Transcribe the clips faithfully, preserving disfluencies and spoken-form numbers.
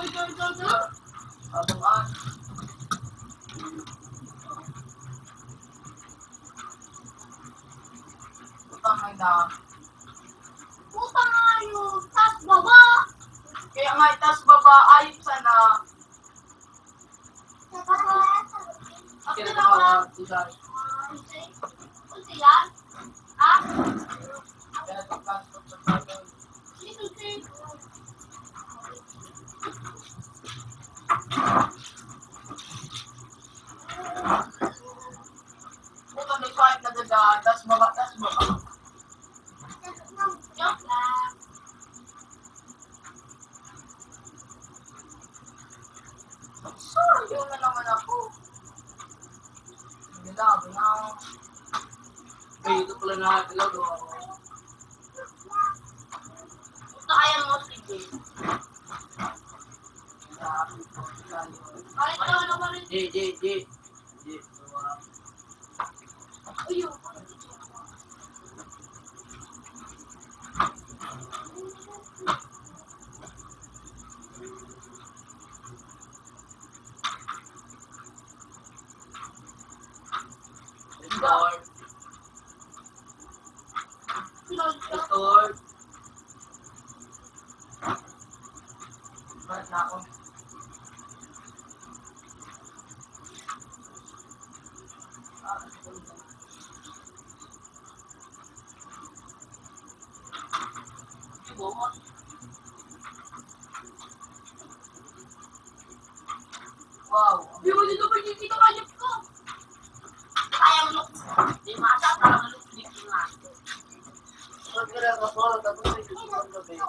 Abang, ah. Putang ina. Putang ina, taas baba. Kaya nga, taas baba, ayop sana. Kaya ito, ah, sila. Sila? Ha? Kaya ito, ah, Puta, may fight na dada. Tas baba, tas baba. Joke lang. Sorry, yun na naman ako. Hindi na, hindi na. Ay, ito pala na, hello, do ako. Gusto kaya mo, sige. Ay, ito naman. J, J, J. J, ito, ah. Ayun. Lord. Lord. Ba't na ako? Wow. Di mo dito pagkikita, ayop ko. Kaya mo, di masa, parang ano, di ko nga. Huwag ka lang kapag, tapos may gusto kang gabi. Ha?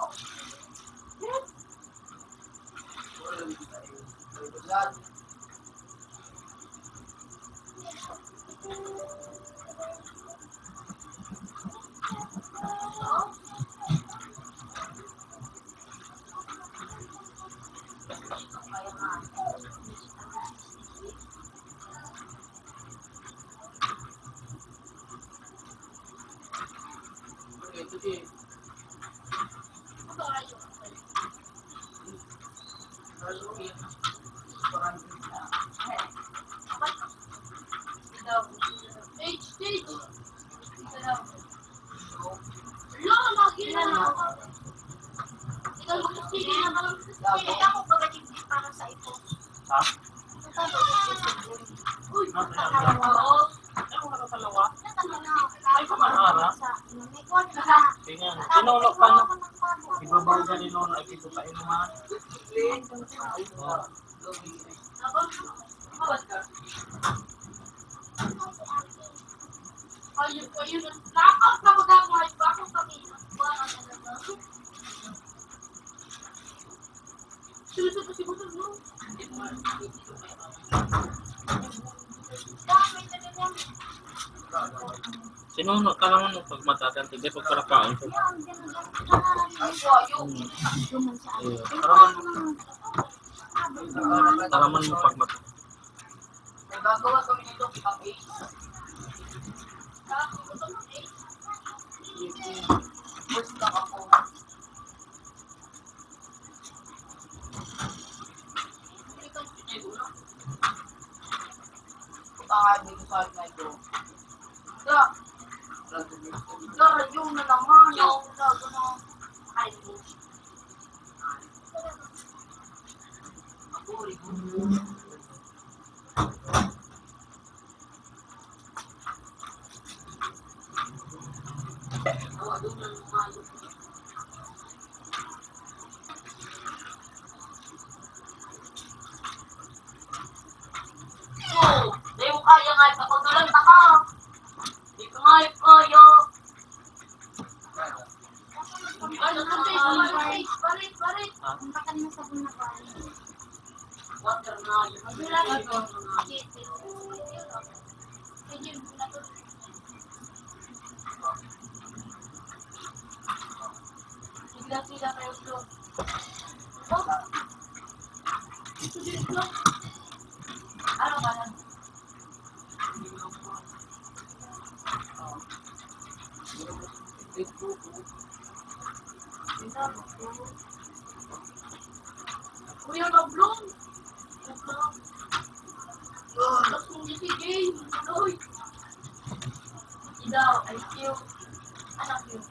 Ay, pamanara. Tingnan, tinulog pa na. Ibabaw ka ni Nono, ay, pito pa, inuman. Oh. Ayun, ayun. Lakot na baga mo, ay, bakit kami? Susunod, susunod, no? Si Nono, kailangan mo pagmata, tante, di pagkalakain ko. Hmm. Ayun, kailangan mo, kailangan mo pagmata. May gagawa kami dito, kitang eight. First lang ako. Pangalan ko sa akin ito. Da. Da, yung na naman. Yung na, ano. Ay, So, di mo kaya nga, ipapagdulan ka pa. Di ko nga kaya. Ano to, babe? Barit, barit, barit. Ang takan mo sa bunawan. Water na yun. Wala na to. Sila, sila kayo, bro. Oh. Ito din, bro. Ano ba na? Kuya Mablong. Mablong. Tapos kung si Jay, Manoy. Ikaw, I Q. Anak yun.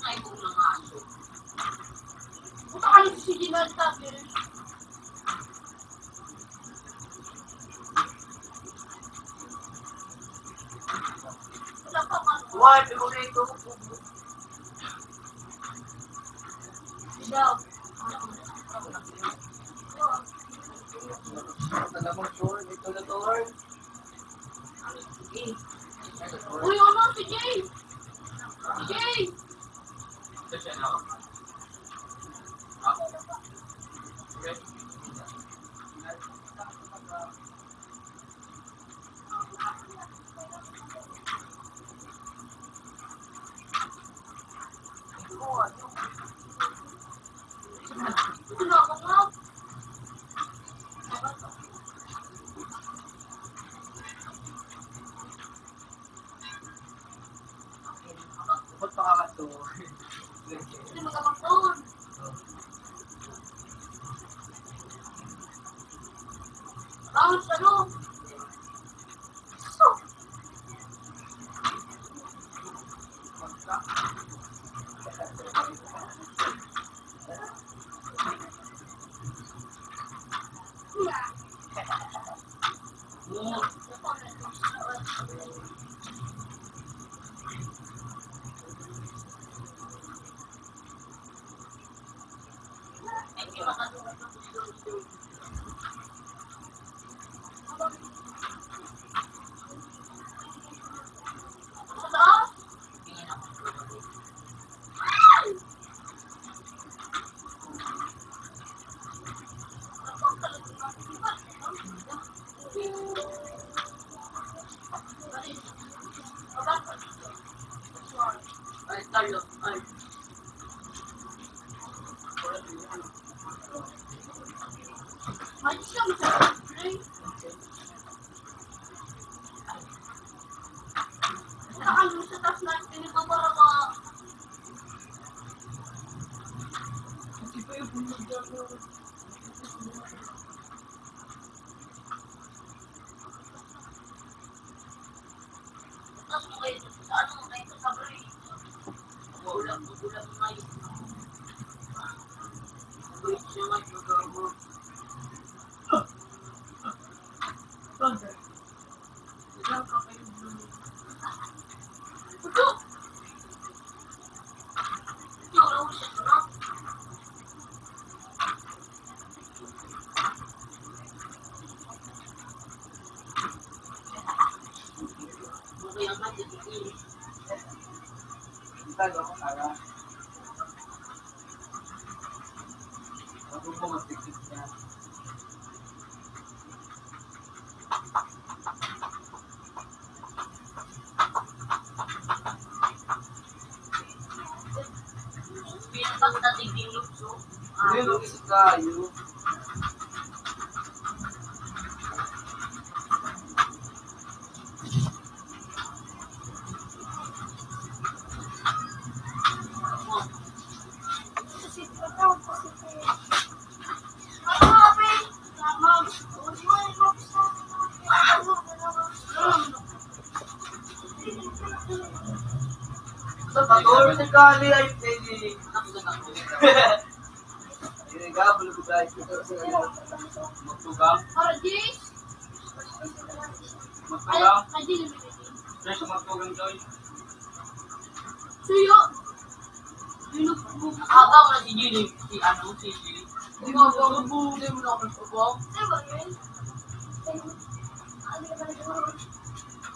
Ay, kung mga aso. Puta ka lang si Jay Malta, pero Wala pa man. Wala, di ko na ito. Ikaw. Alam mo, sure, ito na to, Lord. Uy, ano si Jay? Si Jay! Ito siya, no? Ah. Okay. Bukod pa ka to. Hindi magkakapon. Bangon sa loob. Ay, tayo. Ay. Ay, siya, masarap, pre. Saan mo sa taas na pinagbabaraba? Kasi pa yung pumunod dyan, no? Tapos mo kayo, ano mo kayo sa sabri? Maulang, maulang na yun. Mabait siya nga, magkakaroon. Pinapagdating din lukso. Ayun, ang isa tayo. Sa patol, sa kali, ay, ay, ay. Hindi ka, bulog ka, ay, ito, sa, magtugang. Magtugang. Ay, ay, di naman. Fresh, magtugang, Joy. Suyo. Abang na si Jilly, si ano, si Jilly. Di ba, abang, abang, di mo na ako nag-abang. Di ba yun?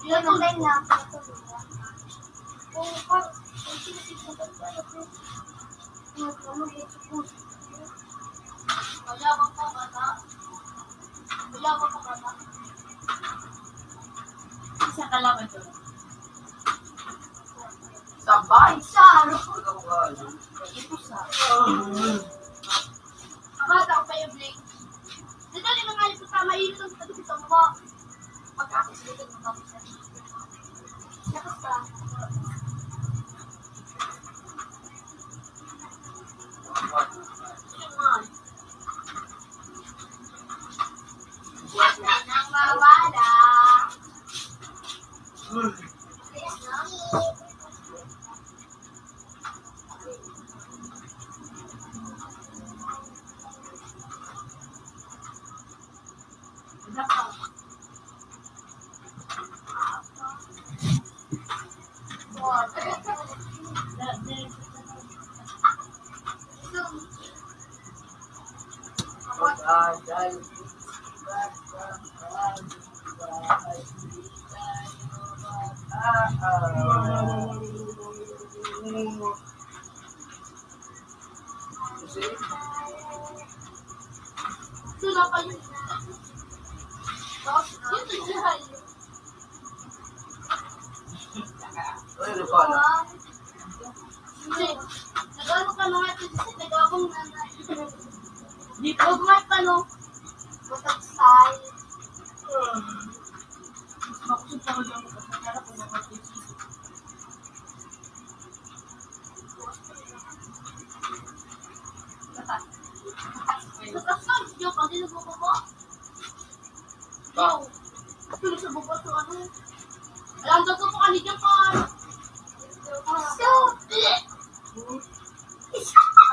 Yan ang line na. Mayabang ka, bata. Mayabang ka, bata. Isa ka lang ito. Sabay sa ano? Ito sa. Bata ko pa yung Blake. Dali na nga ito, tama, init ang pagkakita mo. Pagkakita mo. Lakas ka. Yun nga. Sila pa yun. Tapos, yun, yun, yun. Ay, ano pa? Hindi. Nag-ano ka na nga, kasi nag-abong na na. Di pa, may pa, no? Batak style. Makusog pa ko dyan, kasi kaya ko na mag-, Sa taas, sa taas, yung pag-inubo ko po. Ba? Yung, yung sa baba, sa ano? Alam daw ko po, kanina pa. So,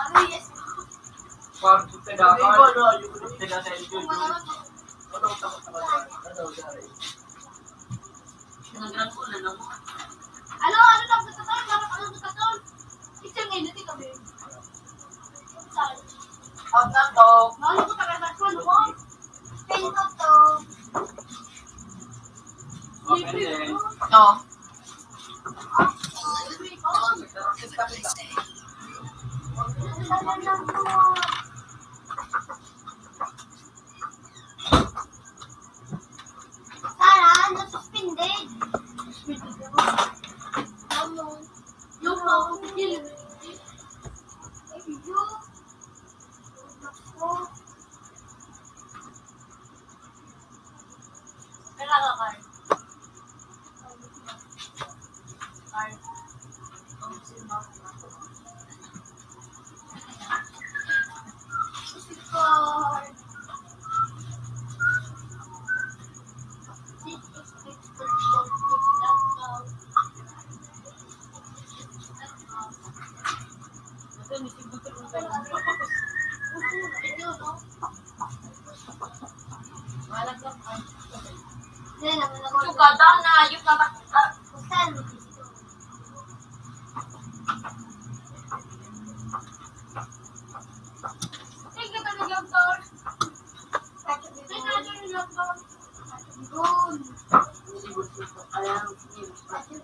ano, yes. Pag pinasan, pinasan ito. Ano, ano, ano, ano, ano, ano, ano, ano, Picture ngayon, dito kami. Saan? Out na to. Ano ko tagal na to, no? Pinto to. Open din. No. Sara, na-suspended. Suspended ako. Ano? Yung mga kutigil. Ay, Diyos. Ako. Kailangan ka. Sugada na, ayos na ta. Sige, talagang tol. Sige, talagang tol. Gun.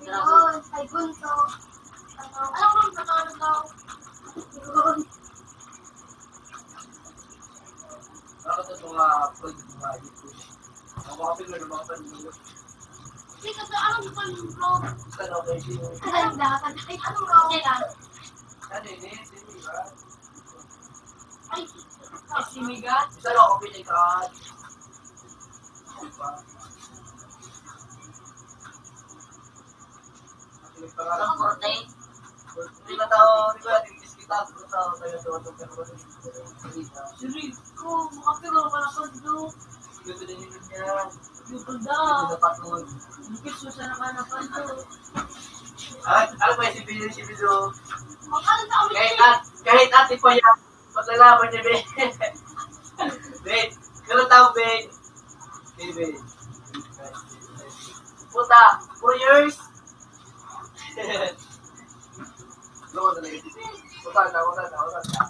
Gun. Ay, Gun to. Alam mo, sa Tagalog daw. Gun. Bakit ito nga, pwede mga dito? Ang mga pigil, mga pigil. Hindi, kasi alam mo pa yung bro. Saan ako yung Ay, ang dapat. Ay, ano, bro? Teka. Ano yun eh? Hindi ba? Ay, kasi miga. Saan ako pinag-aad? Ano ba? Ang korte. Di ba tao, di ba, tingis kita, di ba tao, tayo, tayo, tayo, tayo, tayo. Siri ko, makapiro ka na pa, do. Dito din yun yan. Dito da. Dito na pa, do. Bukit mo sana ka na pa, do. Ah, ano ba yung si Bido, si Bido? Makakita kami. Kahit at, kahit ate pa yan. Paglalaban niya, be. Be, ganun tao, be. Be, be. Puta, four years. Loko talaga si Be. Puta, puta, puta, puta.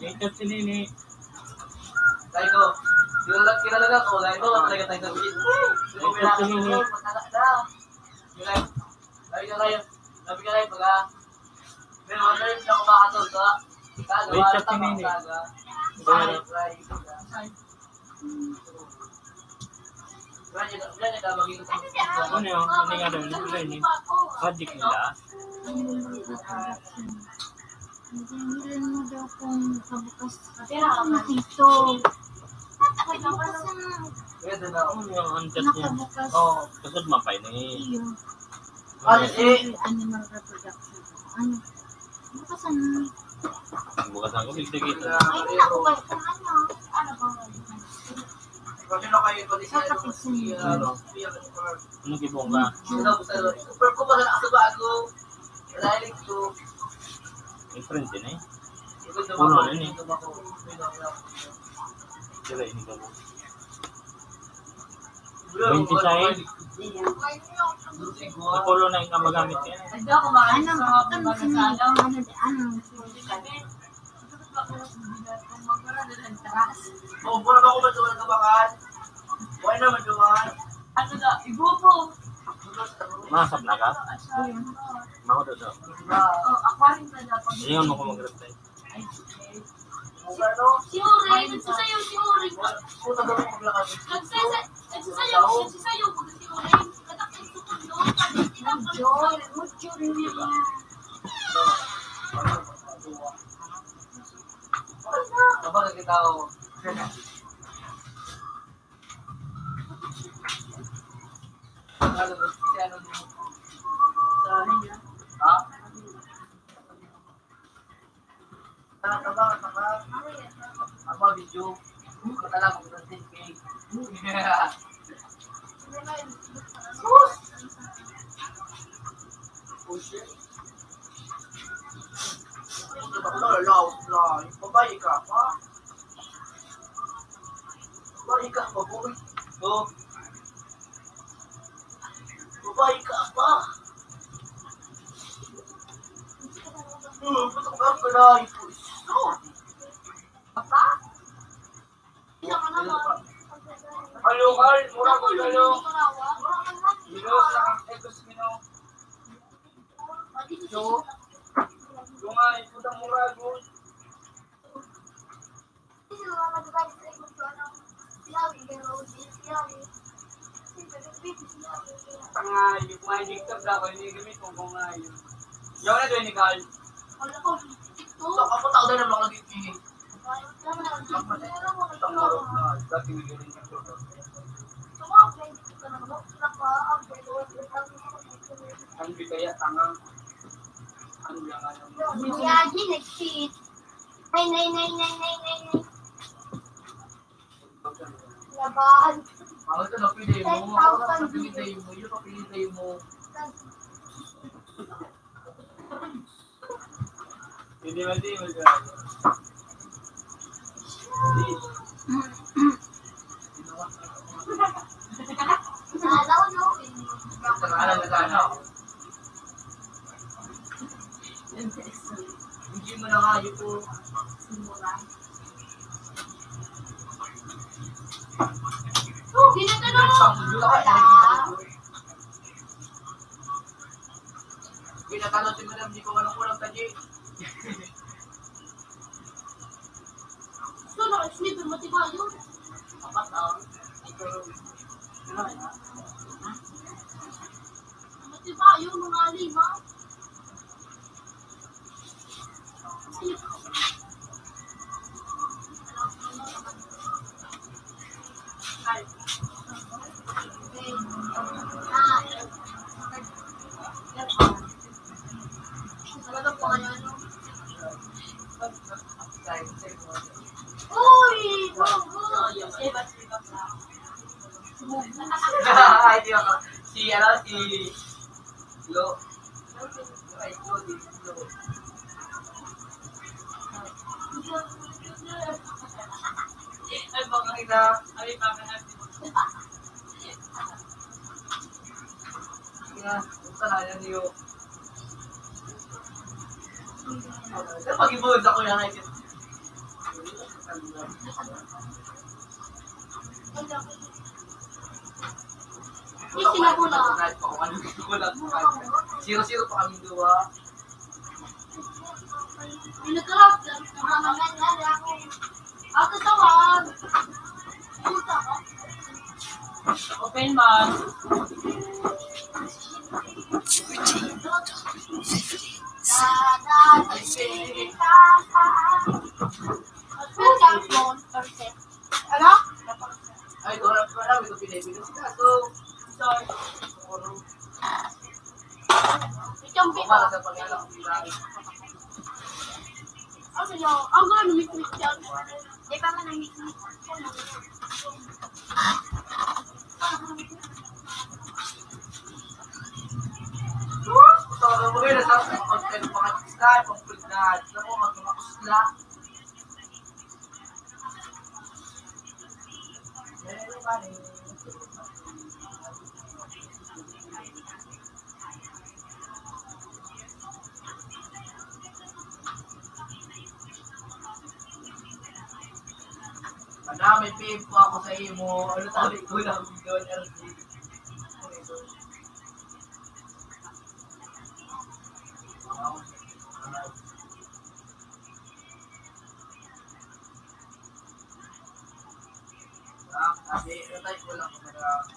Ito si Nini. Tayo ko. Kilala, kilala na ako. Tayo ko, talaga tayo sa Be. Ito si Nini. Matala na. Tayo ka kayo. Sabi ka kayo. Baga, Wait, sa pinili. Ano yun? Ano nga daw? Ano yun? Project nila? Hindi mo daw kung kabukas. Ano dito? Ano yung ang chat niya? Nakabukas. Oo. Kasod mapay na eh. Iyo. Ano si Animal reproduction. Ano? Bukas ang Bukas ang kubig, sige. Ay, wala ko ba? Kung ano, ano ba? Kasi na kayo, pati sa Sa kapisin. Ano? Ano gibong ka? Super ko pala nakasabago. Lalig ko. Different din eh. Puno na yun eh. Sila ini ka mo. Twenty-five. Sa pulo na yung magamit yan. Ano, ano, ano, ano, ano, Oh, mura ba ako matuwal ka bakal? Wala na matuwal. Ano na? Ibubo. Mga sa plaga? Mga doon. Oh, ako rin na dapat. Hindi mo ko mag-reply. Si Oray, nagsasayaw si Oray. Nagsasa-, nagsasayaw, nagsasayaw pag si Oray. Katak ang sukod doon. Mucho, mucho rin niya. Kapag kita, oh. Ano, si ano, ha? Tama, tama, tama. Ang mga video, wala lang, kung ten K. Sus! Oh, shit. Ano ba? Laos na. Babae ka pa? Babae ka pa, boy? Oh. Babae ka pa? Hmm, putok na ako na. Sus! Halo, Carl. Mura ko, halo. Dilo sa Ecos Mino. So, yung nga, iputang mura ko. Tanga, yung mga injector dapat, hindi gamit kung kung nga yun. Yaw na doon ni Carl. Wala ko. Ito. Sa kapatao na lang lagi, eh. Ang marot na, dati may ganun yung program. Ang di kaya tanga. Ano yung ano? Miyagi, nag-cheat. Nay, nay, nay, nay, nay, nay, nay. Laban. Ako ito, napili mo. Ten thousand. Napili mo. Yun, napili mo. Hindi, hindi, hindi. Alam mo, ano? Hindi mo na nga, yun po. Simula. Sino to, no? Wala. Pinatalo si Madam, di ko alam kung anong taji. So, naka-sleeper, matiba yun. Apat, ah. Ito, ano, ah? Matiba yun, mga lima. Uy! Go, go! Ay, di ako. Si, ano, si Lo. Ay, Lo, si Lo. Ay, baka kita. Ay, baka natin. Kaya, kung saan niyo. Pag-ibuhod ako yan, ay, Yung sinabunan. Zero-zero pa kami duwa. Yung nagkarap, ako tawag. Puta ka. Open man. Perfect. Ano? Ay, wala pa lang, ito pinipili sila. So, sorry. Ito ang pika. Ano yun? Ang ano, may Christian. Di ba nga nang may Christian? Ito, ano mo yun? Ang mga isda, pang-, pang-, pang-, pang-, Madami pin po ako sa imo. Ano sabi ko lang doon, L G? Ah, sabi, ano tayo ko lang, madami.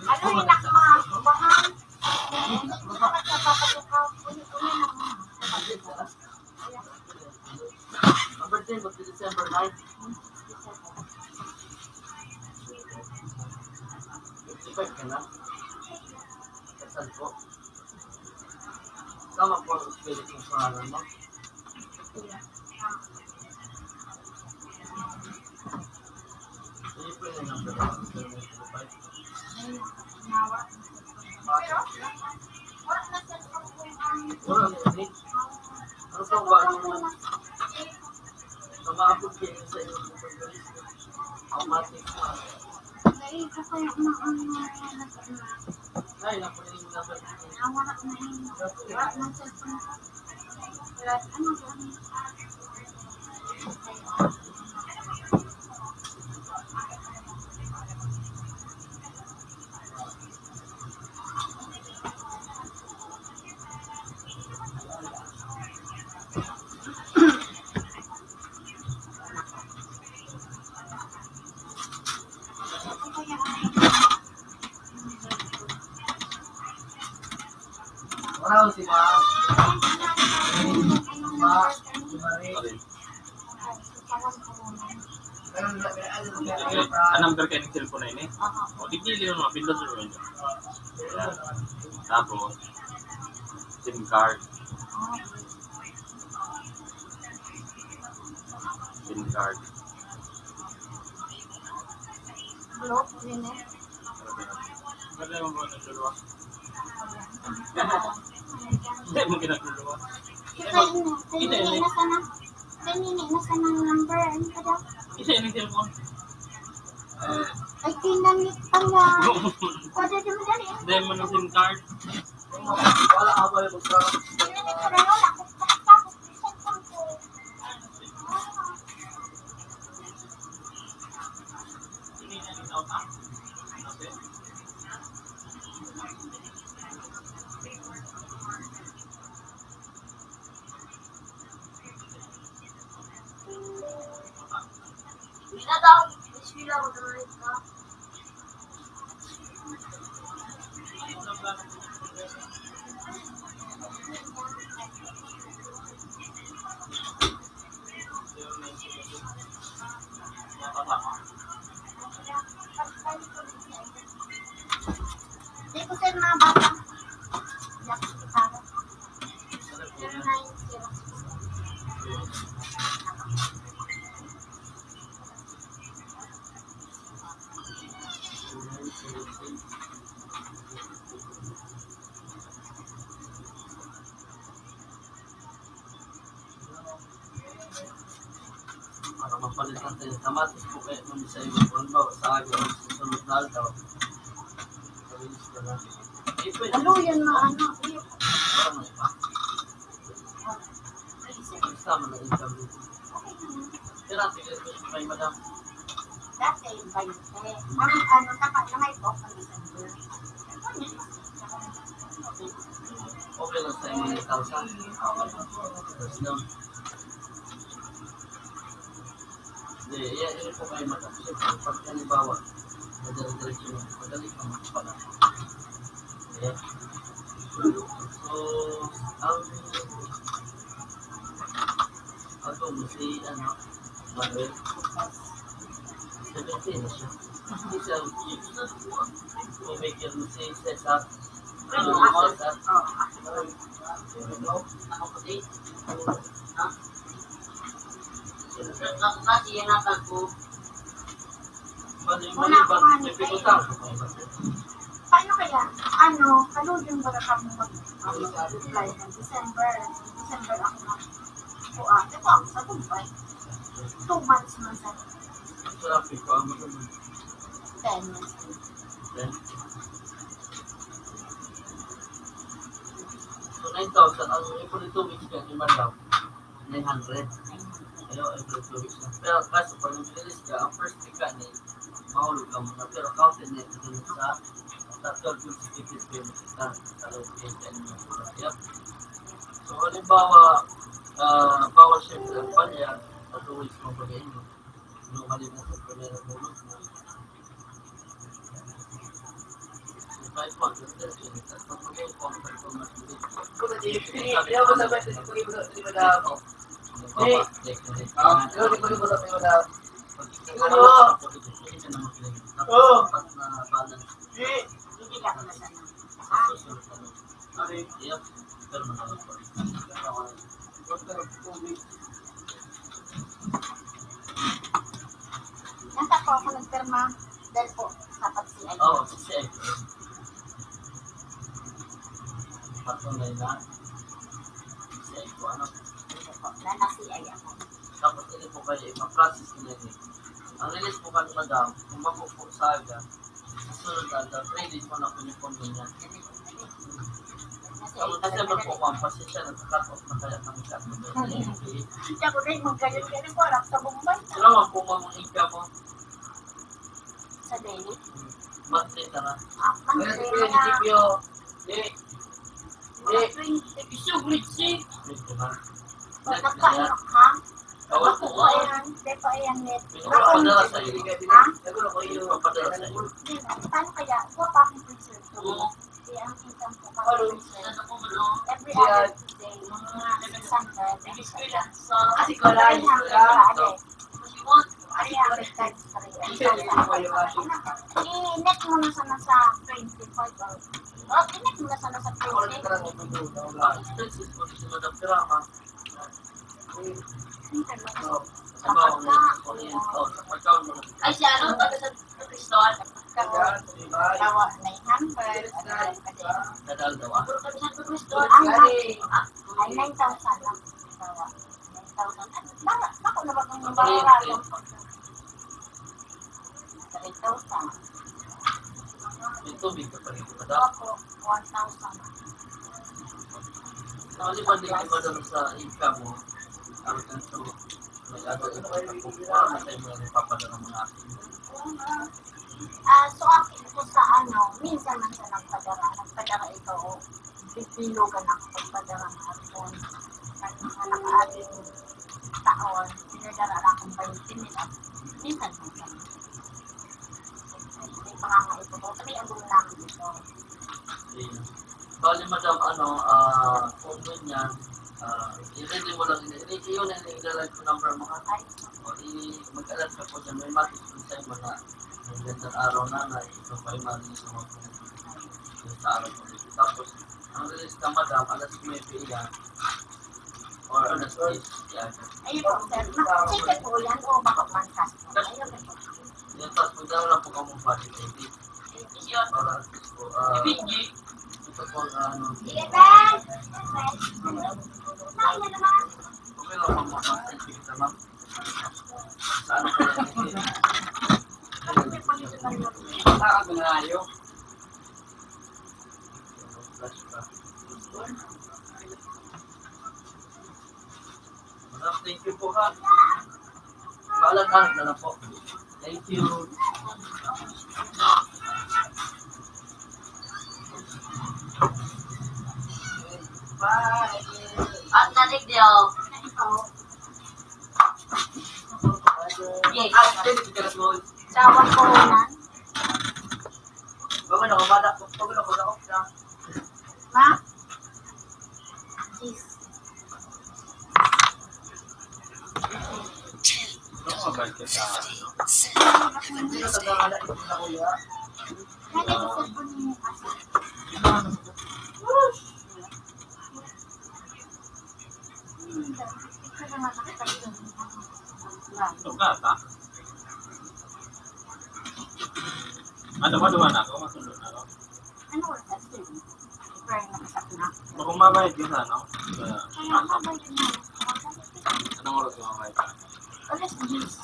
Ano yung nak-, mga bahan? Bakit napapatukaw? Uli-uli na. Ang birthday mo, December nine. Fifty-five ka na? Kasal po? Tama po ang spelling ng pangalan mo? Hindi po yung number one. Wala, hindi. Ano po ba? Ano na? Sa mga apod kayo sa inyo. Ang matik pa. Ay, naku, yung number. Wala nang cellphone. Wala, ano ba? Wow, si Ma. Ma, si Marie. Ang number kayo ng cellphone na ini? O, di pili yung mga pindot mo yun. Tapos, SIM card. SIM card. Hello, yun eh. Hindi mo ginagawa. Hindi mo ginagawa. Hindi, hindi, hindi. Nasa na? Kanina, nasa na ang number? Ano ka daw? Isa yung cellphone. Ay, tinamit pa nga. Pwede naman dali. Dahil mo ng SIM card. Wala ka ba yung magka- Tinamit ko na yun. Ako, ako, ako, cellphone ko. Dito sa mga bata. Black Chicago. Zero nine zero six. Para mapalitan tayo ng kamatis po kayo kung sa iyo, halimbawa, sa akin, sa sunod na aldaw. Malinis ka na. Eh, pwede. Ano yan, maano? Parang may pa. Ang sama na income dito. Pero ang tigil ko sa kay madam. Dati, bainte. Ang ano, naka-, na may book ng December. Okay lang sa inyo, eight thousand. Tapos lang. Hindi, iya, iya po kayo matapos. Pag halimbawa, madali-diretso mo, madali ka magpala. Ayan. So, ang, ang mo si, ano, Manuel, seventeen na siya. Hindi siya, yung maker mo si Cesar. Ano, Cesar? Ano, ako din. Ha? Kasi yan ang tagpo. Wala akong ano, eh. Paano kaya? Ano, kaludyon ba kami mag-, ano, apply ng December? December ako mag-, kuha. Ito ako sa Dubai. Two months man sa Sarap ito, ang maganda. Ten months. Ten? So, nine thousand, ang every two weeks ka, lima daw. Nine hundred. Ayo, every two weeks na. Pero kaso, pag nag-release ka, ang first week ka ni, mahulog ka muna. Pero counted na ito dun sa, sa twelve consecutive payment ka. Sa loob ng ten months na. Yep. So, halimbawa, ah, bawal siyempre ang palya, sa two weeks mong pag-iinom. Nung halip na sa primera tulog mo. Nasa po ako nagpirma dahil po sa pag-C I. Oo, sa C I. Patunay na. C I po, ano? Hindi po, nasa C I ako. Tapos hindi po kayo ipa-process nila eh. Ang release po kami, madam, kung bako po sa aga, sa sunod na aga, three days po na po yung pondo niya. Tapos kasi ba po, ma'am, pasensya na, cut off na kaya kami sa Hindi ako rin, magayon ka rin po, harap sa Bombay. Sila, ma'am, kung ma'am, ang income mo. Sa daily? Monthly ka na. Ah, monthly, mga Hindi. Hindi. Twenty. Isang grade six. Twenty na. Nagpaano ka? Ako po, ayan. Hindi pa ayan, net. Ako, ha? Papadala sa'yo. Hindi na. Paano kaya? Kuha pa akong picture. Oo. Hindi, ang income ko pa. Every other day, mga six hundred. Kasi ko lang. Three hundred pa, ano eh. Ay, ang charge pa rin. I-net mo na sana sa twenty-five, oh. Oh, i-net mo na sana sa twenty. Ay, si ano, taga San Cristobal. Tawa, nine hundred. Nadal daw, ah. Ang, ay, nine thousand lang. Tawa. Baka, baka na ba kung babayaran? Three thousand. May tubig ka pa rin, madam? Opo, one thousand. Ano ba din, madam, sa income mo? Ang kanto, may ano, ito, para sa inyo, nagpapadala ng mga asin. Ah, so, akin ko sa ano, minsan man siya nagpadala, nagpadala ito, oh. Pipilo ka na kapag padala ng asin. Kahit mga nakaating taon, sinadala na akong twenty mil at minsan man siya. May pangangaipo ko, kami ang gumagamit ito. Ayun. Bali, madam, ano, ah, kung ganyan, ah, i-ready mo lang, i-, i-, yun ang i-, i-, number mo, ha? Ay. O, i-, mag-alat ka po dyan, may message po sa mga magandang araw, nanay, ito pa yung mga gusto mo po sa araw po. Tapos, ang release ka, madam, alas nuebe yan, or alas diyes yan. Ayun po, sir. Ma-, check po yan o baka man sa. Ayun po. Yan, tapos magdala lang po kamo ng body baby. Para at least po, ah, ito po, ah, ano, okay lang po, ma'am. Saan po yan? Saan po yan? Flash pa. Ah, thank you po, ha. Bahala ka, na lang po. Thank you. Bye. At natigdiyo. Yes. Ah, thank you, Kuya Raul. Sa awang puhunan. Baka nakamada ko, baka nakamada ko na. Ma? Yes. Ano ka ba sa ano? Hindi ka taga-, ano, Kuya? Bakit sa cellphone mo, asa? Ito nga ba? Ano ba, duwa na ako? Masundo na ako. Ano oras na? Baka mabayad ka sa ano? Sa... Kaya mabayad na. Anong oras ka mabayad ka? Alas diyes.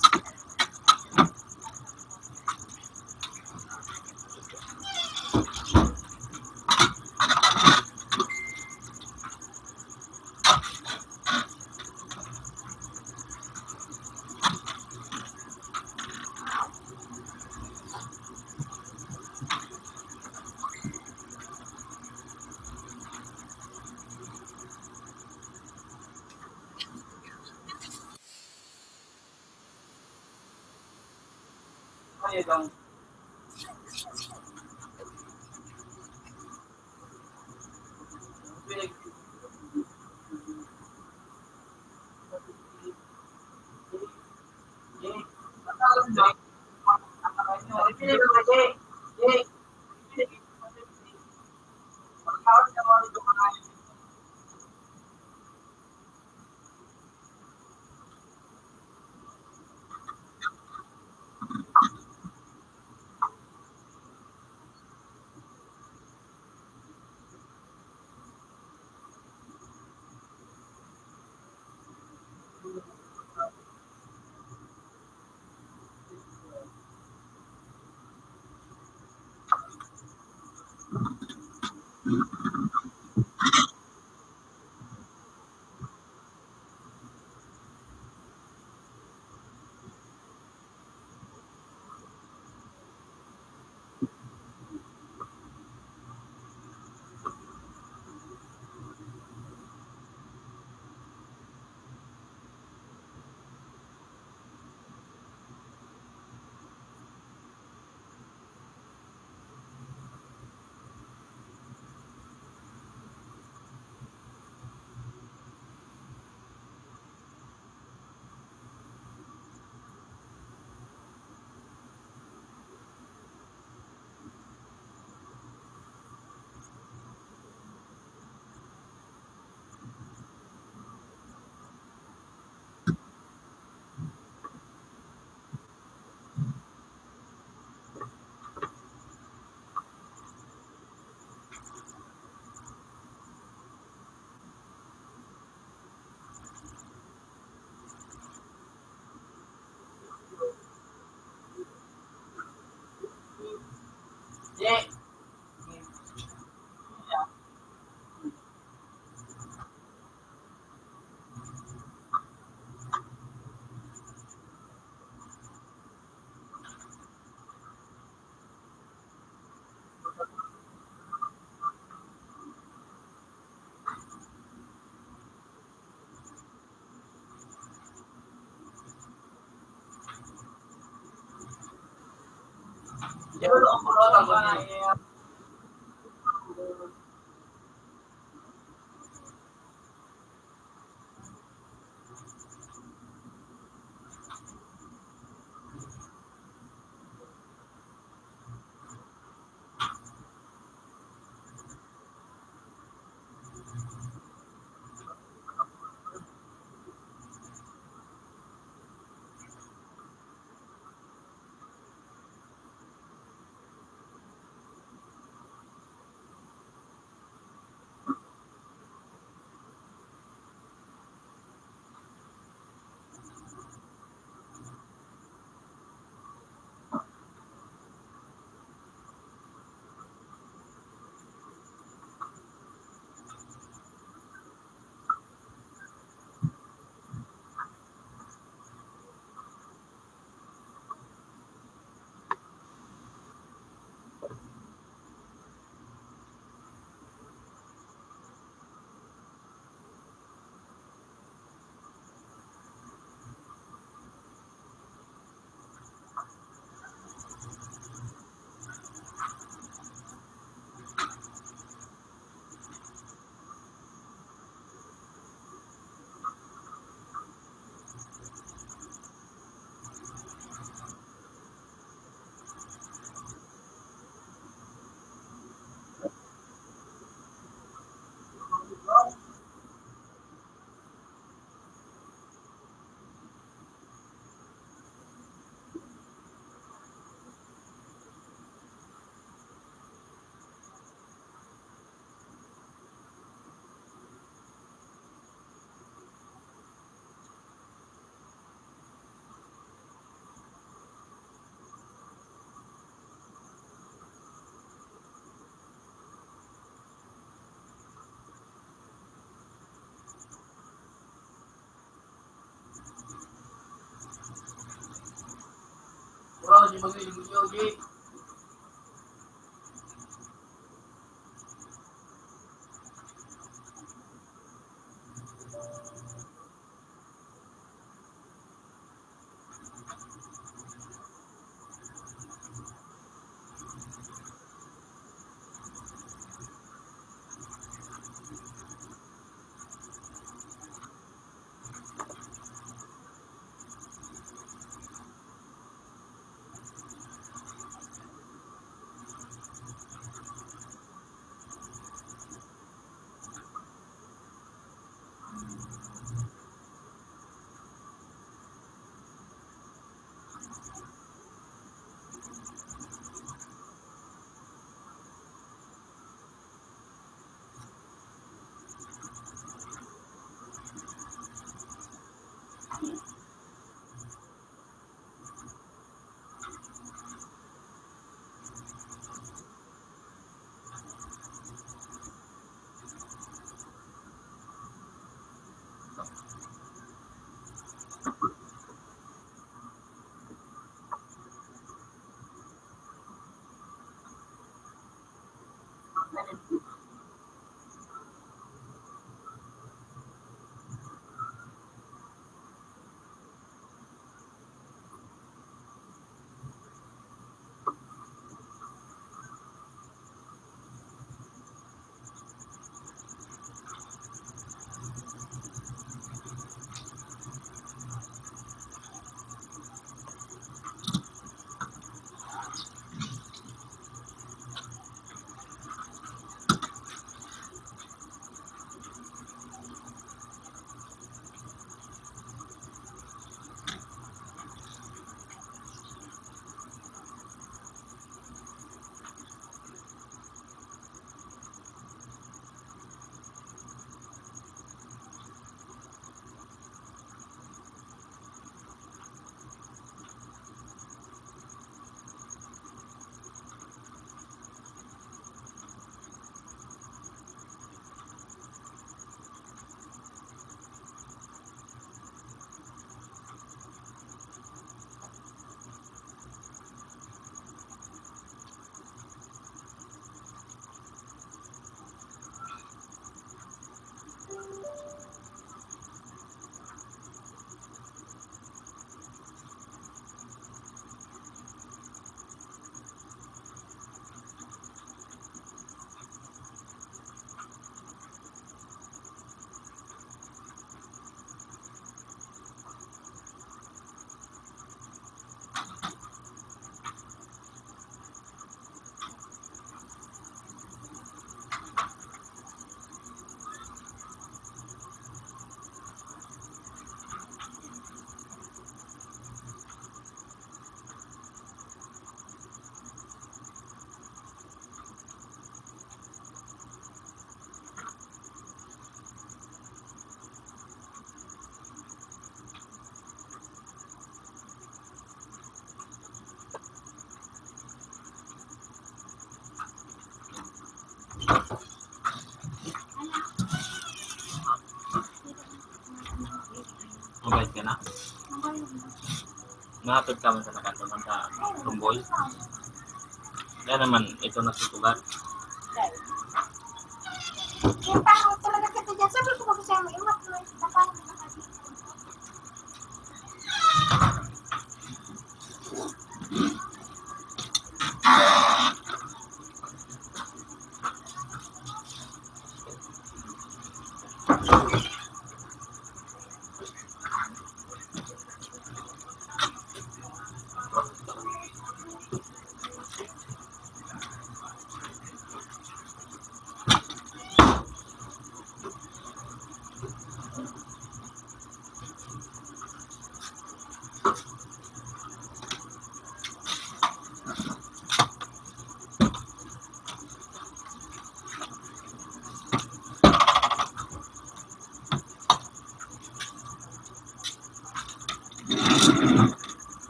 Mabait ka na? Mahapit ka man sa nakanto man sa Rumboy. Kaya naman, ito na sa sugat. Yung tao talaga kita dyan. Sabi ko, "Bakit siya may iwat mo?"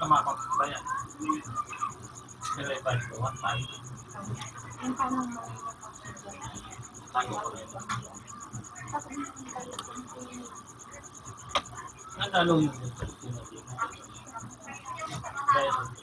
Tama ka ba yan? Sila yung five to one, five. Tago ko rin. Ang lalong yung dahil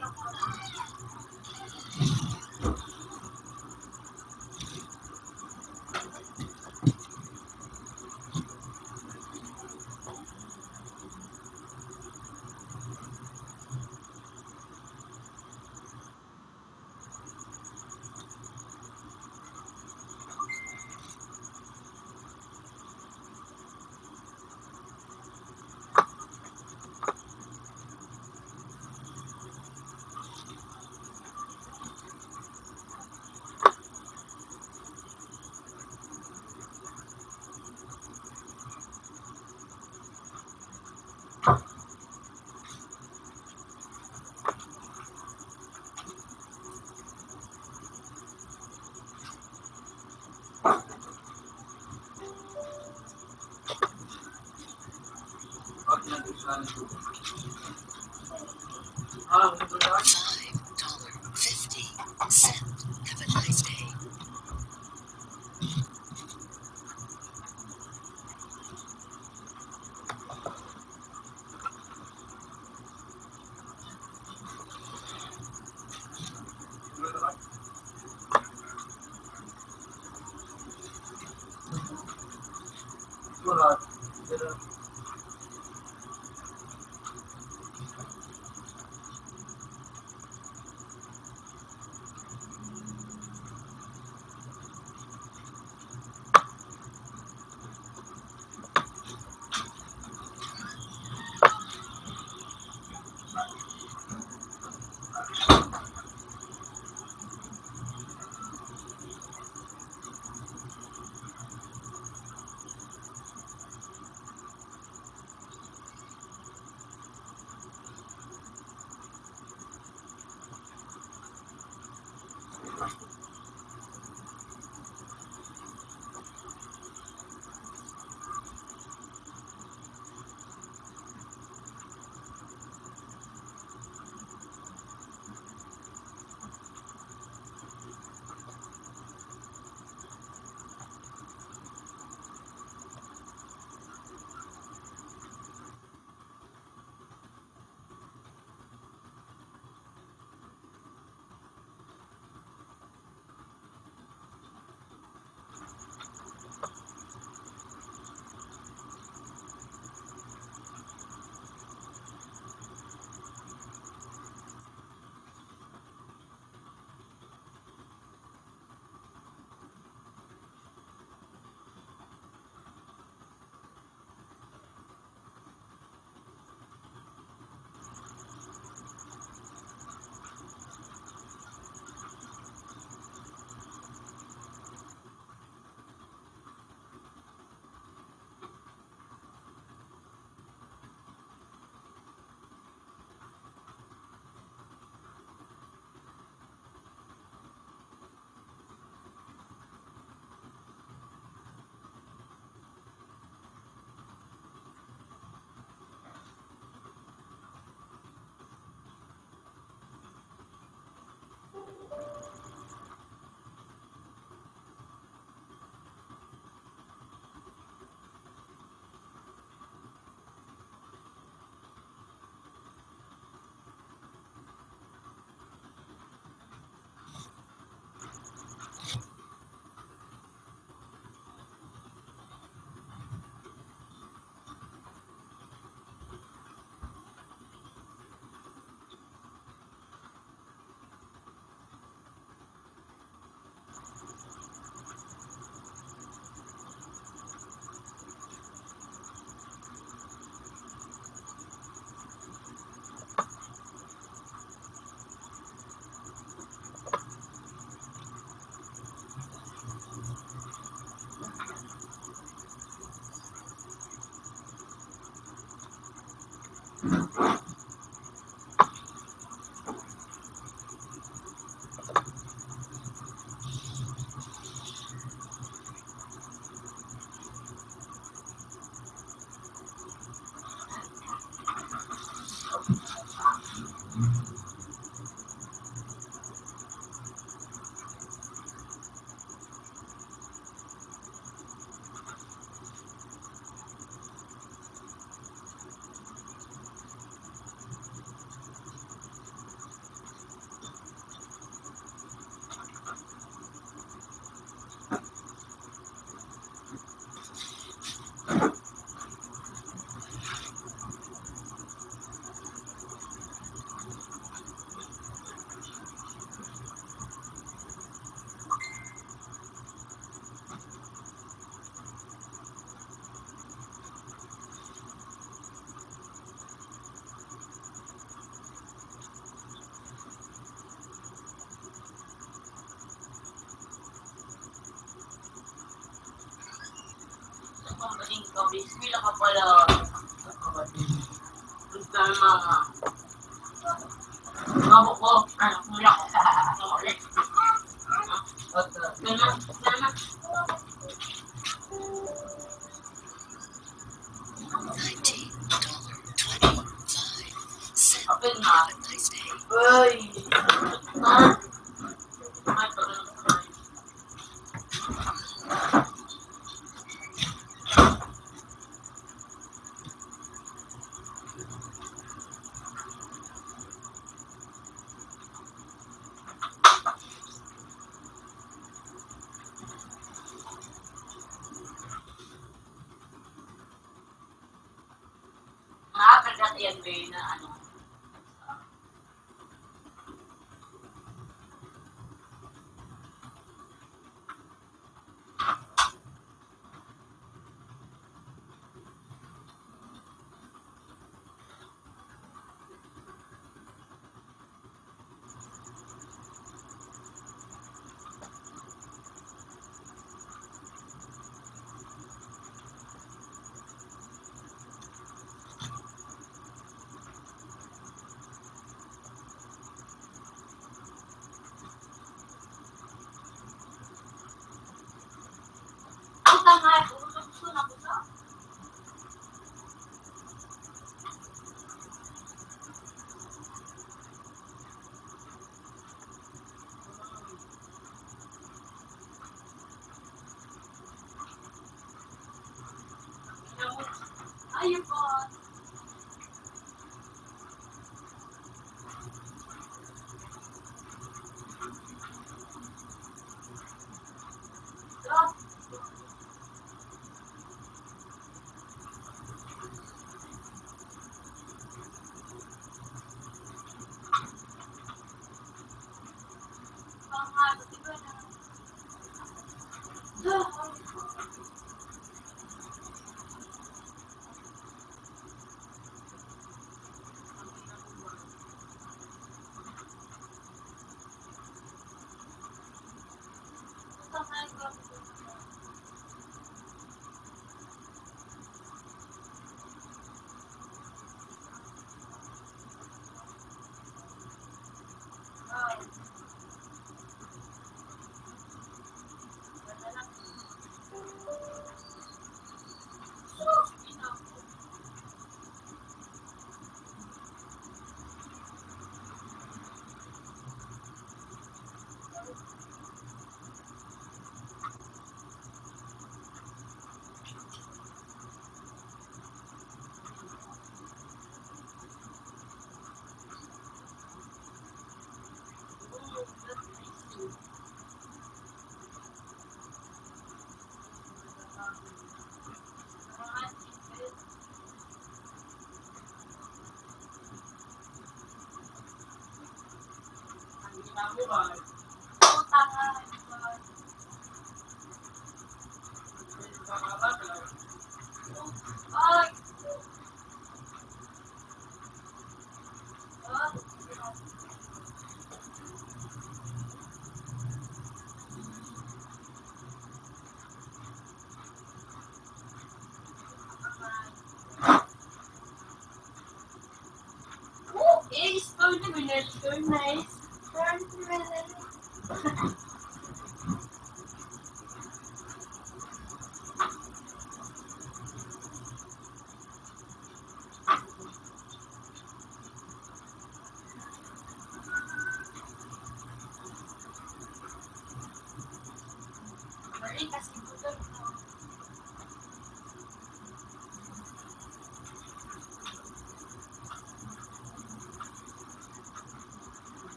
Five dollar fifty cent. Have a nice day. Ikaw, biskwila ka pala. Ang tama nga. Mabukog. Ano, kulang. Ulit. Tama, tama. Open nga. Uy. Ah. Mga kagat yan, Bey, na ano. Eh, story na, story nice.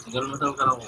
Tagal mo daw karaw.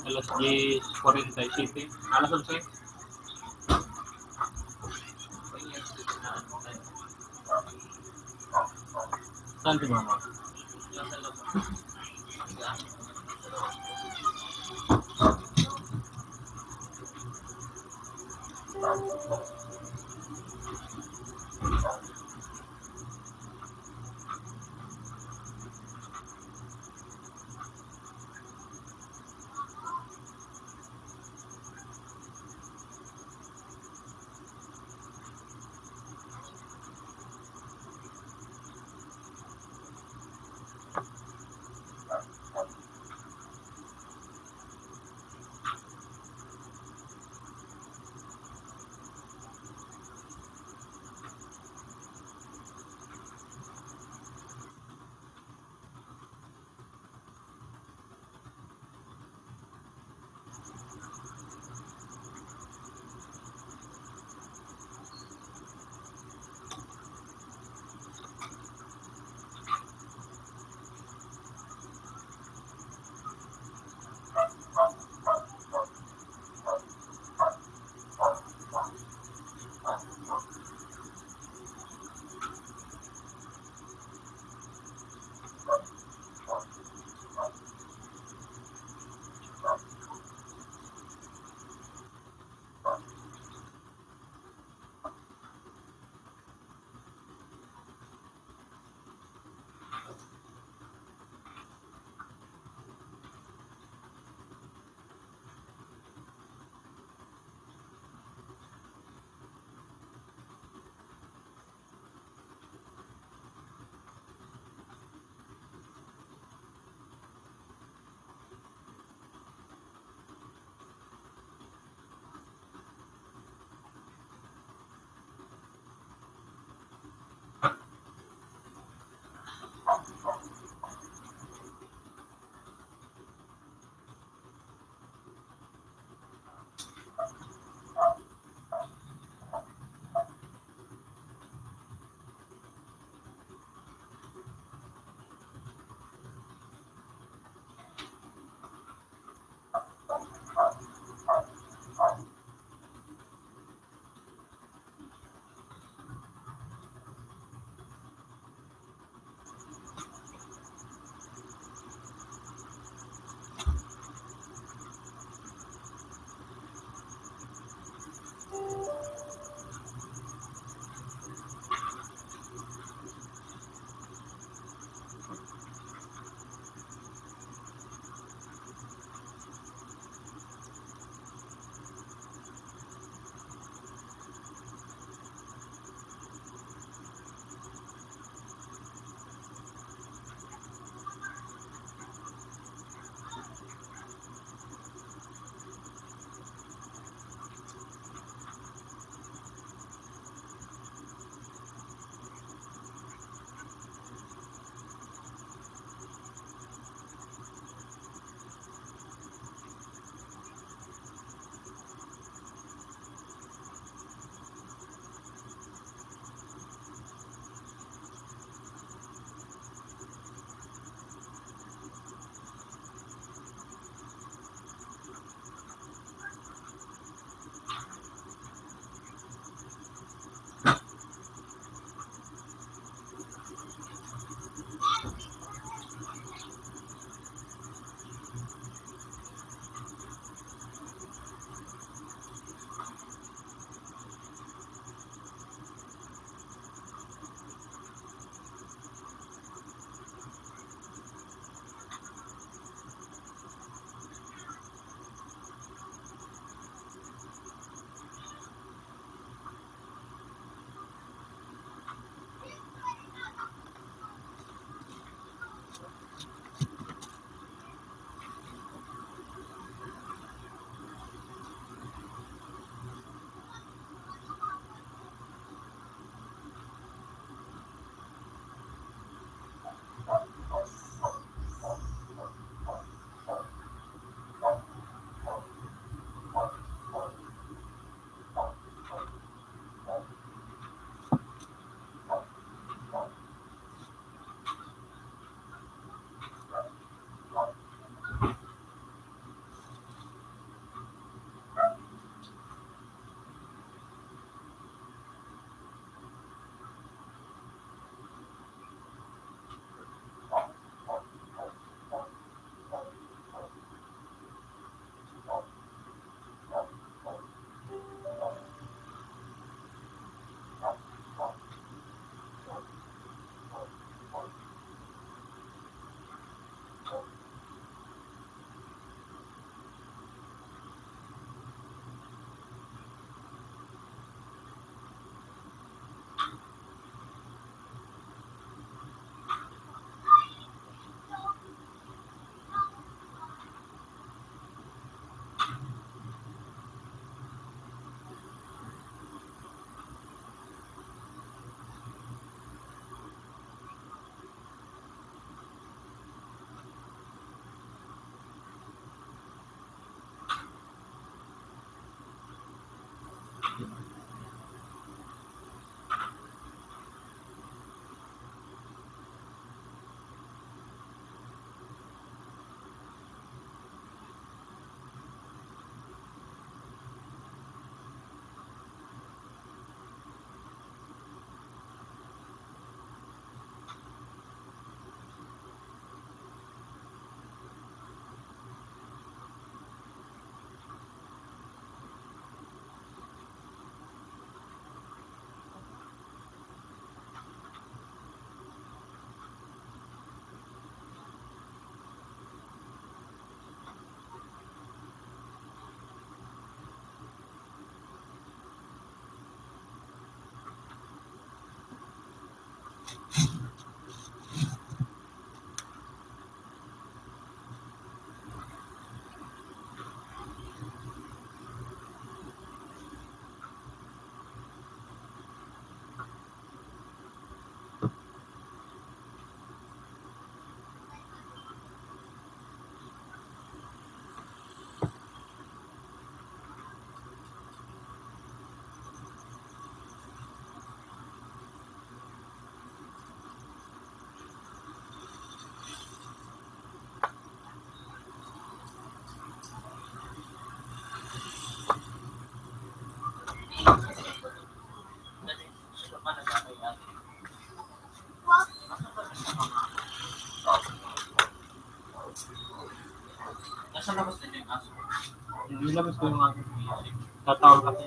Alas diyes kwarenta y siyete. Alas onse. Saan si mama? Sa labas na yung aso. Nilabas ko yung aso. Tatawag kasi.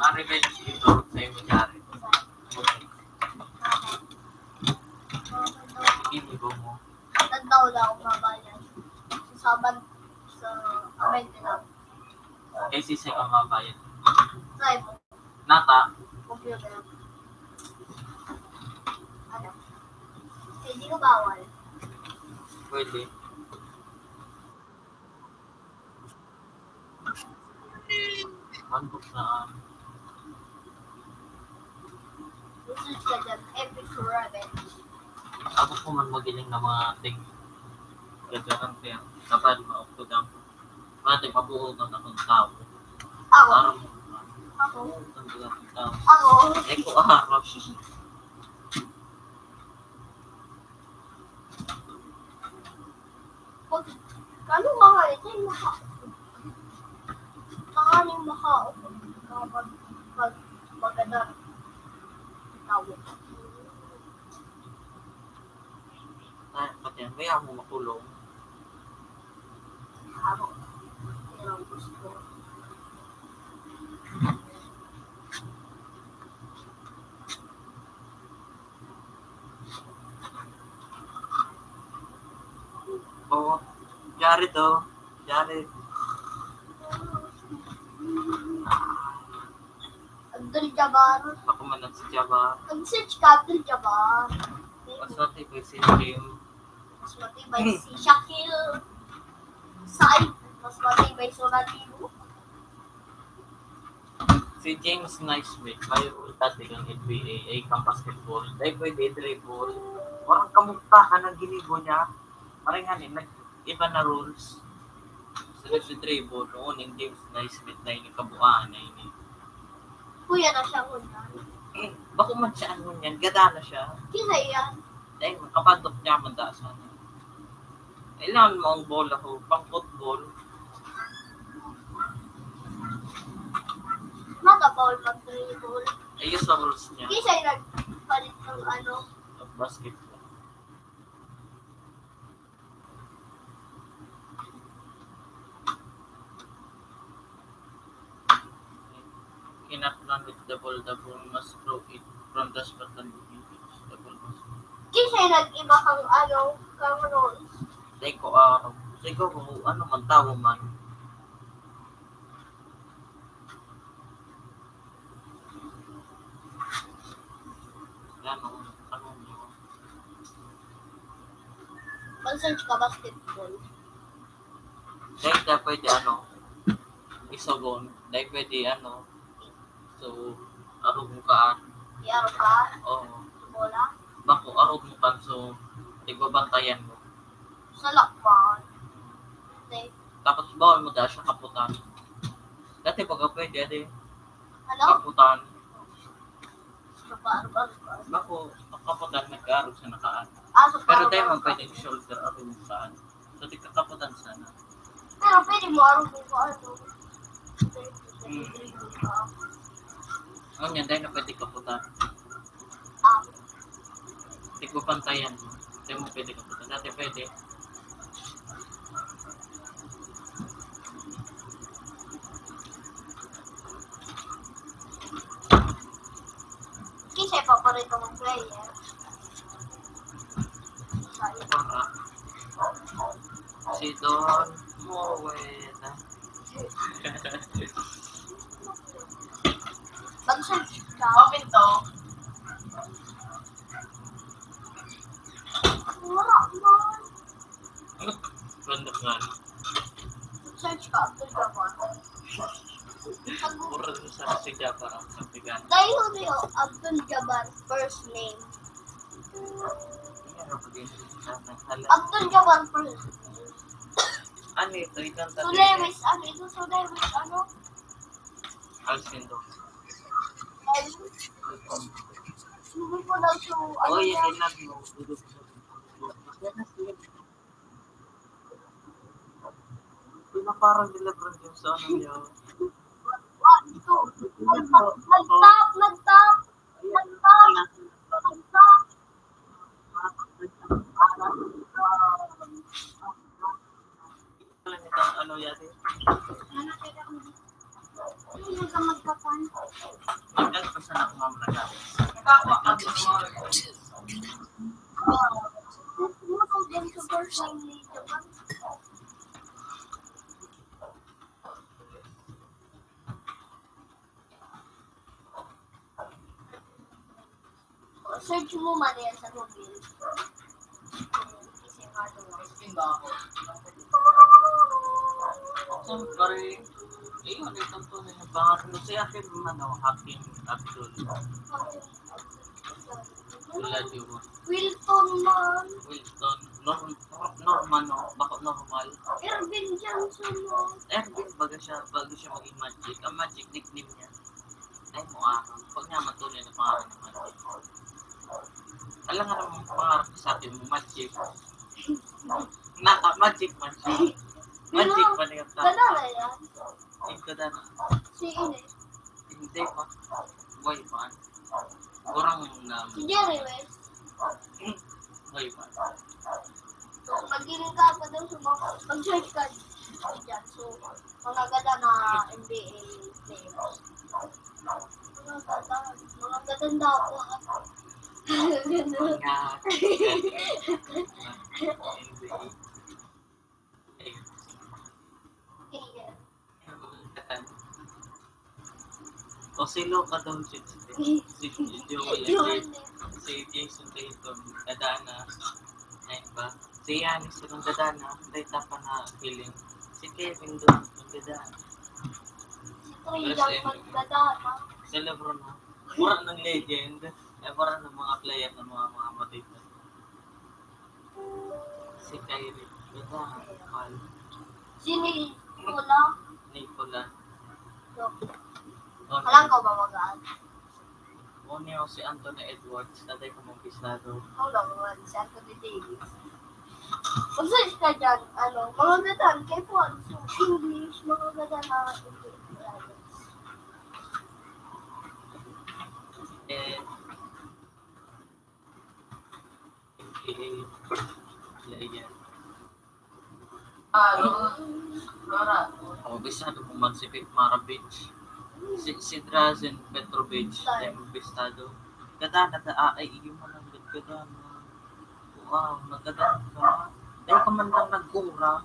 Maribel, ito, sa'yo mo, Jared. Sige, ibo mo. Tanda ko lang akong mabayad. Sa Sabad, sa Abente lang. Kay sisay ka mabayad. Sa ibo. Nata. Computer. Ano? Hindi ko bawal. Pwede. Mantok na, ah. Usus ka dyan, epic revenge. Ako po man magiling na mga ting-, gaganan kaya kapag maupod ang mga ting-, mabuhol na akong tao. Ako. Parang, Ako. Ang gaganan tao. Ako. Ay, ko, ah, Rosh. Pag, ano ba nga ito? Yung maka-, baka yung maka-, pag, pag, maganda. Tawag. Ah, pati yan. Kaya mo makulong. Ako. Pero gusto. Oh, Jared, oh. Jared. Abdul Jabbar. Ako man ang si Jabbar. Mag-search ka, Abdul Jabbar. Mas matibay si Jim. Mas matibay si Shaquille. Said. Mas matibay si Ronaldinho. Si James Naismith, may ultad di kang N B A, ay kang basketball. Dahil pwede dribble. Parang kamukta ka ng ginibo niya. Parang nga, eh, nag-iba na rules. Sa nagsi-dribble, noon yung James Naismith na yung kabuuan na yun, eh. Kuya na siya, kuya. Eh, bako man siya, ano yan, gada na siya. Kisa yan. Dahil makapadok niya, manda sana. Kailangan mo ang bola ko, pang football. Mata bawal mag-dribble. Ayos sa rules niya. Hindi siya yung nagpalit ng ano. Ng basketball. Kinaklan with the ball, the ball must throw it from the spot and the ball must. Kinsa yung nag-iba kang ano, kang rules? Di ko aram. Di ko kung ano man, tao man. Yan, ang, ano nyo. Mag-search ka basketball. Dahil ka pwede, ano, isogon. Dahil pwede, ano, so, arog mo ka. Iarog ka? Oo. Bola? Bako, arog mo ka, so, tigbabantayan mo. Sa lakpan. Hindi. Tapos, bawal mo dahil sa kaputan. Dati baga pwede, ate. Ano? Kaputan. Sa paarog-arog ka. Bako, ang kaputan, nag-aarog sa nakaan. Ah, sa paarog-arog ka. Pero dahil man pwede shoulder, arog mo saan. So, di kakaputan sana. Pero pwede mo arog mo ano. Hmm. Ano yan, dahil na pwede kaputan. Ah. Tigpapantayan mo. Dahil mo pwede kaputan. Dati pwede. Kinsa yung paborito mong player? Sa iyo. Si Don Moen. Mag-search ka. Open to. Wala man. Ano? Random nga. Search ka, Abdul Gabon. Sa Puro sa si Jabbar ang nagbigan. Tayo niyo, Abdul Jabbar, first name. Ano ba din? Hala. Abdul Jabbar, first name. Ano ito? Ikanta Sulewis, ano ito? Sulewis, ano? Alcindo. Ay, hindi ko lang so, ano Oh, niya. Yan, I love you. Di ba parang nilabran yung sa ano niya? Ito. Nag-tap, nag-tap, nag-tap, nag-tap. Alam niyo itong ano yate? Ano ka magkapan? Nagkagpasa na ako, ma'am, naga. Ano ka din sa first name ni Japan? Search mo man yan sa Google. Kasi nga ito lang. Siyempre, eh, yun, itong tunay na pangalan. Si akin, ano, Hakim Abdul. Wala, di ba? Wilton man. Wilton. Norm, Norman, no? Bako normal. Ervin Johnson man. Ervin, baga siya, bago siya maging magic. Ang magic, nickname niya. Ay, mo ah. Pag nga matuloy na pangalan ng magic. Alam nga namang pangarap sa akin mo, magic. Naka, magic man siya. Magic man yung tao. Ganda na yan. Yung ganda na. Si Ines. Hindi pa. Buhay pa. Kurang na. Si Jerry West. Buhay pa. So, pag giling ka pa daw sa mga, mag-search ka dyan. So, mga ganda na N B A players. Mga ganda, mga ganda po. Mga. Kaya, O si Luka Doncic, si, si Joel Joel. Embiid, si Jayson Tatum, gadana. Ay ba? Si Giannis, ang gadana. Dahil tapa na feeling. Si Kevin doon, ang gadana. Si Trae Young, magdadama. Si LeBron, ha? Mura ng legend. Eh, mura ng mga player ng mga, mga matita. Si Kyrie, gadana. Mal. Si Nicola. Nicola. Alam ko ba mag-aal? Unyo si Anthony Edwards, tatay ko mong pisado. Ako lang naman, si Anthony Davis. Mag-search ka dyan, ano, mga gatan, kay Juan, so, English, mga gatan na English. Eh, eh, eh, eh, Ah, Lora. Lora. O, bisado mo man si Pete Maravich. Si, si Drazen Petrovic, Sorry. Demo Bistado. Gada, gada, ah, ay, iyo man ang gada, no? Wow, nagada ka. Dahil ka man lang nag-ura.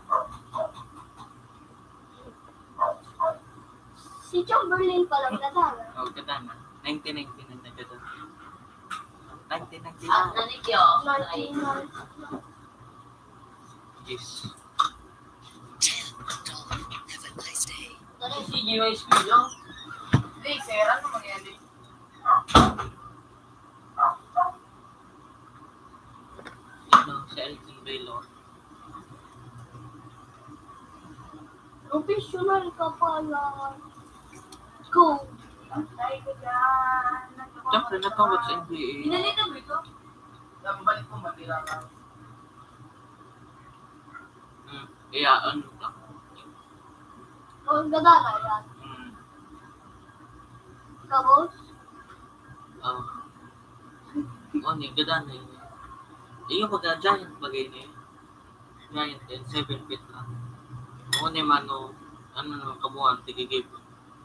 Si Chamberlain pa lang gatan. Oh, gada na. Nineteen ninety-nine na gada. Nineteen ninety-nine. Ah, nanikyo. Martinez. Yes. Ano si G Y S P, no? Hindi, sera naman yan, eh. Ano, si Elgin Baylor. Professional ka pala. Go. Siyempre, natawag sa N B A. Pinalitan mo ito? Ang balik ko, matira ka. Hmm. Kaya, ano ka? Ang ganda na yan. Hmm. Tapos, Ah. Oh, ni gada na yun. Iyo, pag giant bagay na yun. Giant din, seven feet lang. Oo, ni mano, ano naman kabuhan, tigigib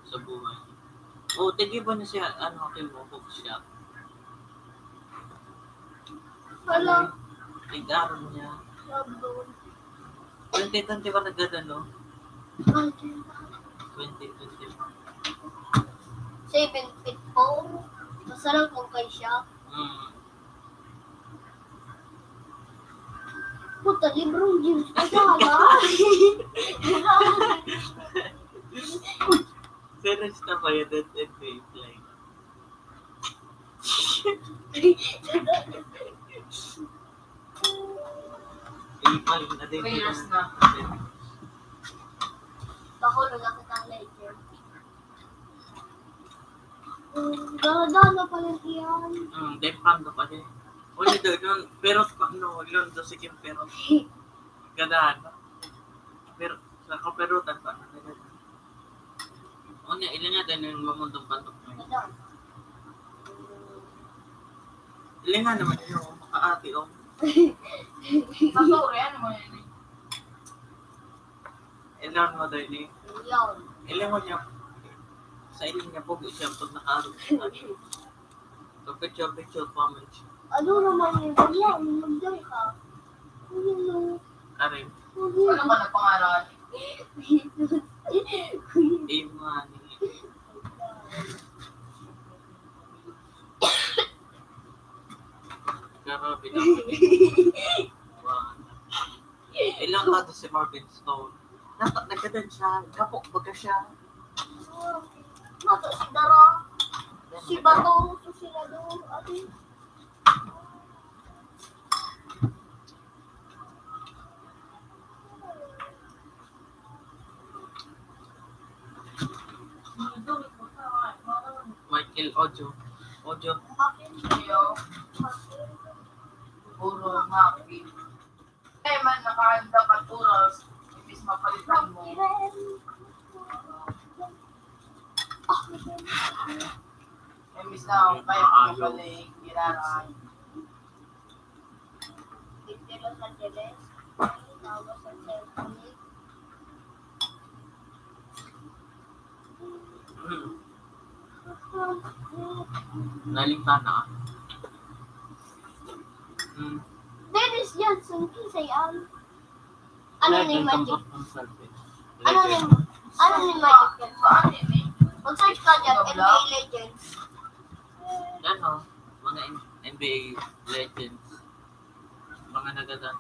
sa buhay. Oh, tigiban na siya, ano, akin mo, hook siya. wala. Tig-aron niya. Sabi doon. Twenty twenty-one na gada, no? Ay, Twenty twenty-one. Seven feet four. Basta lang kung kay siya. Hmm. Puta, LeBron James. Ay, hala. Pero sa bayad at N B A play. Ipal na din. Three years na. Bahulog ako ng Lakers. Daladala pala iyan. Hmm, depende pa din. Wala daw yun. Pero pa, no, yun, do sige, pero. Ganahan. Pero, sa kaperutan pa, ano na yun? O niya, ilan nga din yung mamundong kantok na yun? Ito. Ilan nga naman yun, makaati, oh. Masuri, ano mo yun eh? Ilan mo daw yun eh? Yun. Ilan mo niya? Sa ilan niya po, siya pag nakaarog. So, picture, picture, comment. Ano naman yun? Yan, magdiyan ka. Ano yun? Aray. Ano yun? Ano ka na pangalan? Imani. Grabe naman. Wow. Ilang ka to si Marvin Stone? Nata-, nagkadan siya. Gapo baga siya. Mato si Dara. Si Bato. Si Senador. Ate. Michael Ojo. Ojo. Puro happy. Eh, man, nakahandap at oras. Imbis mapalitan mo. Imbis na, kaya ko pala eh, kailangan. Dito Los Angeles. Tapos ang cellphone. Naligtaan na ka? Hmm. Dennis Johnson, kinsa yan? Ano ni Legend Magic? Of Consult, eh. Ano ni, Legend. Ano ni Magic yan? Mag-search ka dyan, N B A Legends. Ano? Mga N-, N B A Legends. Mga nagada.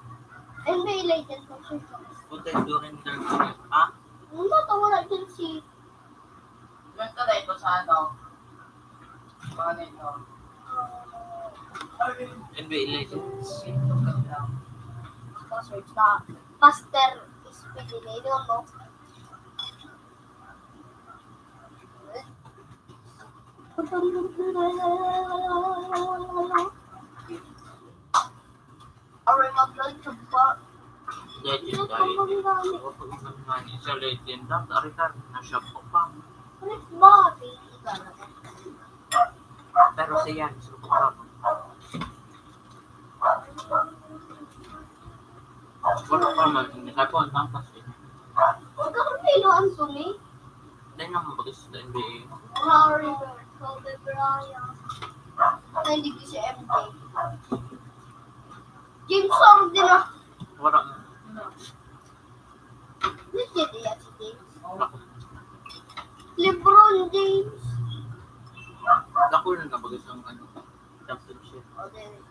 N B A Legends, mag-search ka. Puta, during their career. Ha? Ano ba ito? Wala dyan si Kwento na ito sa ano? Mga nito. N B A Legends. Password na. Pastor Speedy Leo, no? Aray, mag-live ka ba? Legend tayo. Sa legend lang, ari ka, na-shock ko pa. Ano ba? Pero siya yan, suko ka. Wala pa man, hindi ka po ang tampas eh. Huwag ka kang Milo Anthony. Dahil naman bagas sa N B A. Larry Bird, Kobe Bryant. Ay, hindi ko si M J. James Harden ah. Wala na. Hindi siya diyan si James. Wala. LeBron James. Dakul na bagas ang ano, championship. O, then,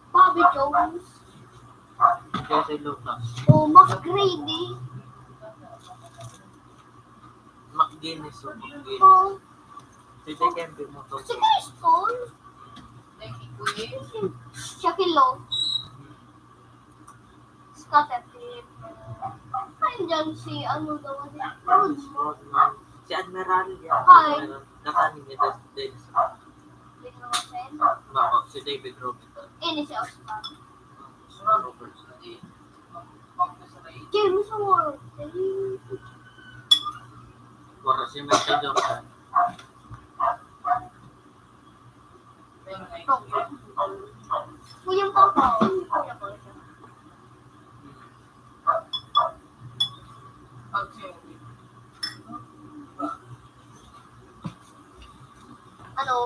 Bobby Jones. Jesse Lucas. O, McGrady. McGuinness o McGuinness. O. Si Dikembe mo to. Si Chris Paul. Si Shaquille O'Neal. Scottie Pippen. Ay, dyan si ano daw, ano? Dennis Rodman. Si Admiral, yan. Hi. Si Admiral. Nakanin niya, Dennis Rodman. Dennis Rodman. Bako, si David Robinson. Ini si Oscar. Oscar Robertson, eh. James Worthy. Wala si Michael Jordan. Kuya Papa. Kuya Papa. Ano?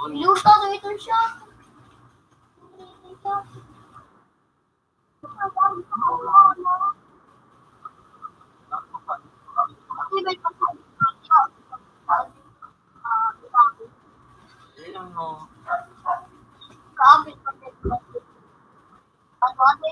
Luta na ito siya. Ilang mo? Kapit, kapit, kapit. Ano, ate?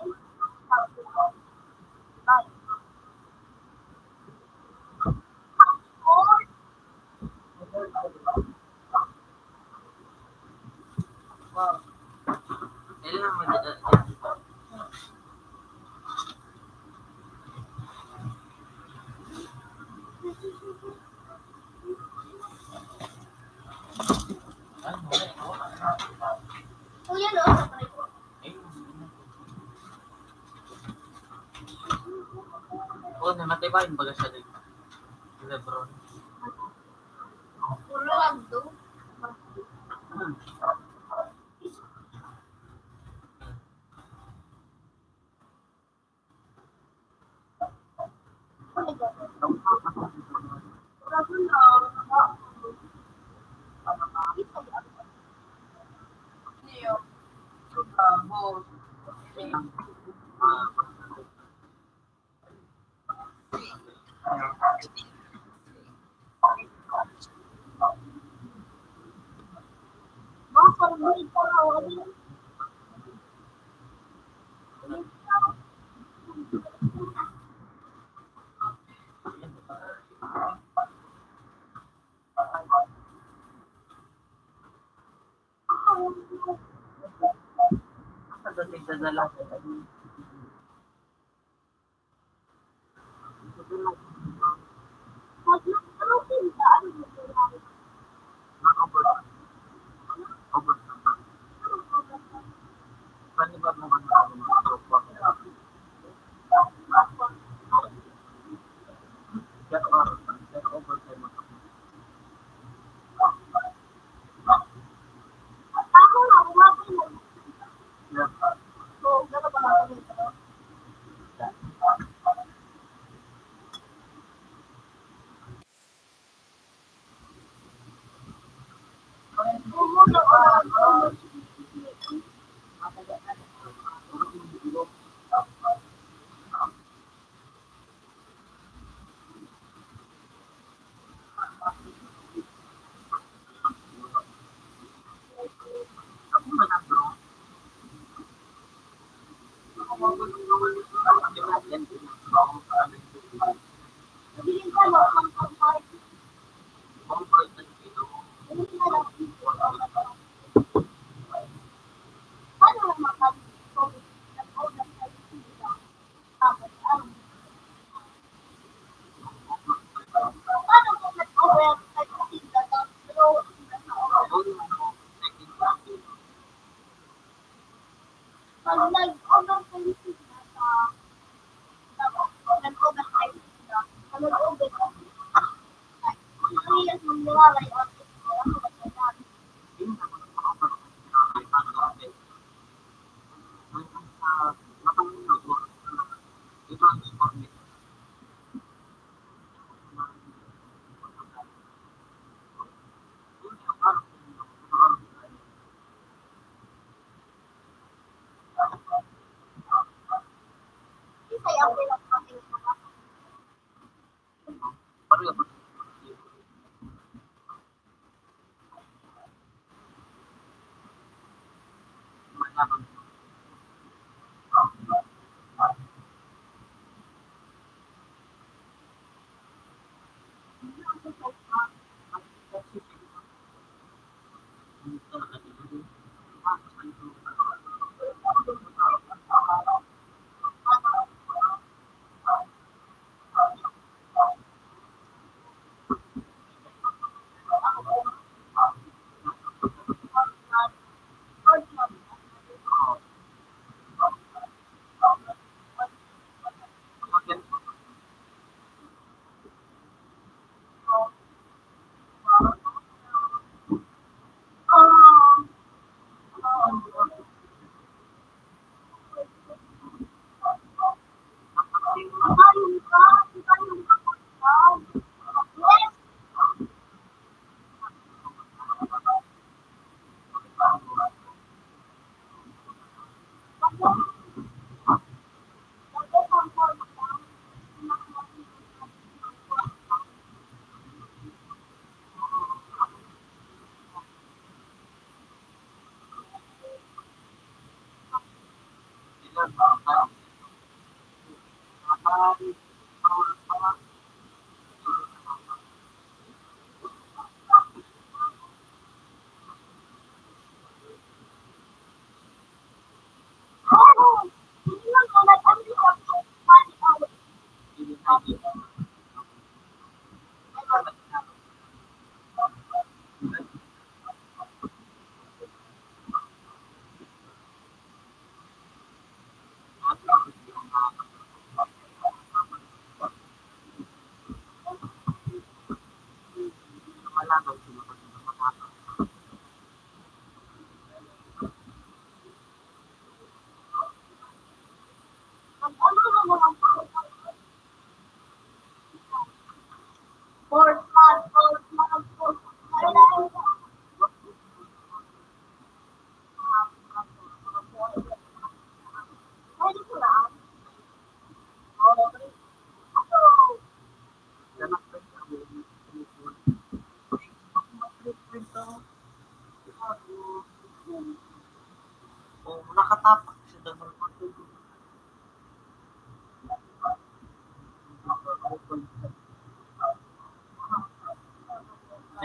Ito, namatay ba yung baga siya dito? Lebron.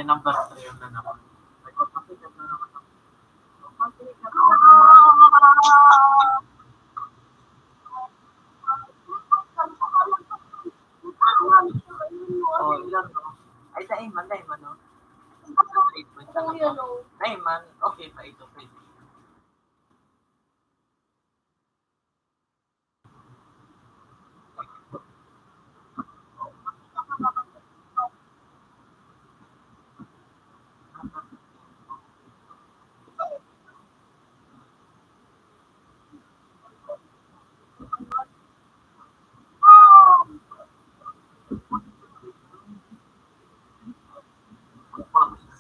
Number three na naman. Oh, ilan to? Ay, dai man, dai man, no? Dai man. Okay pa ito, pwede.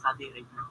Sa diri na.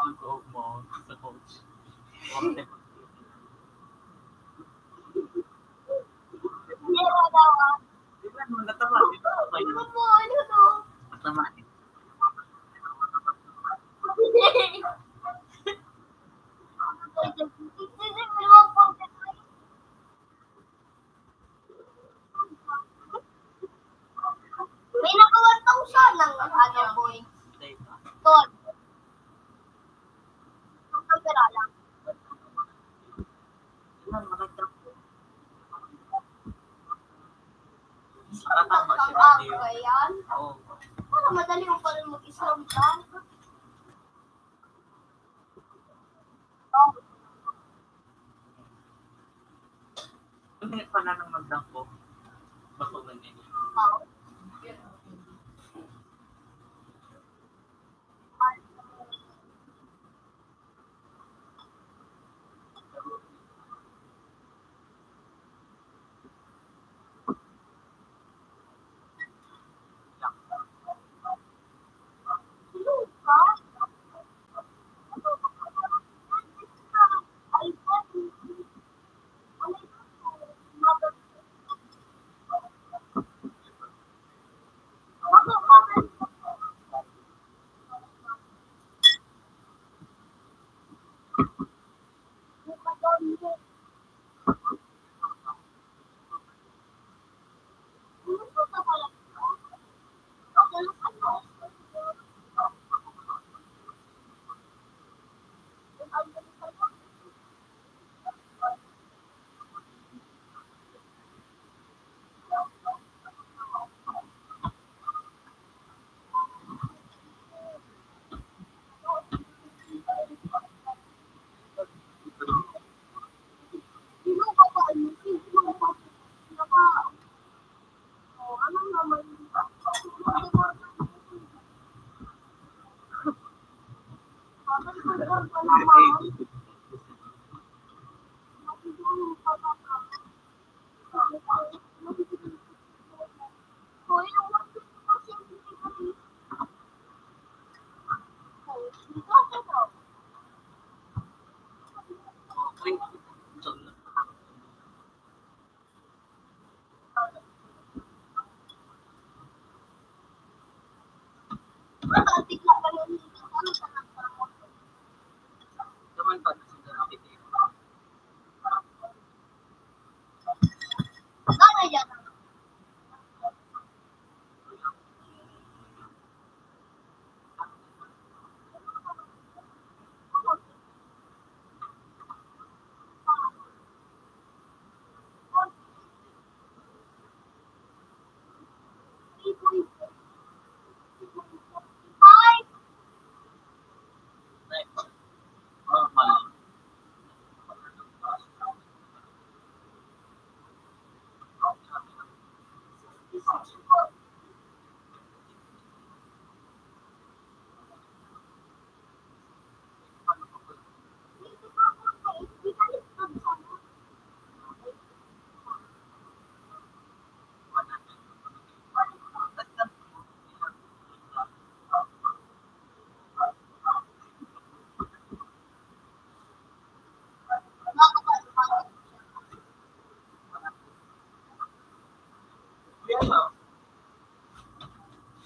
Ang loob mo sa coach. Natama, di ba? Ano to? Natama, eh. May naka one thousand ng ano, boy. Tol. Ang pera lang. Nakatama si Mateo. Ayan. Oo. Para madali mo pa rin mag-islam ka. Hindi pa na nang magdangko. Bako man din.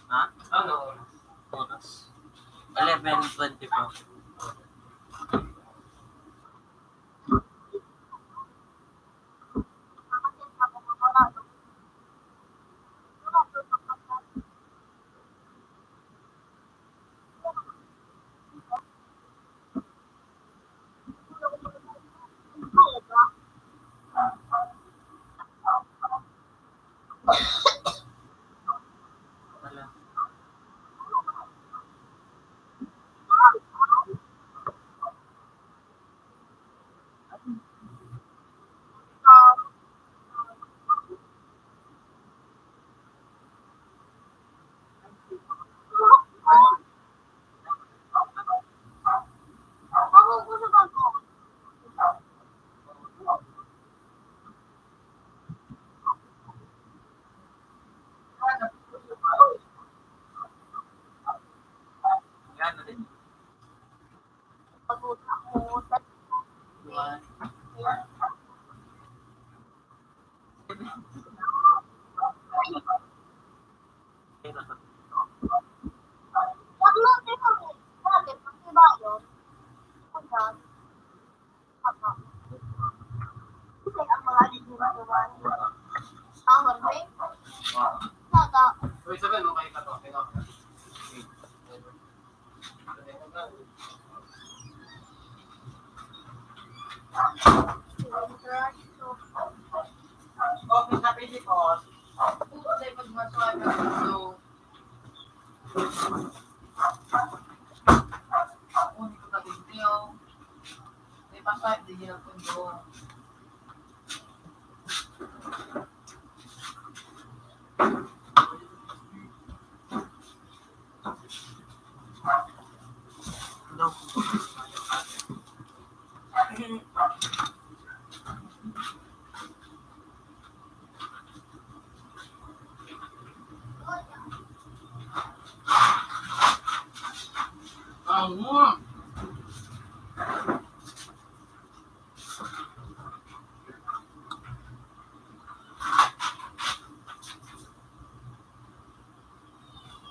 Ha? Ano oras? Oras? Eleven twenty-four.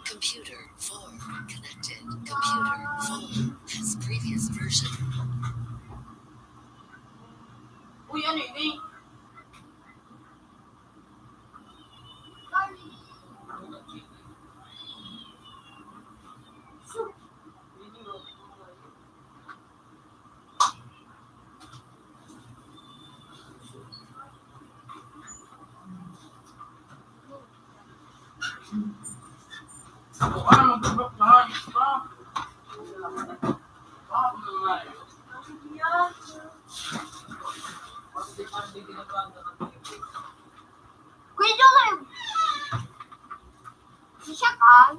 Computer four connected. Computer four has previous version. Uy, ano ini? Kuya Jomar, si Shaq, ah.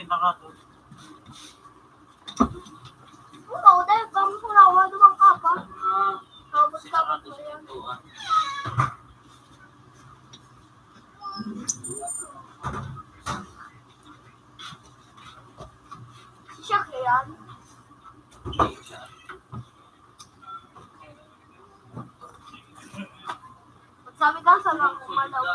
Ikaw, dahil bang sulawa naman ka pa? Tapos tapos mo yan. Siya kaya? Sabi daw sa mga kumalaw.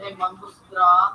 Eh, mangustra.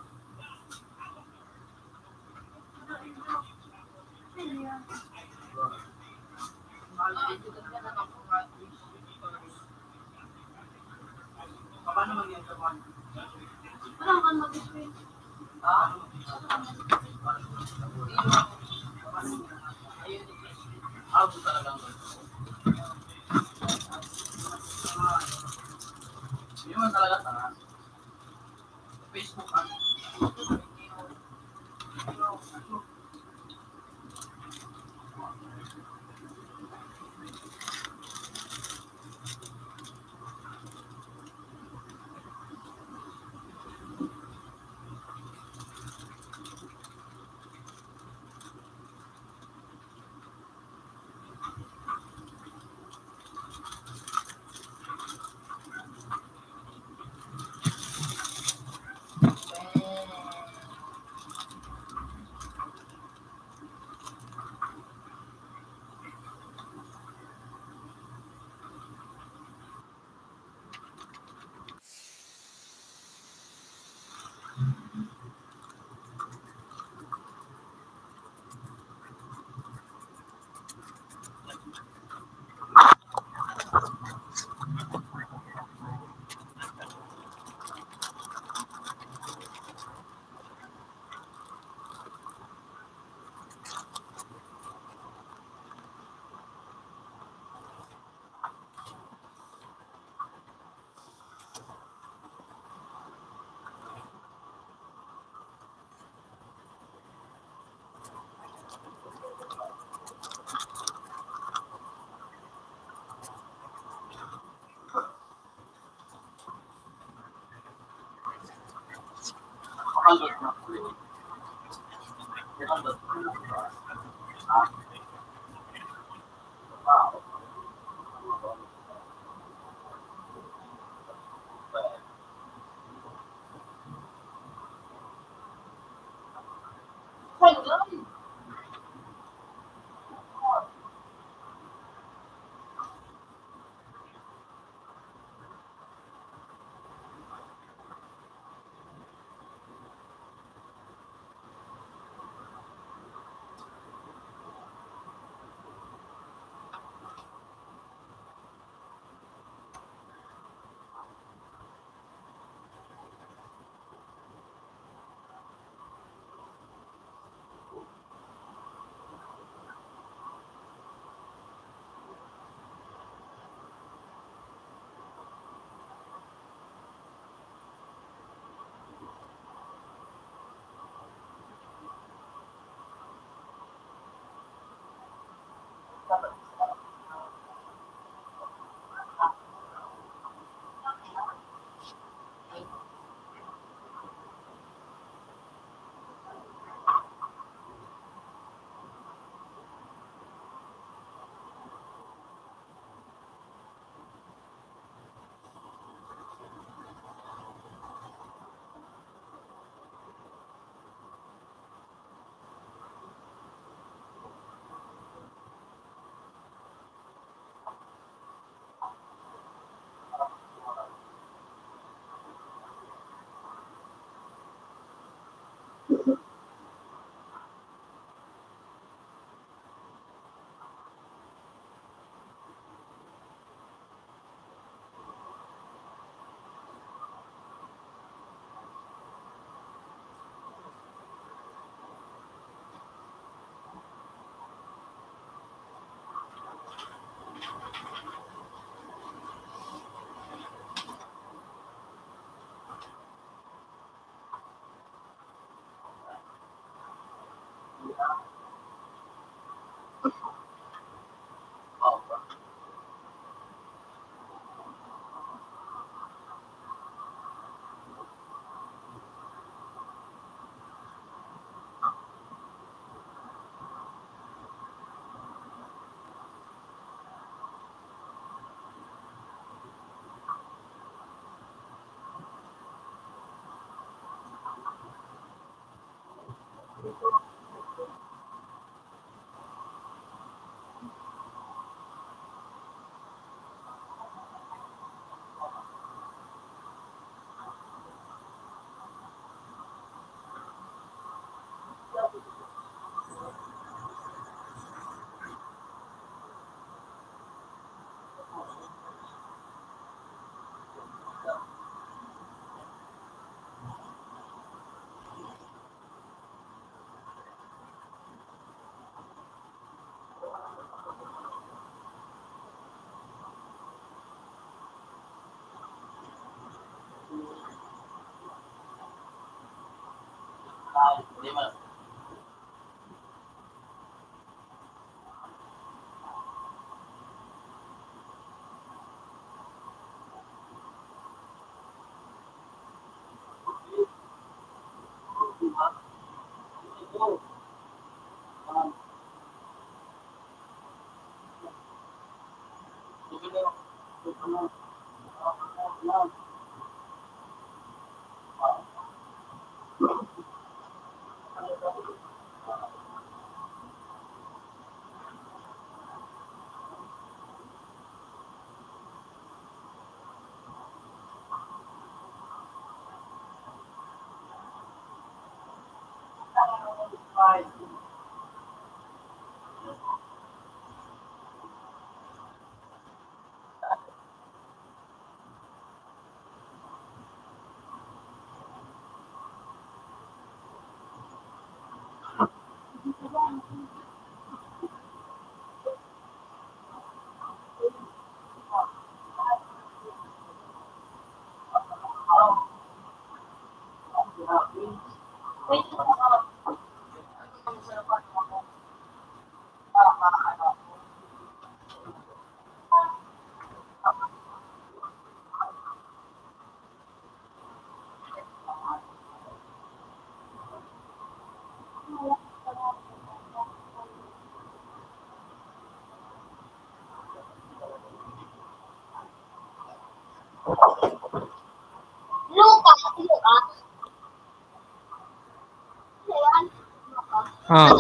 Hmm.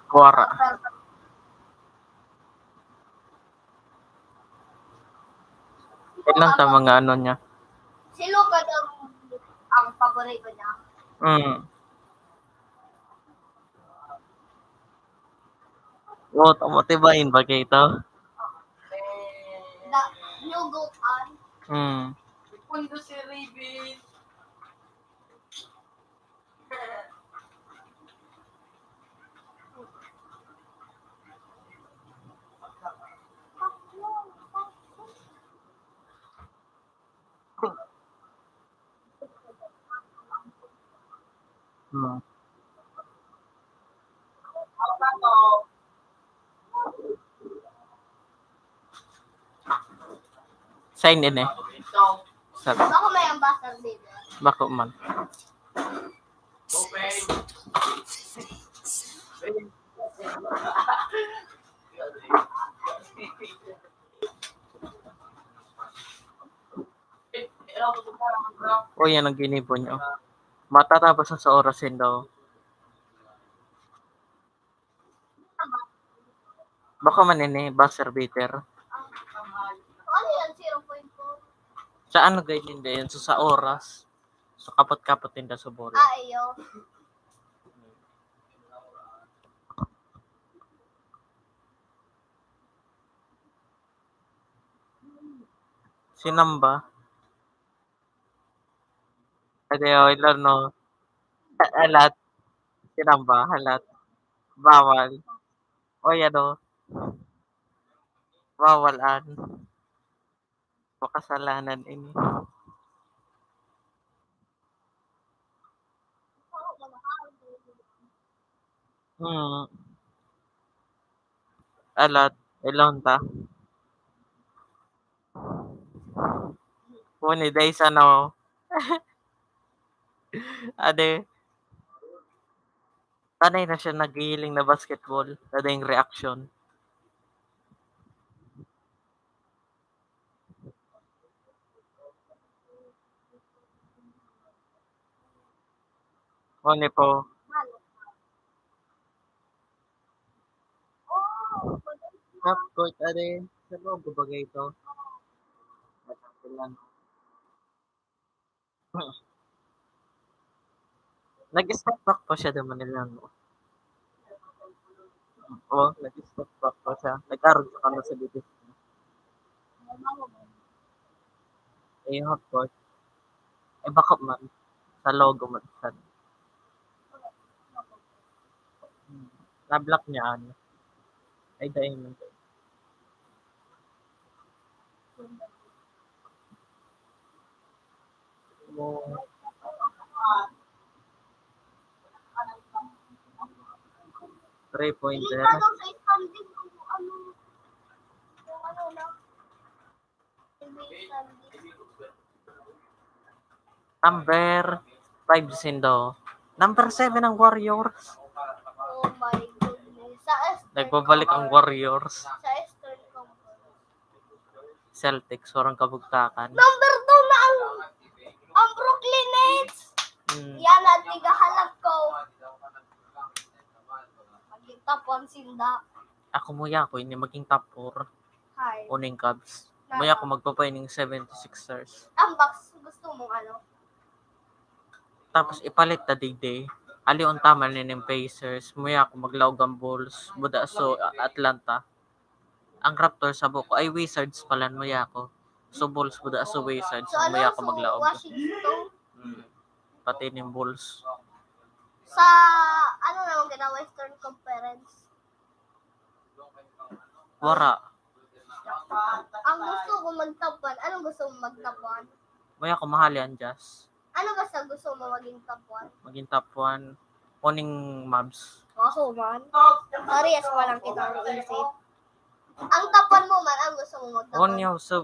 Wara. Yan lang ta mga ano niya. Si Luka daw ang paborito niya. Mm. Oh, tama, diba yun bagay ito? Da, new goat an. Mm. Pundo si Raven. Hmm. Sign in eh. Sa Bako may ambassador dito. Bako man. O, yan ang ginibo niyo. Matatapos na sa oras yun daw. Bako man ini, buzzer beater. Ano yan? Zero point four? Sa ano, guide ninda yan? So, sa oras. So, kapot-kapot ninda sa bola. Ah, iyo. Sinamba. Ade, oh, ilan, no? Halat. Sinamba, halat. Bawal. O, yan, oh. Bawal, an. Makasalanan ini. Mm. Alat, ilon ta. Kuni, dai sa no. Ade. Tanay na siya naghihiling na basketball. Ade yung reaction. Kuni po. Half court, are. Sa loob ko bagay ito. Masakto lang. Nag-step back pa siya naman nila, no? Oo, nag-step back pa siya. Nag-arog sa kano sa bitis. Eh, yung half court. Eh, bako man. Sa logo man siya. Hmm. Na-block niya, ano. Ay, dahil man. Three pointer. Number five, Sindo. Number seven ang Warriors. Oh my goodness. Sa Eastern Nagbabalik ang Conference. Warriors. Sa Eastern Conference. Celtics, walang kabugtakan. Number two na ang, ang Brooklyn Nets. Hmm. Yan ang tigahalag ko. Maging top one sinda. Ako mo ya, ako ini maging top four. Hi. Uning Cubs. Muya ako magpapain ng seventy-sixers. Ang Bucks, gusto mong ano? Tapos ipalit ta digdi. Alion tama ni ning Pacers. Muya ako maglaog ang Bulls. Buda so Atlanta. Ang Raptors, sabo ko, ay Wizards pala, muya ako. So Bulls, buda so Wizards. So, ano? Muya ako maglaog. Washington? Hmm. Pati ning Bulls. Sa, ano naman gina Western Conference? Wara. Ang gusto ko mag-top one. Anong gusto mo mag-top one? Muya ako mahali ang Jazz. Ano basta gusto mo maging top one? Maging top one. Kuning Mavs. Ako man. Parehas pa lang kita ang isip. Ang top one mo man, ang gusto mo mag-top one? Kuning sa,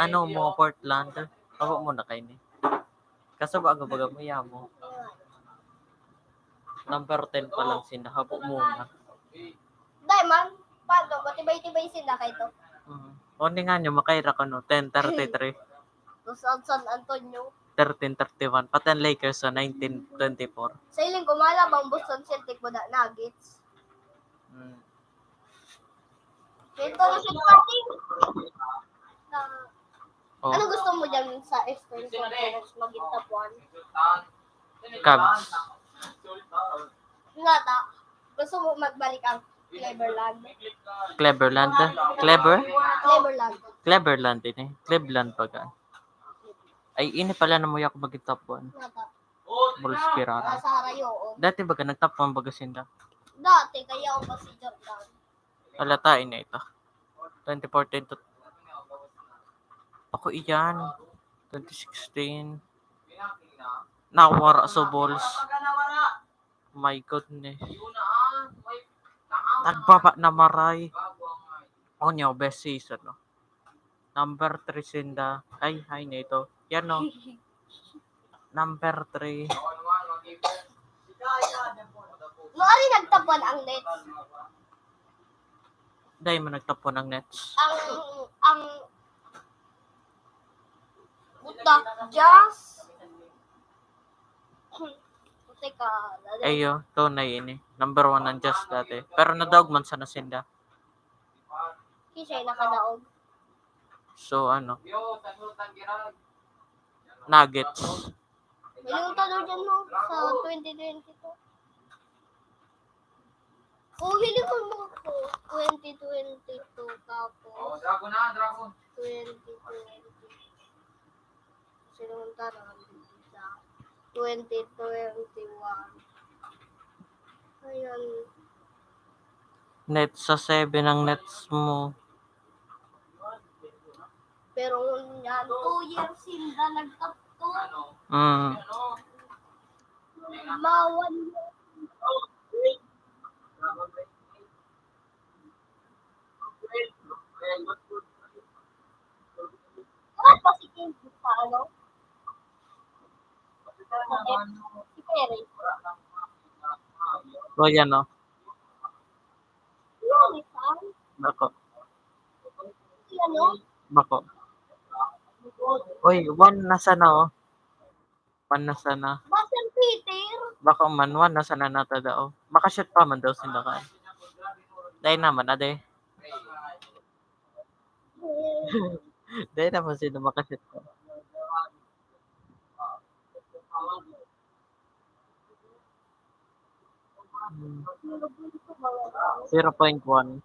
ano, mga Portland. Tabo mo na kayo ni. Kaso baga-baga mo, yamo. Number ten pa lang sinda, habo muna. Dai man, paano? Matibay-tibay sinda kay to. Mm. O, ni nga nyo, makaira ko, no? Ten thirty-three. Tapos ang San Antonio. Thirteen thirty-one. Pati ang Lakers sa nineteen twenty-four. Sa iling ko, mala bang Boston Celtic mo na Nuggets? Mm. Ito na si Pating. Na, Oh. Ano gusto mo dyan sa Eastern Conference maging top one? Cubs. Nga ta, gusto mo magbalik ang Cleveland? Cleveland? Clever? Cleveland. Cleveland din eh. Cleveland baga. Ay, ini pala na muya ako maging top one. Nga ta. Bulls Pirara. Nasa harayo, oh. Dati baga nag-top one baga sinda. Dati, kaya ako pa si Jordan. Alatain na ito. Twenty fourteen to, ako iyan. Twenty sixteen. Nawara sa Bulls. My goodness. Nagbaba na maray. O niyo, best season, no? Number three sinda. Ay, ay, nito. Yan, no? Number three. No, ari nagtapon ang Nets. Dahil mo nagtapon ang Nets. Ang, ang, buta, Jazz. Teka, dali. Ayo, tunay ini. Number one ang Jazz dati. Pero nadaog man sana sinda. Kisay nakadaog. So, ano? Nuggets. May yung tanong dyan, no? Sa twenty twenty-two. Oh, hiling ko mo po. Twenty twenty-two, tapos twenty twenty. Sinunod na naman dito sa twenty twenty-one. Ayan. Nets sa seven ang Nets mo. Pero ngunyan, two years sinda nagtapto. Mm. Ma one year. Wala pa si Kim sa ano? Si Perez. O, yan, o. Yan, isa. Bako. Yan, o. Bako. Uy, one na sana, o. One na sana. Basta Peter. Bako man, one na sana nata daw. Makashoot pa man daw sila ka. Dai naman, ade. Dai naman sila makashoot pa. Hmm. Zero point one.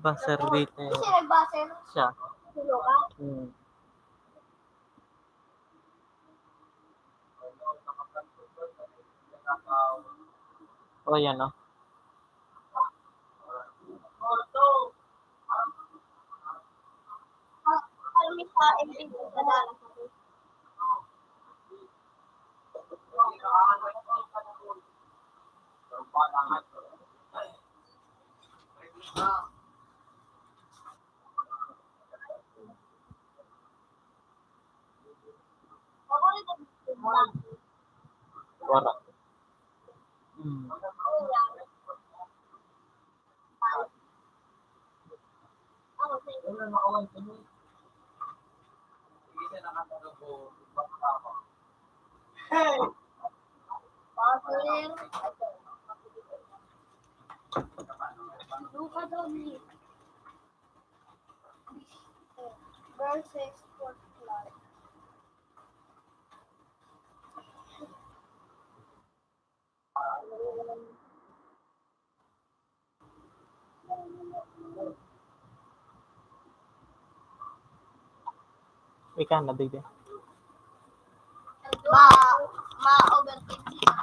Buzzer beater. Sino nag-buzzer? Siya. Sino ka? Hmm. O, yan, o. Wala. Hmm. Luka daw ni versus Portland. Ika na, baby. Ma, ma-overtake siya.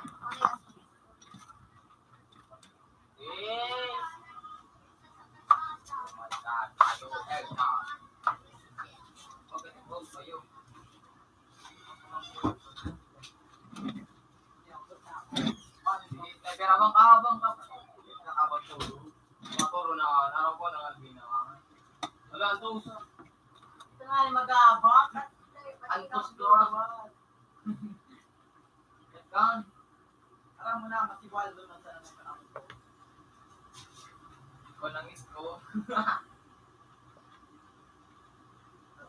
Wala, ito, usa. Ito nga, mag-aabak. Antos ko. Kan, alam mo na, masiwal doon ang sarap ng panahon ko. Ikaw lang isko.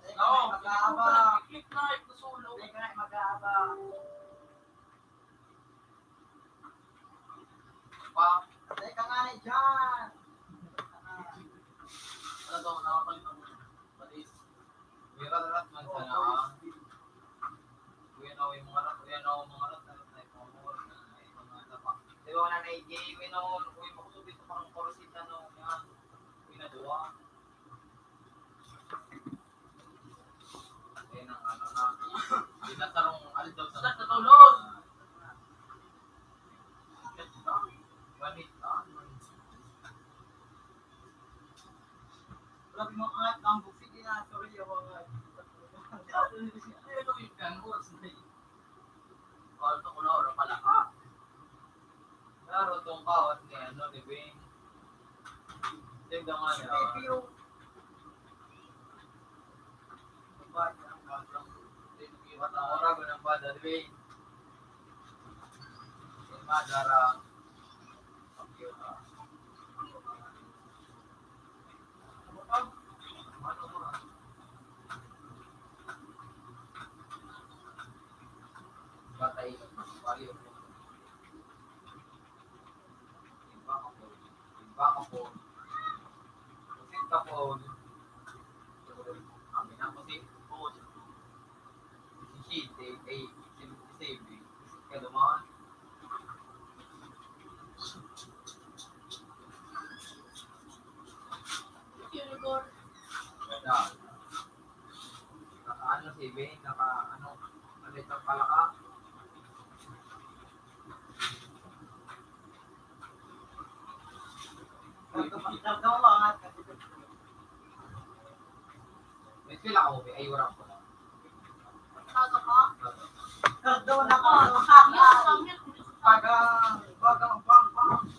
Oo, mag-aabak. Click na, ito solo. Teka, mag-aabak. Pa, teka nga na dyan. Ano daw, nakapalitan mo? Palis. May rarat man sana, ah. Uy, ano, yung mga rat, uy, ano, mga rat, rat na yung mga rat, na yung mga tapa. Di ba, wala na yung game, you know, uy, makusog dito, parang porosita, no, yan. Uy, na duwa. Yan ang ano na, pinasarong aldaw sa natulog. Manit, ah, manit. Grabe, mga angat na ang buksid, di na, sorry, yung mga, pero yung kan, oh, sorry. Bawal ka ko na, wala pala ka. Klaro, itong kawat ni, ano, ni Bing. Tignan nga niya. Baby, oh. Ang bata, ang bata. Hindi, nag-iwan ang oras, walang bata, ni Bing. Yung madara. Ang cute, ah. Patay. Bali, okay. Iba ka po. Iba ka po. Pusit ka po. Kami na pusit po. Sisite, ay, sisite, pusit ka naman. Wala. Naka ano si Ben, naka ano, ano itong palaka? May pila ka ubi? Ay, wala ko lang. Cardona ka. Bagang, bagang, bang, bang.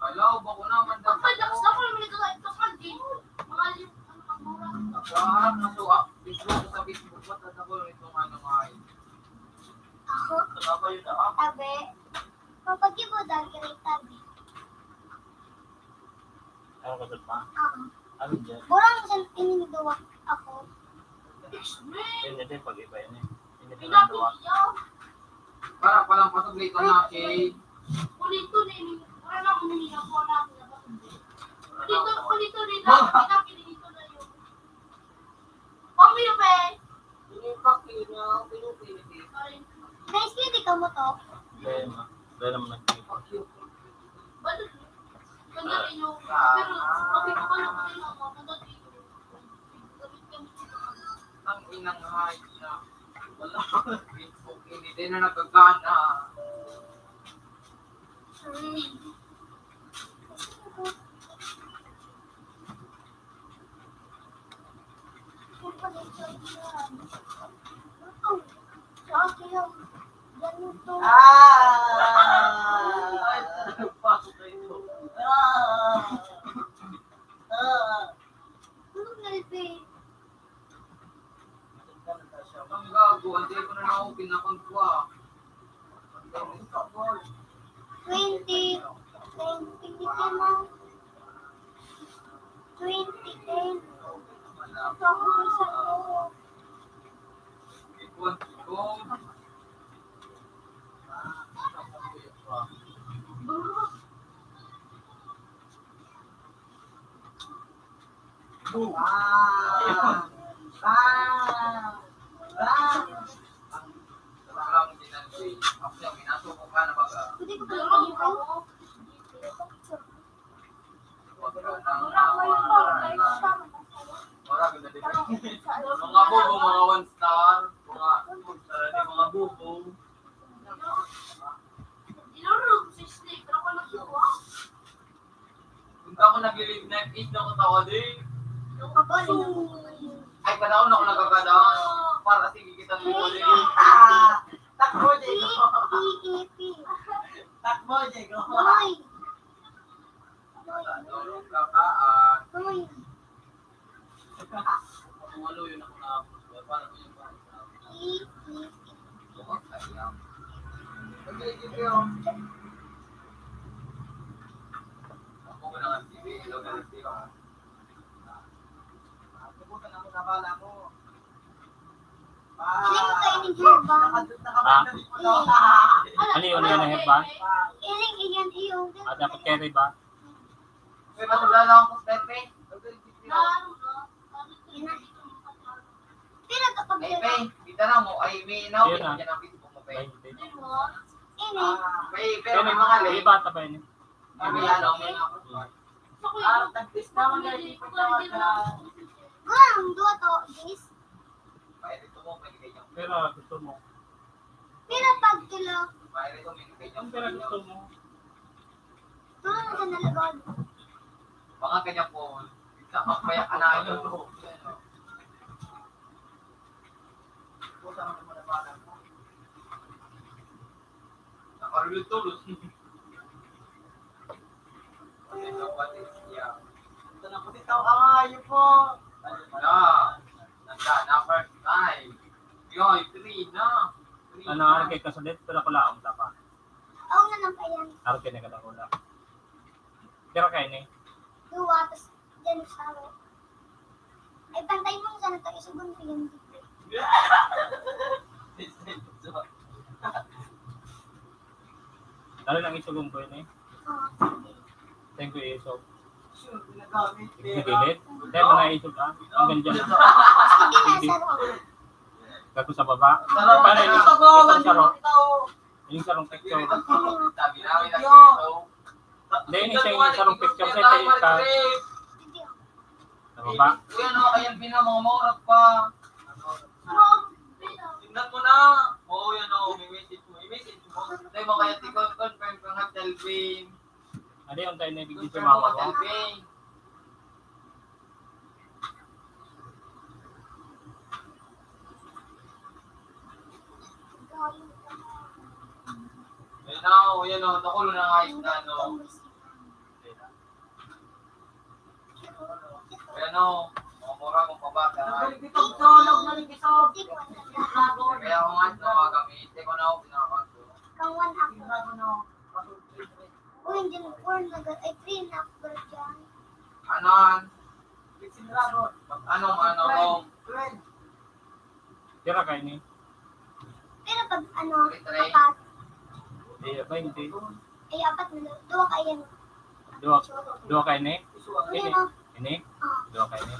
Hello, bako naman daw. Pagpadax na ko, may nagkakait sa kantin. Mga lim-, ano, pagmura. Lahat na to, ah, Facebook, sa Facebook, ba't ako itong ano nga eh? Ako? Wala pa yun, ah. Tabi. Kapag ibo, dahil ka rin tabi. Ano ka pa? Oo. Ano dyan? Burang sa inindawak ako. Hindi, hindi, pag iba yun eh. Hindi ka lang dawa. Para palang pasok dito na, okay? Kulito na ini. Wala na akong hinihinga po na pinapasok. Kulito, kulito na ini. Pinapili dito na yung pamilya, eh. Pinipakina, pinipili. Guys, hindi ka mo to? Hindi, ma. Hindi naman nagpipakina. Ba't? Kanya rin yung, pero sabi ko, ano ko rin ako, nandun dito. Ang inang hayop na. Wala. Facebook, hindi din na nagagana. Ah! Ay, ano pa ako kayo? Ah! Ah! Ano nga, Alvin? Ang gago, hindi ko na na-open na pag-, ah. Twenty, twenty, twenty ten. Tapos ako. Ah! Ah! Ah! Sobrang ginanti. Ako yung minasuko ka na baga. Pwede ko pala ito? Wag ka nang nawawala. Wala, ginanti. Mga bobo, mga one star, mga two star, mga bobo. Inurog sa snake, pero ako nagkuha. Punta ko naglilid na yung age na katawa din. Yung kapal. Ay, panahon ako nagkakadaan. Para sige kitang limuli. Ah, takbo, Diego. Takbo, Diego. Hoy. Tulog ka pa, ah. Hoy. Kung ano yun ako na, paano ko yung Iling ko ining herba. Ha? Ano yun, ano yun, herba? Iling iyan iyo. Ah, dapat carry ba? Pero wala lang akong sniper. Ina. Pero kapag Ay, pe, kita na mo. Ay, may inaw. Ayun na. Yan ang Facebook mo, pe. Ay, hindi. Ini. Ah, pe, pero may mga link. May bata pa yun eh. Ah, may ano, may mga. Ah, nag-test naman na yung ipagtawag na. Ang duwa to, guys. Pera gusto mo. Pera pag kilo. Ang pera gusto mo. Tulong na sa nalagod. Mga kanya po. Sa pagbaya ka na yun. Nakarulog-tulog. Ito na po, tao, kayo po. Wala. Nagka na first time. Yoy, three na. Three Ano na. Ang kay kasadit? Pero kalaong tapa. Oo nga lang pa yan. Arke na kadakula. Pero kayo ni? Duwa, tas dyan sa Ay, pantay mo sana to, isugon ko yung libre. Dali lang isugon ko yun eh. Oo, sige. Thank you, isog. Sure, ginagamit. Sige, pera. Dilit. Dahil mga isog ha. Hanggang dyan. Sige na, saro. Gago sa baba. Sarap. Paano yun? Ito, saro. Yung sarong picture. Sabi namin na Yo. Hindi, hindi siya yung sarong picture. Sa ito yung isa. Sa baba. Uy, ano, ayan, Pina, mga maurag pa. Tingnan mo na. Oo, yan, oh, may message mo. May message mo. Hindi mo kaya, tiko, confirm ko nga, Telvin. Ano yung tayo na ibig dito, Confirm mo, mama mo? Telvin. Ayan na, oh, ayan, oh, nakulo na nga yung ano. Ayan, oh, mga mura mong pabata, ay. Nagkikitog-tulog, nagkikisog. Kaya ako nga, nawagamit. Di ko na ako pinakapag-, Kawan ako. Uy, hindi na four na ga-, ay, three na ako dyan. Anon? Anong, ano, Tira kayo ni? Pero pag ano, Three, three. Apat. Eh, baynte. Ay, apat na lang. Duwa kayo yan. Duwa, duwa kayo ni? Hindi, Ini? no? Ini? Ah. Duwa kayo ni?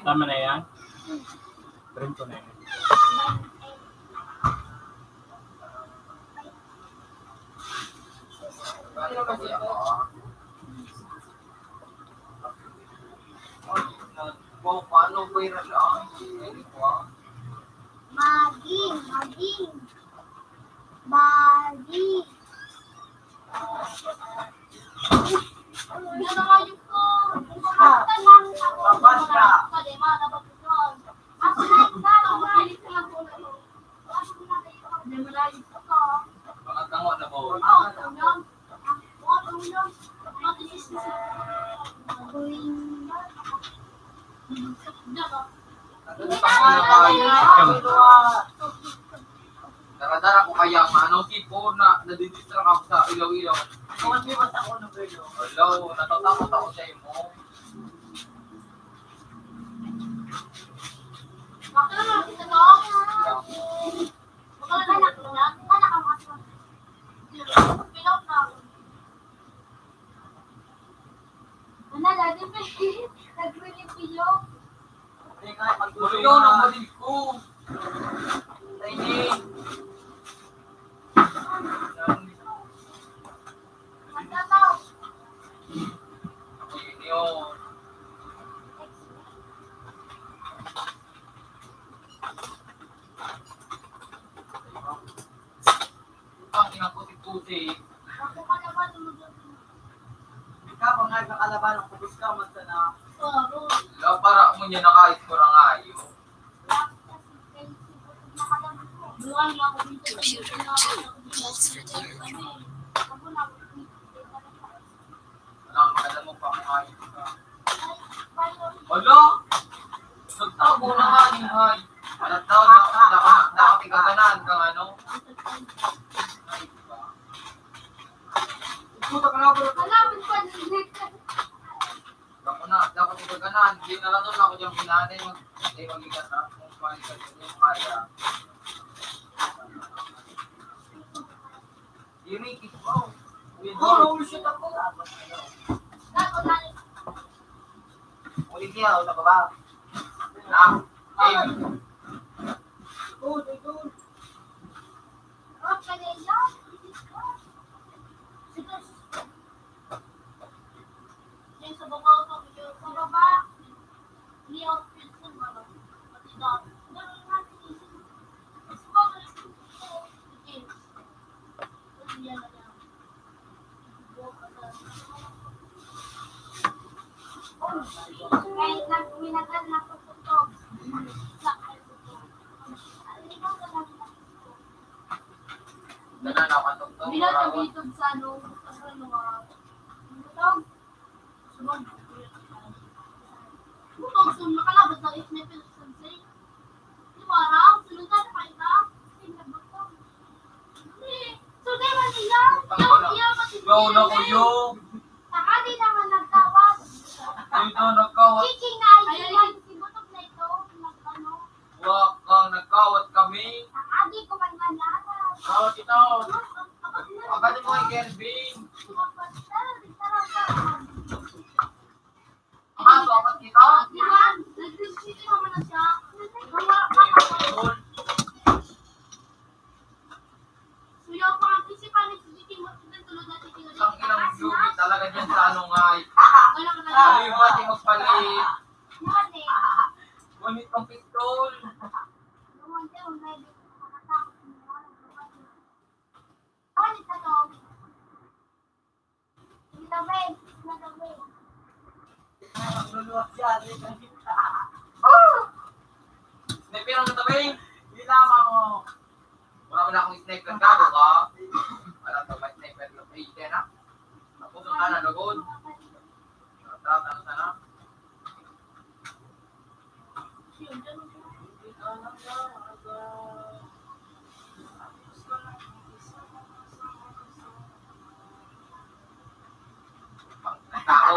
Tama na yan? Print ko na yan. Maging, maging. Bali. Dara-dara ko kaya nga, ano, tipo na nadidistract ako sa ilaw-ilaw. Ano, di ba sa ulo, Belo? Hello, natatakot ako sa imo. Bakit naman kita ba? Bakit naman kita ba? Ano, dati pa eh. Nagre-review. Teka, pag-, Mario, nagmali ko. Training. Ang tataw. Ako yun yun. Ang ina ko si Pusi. Ikaw, kung nagkakalaban, ang pagkos ka, man sana. Wala, para mo niya nakahit ko na nga, yun. Computer two, pulse review. Alam, alam mo pa kung ayos ka. Hala! Nagtago na nga ni Hay. Alam daw, dapat, dapat, dapat igaganan kang ano. Puta ka na, bro. Ako na, dapat igaganan. Hindi na lang ako dyan pinanay. Mag-, hindi mag-igat na. Kung kumain ka, hindi mo kaya. Yun, eh, kiko. Uy, bro, uy, shit ako. Uy, kaya, wala ka ba? Ah, Ganun ako, tugtog. Bila sa bitog sa ano, sa ano, ah, butog. Butog, so, nakalabas na is may pinagsansay. Di ba, Ram? Sunod na, nakain ka? Hindi. So, di ba niya? Yung, yung, Ikaw na, kuyo. Saka di naman nagkawat. Dito, nagkawat. Chicken na, ay, si Butog na ito, nag-ano, Wa kang nagkawat kami. Agi ko man man yata. Kawat ito. Agad mo kay Kelvin. Ang aso, apat kita. Di ba? Nag-sixty naman na siya. Wala pa. Suyaw pa ang isipan ni Chicken, tulog na Chicken. Ang inang lugi talaga dyan sa ano nga. Wala ka na. Ano yung pati magpalit? Ngunit ang pistol. Sniper ang natabi. Hindi lamang mo. Wala mo na akong sniper, gago ka. Wala to, may sniper na page na. Tapos ang sana, lugod. Tara, tara, sana. Tao.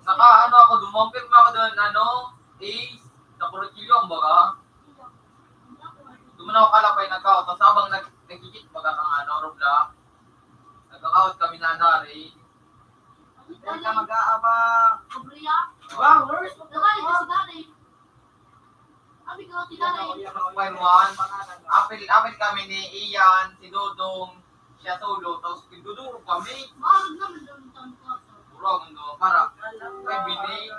Naka, ano ako, dumampi pa ako doon, ano, Ace, sa Corregillo, ang baga. Doon ako kalapay, nagkaot. Tapos habang nag-, nagkikit, baga kang, ano, Roblox. Nagkakaot kami na dari. Hindi ka mag-aabang. Bangers! Nagkakaot si Dari. Sabi ko, si Dari. Apil, apil kami ni Ian, si Dodong, siya solo, tapos pinduduro kami. Mahal naman daw yung tanong ko. Mura akong duwa, para. Kay Bini,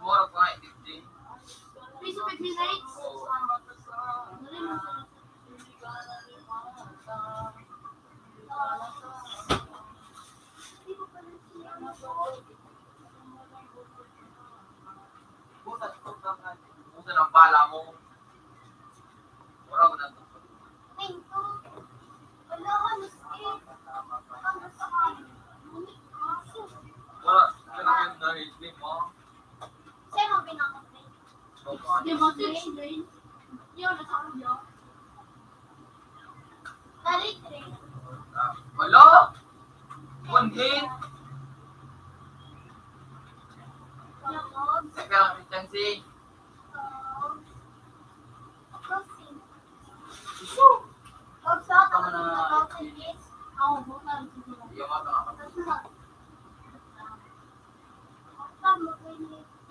mura pa nga, hindi. Piso fifty minutes. Oo. Dali mo sa Busa ng bala mo. Wala mo na. Wala, talagang na-hit mo. Di ba, six lane? Yun, nasa kuya. Wala! One hit! Teka lang, Christian, si Isu! Tama na. Yung mga tanga.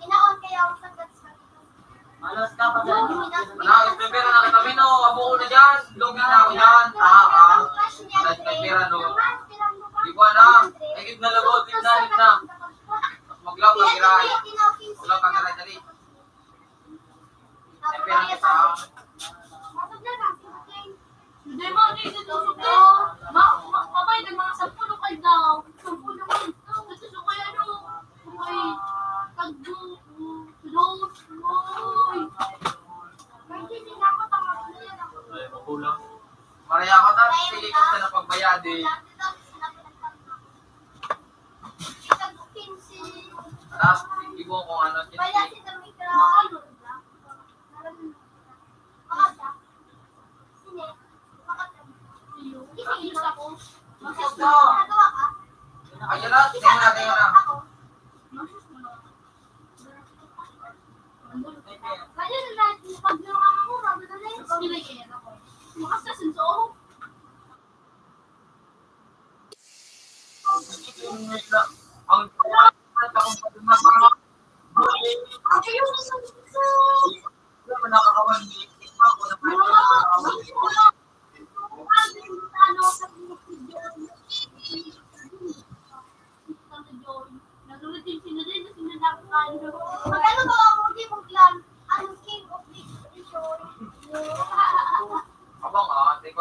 Inaon kaya ako sa gats. Malas ka pa sa Ano, sniper na kita, Mino. Abo ko na dyan. Logi na ako dyan. Ah, ah. Sa sniper, ano. Di ko alam. Ay, gid na lubot. Gid na, gid na. Mas maglaw ka, Kiray. Maglaw ka, Kiray, dali. Sniper na kita. Hindi mo, hindi, hindi, hindi. Ma, ma, mamay, may mga sampulo kayo daw. Sampulo kayo. Ito, ito, ito, kaya ano? May tagbo, dos, oy. Ay, makulang. Maria ka ta, sige ka sa napagbayad eh. Tapos, hindi mo kung ano, Bayad kinti. Si Tamika. Ano? Ayan na, tingnan natin na.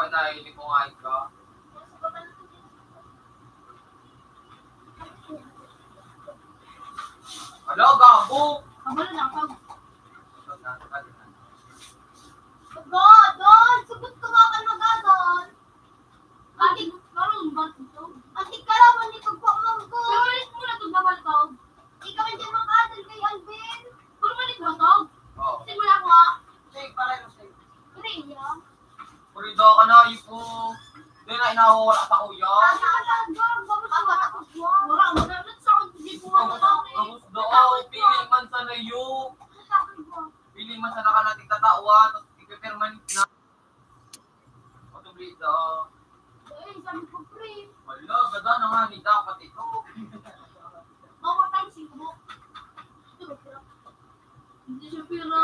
Nahili ko nga ikaw. Hala, gago! Kabalo na ako. Gadon! Sugot ko ba ka na gadon? Antik, parang ba't ito? Antik ka lang, hindi pagpamam ko. Pero malis mo na itong babaltaw. Ikaw hindi makadal kay Alvin. Pero malis mo ito? Oo. Simula ko, ah. Sige, pareho, sige. Korea. Kurida ka na, ipo. Di na inawawala sa kuya. Wala, wala, wala. Tapos daw, pili man sana yun. Pili man sana ka natin tatawa, tapos ipipermanent na. Otoblida. Ay, sabi ko, pre. Wala, gada na nga ni dapat ito. Bawal tayo, singko mo. Hindi siya pira.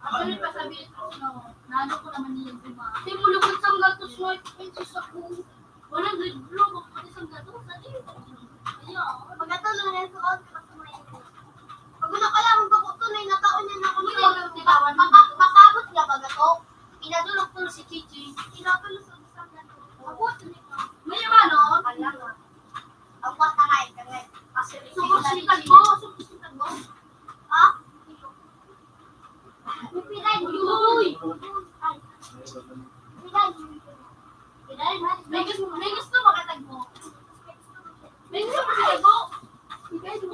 Actually, pasabi ko, no, naano ko naman niya yung guma. Di mo lubot sa gatos mo, expenses ako. One hundred bro, kung pwede sa gatos, sa di. Ayaw. Pagkatulong na yung suot, kasi may Pag wala ka lang, magkakuto na yung nataon niya na ako. Hindi, mapa-, mapabot nga ba gato? Pinadulog ko si Chichi. Pinadulog sa isang gato. Abot na ito. May ano? Ang bata nga, ito nga. Kasi sumusunod mo, sumusunod mo. Ha? Uy! May gusto, may gusto makatagpo. May gusto makatagpo.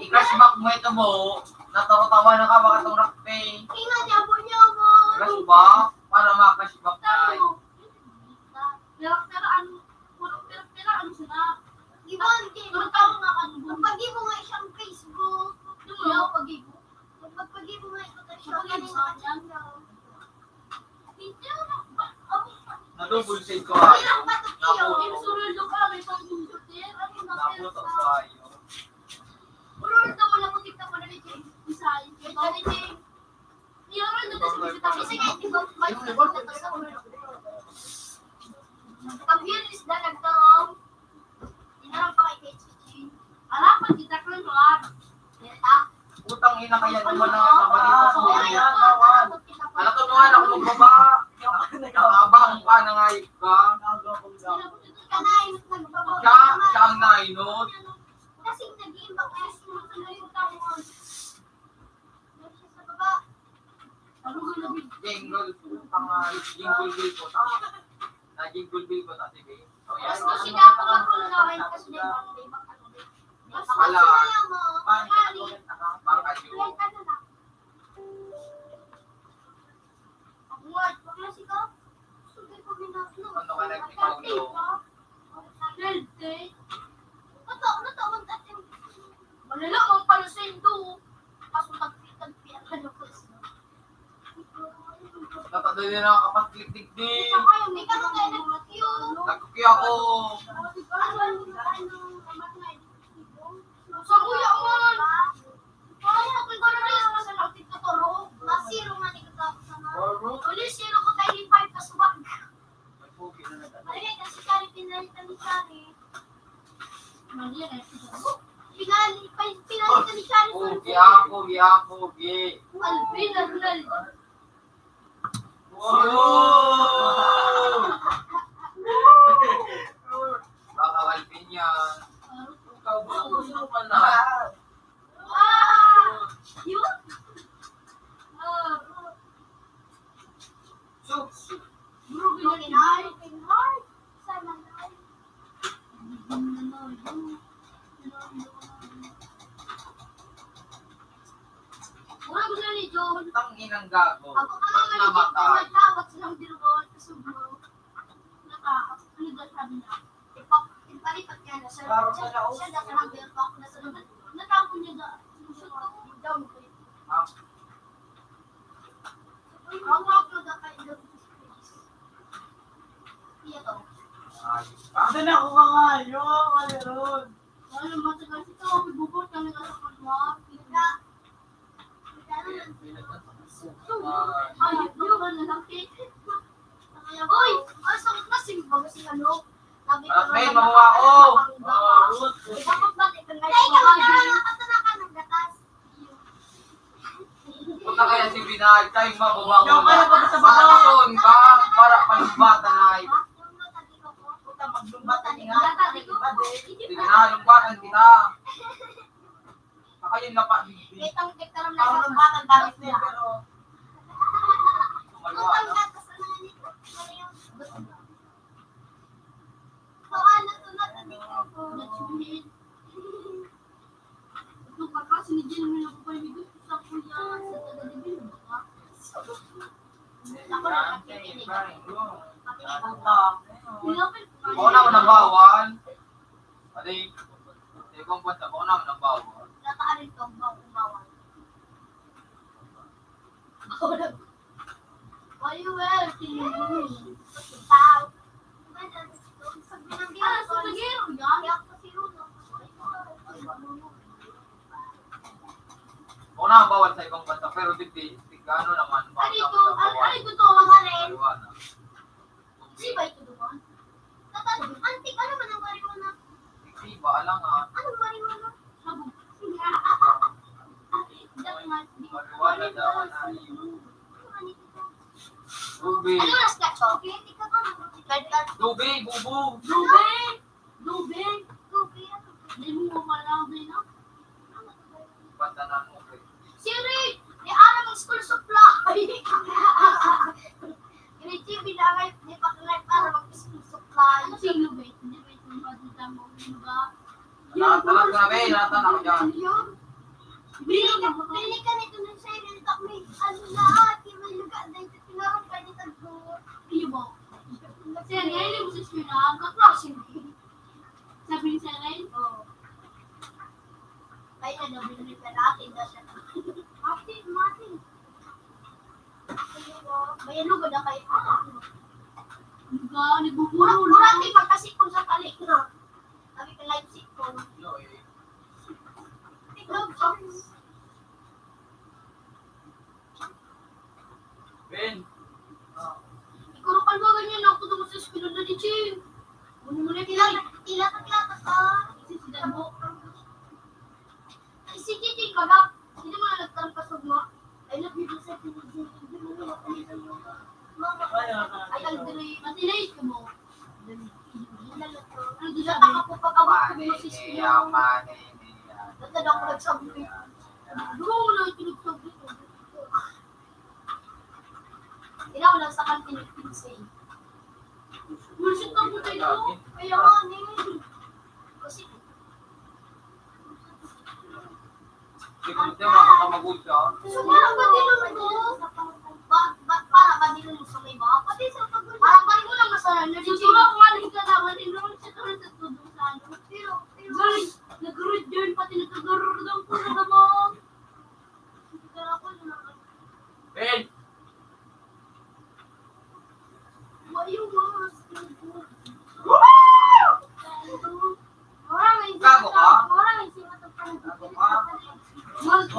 I-cashback mo ito mo. Natawa-tawa na ka, baka itong rakpe. Ina, niya po niya mo. Cashback? Para ma-cashback na. Pero, pero ano, pero, pero, pero ano sila? Iwan, di, pero tao nga ano. Pag-ibo nga siyang Facebook. Ano mo? Pag-ibo. Magpag-ibo nga ito, tapos siya, ano yung mga channel? Na-double save ko. Ay, ang batok iyo. Yung suruldo ka, may pang-computer. Ano na, nabuto sa iyo. Suruldo mo na, putik na pala ni James. Isay. Ito ni James. Iyo, suruldo ka sa bisita. Kasi nga, di ba, may pang-computer sa suruldo. Pag-iris na, nagtawag. Inarang pa kay K G G. Ala, pag kita ko yung lugar. Yan, ah. Putang ina, kaya naman na sa balita sa mga yan. Ala, to, mga anak mo, baba. Abang ka na nga, ika. Siya, siya ang nainot. Kasi naging baklas yung mga kalimutan mo. Sa baba. Jingle, putang, ah, jingle bell po ta. Na jingle bell po ta, sige. Oh, yan. Mas kasi na ako makulawin kasi may birthday, baka ano, may Mas wala. Kasi na lang mo. Pan, Kali. Baka yun. Ano na? Ako nga, bakla si ka. Sabi ko, binaklo. Ano ka nagtipawlo? Ako. Sa kuya man. Ay, ako yung Coronas, masarap yung Totoro. Masiro nga ni Totoro sa mga. Uli, zero ko tayo yung five na subag. Ay, kasi Shari, pinalitan ni Shari. Mali na, pinali-, pa-, pinalitan ni Shari. Pogi ako, ya, pogi. Alvin, Arnel. Wow! Baka Alvin yan. Ikaw, gusto mo na? Ah! Yun? Ah. So, so, Broken heart. Broken heart. Sana all. Mura ko na ni John. Tanginang gago. Ako ka naman ni John, nagtawag silang dalawa, kasi bro. Naka, ano daw sabi niya? Ipa-, ipalipat niya na siya. Siya, siya daw ang biyak pa ako na sa labas. Natapon niya daw. Sinusunod ko, daw mo ko yun. Ah. Ang rock na daw kayo daw sa space. Iya to. Asa na ako kangayo? Ano ron? Ano, matagal ito. May bubot kami na sa kanwa. Ay, yun, ang laki. Uy! Ay, sakit na, sing-, baga sing ano. Sabi ko, Anak, may mahuwa ko. Dapat ba, di ba, may Ay, ikaw na, nakatana ka ng gatas. Punta kaya si Binay, tayo mababangon. Yung pala, pag sa Baka bato. Son ka, para palumbatan ay. Puta, maglumbatan nga. Sige na, lumbatan kita. Baka yun na pa, Bibi. May tangkit ka lang Parang nasa lumbatan, bakit na, pero Tumalwa, no? Ang gatas na nga nito. Baka na to, na to, di ko po. Ito pa kasi ni Jin, may nagpapaligo sa kuya, sa taga-Dibin, baka. Ako na, pakikinig. Ako na, ako na bawal. Pati, ibang bansa, baka naman ang bawal. Nakaano ito, bawal, bawal. Bawal. Why you wear tinulong? Tao. Ah, sa pagiro yan? Kaya ako sa siro, no? Baka naman bawal sa ibang bansa, pero di, di, di, ano naman, bawal Ano ito? naman sa Ano, bawal. Ano ito? Marijuana. Siba ito doon. Tata-, antik, ano man ang marijuana? Siba, alangan. Anong marijuana? Sabog. Marijuana daw, anay. Ano man ito? Tubig. Ano oras ka, Cho? Tubig, bubo. Tubig! Tubig! Tubig! Hindi mo mapalaw din, no? Pantanan mo, pre. Siri, may aram ang school supply. Grade three, binangay, may pakangay para mag-school supply. Ano sa inyo, babe? Hindi, babe, yung madudang mo, di ba? Lahat, lahat na, babe. Lahat na ako dyan. Yun. Bili ka, bili ka nito ng Shine and Talk. May ano lahat, yung may lugar na ito, tinarong ka nito, bro. Iyo ba? Sir, ngayon yung sa eskwela, ang kaklase mo. Sabi ni Sir Ray? Oo. Ay, ano, binili ka natin, daw siya. Ate, mati. May ano ba na kayo? Ano ba? Nagbuburo Mura, na. Mura, di pagkasipon sa tali, no? Sabi ko, live sitcom. Tignan ko. Ben. Ikaw na kalma, ganyan ako doon sa eskwela na ni Ching. Ano mo na Tila, tila, tila, tila, ah. Si, si Dambo. Ay, si Chichi, baga, hindi mo na nagtarong ka sa mga, I love you, Joseph, hindi, hindi, hindi mo na, hindi mo na. Mama, ay, Aldrin, matinayos ka mo. Ano, di siya nakapagpag-abot ko mo, sis, Mani, niya. Mani, niya. Nagtadaan ko nagsabi. Dugo mo na yung pinagsabi ko. Ilaw lang sa kantin yung pinsay. Bullshit ka po tayo. Kaya nga, ni. Kasi, Hindi ko natin makakamagulo siya. So, parang ba dinulog ko? Ba, ba, para ba dinulog sa may baka? Pati sa pag- Parang pati ko lang masarap. Nagsusulat ko nga lang sa laban, dinulog siya tuloy sa tudong sa ano. Pero, pero, Guys, nag-red yarn, pati nagkagarurudang ko na naman. Pero ako naman. Ben! Why you want us to go?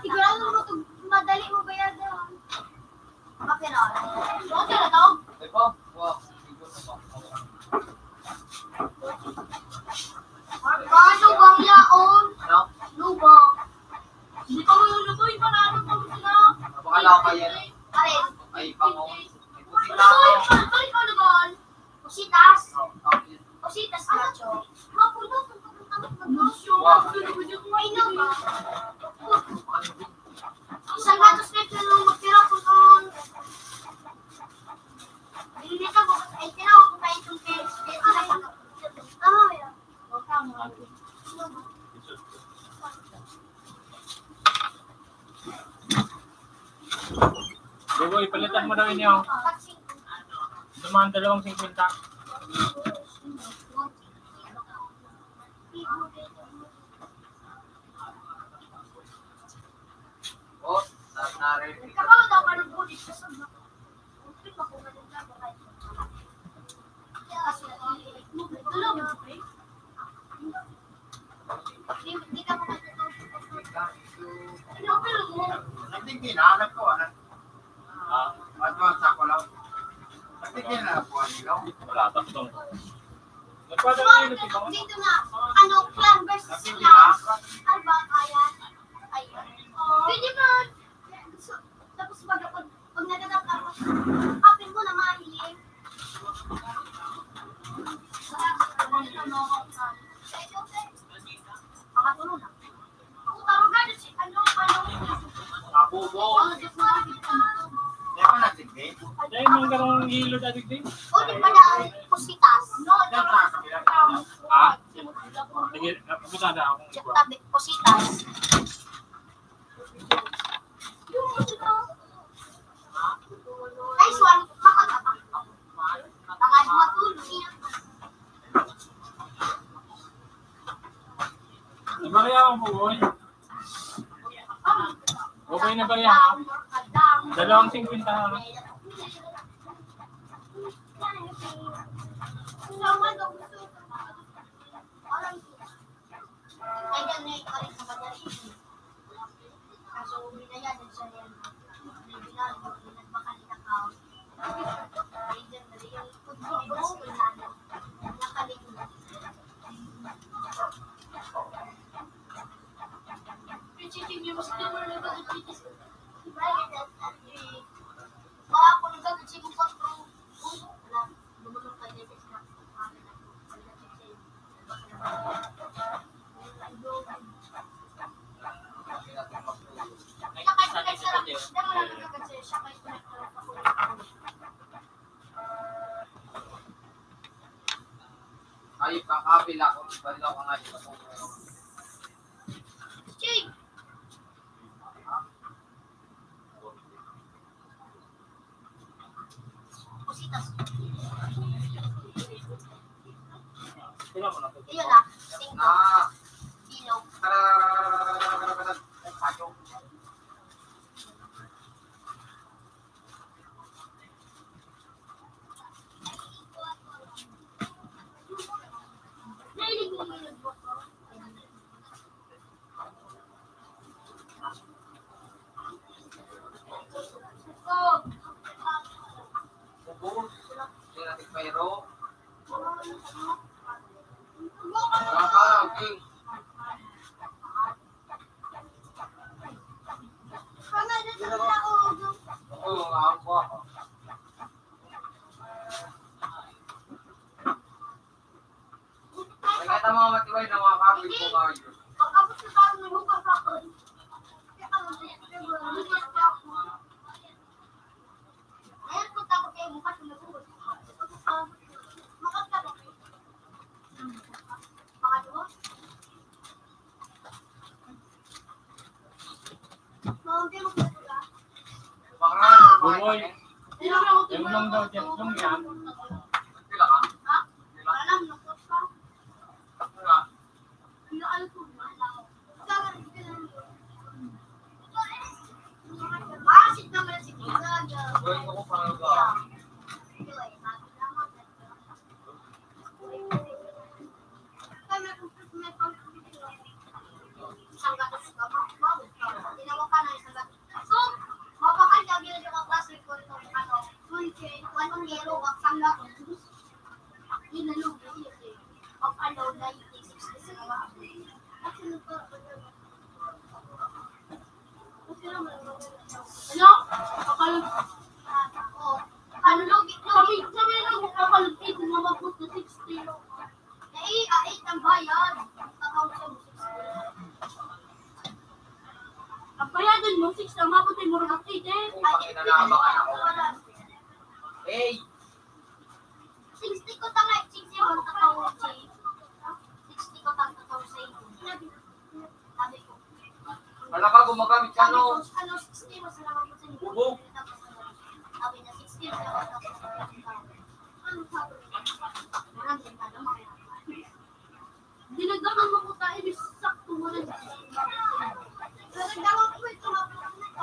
Sigurado mo ito, madali mo bayad na. Bakit na? Bakit na to? Ito? Wow. Paano bang yaon? Ano? Lubang. Hindi pa mo yung lutoy, panalo pa mo sila. Napakalakay yan. Ay, ay, bango. Isang gatos na ito nung magtira ko noon. Hindi na ko, ay, tira ko pa itong page. Dito na pag-, ah, yeah. Buboy, palitan mo daw inyo. Sa mga dalawang singkwenta. Oh, naririnig. Hindi ka makatutulog. Hindi ka, hindi ka makatutulog. Hindi, hindi. Nahanap ko, ah. Ah, advance ako lang. Hindi, hindi na po ang ilaw. Wala, tatlong. Nagpadala yun, di ba? Dito na, ano, clan versus clan. Ano ba, kaya? Ayun. Pwede ba? So, tapos pag, pag, pag natatap ako, apil mo na mahiling. Makatulog na. Ang taro gado si ano, ano, Abubo. Ang gusto ko. Di ba na, sige? Dahil mang garong hilo dati, di? O, di ba na, kusitas? No, Yan, taas, bilang. Ha? Sige, pupunta na ako. Diyan tabi, kusitas. Nice one. Baka matulog niya. Nabariya akong bugoy. Okay na bariya. Dalawang singkwenta. Ay, pakapila ko, baliw ka nga dito. Cositas. Iyon na, singko. Ah. Bilog. Ay, kahit ang mga matiway na mga kapit ko ngayon. Buboy. Yung lang daw, yung lang yan. Six na mabot ay murag eight eh. Ay, pinanabang anak ko. Hey! Sixty ko tanga, sixty ko tanga, sixty ko tanga, sabi ko. Wala ka gumagamit sa ano? Ano, sixty mo sa naman ko sa inyo. Bubog. Sabi niya, sixty mo sa naman ko sa inyo. Ano sabi niya? Walang ganda naman. Dinagdagan mo ko tayo, sakto mo rin. Dinagdagan ko ito, mabot ako na ito.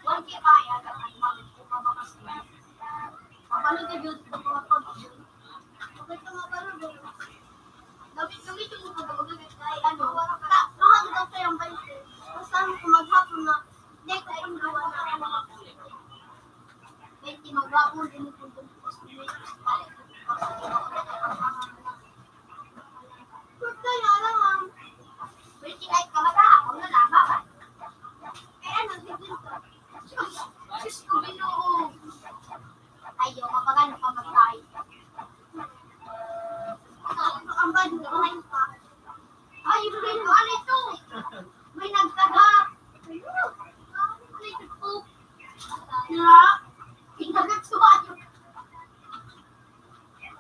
One K pa, yan. Mabot ko pa ba kasi? Mabalo ka yun, ito mga pag-, okay, ito mga palo, gamit-gamit yung mga pag-, ay, ano, ta-, mahal daw kayang bainte. Basta ano, kung maghapon na, hindi, kaya yung gawa na, ano, bainte, magwa ko, hindi mo kung gusto mo yung Pagka na lang ang pretty light ka mata, ako na lang, baka. Eh, ano, bibili ka? Diyos, Diyos ko, Ginoo. Ayaw, mapagano ka magkain. Ang bad mo, kumain pa. Ay, yung ano ito? May nagtaga. Ano ito po? Diba? Tingnan ko,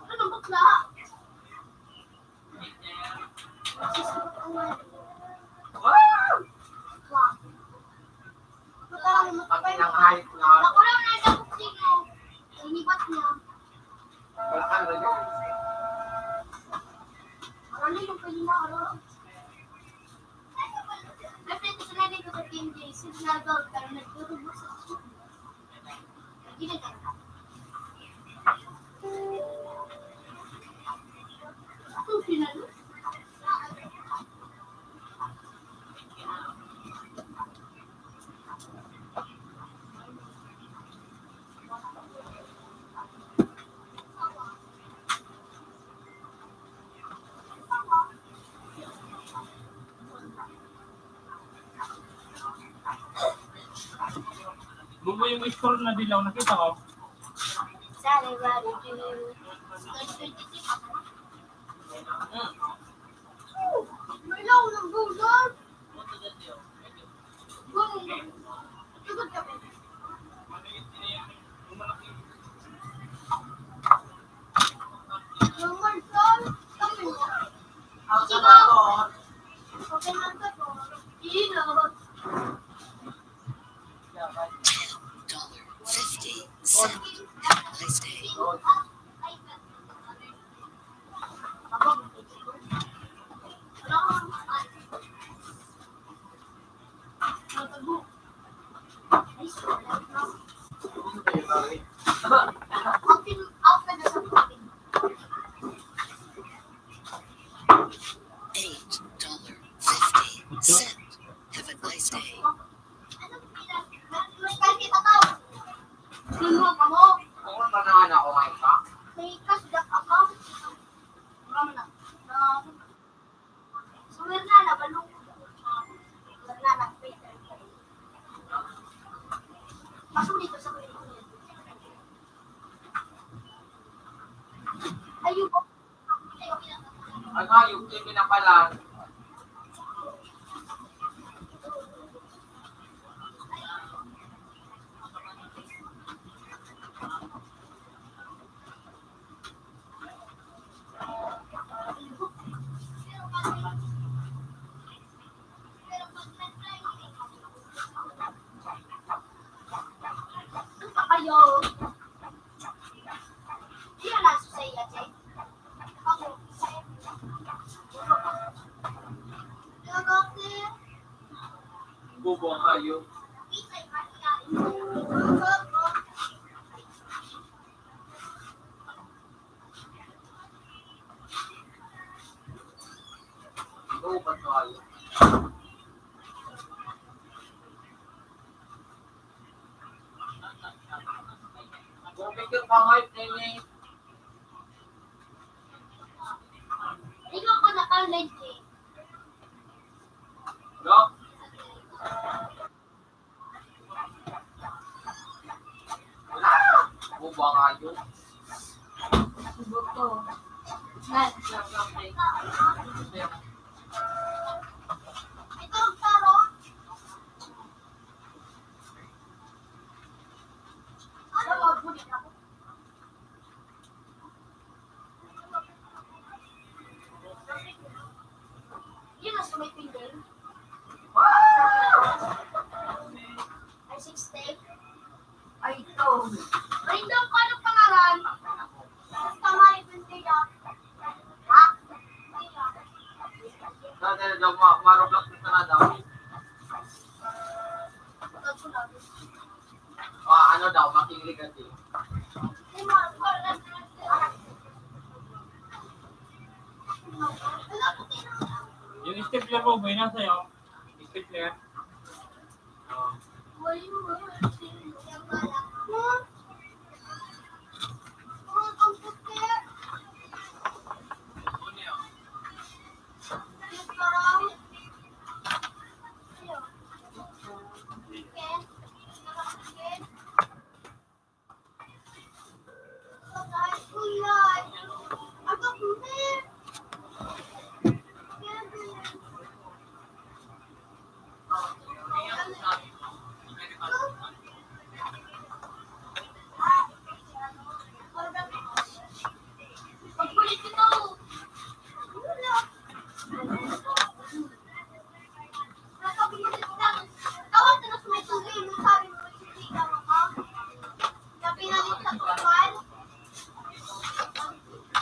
ano bakla? Wow! Pag pinangahit na. Nakulang na sa kutsino. Inibat niya. Wala ka na yun. Marami yung pwede na, ano? Kasi ito sinabi ko sa T M J, signal daw, pero nagtutubos sa Bubo yung scroll na dilaw, nakita ko. Sorry, what did you do? May ilaw ng bulan. Bulan. Tugod kami. Normal, sir. Kami. Ang sa motor. Okay lang sa motor. Inot. Dollar fifty cent. Have a nice day. Eight dollar fifty cent. Have a nice day. Ano ba na ako, ay ka? May cash back account. Wala man na. Na, so, meron na, nabalong. Meron na, na, Paso dito sa kuya. Ayun po. Ang hayop, yung pinapalan. Ano pa kayo? Di na lang sa iya, Jay. Bobo kayo. Bobo kayo. Tubig yung pangayot, Nene. Ikaw pa naka-live eh. No? Ano ba nga yun? Buto. Yan. Ito ang taro. Ako, buhay na sa'yo. Stapler.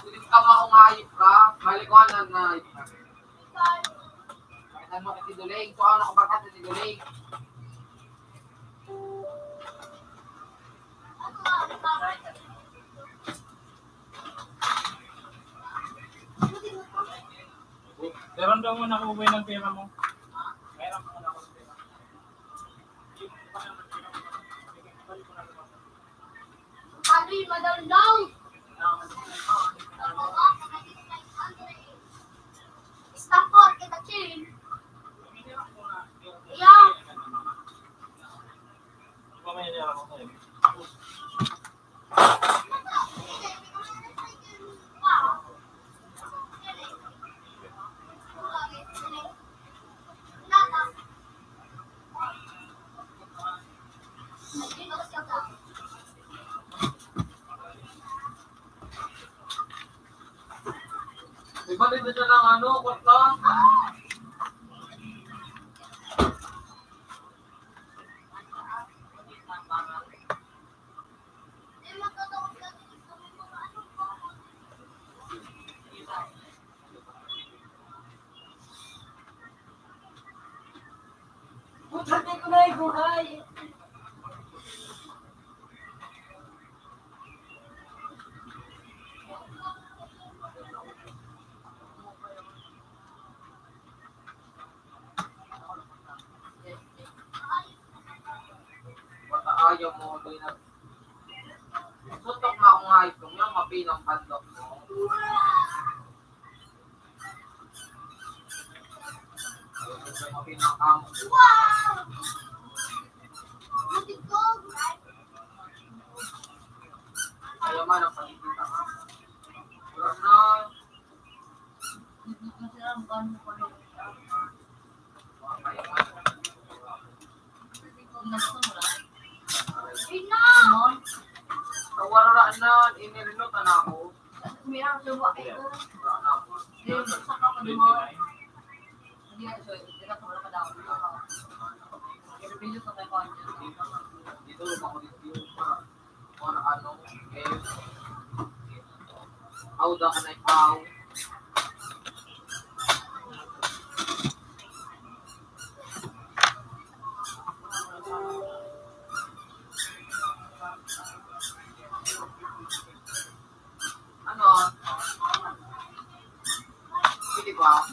Hindi ka maong hayop ka, malikuhan na hayop ka. Pakita mo kay Tito Leng, kung ano ka bakat ni Tito Leng. Pero daw mo nakuha ng pera mo. Pera mo na ako ng pera. Padre, madaldal. Stop for kita, Ching. Yeah. Ibalik na siya ng ano, kwarta. Putang ina ko na yung buhay. Baka ayaw mo, di na. Sutok na akong hayop kong yan, mapinang pandok mo. Mapinang kamo. Ayaw man ang pagkikita. Wala na. Wala na, inirinot na ako. Wala na ako. Dito, lumako dito. Or ano, eh, aw, da ka na ikaw. Ano? Pwede ba?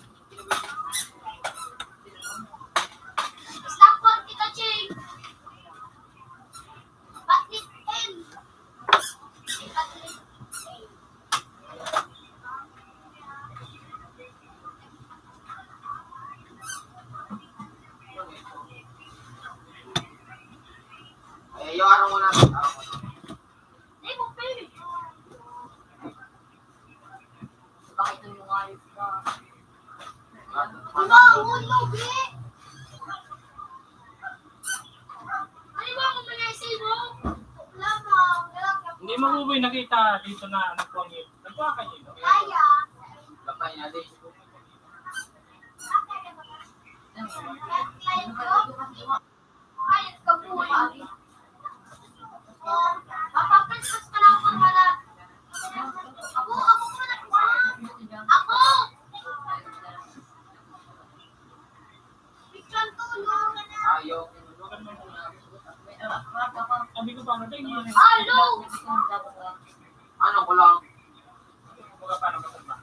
Stop for kita, Ching. Bakit, Em? Ay, ayaw, araw mo na. Araw mo na. Di mo pili. Bakit yung mga ayos ka? Diba, ang ulo, Bi? Ano ba ang mga isay mo? Wala pa, wala pa. Hindi mo, Buboy, nakita dito na nagkuha niyo. Nagkuha kayo, no? Kaya. Kapay na din. Kaya ko. Ay, kabuhay. Papapaspas ka lang pang wala. Ako, ako ko na. Ako! Biglang tulog. Ayaw. Sabi ko, paano tayo? Alo! Ano ko lang? Ano ko lang? Ano ko lang?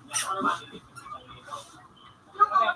Ano ko lang?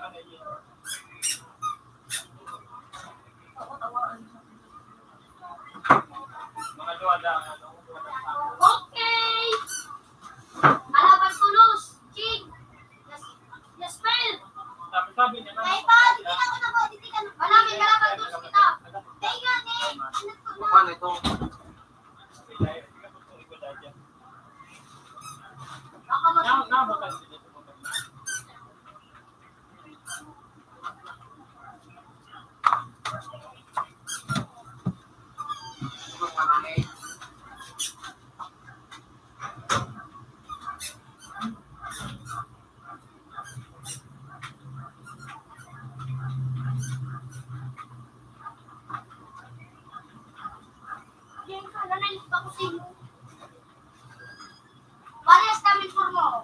Parehas kami forma, oh.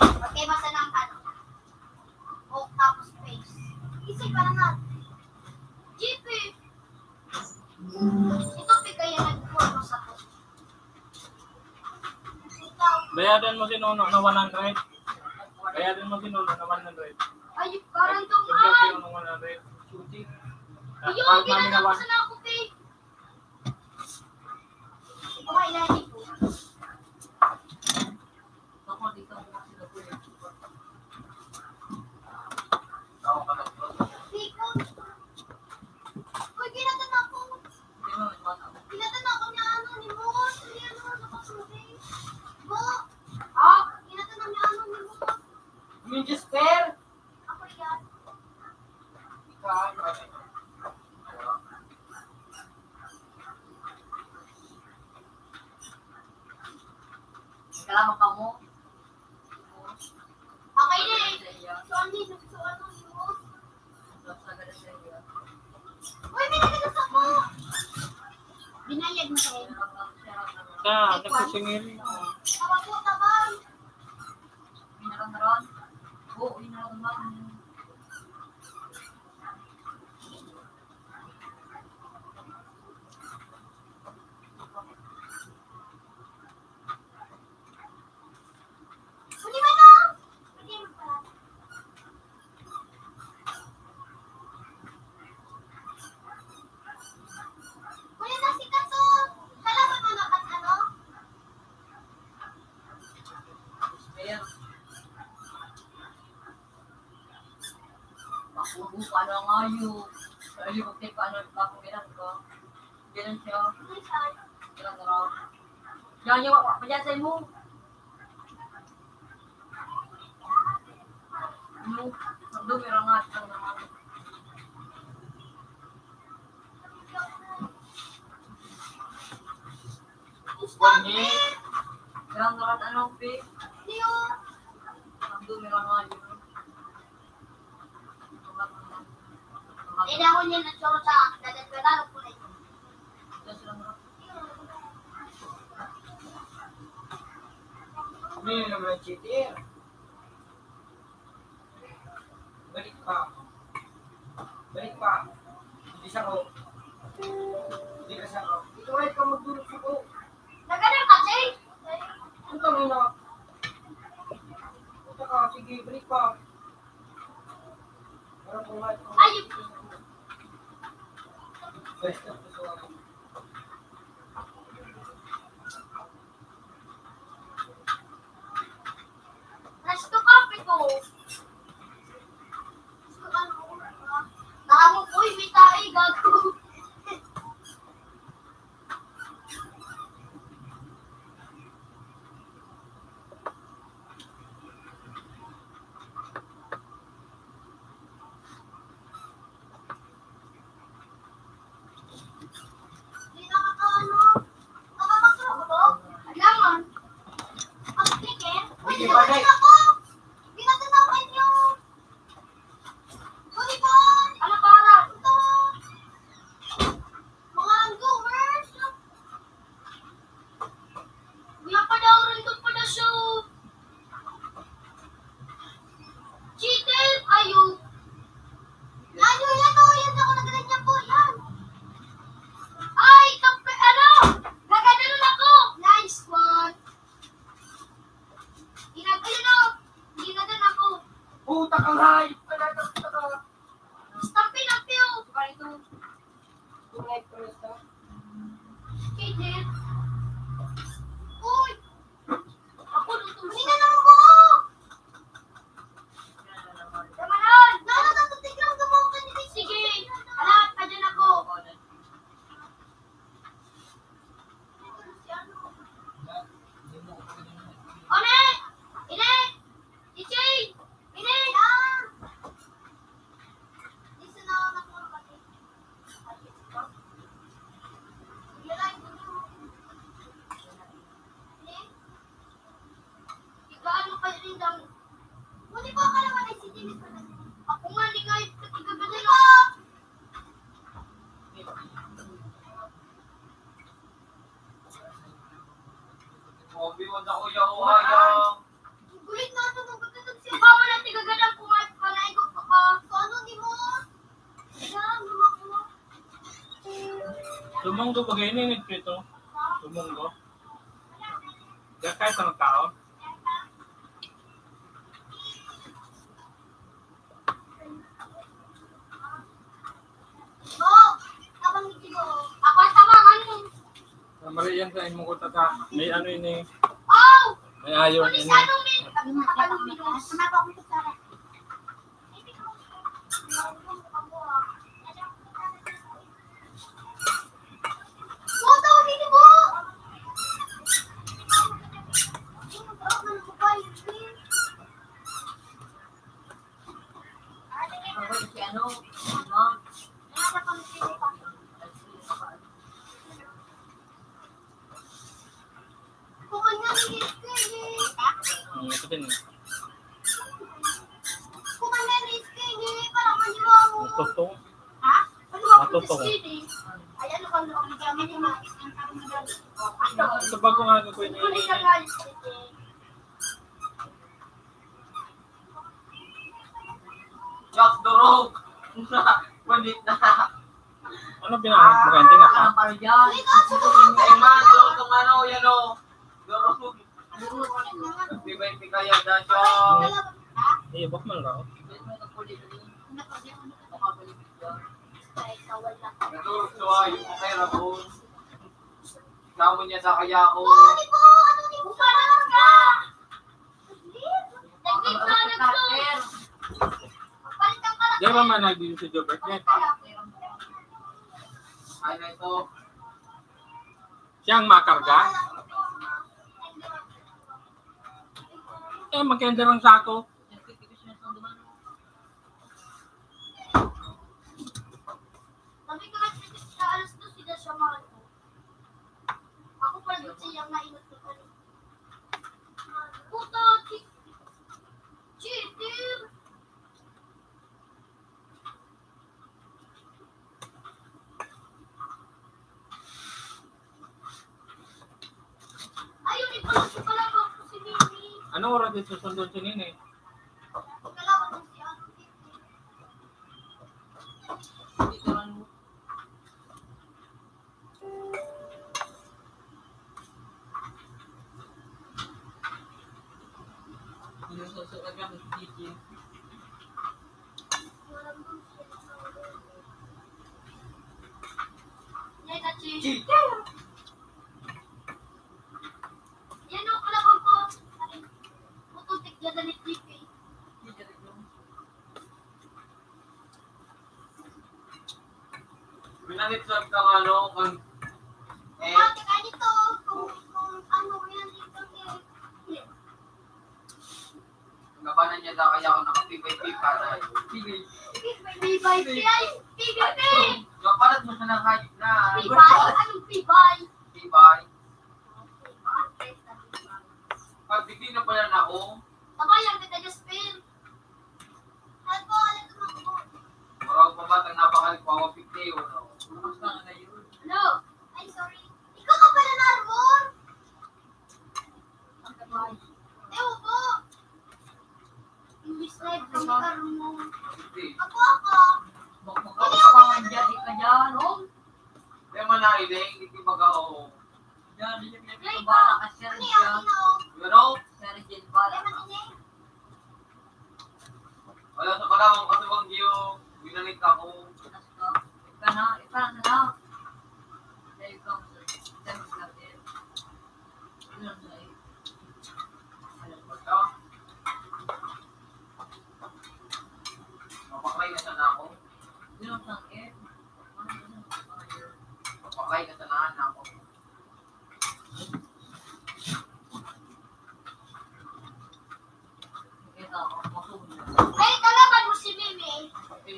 Magkaiba sa ng ano. Buhok tapos face. Isip ka naman. G P. Ito, pigkaya nagforma sa ko. Bayadan mo si Nono na one hundred. Bayadan mo si Nono na one hundred. Ay, parang Ito, tumaan. Ng one hundred. Shooting. Iyo, Parang namin na ginagawa one. Sa nako, eh. Kumain na dito. Uy, ginatan ako. Ginatan ako ni ano, ni Mos. Ni ano, sa pasuti. Bo. Ah, ginatan ako ni ano, ni Mos. Yung Jasper? Ako yan. Ikaw, ano? Salamat ka mo. Okay na eh. So, ano yun? So, ano yun? Uy, may nagkakasama. Binayad mo sa'yo. Ka, nagsisingil. Tawag ko, tabang. Inaron-aron. Oo, inaron-aron. Huli mo na! Kuya, nasikat to. Kalaban mo na ba't ano? Ayan. Makubo pa na ngayon. Pero yung kay paano bakong ilan ko? Ganun siya. Ganun, tara. Yan yung wa pa dyan sa imo. Ano? Ang dumi, rangat lang naman. Yan, rangat, ano, pe? Ang dumi, rangat. Kailangan niya na tsura sa dagat, pero lalo po na ito. Ano yun naman, cheater? Balik pa. Balik pa. Hindi sa ko. Hindi ka sa ko. Ikaw ay ka magdulog sa ko. Nagano ka, Jay? Putang ina. Puta ka, sige, balik pa. Ay! Resto ka, pito. Tamo ko, may tae, gago. Di nakakaano. Nakapagtrabaho ba? Kailangan. Ang ticket? Uy, Hindi, ginatan pare. Ako! Ginatan ako inyo! Uy, Paul! Ano para? Ito! Mga ranggomers! Kuya, padaw rin to pala siya, oh. Cheater! Ayo. Layo yan, oh. Yan ako nagalit niya po. Yan. Ay, kape, ano? Gagano'n ako. Nice one. Ginagano, oh. Ginagano ako. Puta ka, hayop ka na, puta ka. Stampin ang piyo. Ganito. Tunay, presta. Cheater. Uy! Ako, luto. Hinanong ko! Tama na! Nalo na to, tigrang gumawa ka ni Sige! Alam, pa dyan ako! One! Ini! Iching! Ini! Isa na ako nakuha pati. Kuya, kuya. Gulit na ito, magkakatag siya. Ikaw mo lang tigagadang kung may palain ko pa ka. So, ano ni mo? Ayan, lumako. Sumunggo, bagay na yun, ito. Sumunggo. Diyan kahit anong tao. Ako ang tabang, ano? Ang mali yan sa imo ko, tata. May ano ini. Oh! May ayon ini. Ano, may, ano, may, Hmm, ito din. Matutong. Matutong. Sa bago nga ano ko yun. Jack Durog. Manit na. Ano pinangarap mo kaya? Tingnan ka. Ay, man, Durog, ano, yan, oh. Durog. Di ba yung pikaya na siya? Eh, bak man lang. Durog, siya, yung okay, Rabon. Ikaw mo niya sa kaya ako. Di ba man nag-video si Jobert? Ano ito? Siyang makarga? Eh, magkenda ng sako. Sabi ko nga, sa alas dos, sila siya mahal ko. Ako pala doon siya mainot na pala. Puta, chi-, cheater! Ayun, ipasok pala ko si Nini. Anong oras dito susundo si Nini? Kalaban mo si ano, Nini. Yan o, kalabang ko. Pututik na dalit, G P. Minanit lang kang ano, kang, eh. Ah, teka, ito, kung, kung ano, yan, ito, eh. Ang labanan niya daw, kaya ako naka-P Y P para. P Y P. P Y P, ay, P Y P. Kapalat mo siya ng hype na. P Y P, anong P Y P? P Y P. Pag digdi na pala na ako. Sabay lang kita, Jasper. Marag pa ba itong napakal ko? Ako, fifty, ano? Hello? Ay, sorry. Ikaw ka pala na, Arbor? Ewan po. Imbis na ito, magkaroon mo. Fifty. Ako, ako. Bak-, bak-, Hindi, bak-, okay. Bak-, di ka dyan, oh. Kaya man na, Ileng, hindi mag-, oo. Yan, hindi niya pinagpabala kasi yan siya. Ano? Siya rin din pala. Wala sa pala, ang kasabang giyo, binalik ako. Ika na, ika na lang. Dahil ka, dahil ka, dahil ka. Ano na eh? Ano ba ito? Mapaklay na sana ako. Yun ang sakit. Mapaklay na sana ako. Ay, kalaban mo si Mimi.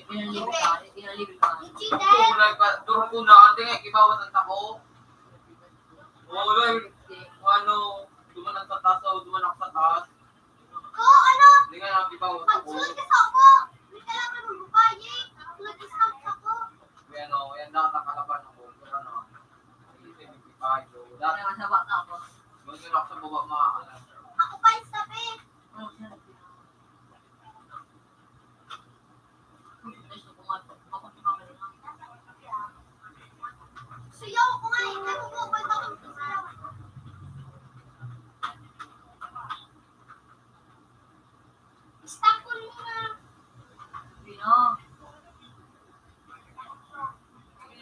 Pinalibre ka, pinalibre ka. Yung cheater. Duro ko na, duro ko na. Ante nga, kibawas ang tako. Oo, Lord. Kung ano, duman ang sa taas, o duman ako sa taas. Ko, ano? Hindi nga, kibawas ako. Magsunod ka sa upo. May kalaban mong babae. Sunod ka sa upo. May ano, yan lahat ang kalaban ako. Pero ano, hindi siya nagkipayo. Dati, masaba ka po. Doon yun ako sa baba, ma-,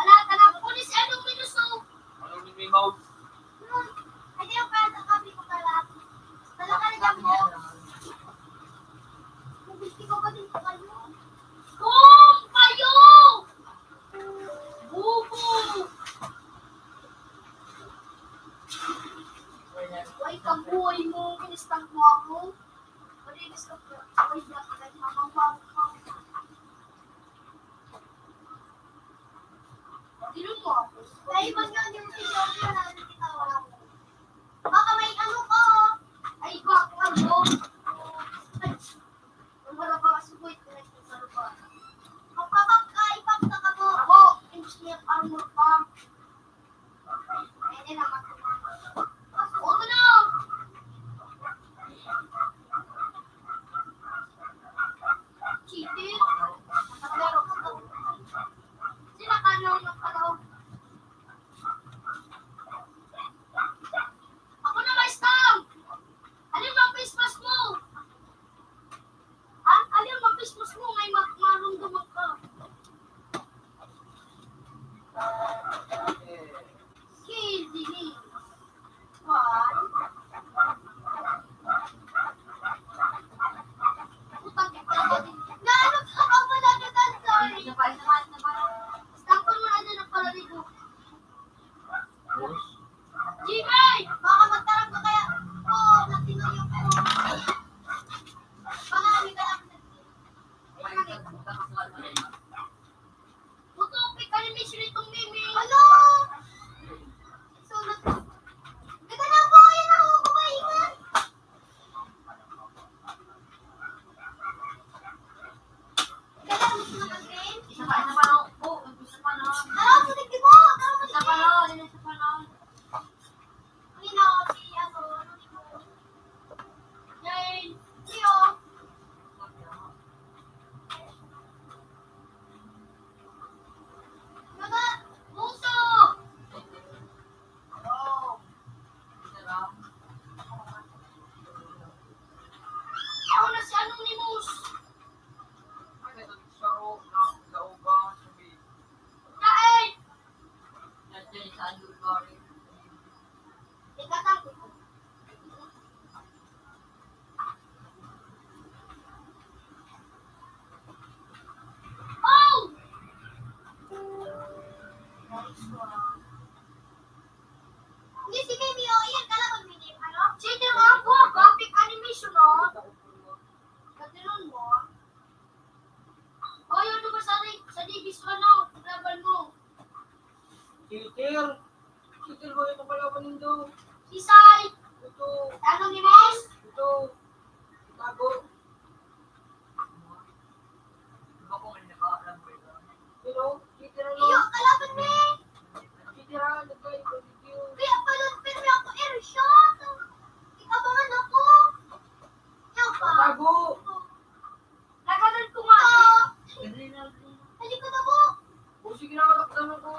Ala, tanak ko ni si anong minuso. Anong ni Mimaw? Ay, di, ang parang kami ko pala. Talaga na dyan mo. Kung gusto ko ba din kayo? Kung kayo! Bubo! Ay, kabuhay mo, kinistan mo ako. Malinis ka po. Ay, dapat ay mamangwang ka. Dilo mo ako. Ay, mas nga, hindi mo siya, wala na kita, wala ko. Baka may ano ka. Ay, baka ano. Ay, ang maraba, sugoy, pinagsasalba. Kapag ka, ipagta ka mo. Ako, engineer armor pa. Pwede naman. Ako na! Cheating? Sila ka nung nagpalaw. Ako na, Maestro! Ano yung mga face mask mo? Ha? Ano yung mga face mask mo? May ma-, marumduman ka. Hindi ni. Why? Utang kita ba din? Naano ka pa pala na, sorry. Isa pa, isa pa, isa pa. Stop mo na dyan ang palaligo. Jimmy! Baka magtarap ka kaya. Oo, natinoy yung ano. Baka kami kaya. Utupik ka ni Miss Ritong Mimi. Ano? Sulat. Ganda na po, yan ako, kumaingan. Isa pa, isa pa, oh. Oh, isa pa na. Isa pa na, isa pa na. Ang ina ko si, ano, Jane. Iyo. Mga puso. Ako na si Anonymous. Dahil! Oh! Hindi, si Mimi, oh, iyan ka lang, Mimi, ano? Sige, mga buwag, graphic animation, oh. Gatinon mo, ah. Oy, ano ba sa, sa D B S ka na? Laban mo. Cheater. Cheater ba yung kapalaban nindo? Sisay. Ito. Anonymous. Ito. Tago. Di ba kung ano ka, alam mo yun? Pero, cheater ano? Iyo, kalaban mo eh. Cheater ah, nagkaibang video. Kaya pala, pero ako, eh, shot. Ikabangan ako. Ikaw pa. Tago. Naganan ko nga eh. Ito. Halika na po. O sige na, takdan ako.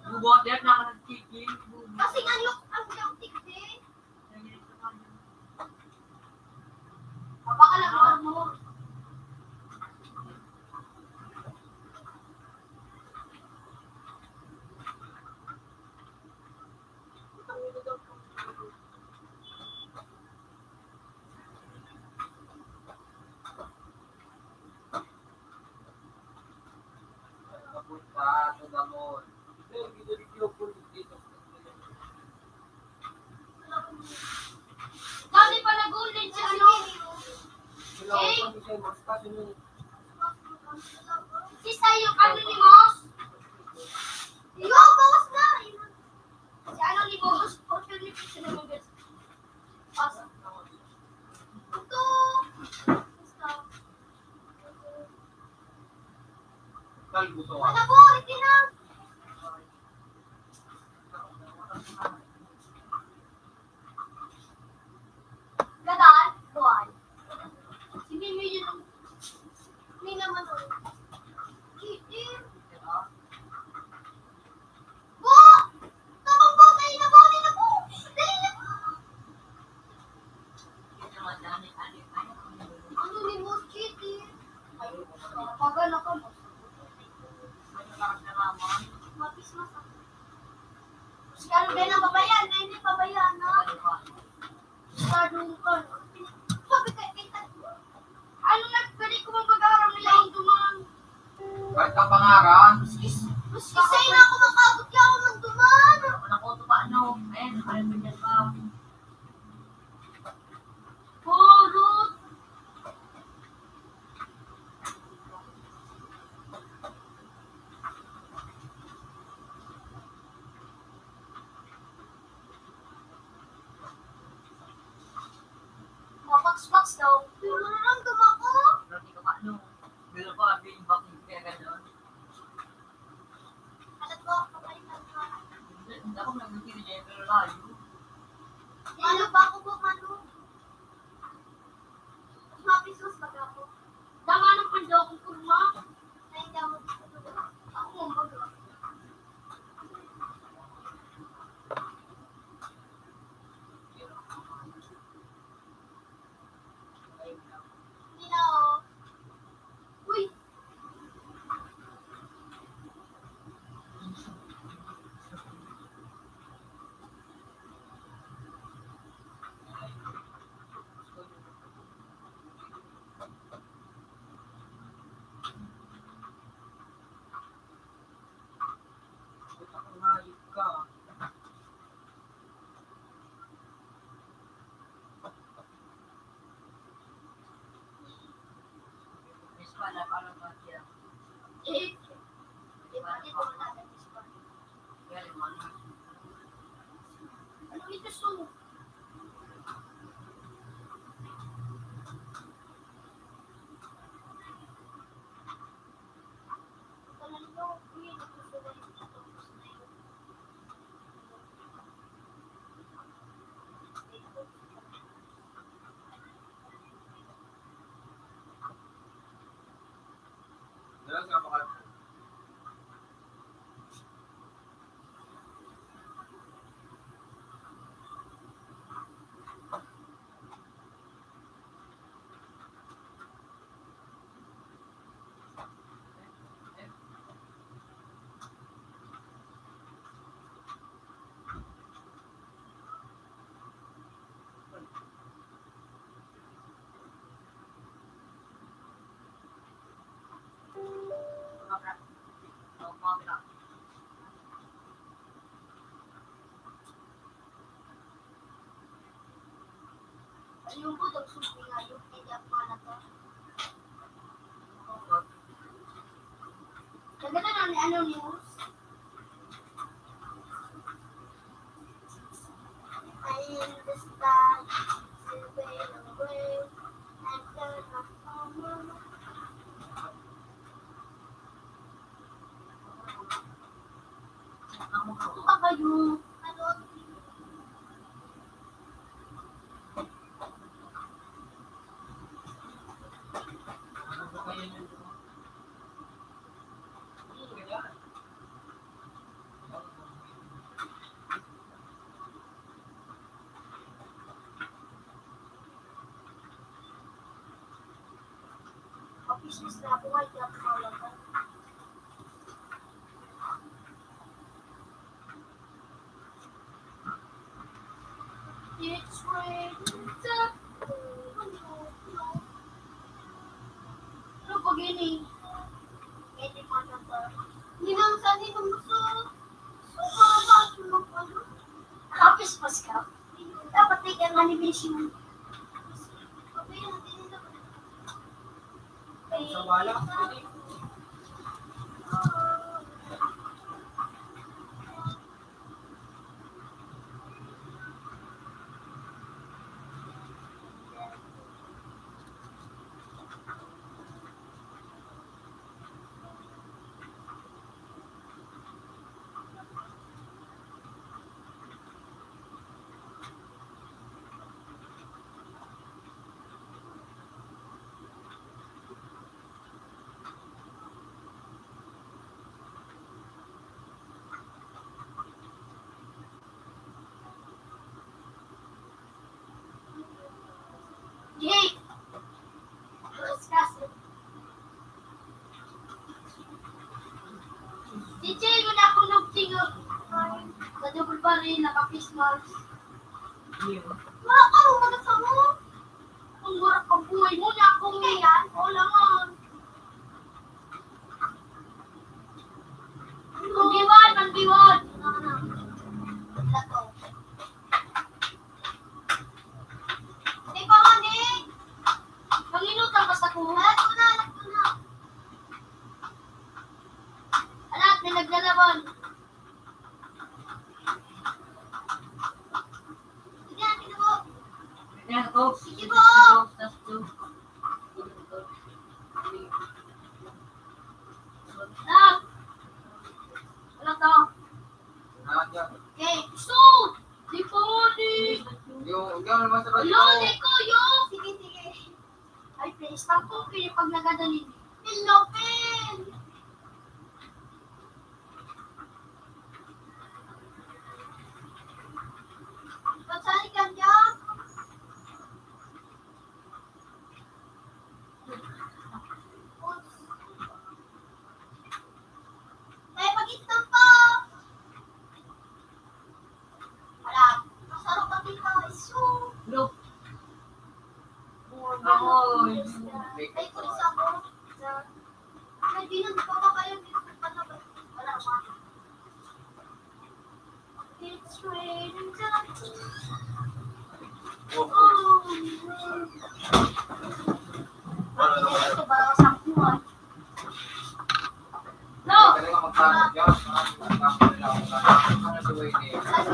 Bubuhat yan, naka nagkiki. Kasi nga, look, ang iyong tigdi. Baka lang ako mo. Dati pa nag-ulit si ano? Eh? Si Sayo, ano ni Mos? Yo, bawas na! Si ano ni Mos? Portion ni Pizza na mag-, asa? Ito! Kalbo to, ah. Ano po? Ito na! Gadan, buhay. Si Mimi yun ang, hindi naman, oh. Cheating. Bo! Tabang po, dali na po, dali na po! Dali na po! Ano ni Boss Cheating? Ay, pagal ako, Boss. Mapis, mas ako. Si Carmen ang babayan, ay, hindi pabayaan na. Masyadong ka. Sabi ka, kita. Ano na, pwede ko mag-aram nila yung duman? Kahit ang pangaran. Mas isa na ako makabot ka ako ng duman. Ako na ko, paano? Ayan, parang ganyan pa. Puro. Mapakspak daw. Pero naramdam ako. Grabe ka, paano? Pero pa, abing bakit kaya gano'n? Alam ko, kapalitan ko. Hindi, hindi ako nagpipili niya, pero layo. Ano ba ako po, Manu? Mas mapisos pag ako. Tama ng pando akong kurma. Ay, hindi ako. Ako ang baga. Hindi na, oh. Uy! Puta, hayop ka. Ayun po, daw susi nga yun. Hindi ako nga na to. News. I am the star, you sail away, and turn my home. Ano ba yung, ano, Mabisnes na ako, ay, di ako malaban. It's raining down. Ano pag ini? Hindi pa na ba? Hindi lang sa atin ang gusto. Kapis pa siya. Dapat di ka animation. Sa wala. Jay! Si Jay, wala akong nagtingog. Sa double barrel, naka-face mask. Wala ka, wala ka mo. Ang burak ang buhay mo, na akong yan. Wala man. Mandiwan, mandiwan. Wala to. Di pa man eh. Manginutang ka sa kuha. Alat ko na, alat ko na. Alat, may naglalaban. Sige, akin na po. Sige po. Alat. Alat, oh. Okay, so, di pa ni. Yung, yung naman sa Lodi ko, yo! Sige, sige. Ay, please, tampo, pili pag nagadali. Pilopin! Pagsali ka dyan. May pag-istampa! Wala. Masarap ang ikaw, isu. Look. Ay, pulis ako. Sa, ay, di na, di pa ba kayo, di pa ba, wala, wala. It's raining down. Oh, no. Ito ba ang saktuhan? No! Ano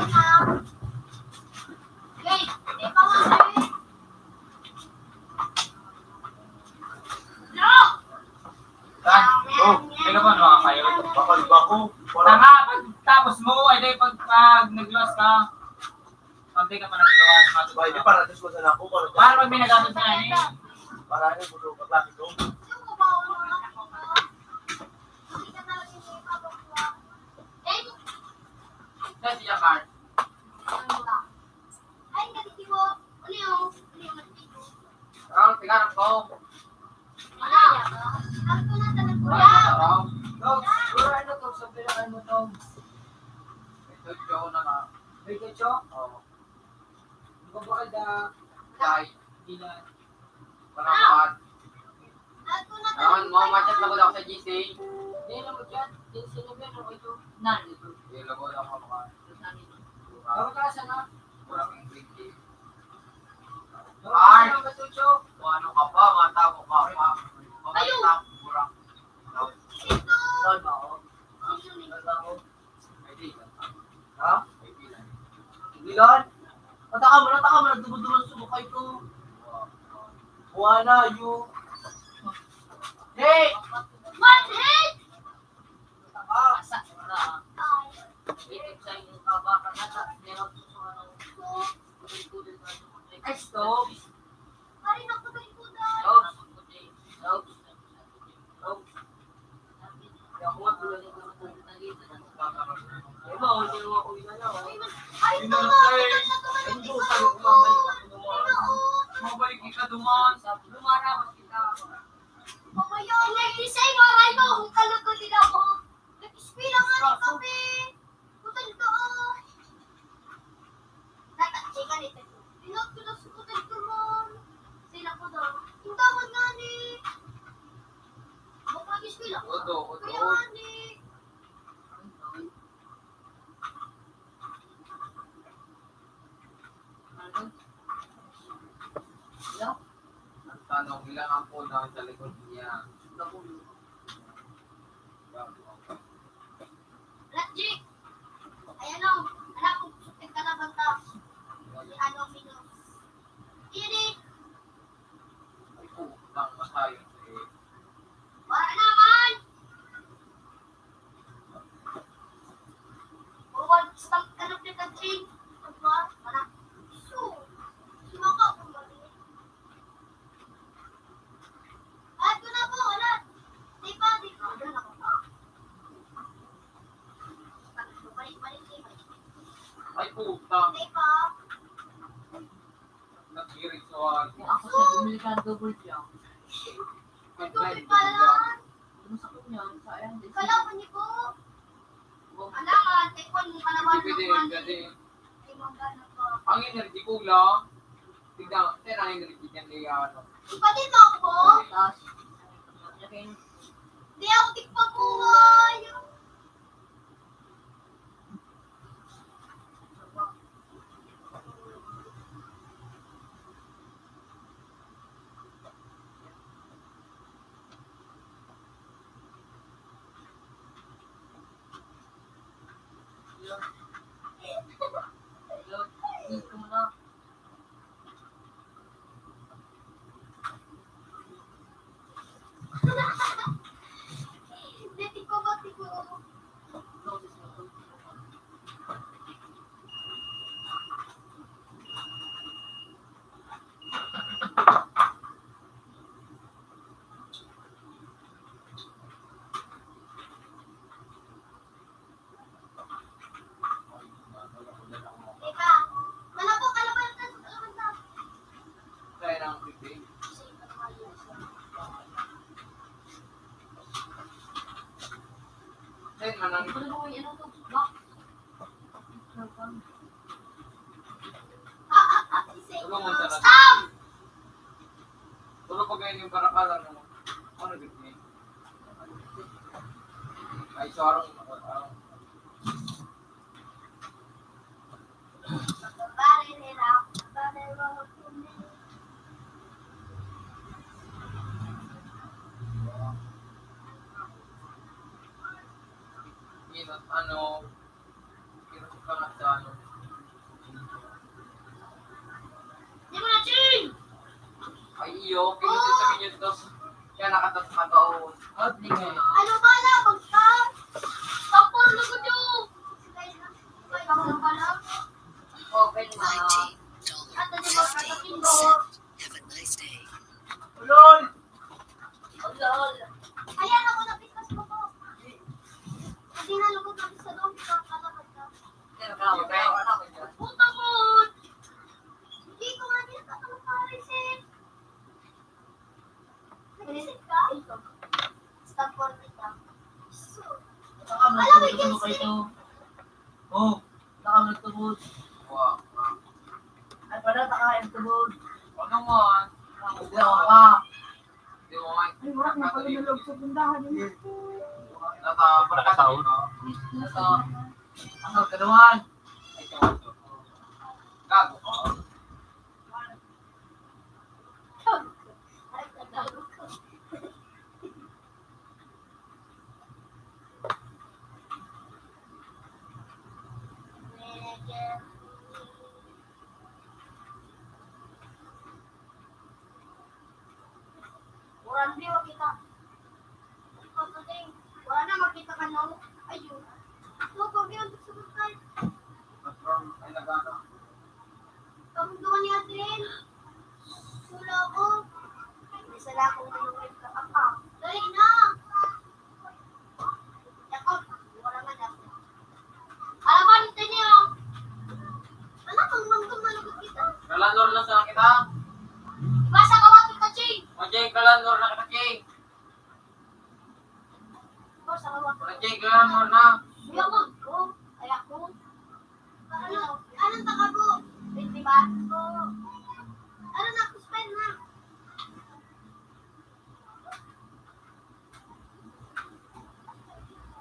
na? Wait, di pa nga, eh. No! Ah, oh, ano ba, mga kayo? Bakal ba ko? Tanga, pag tapos mo, ay di, pag, pag nagluwas ka, pag di ka pa nagluwas, matulog ka. Pwede para tapos mo sa nako, para Para pag may nagagawa sa akin. Para ano, buto, pag laki ko. Saan siya, Carl? Ay, nagtitibo. Ano yun? Ano yun? Ang pinarap ko. Wala. Ako na talaga. Wala. Dog, siguro ano to, sabihan mo to. May tutyo na nga. May tutyo? Oo. Di ba bakal da? Dahil. Hindi na. Parang Ako na Naman, talaga. Mga machat lang ako sa G C. Hindi na mo dyan. Hindi sino ba yun? Ito. Nan, ito. Hindi lang ako lang ako. Dapat ka sana. Kurang yung green tea. Ay! Ano ka pa? Matago ka pa. Ayun! Mabalik na, kurang. Ito! Doon ba ako? Mana, you. Hey! What? Hey! Ay, stop. Ay, ito na, ito na, ito na, ito na. Mabalik ka duman. Lumaramat kita. Papayo, nag-design, waray mo, kung kalugod din ako. Nag-eskwela nga ni Papi. Putol ka, oh. Nataksi ka nito. Inot ko na sa putol ko, man. Sila ko daw. Intawan nga ni. Baka nag-eskwela ka. Oto, oto. Kaya nga ni. Ano? Hello? Ang tanong, ilang ampon ang sa likod niya? Anak, G! Ay, ano? Anak, kung gusto ka na banta. Ano, Mino? Ini! Ay, putang, masayang sa iyo. Wala naman! Bawal sa tanggap ni Katrin. Ano ba? Wala. So, sumaka akong gabi. Ay, ko na po, wala. Di pa, di pa. Balik, balik, balik. Ay, puta. Di pa. Nag-iirit sa wali. Kung ako sa delikado, boy, siya. Ito, may pala. Ano sa kanya? Sayang, di siya. Kala ko niyo po. Alangan, kay Juan, yung kalawan ng Juan. Depende, depende. Ay, magkano pa? Ang energy ko lang. Tignan, tignan ang energy niya ni ano. Ipatid mo ako? Tas, lagay ng Di ako tigpabuhay. Teka, malabo ka naman sa kalamanta. Kaya lang ang pipi. Kaya man ang Ano ba yung ano to? Ba? Tulungan ka na. Stop! Tulog pa kayo yung parakal, ano? Ano, gid ni? Ay, sorry. Ah. Inot, ano, Kirot ka nga sa ano. Di mo na, Ching! Ay, iyo. Pinutin sa minyo, tapos kaya nakatas-, nakaon. Out ni nga. Ano ba na? Pagka? Tapor, lugod nyo! Open mo. Ato, di ba, katakin mo? Have a nice day. Ulol! Ulol! Ayan ako, napisas ko po. Kasi nalugod na sa doon, ikaw ang kalabas na. Puta mo! Hindi ko nga nila tatanong pare, sir. Nag-isip ka? Stanford ka. So, alam mo, ano kayo ito? Oh, baka magtubod. Ay, pala, baka magtubod. Ano man? Hindi ako ka. Ay, wala na pala nalog sa pundahan yun. Nasa, nasa, nasa, nasa, Gago ka. Sana makita ka, no? Ayun. Ito, pag yun, gusto ko tayo. Ay, nagana. Pag duwa ni Adrian, wala ako. May sala akong manungkit ka pa. Dali na! Yakob, wala man ako. Alaman, ito niyo. Anak, ang manggang malugod kita. Kalanor na sa kita. Basa ka, Wato Kaching. Kaching, kalanor na kita, Ching. Basa ka, Wato. Kaching, kalanor na. Yakob, oh, ay ako. Ano, anong takabo? Di ba? Oo. Ano na, kuspay na.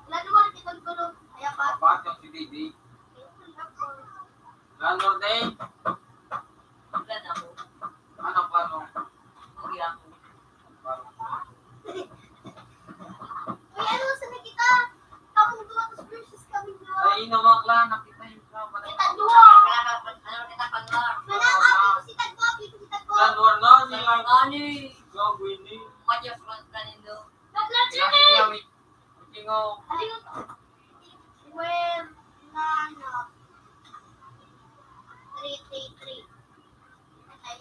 Wala naman kitang tulog. Kaya pa. Apat yung si Didi. Landlord eh. Wala na ako. Ano pa, no? Hindi ako. Uy, ano, saan na kita? Kamong duwa, tapos versus kami duwa. Ay, namakla, nakita yung sa Kita duwa. Ano kita, Panlor? Wala, ako, kita si Tagwa, kita si Tagwa. Landlord na, ni Ano? Gagawin ni. Madyas man kanindo. Bakla, Jimmy! Tingnan. Where na na? Three three three. Ay,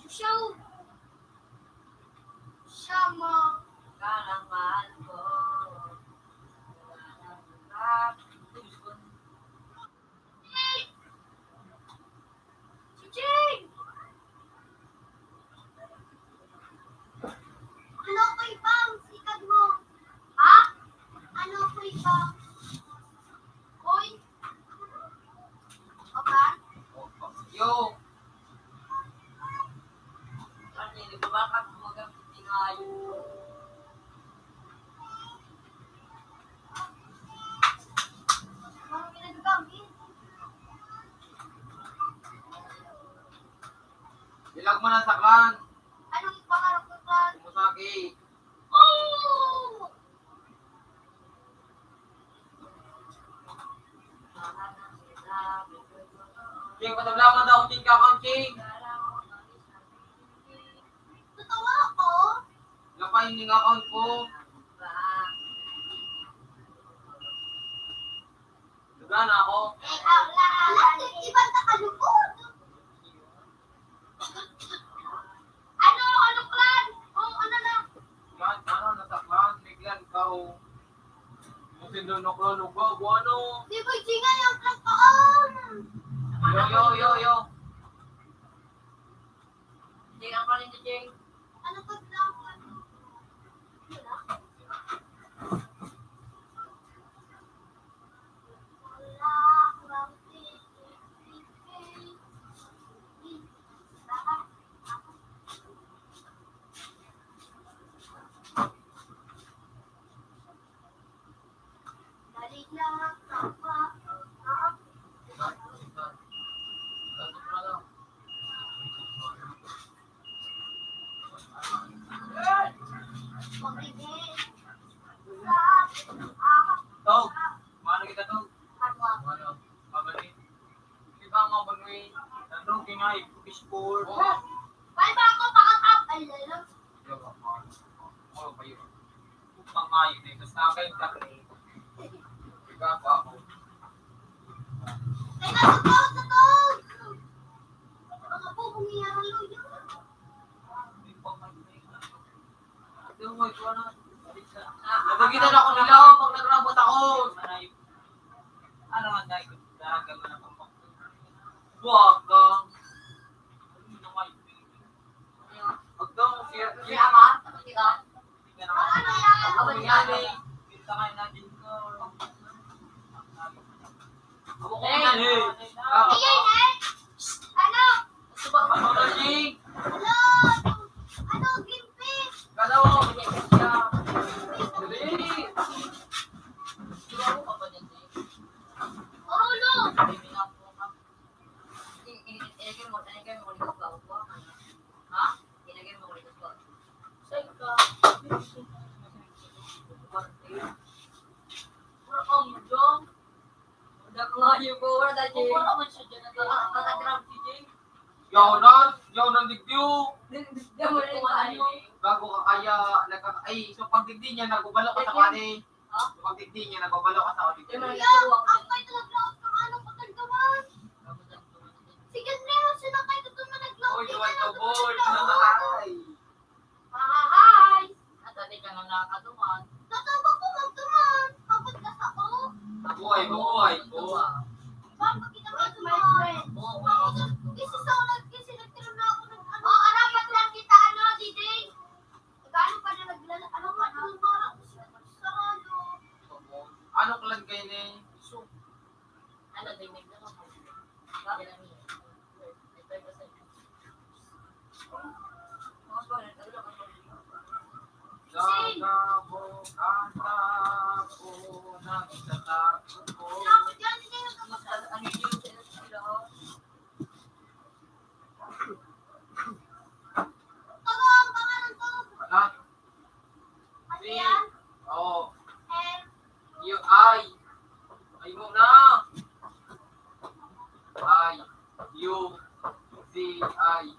show. Siya mo. Kalang mahal ko. Chiching! Ano ko ibang sikad mo? Ha? Ano ko ibang? Hoy! Opa? Yo! Ano yun? Bakit mo magamit yung ayo? Ilag mo na sa klan. Anong pangarap mo, klan? Kumusaki. Oh! King, pataglaman daw, King, kakang, King. Totoo ako. Lapay ning account ko. Duga na ako. Ibang takalupod. Ano? Ano, clan? O, ano na? Clan, ano, nasa clan? May clan ka, o. Kung sindonok na, lugaw, o ano? Di ba, Jing, yung clan ko, o? Yo, yo, yo, yo. Jing, ang panin ni Jing? Ano to, clan? Tog, mano kita, Tog? Mano? Mabali. Di ba, mabali? Nandun, kingaig, sport. Paano ba ako pakakap? Ay, lalo. Di ba, mano? Mano ba yun? Putang ngayon eh, tas nakay ka rin. Di ba, pa ako? Ay, nasa tawag sa tawag! Mga po, kung iyaralo yun. Nabagyan na ako nila, oh, pag nagrabot ako. Ano nga, dahil ko, dahil ka na pang Buwag ka. Pag daw, siya, siya, Ama? Ikaw? Ano yan? Ako yan, eh. Kita ka na din ko. Ako ko yan, eh. Ayan, eh. Ano? Ano na, Jing? Hello! Ano, green fish? Kala ko, siya. Dali! Siguro ako pa ba niyan, Jing? Ulo! Sabi nga po, I-, i-, ilagay mo, ilagay mo ulit sa bawang. Ha? Ilagay mo ulit sa bawang. Saan ka? Puro ang dong. Wala ko nga yung buwan, dati. Wala man siya dyan. Naka-, naka-grab si Jay. Yaw na, yaw na, ligyo. Bago ka kaya, nagka-, ay, so pagdigdi niya, nagubalo ka sa kani. Ha? So pagdigdi niya, nagubalo ka sa kani. Yung mga nagtuwa ko. Ang kayo talaga, ang ano, pagkagawa. Sige, Andrea, sila kayo, ito na naglaot. Oy, duwan ka, boy. Ay. Mahahay! Natali ka na nakakaduman. Natawag ko magduman. Pagod ka sa o. Mabuhay, mabuhay, mabuhay. Bakit kita magduman? Oo, oo. Isa sa ulan kasi nagtiram na ako ng ano. Oh, arapat lang kita, ano, D J? Gaano pa na naglala-, ano pa na? Sarado. Ano ka lang kayo ni Iso? Ano, D J? Ano pa? Bakit ang Gagabo, gagabo, nagtatago. Anak. Si, oh. Yung I. Ay mo na. I, U, C, I.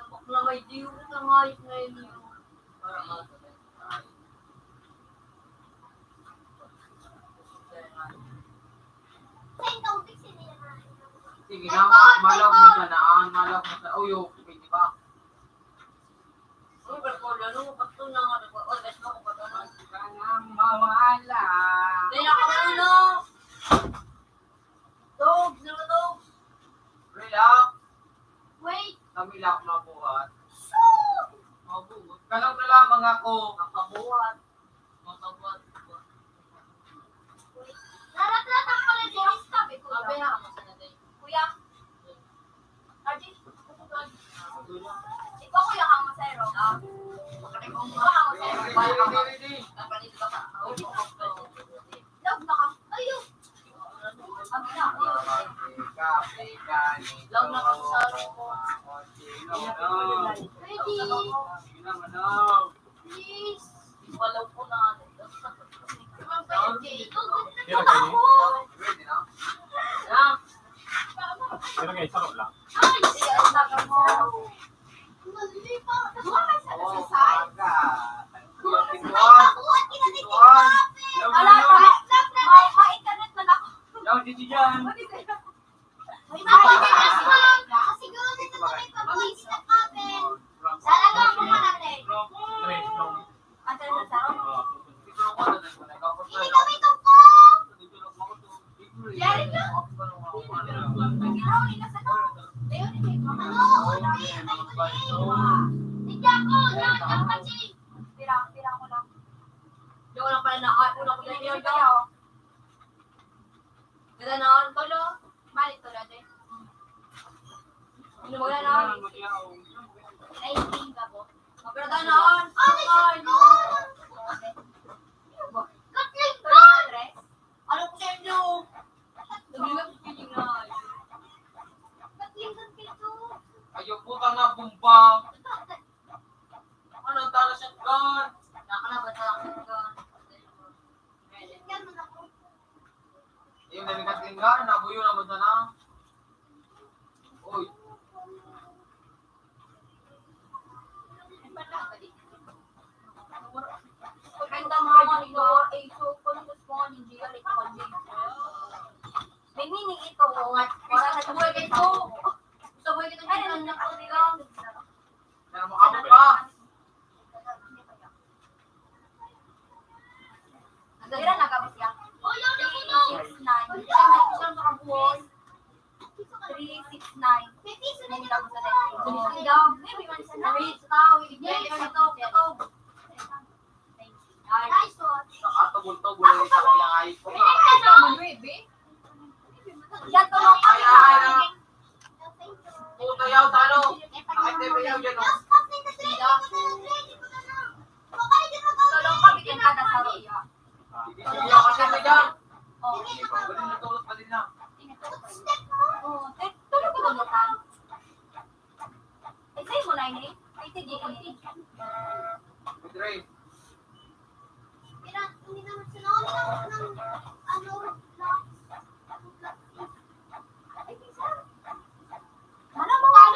Bakla may diwa na nga yun ngayon yun. Sige na, ma-, malog mo sa naan, malog mo sa, uy, okay, di ba? Uy, pero kung ano, ba't ito na nga, nag-, oh, best mo kung ba't ano? Kanang mawala. Kaya ka ano? Dog, zero dog. Relax. Wait. Kami lang mabuhat. Sus! Mabuhat. Kalog na lamang ako. Makabuhat. Makabuhat. Lahat-lahat ang pala dito. Sabi ko, sabi na ako sa natin. Kuya. Adi, ikaw, kuya, ka masero. Ah. Ikaw ka masero. Ready, ready, ready. Kapatid ka pa. Love na ka. Ayun. Ang ina. Love na ka sa ko. Ready. Please. Wala ko na. Pero kayo? Pero kayo, sarap lang. Ay, siya ang sabi mo. Mali pa. Duha man sa sa side. Wala pa. May, may internet man ako. Yaw, Gigi dyan. Ay, ay, ay, ay, ay. Siguro dito na may pag-uwi sa cabin. Talaga ako malaki. Tres, no? Ang talaga sa ako. Hindi kami tungkol. Yari na. Ikaw, hindi ka sa tao. Ayun, hindi. Ano? Hindi, hindi, hindi. Hindi ako. Hindi ako, Pachi. Pira, pira ko lang. Yung lang pala na, ah, una ko lang yun, yun. Ganda na, ang tolo. Balik to, dati. Ano ba yan, ah? Ay, hindi ka po. Pero ganoon. Ay, Diyos ko! Katling ka! Ano ko sa inyo? Katling ka dito. Ayaw, puta na, bomba. Ano, tara, shotgun? Naka na ba, tara, shotgun? Shotgun mo na po. Yung nalikat lingga, nabuyo naman sana. Uy. Kanta mo ako, ito, eh, so, kung gusto mo, hindi ka rin ako, James. May meaning ito, oh. Wala na sa buhay ito. Sa buhay ito, James, ang nakakaligaw. Pero maabot pa. Dira na kami siya. Three six nine. Siya may, siya makabuhos. Three six nine. May piso na nila sa dito. Maybe man siya na. Wait, tao, wait, wait, wait, ito, ito. Nice one. Nakatubol-tubol na sa kaya ay ko. Yan, tulong kami. Ay, ay, ay. Puta, yaw, talo. Bakit may bayaw dyan, oh? Tulong kami, kaya kada sa roya. Hindi siya kasi may dyan. Oh. Pwede na tulog pa din na. Oh, eh, tulog ko na. Ay, sa'yo mo na ini. Ay, sige, ini. Good rain. Pira, hindi naman sila, wala naman ng, ano, na, ay, isa. Wala mo nga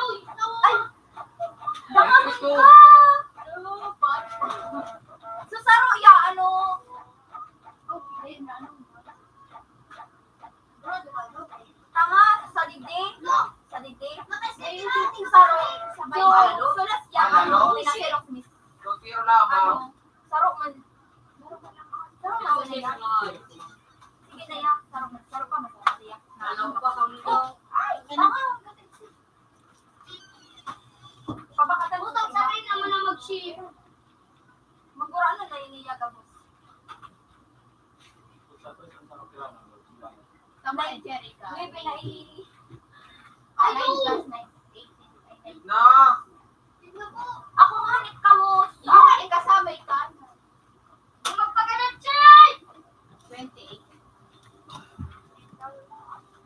So, so last year, ano, pinasirok ni Tiro lamang. Ano, sarok man. Sarok man lang. Sarok na ako na yan. Sige na yan. Sarok na. Sarok pa, masarap siya. Alam ko, kami daw. Ay, tama. Pabakatan mo. Putang sakit naman na mag-share. Magurano na yun niya, gabos. Tambay, Jerry ka. May pinai-, ay, nine plus nine, eighteen. Na! Ako nga, hanip ka mo. Ako nga, ikasamay ka. Di magpaganap, Chay! Twenty-eight.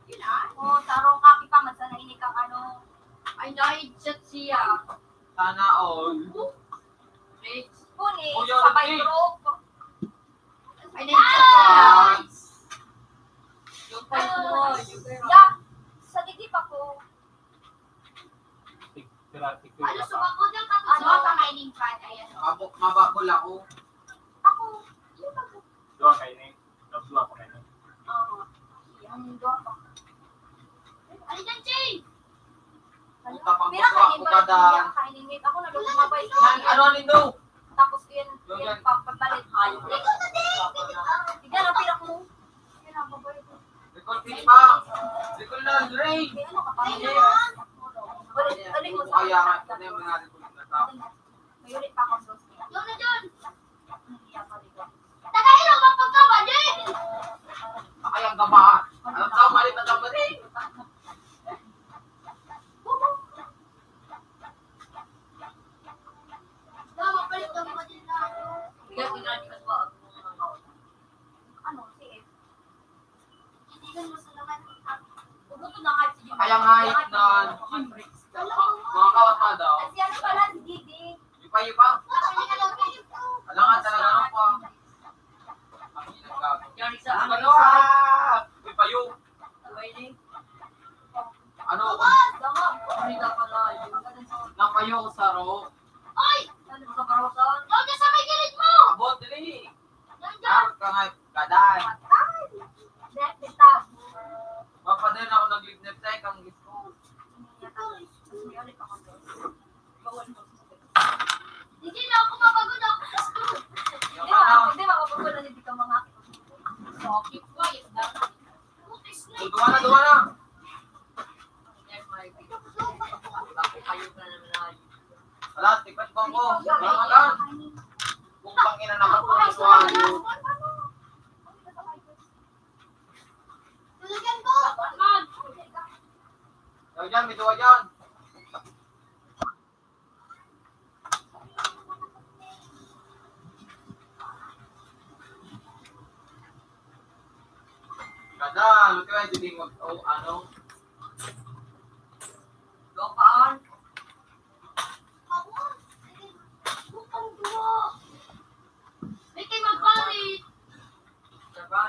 Yun, ah. Oh, tarong ka, kita man sana ini kang ano. Ay, na-headset siya. Sana all. Rich. Kuni, Kuya sa Rodrigue. Group. Ay, na-headset siya. Yung pa yun, yung pa yun. Yeah. Sa digdi pa ko. Ano, sumakot yung tapos ano, ang kaining pan, ayan, oh. Mabo-, mababol ako. Ako, yung pag- Duha kayo ni. Duha pa kayo ni. Oo. Ang duha pa. Ano dyan, Ching? Puta, pang Mira, puta, kainin puta, ba? Dan. Hindi, kainin, ako na lumabay. Nan, ano, ano, Indo? Tapos yun, Yun, yun, yan. Pa-, pagpalit. Ayaw. Ikaw na din! Ikaw na. Ikaw na, pira ko. Ikaw na, pira ko. Ikaw na, Dre. May ano ka pa? Balik, balik mo sa Kaya nga, akin. Ano yung mga record na tao? May ulit pa akong dos. Yun na dyan. Hindi ako record. Taga-Ilog ang pagkawali! Ay, ang gaba. Alam tao, mali na daw, mali. Tama, palit ang mga din na. Bigat ni Nani Kaswa. Ano, si F? Kaya nga, hit na, mga kawat na daw. Kasi ano pala, si Gigi. Yupa, yupa. Alangan talaga, ano pa? Ang hirap ka. Yan, isa, ano, ano, isa? Ah! Yupa, yupa. Ano? Ano ka pala, yun? Napayo ko sa ro. Oy! Ano sa karosan? Doon ka sa may gilid mo! Abot, dali! Nandiyan! Arot ka nga, gadan! Ay! Dahil bitaw. Mapadala ako nag-lignite tayo kang gusto. Hindi na ako mapagod ako sa school. Di ba? Hindi mapapagod na hindi ka mga. So, keep quiet daw. Duwa na, duwa na. Ala, tipas pa ko. Wala ka lang. Kung pangina na ka po, suwayo. Ikaw dyan, may duwa dyan. Kada, ano ka, hindi mo, o, ano? Doon. Bukang duwa. May kayo magbalik. Diba?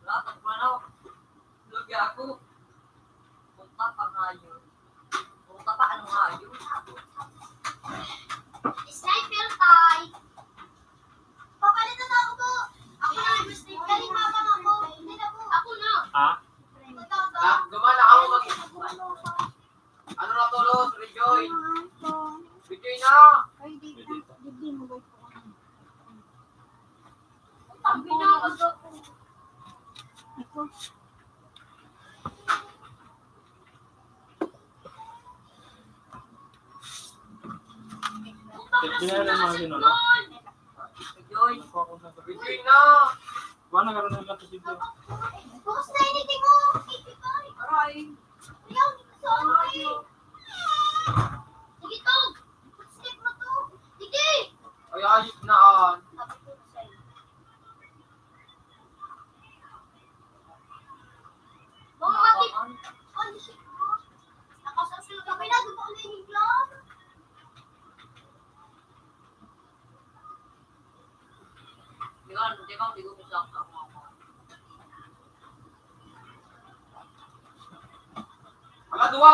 Wala, tagmanaw. Lugi ako. Punta pa ngayon. Punta pa, ano ngayon? Sniper tayo. Papalitan na ako po. Ako na, mas galing mama nga po. Hindi na po. Ako na. Ha? Ito, ito. Ah, gumana ako mag- Ano na to, Los? Rejoy! Rejoy na! Ay, di, di, di mo ba ito? Ang binawas ako. Ito. Putang ina, mga yun, ano? Rejoy! Rejoy na! Wala na, gano'n na lang ito dito. Tapos na, initin mo! Aray! Ayaw, sorry! Sige, Tog! Step mo to! Sige! Ay, ayos na, ah. Sabi ko sa'yo. Mga mati-, ano siya? Nakasasal ka, may nagubang na yung club. Di ba, di ba, di ko gusto ang mga Ala, duwa!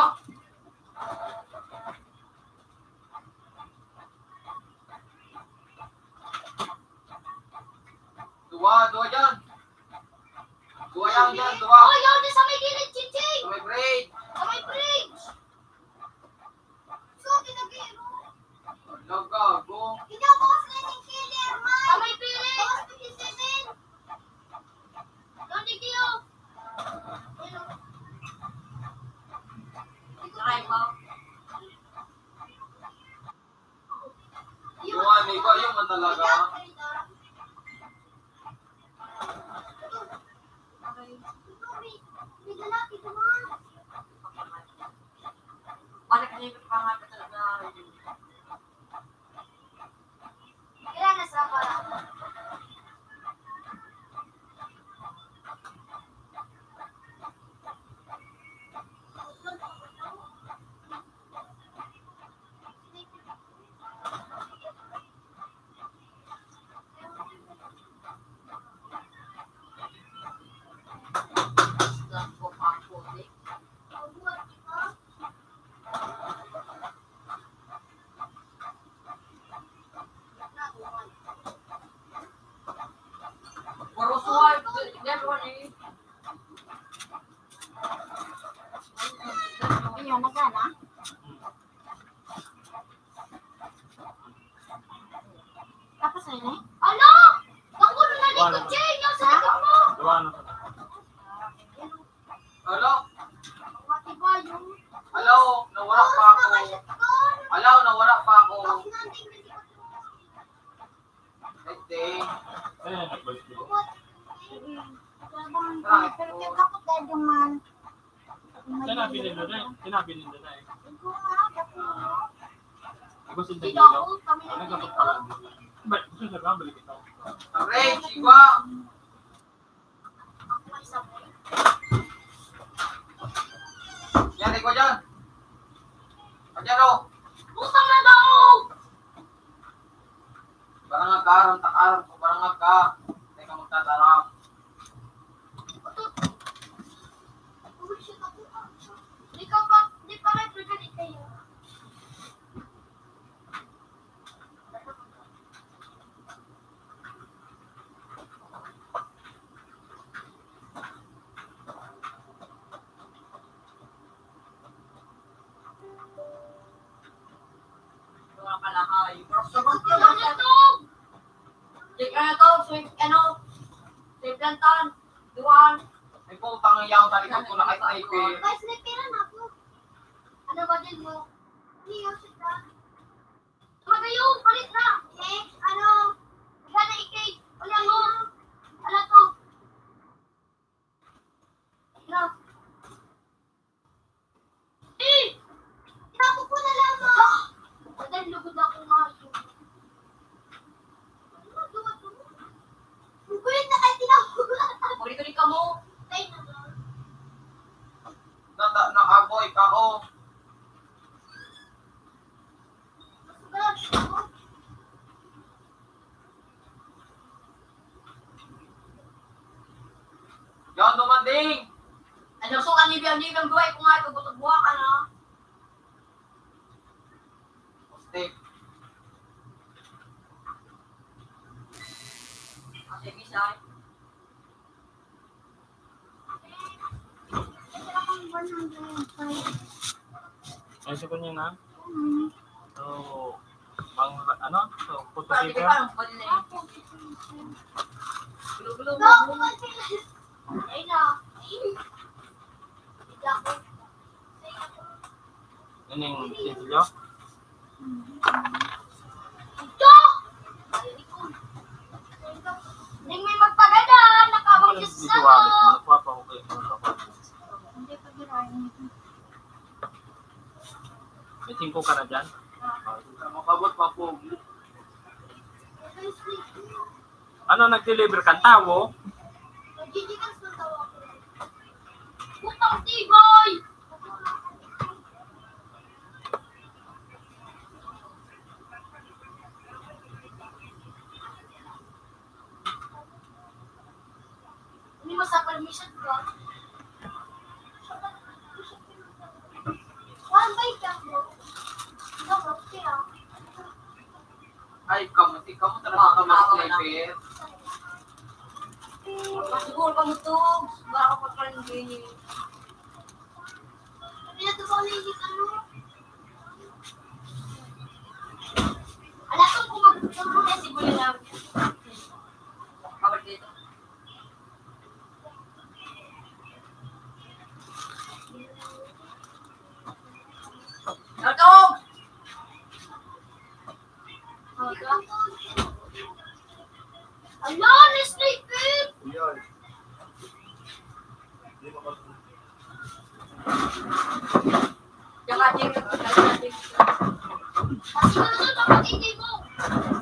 Duwa, duwa dyan. Duwa Down, down, duwa. Oh, yun, sa may gilid, Chiching! Sa may bridge! Sa may bridge! So, ginagiro. Hala, gago. Hindi ako kasi naging killer, man. Sa may pilit! Tapos fifty-seven. Don't you? Try mo. Yung ano, ikaw yung man talaga. Balik niya yung pangalan na kailangan sa para. Ayun, nagana. Tapos na yun eh? Ala! Naku, nalalikod siya! Yung sa likod mo! Gawa na. Ala! Matiba yung Ala, nawala pa ako. Ala, nawala pa ako. Ate. Ayan, nagbalik dito. Pero kaya kapag tayo duman. Sinabi nila na, sinabi nila na eh. Ito nga, dati mo. Ako si Danilo. Ah, nagkapagpalan. Ba, gusto na lang, balik ito. Aray, siwa! Yan, ikaw dyan. Ayan, oh. Putang na daw! Barangag ka, aram ta, aram ko, barangag ka. Teka, magtataram. Di ka pa, di pa kayo pwede kayo. Mga kalahay. Pero sa mga Check ano to? Sweet, ano? Sweet plantain. Duan. Ay, putang ina, ang talikod ko na kay sniper. May sniper na ako. Ano ba din mo? Hindi yung sweet na. Magayon, palit na. Eh, ano? Gana ikay. Wala mo. Ala to. Na. Eh! Tinapo ko na lamang. Patay, lugod ako nga yun. Ano, duwa, duwa? Bubulit na kayo, tinapo ko na. Pagkakita ka mo. Patay na ba? Nata-, naaboy ka, oh. Yan, dumanding! Ano, so, kanibi ang libang buhay ko nga, ito, butog buwak, ano? Step. Ate, Bisay. Ay, sa kanya na? So, mang, ano? So, photo paper? Ano yung titulo? Ito! Hindi may magpagada, nakabang sa sasakyan. Nagpapahukay mo na ako. Hindi pa girahin. May singko ka na dyan? Makabot pa po. Ano, nag-deliver kang tawo? Putang tibay! Hindi mo sa permission ko. One by ka mo. Ikaw, okay, ah. Ay, kamuti, kamuti talaga ka, mga sniper. Pasiguro ka mo to. Baka pa pala yung ganyan. Pinato ko na yung ano. Alam ko kung magtuturo na siguro na. Bakit dito? Ano? Ala, na-slipper! Yan. Di ba kasi Kasi ano to, kapag hindi mo.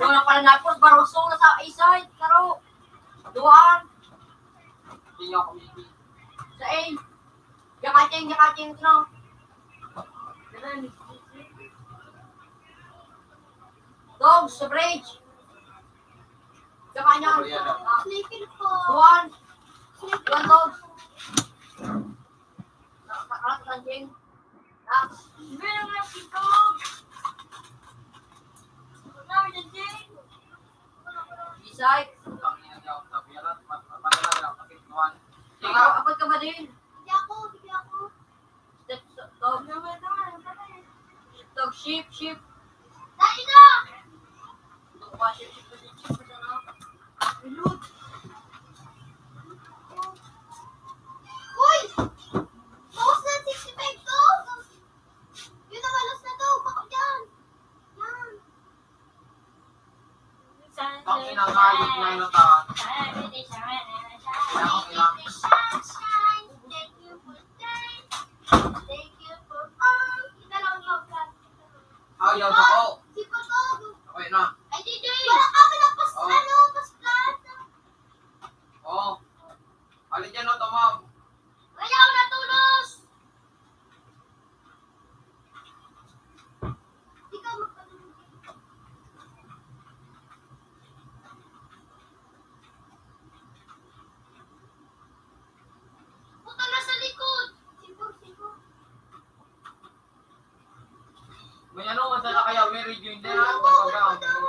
Wala pala napos, baruso na sa isay, karo. Duwaan. Hindi niyo ako miti. Sa A. Yakating, yakating, no? Dogs, sa bridge. Saka niya. Sleeping po. One. One dogs. Nakakalat lang, Jing. Ah, meron lang si dogs. Meron lang, Jing. Isay. Ang ina niya, ang tabi, alam, mat-, mat-, mat-, mat-, mat-, mat-, Ikaw, abot ka ba din? Hindi ako, hindi ako. Step, stop, stop. Tawag, sheep, sheep. Dali na! Ano ba, sheep, sheep, sheep, sheep, sheep, ano? Reload. Uy! Post na sixty-five to! Yun ang alas na to! Bako dyan! Yan! Ang inangayot na nata. Kaya ang ilang. Ayaw na ko. Okay na. Wala kami na pas-, Oh. Ano, pas-, Oh. Alin dyan, no, Tomam? Ayaw na tulos! Ikaw magpatulog. Puta na sa likod! Sipon, sipon. May ano, masala kaya, may rejoin na yan. Ano ba, ano ba daw?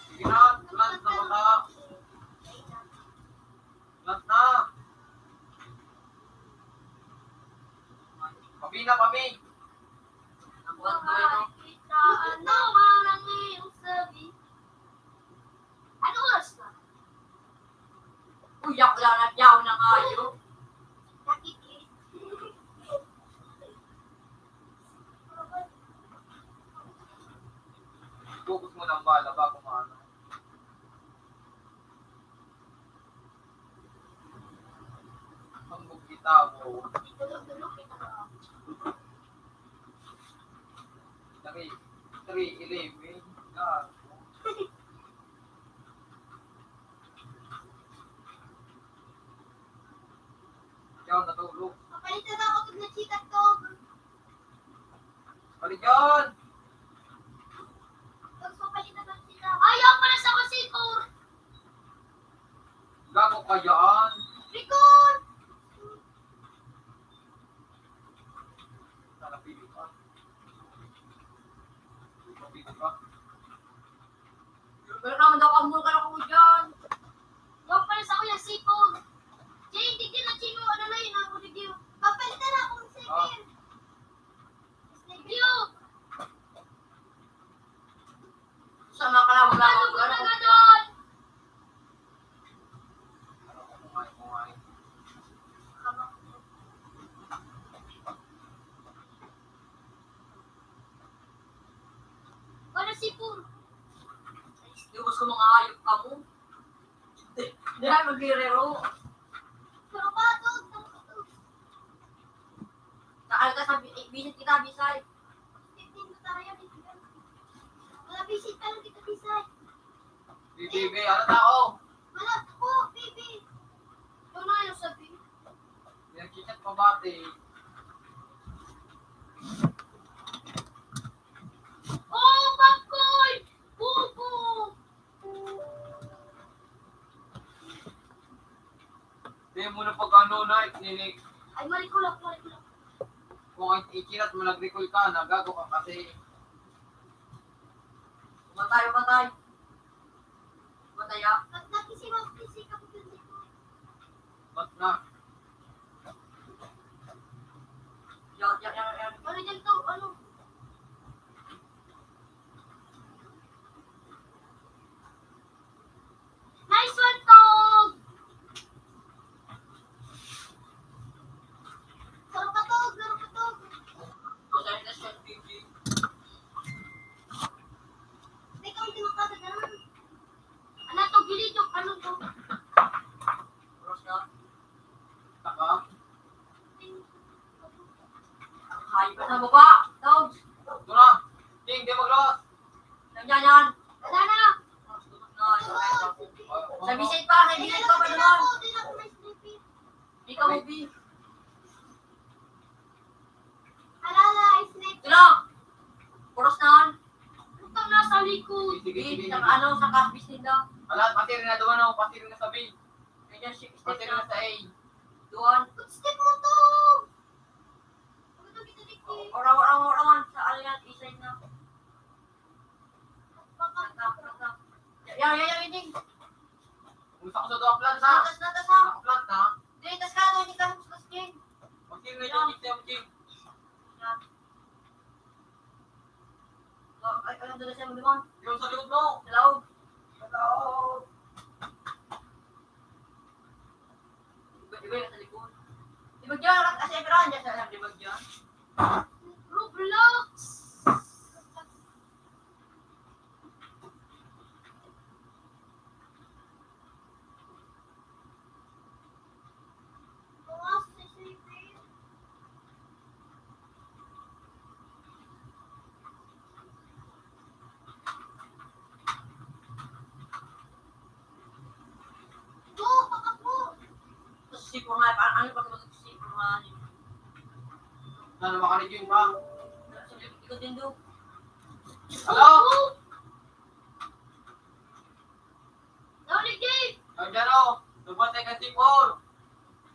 Sige na, ulan sa mata. Ulan na. Pabi na, pabi. Ang buwan ko, ano? Ano man ang iyong sabi? Ano oras na? Uy, ako lang na diyaw na kayo. Nakiki- Focus mo lang bala ba kung ano. Ang bugita mo. Three, three eleven. Gago. Ikaw natulog. Papalitan ako ng chikat ko. Balikan! Magpapalit na ba sila? Ayaw pala sa Cosicor! Gago ka yan! Record! Nalapili ka. Nalapili ka. Pero naman daw kang mura na ko dyan. Ayaw pala sa Kuya Sipon. Jay, hindi ka na chino. Ano na yun? Ako na yun. Papalitan ako ng second. Ah. Sa mga kalawang-lawang, ano? Ano, sipon? Di, mas kung mga hayop ka mo. Di, di, magrerero. Pero pa, to, to, to. Saan ka sa bi-, eh, visit kita, Bisay? Fifteen ko tayo, Bisay. Wala, visit ka lang kita, Bisay. Bibi, ano tao? Wala po, Bibi. Ito na yung sabi. Nagkikit pa bati. Oh, Pakoy! Bubo! Di mo na pag-ano na, nini-, Ay, marikulak, marikulak. Kung ang ikinat mo, nag-recall ka, nagago ka kasi. Matay, matay. Matay, ah. Ba't natin si Ma'am Chrissy kapag nandito? Ba't na? Yan, yan, yan, yan. Ano dyan to? Ano? Nice one, Tog! Laro pa, Tog! Laro pa, Tog! May kaunti ng kagagalan. Ano to, Billy, Tog? Ano to? Oras na. Taka? Hayop ka sa baba! Tog! Ito na! King, di maglawas! Nandiyan yan! Wala na! Sa bisig pa! Sa bisig pa! Pwede na ako may sleeping. Di ka mo, Bi. Alala, sleeping. Ito na! Oras na yan! Putang nasa likod. Sige, sige, sige. Ano, sa kasbis nila. Ala, pati rin na duman ako, pati rin na sa B. Nandiyan si Pati rin na sa A. Duwan. Footstep mo to! Pagkatapit na dito. Ora, ora, ora, ora. Sa ano yan? Isa na. Yan, yan, yan, yan. Gusto ko sa duha plant, ha? Natas, natas, ha? Duha plant, ha? Di, tas ka, di ka, tas ka, Jing. Pag-team na dyan, team, team. Yan. Oh, ay, ay, ano na siya, Limon? Yung sa likod mo. Sa loob. Sa loob. Iba, iba yung sa likod. Di ba dyan? Kasi ang kailangan dyan sa, di ba dyan? Roblox! Sipon nga, parang ano ba ito? Sipon nga. Ano, maka-review pa? Ikaw din, do. Hello? Nahuli, Jake! Ang dyan, oh. Nagbatay ka, Tipon.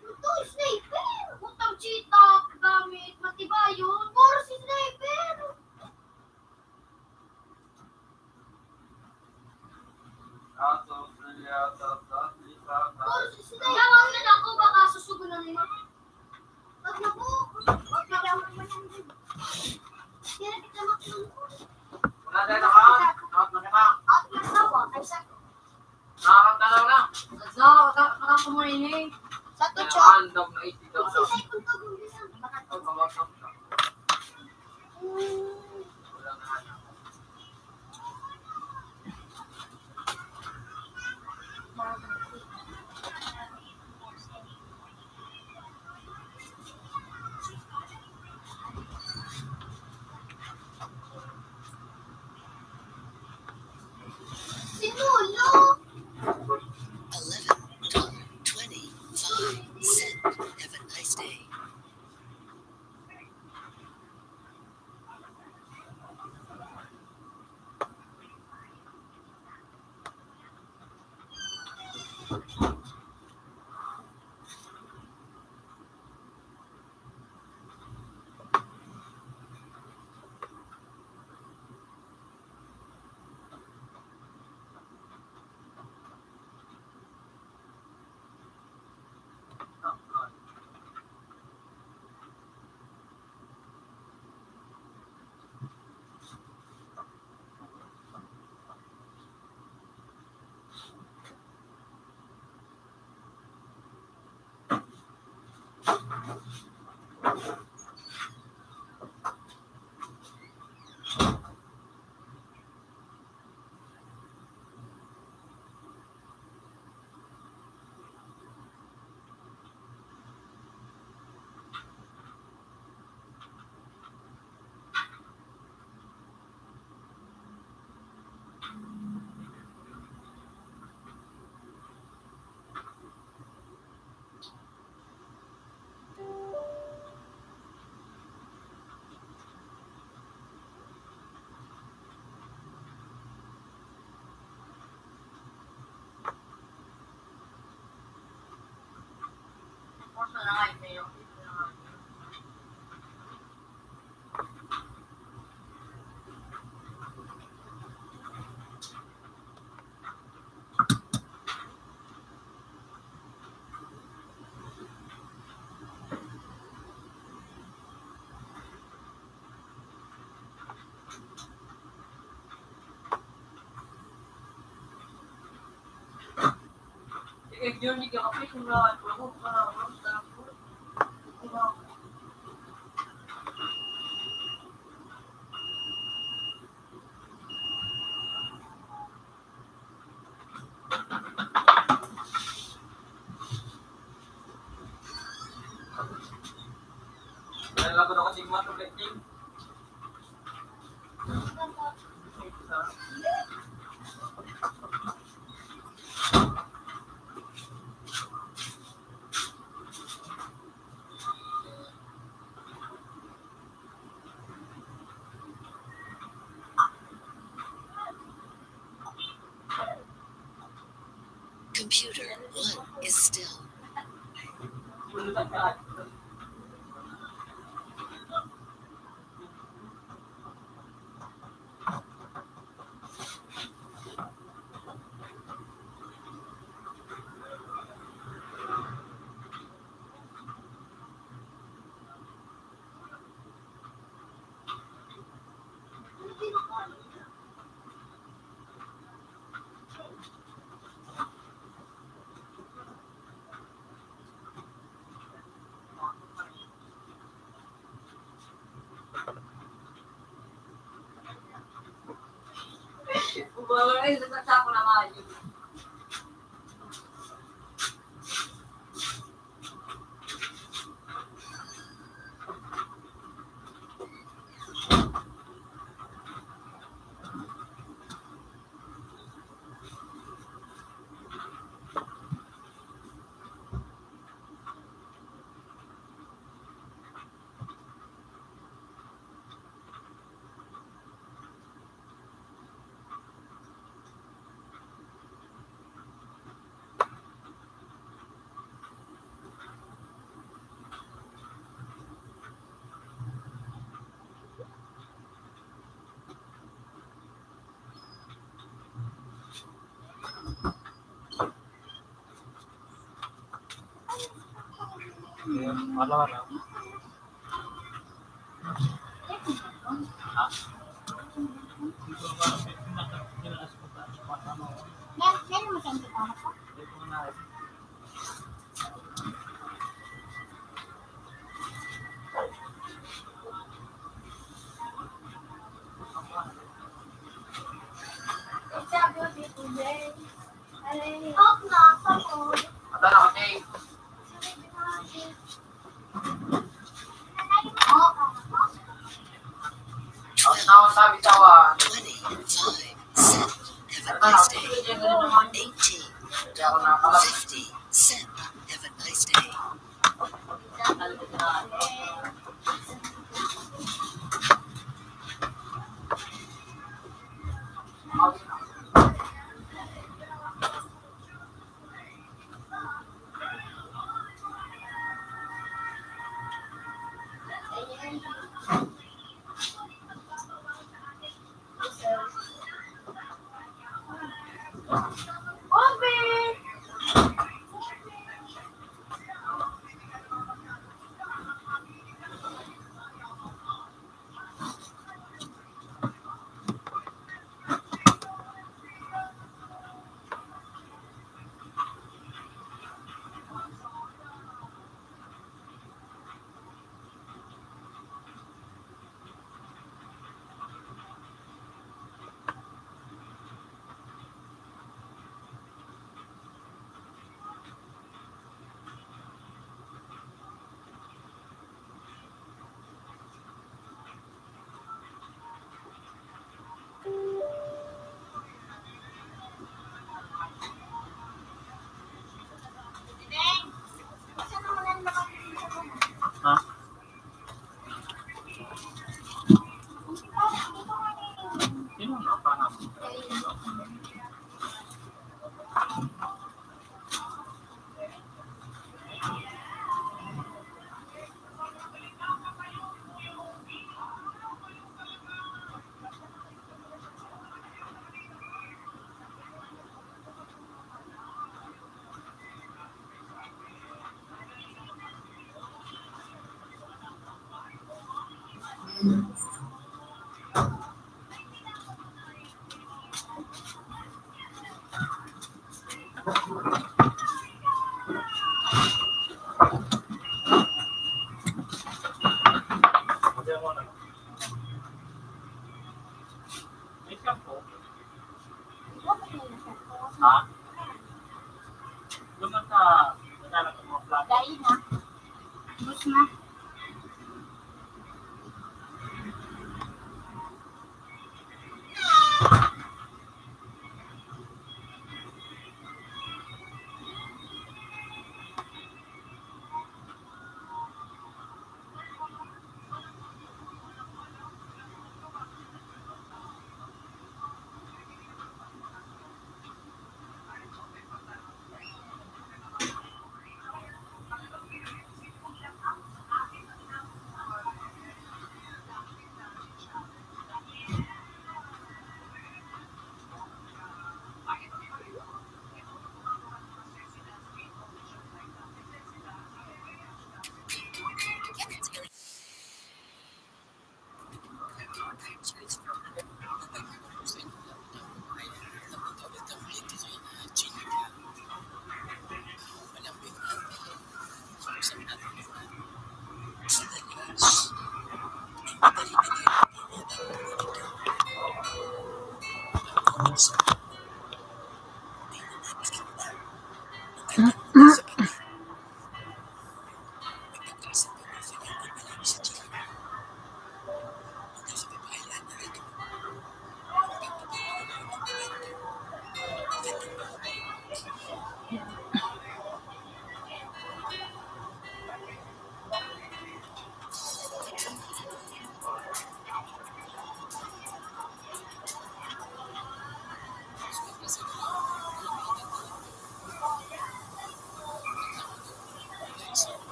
Ito, sniper! Putang cheetah, gamit, matibayon. Puro si sniper! Kaso, siya, sa, sa, sa, sa, Puro si sniper! Yaman ka na ako, baka susugunan mo. Wag na po. Wag na po. Kaya kita makulong. Wala tayo na ka. Out na ka. Out na ka. Ay, sa Nakakatalaw na. Sa, maka-, makakumulini. Sa tutso. Ang dog na ito. Ang dog na ito. Ang dog na ito. Sinulog! Eleven dollar twenty-five cent. Have a nice day. Computer one is still. Wala, wala. Twenty-five, seven, have a nice day. Eighteen, fifty, seven, have a nice day. Ha? Sino ang kapangalan? Ha? Doon man sa, sa dagat ang mga flag. Dai na. Ubos na.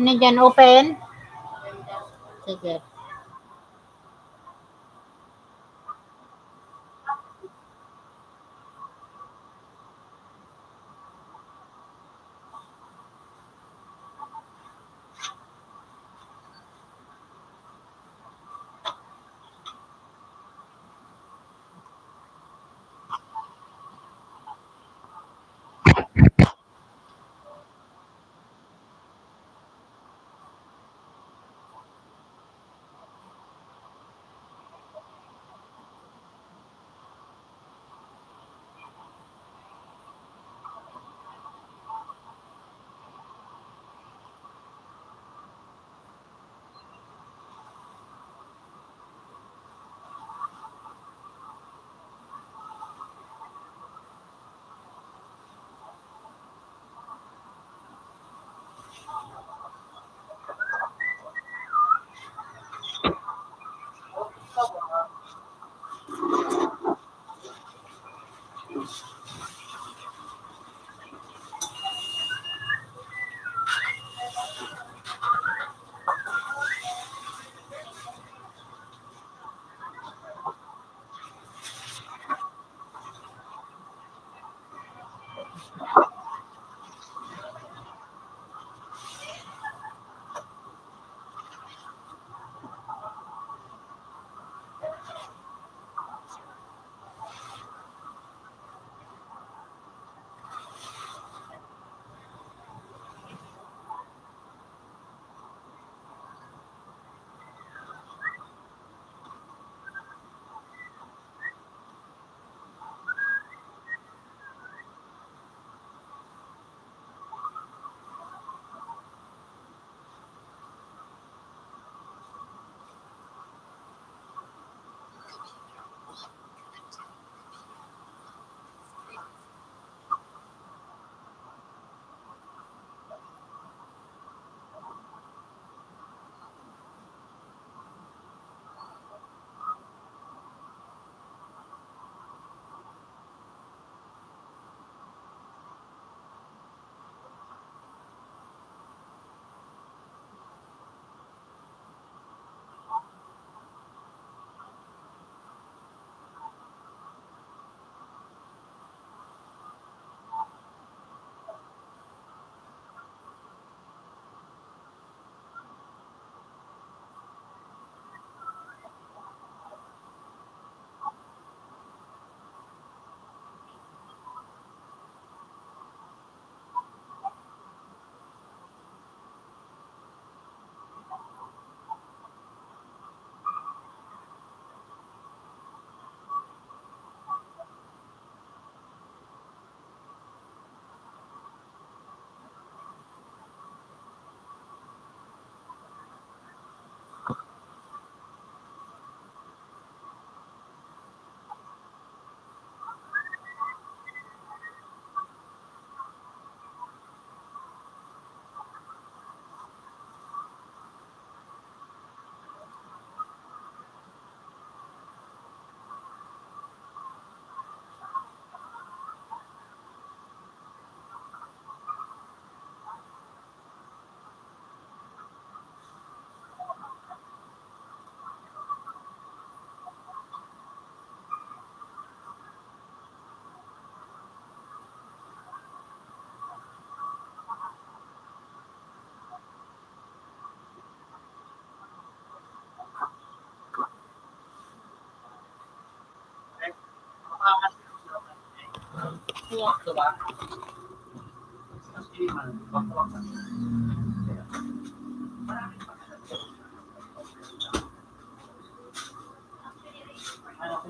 Ano dyan? Open? Sige.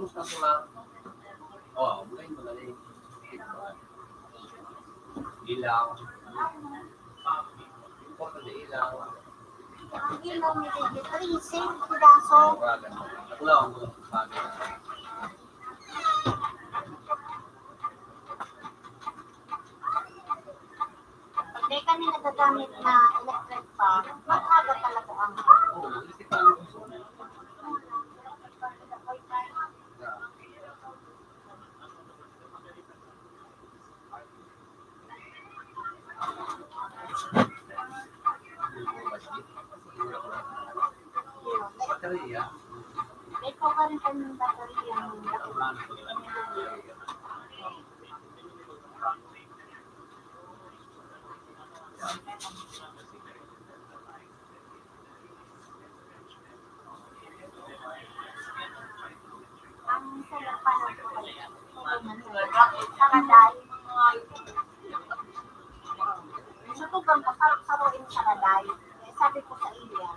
Gusto ko lang. Oh, buhay mo na rin. Ilaw. Importante ilaw. Ang ilaw ni Baby, three sing piraso. Wala, wala. Wala akong sabi. Pag di kami nagagamit na electric fan, maaga talaga ang Oo, kasi paano gusto mo? Baterya. May pa rin kami baterya. Ang solar panel ko kaya, tulungan ko. Saraday. Sa tugang ko, saro-saroin saraday. Eh, sabi ko sa iya,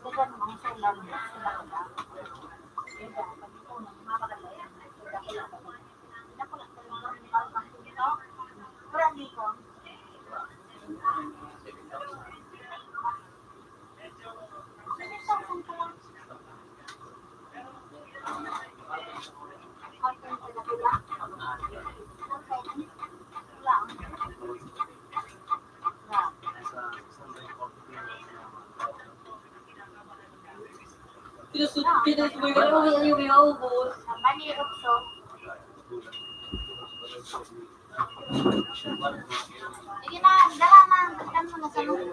"Dagan mo ang solar mo, sa daga." Kaya, pag ito, magmamaganda yan. Sa daga lang. Bali, otso. Sige na, dala na. Dala mo na sa mga.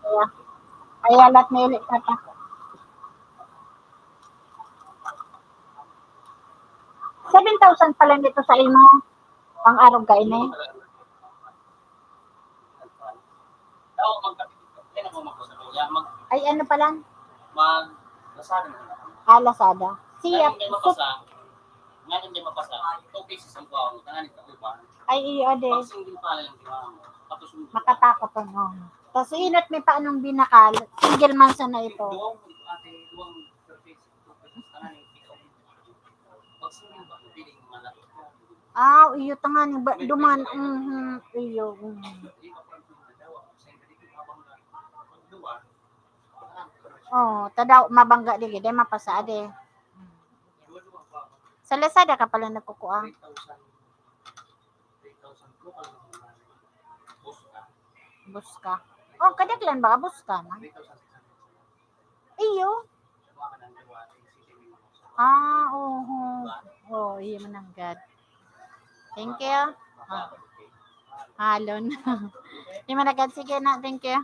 Kaya, kaya lahat na ulit na pa. Seven thousand pala nito sa imo. Pang-arog ka ini? Ay, ano pa lang? Mag Lazada na lang. Ah, Lazada. Siya, Ngayon may mapasa, ngayon may mapasa, two cases ang kuha mo, tanganin ka, di ba? Ay, iyo, ade. Pag single pala yung ginawa mo, tapos yung Makatakot ang, oh. Tas inot mi pa anong binakal, single man sana ito. Duwang, ate, duwang surface, two cases, tanganin, ikaw. Pag single ba, piling malaki. Ah, iyo, tanganing ba, duman, mhm, iyo, mhm. Oh, tadaw, mabangga dili, dai mapasa, ade. Sa Lazada ka pala nagkukuha? Buska. Oh, kadaglan ba? Buska man. Iyo. Ah, oho. Oh, iyo mananggad. Thank you. Ah. Halon. Iyo mananggad. Sige na, thank you.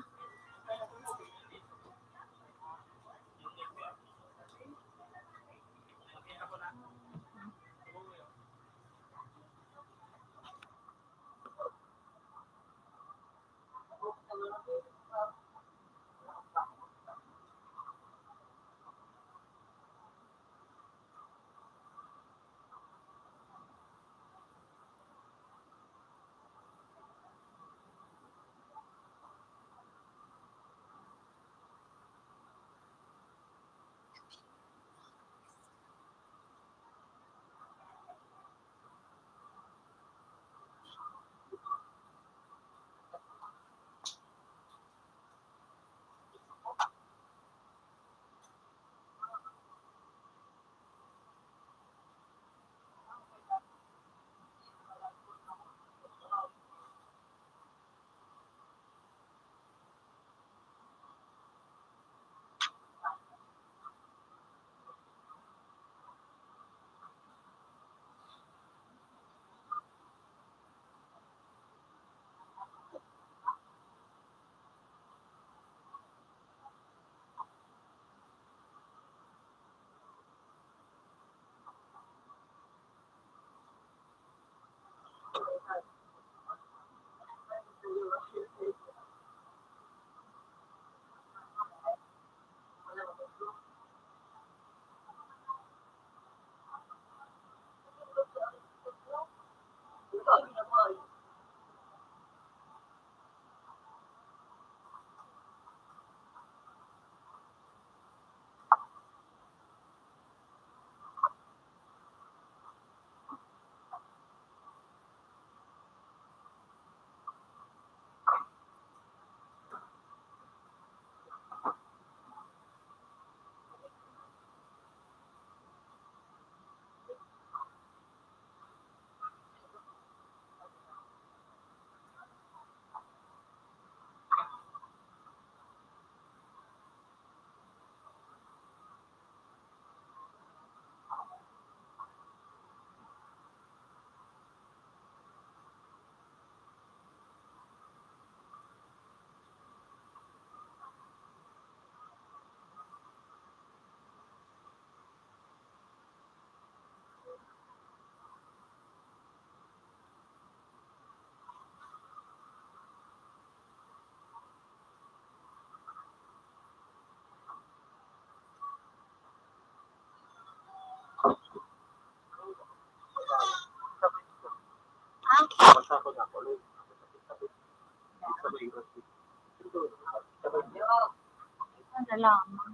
Ano lamang.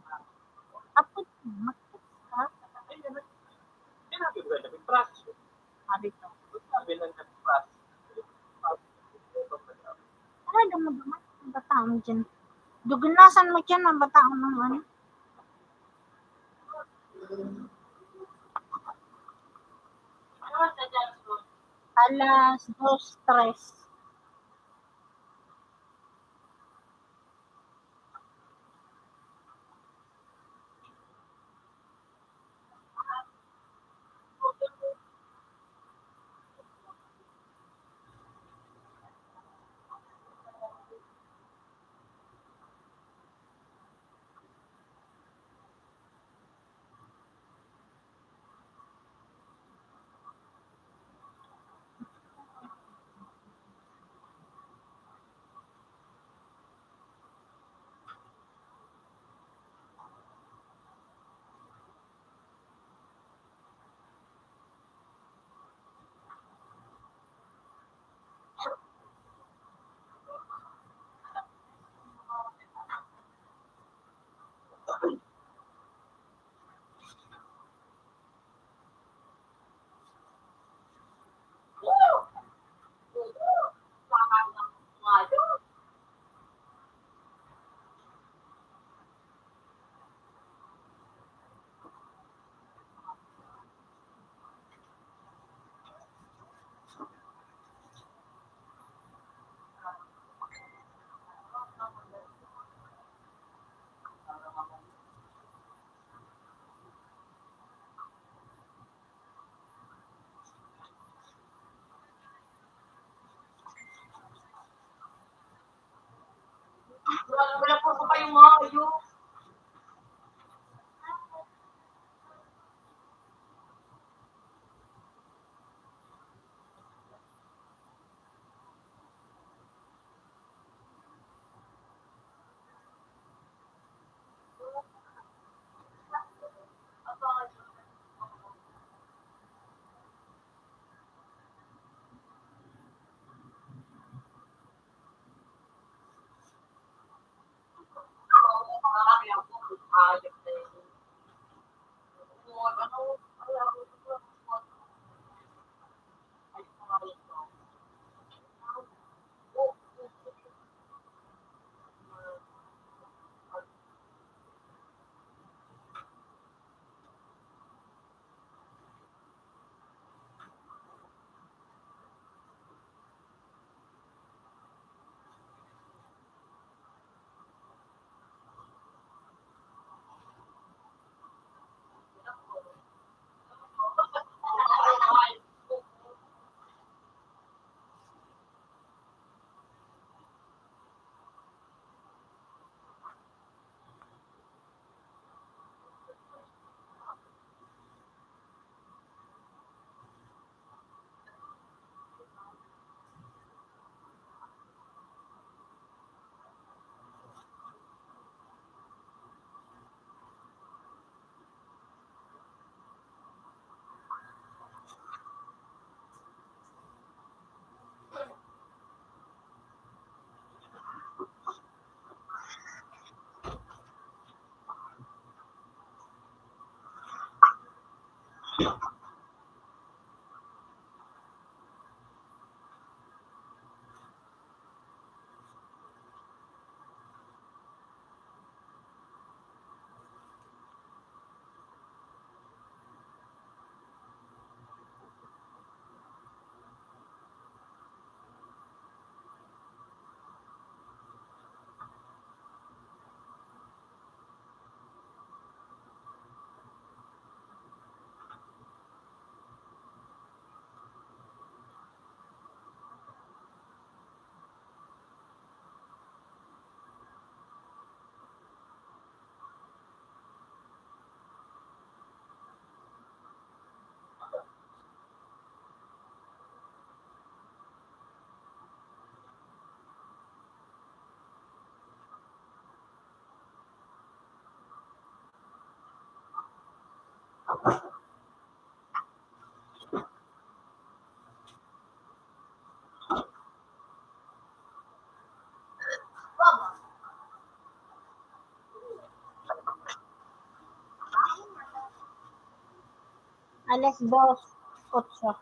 Tapos, makikita ka. Sabi ko. Talaga maduma ang bataon dyan. Dugunasan mo dyan, ang bataon ng ano. Alas dos, tres. Wala, wala po ko kayong mga kayo. Alas dos, otso.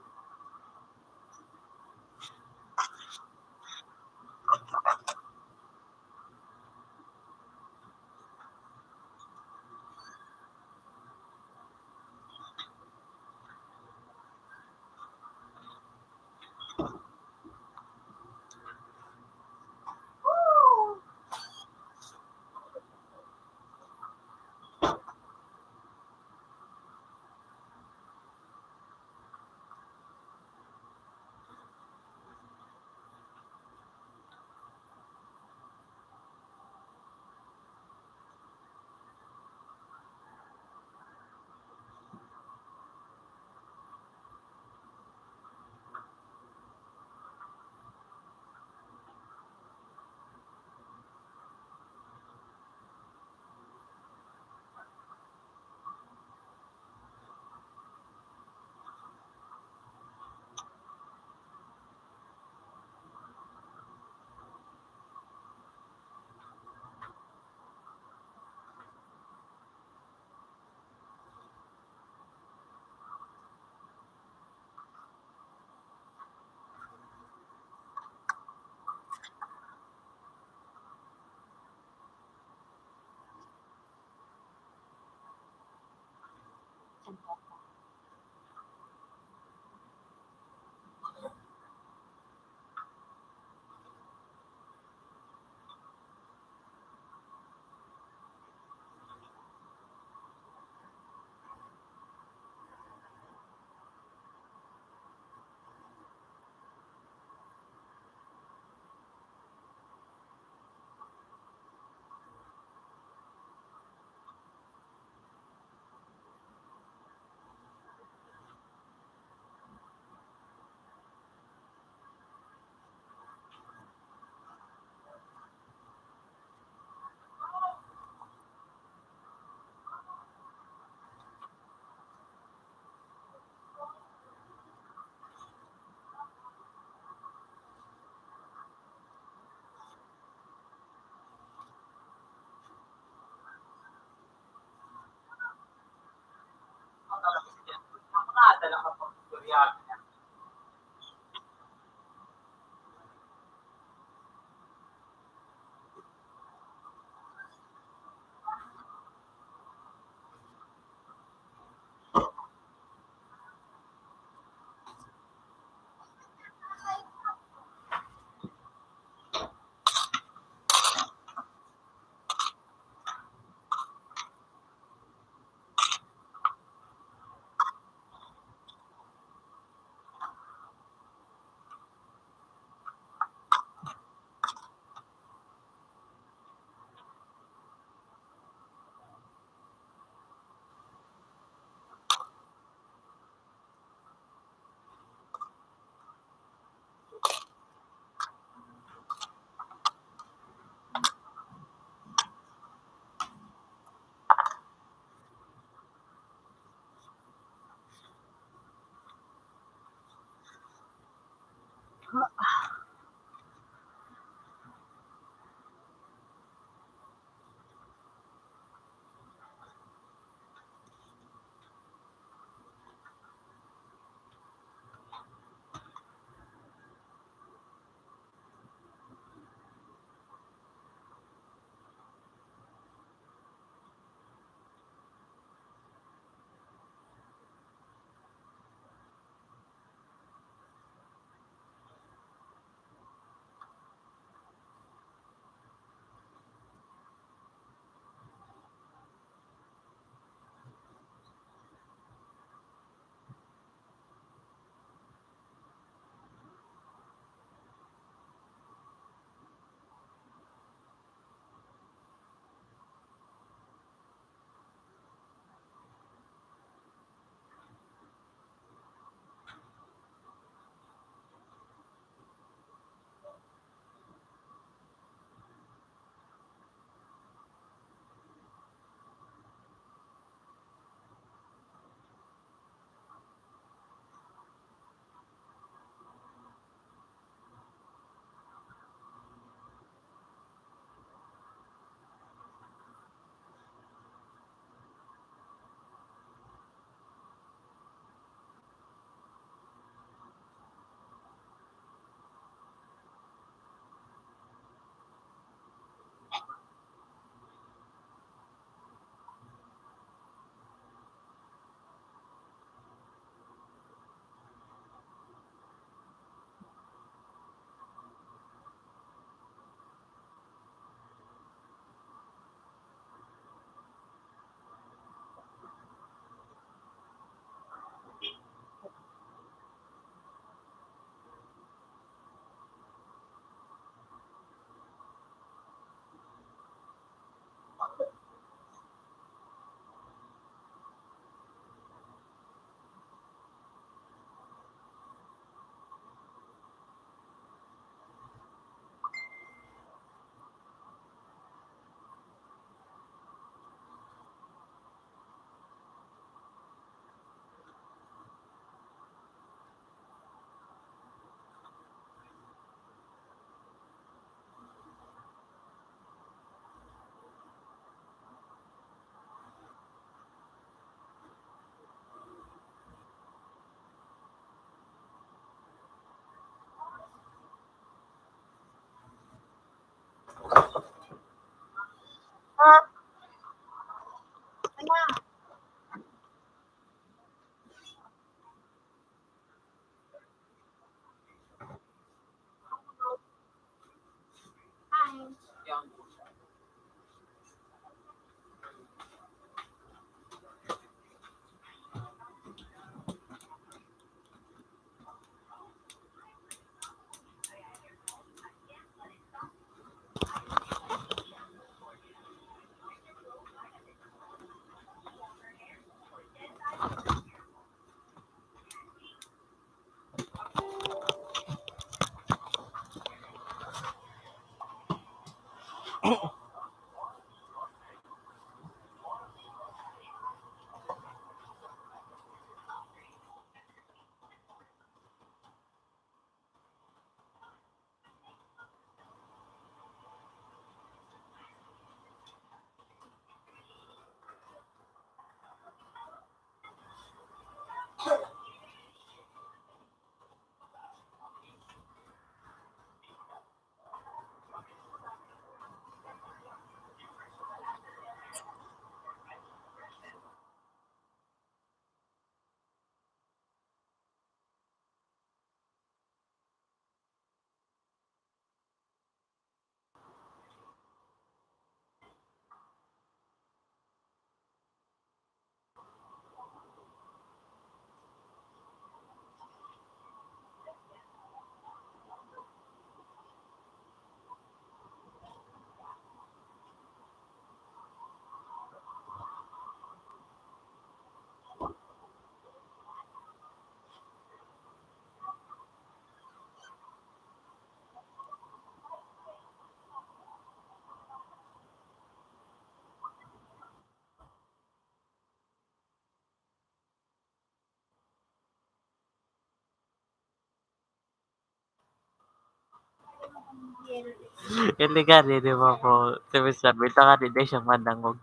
Iligal, di ba po? Sabi-sabi, taka di, di siya madangog.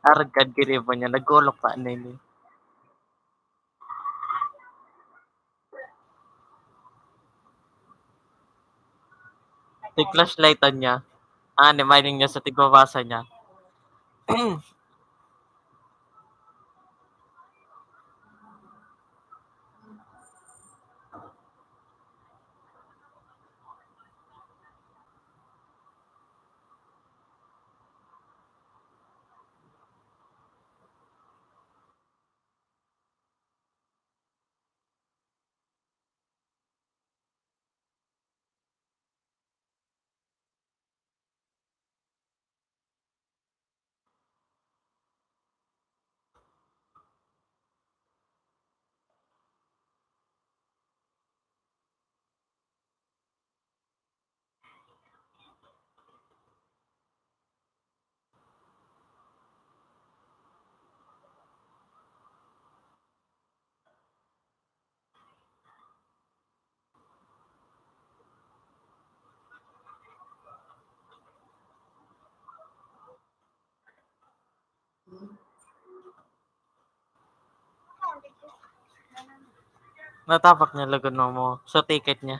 Arag kan ginibo niya, nagkulok pa nini. Ti flashlight niya. Ah, ni mining niya sa tigbabasa niya. Natapak niya lugod mo, mo sa ticket niya.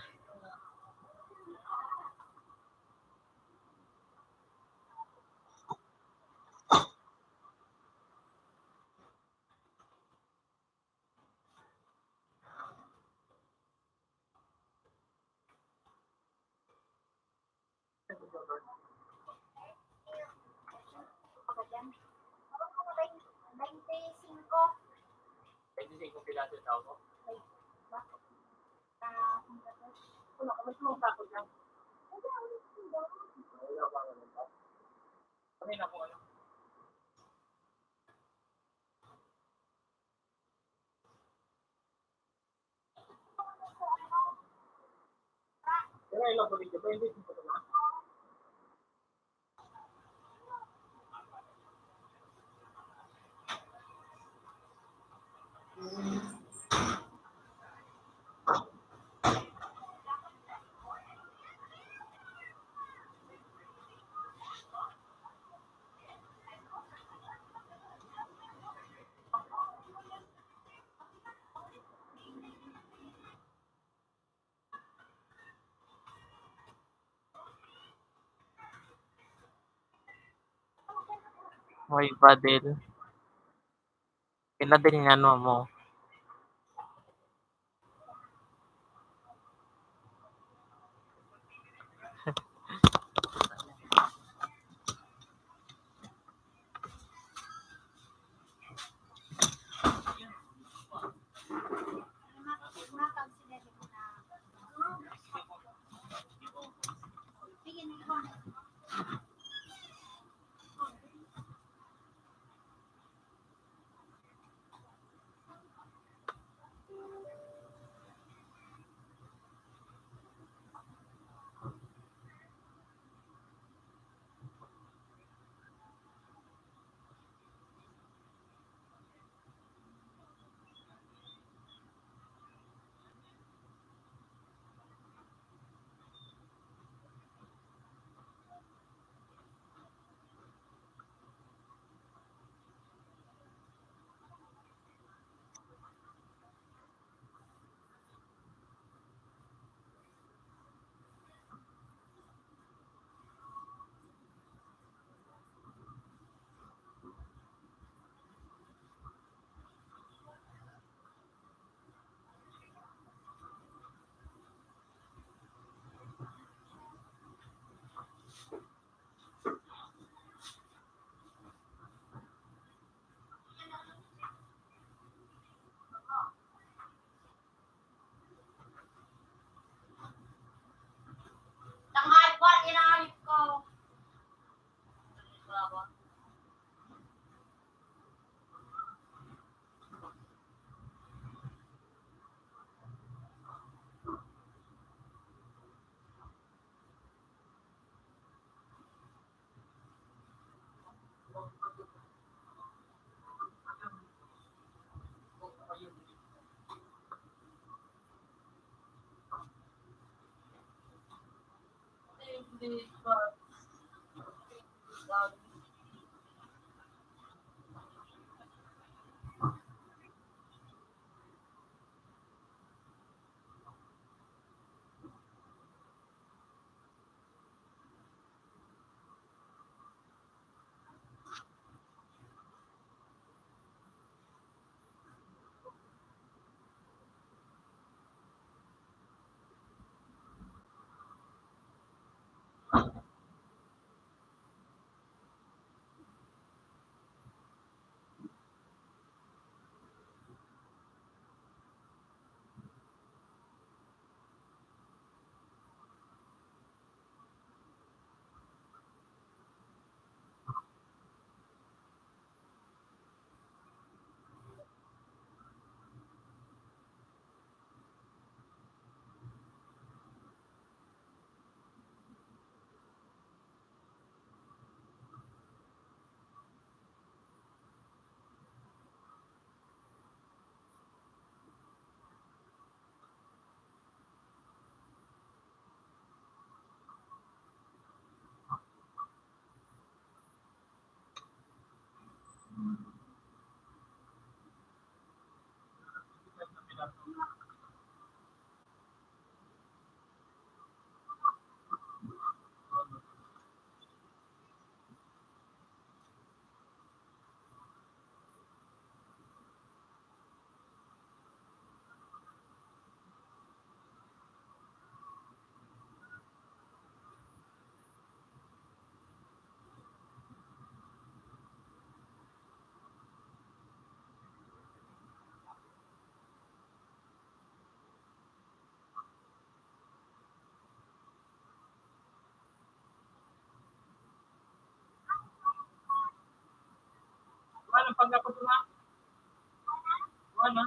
May padel. Pinadel nga ano mo. Wala pag ako doon, ha? Wala.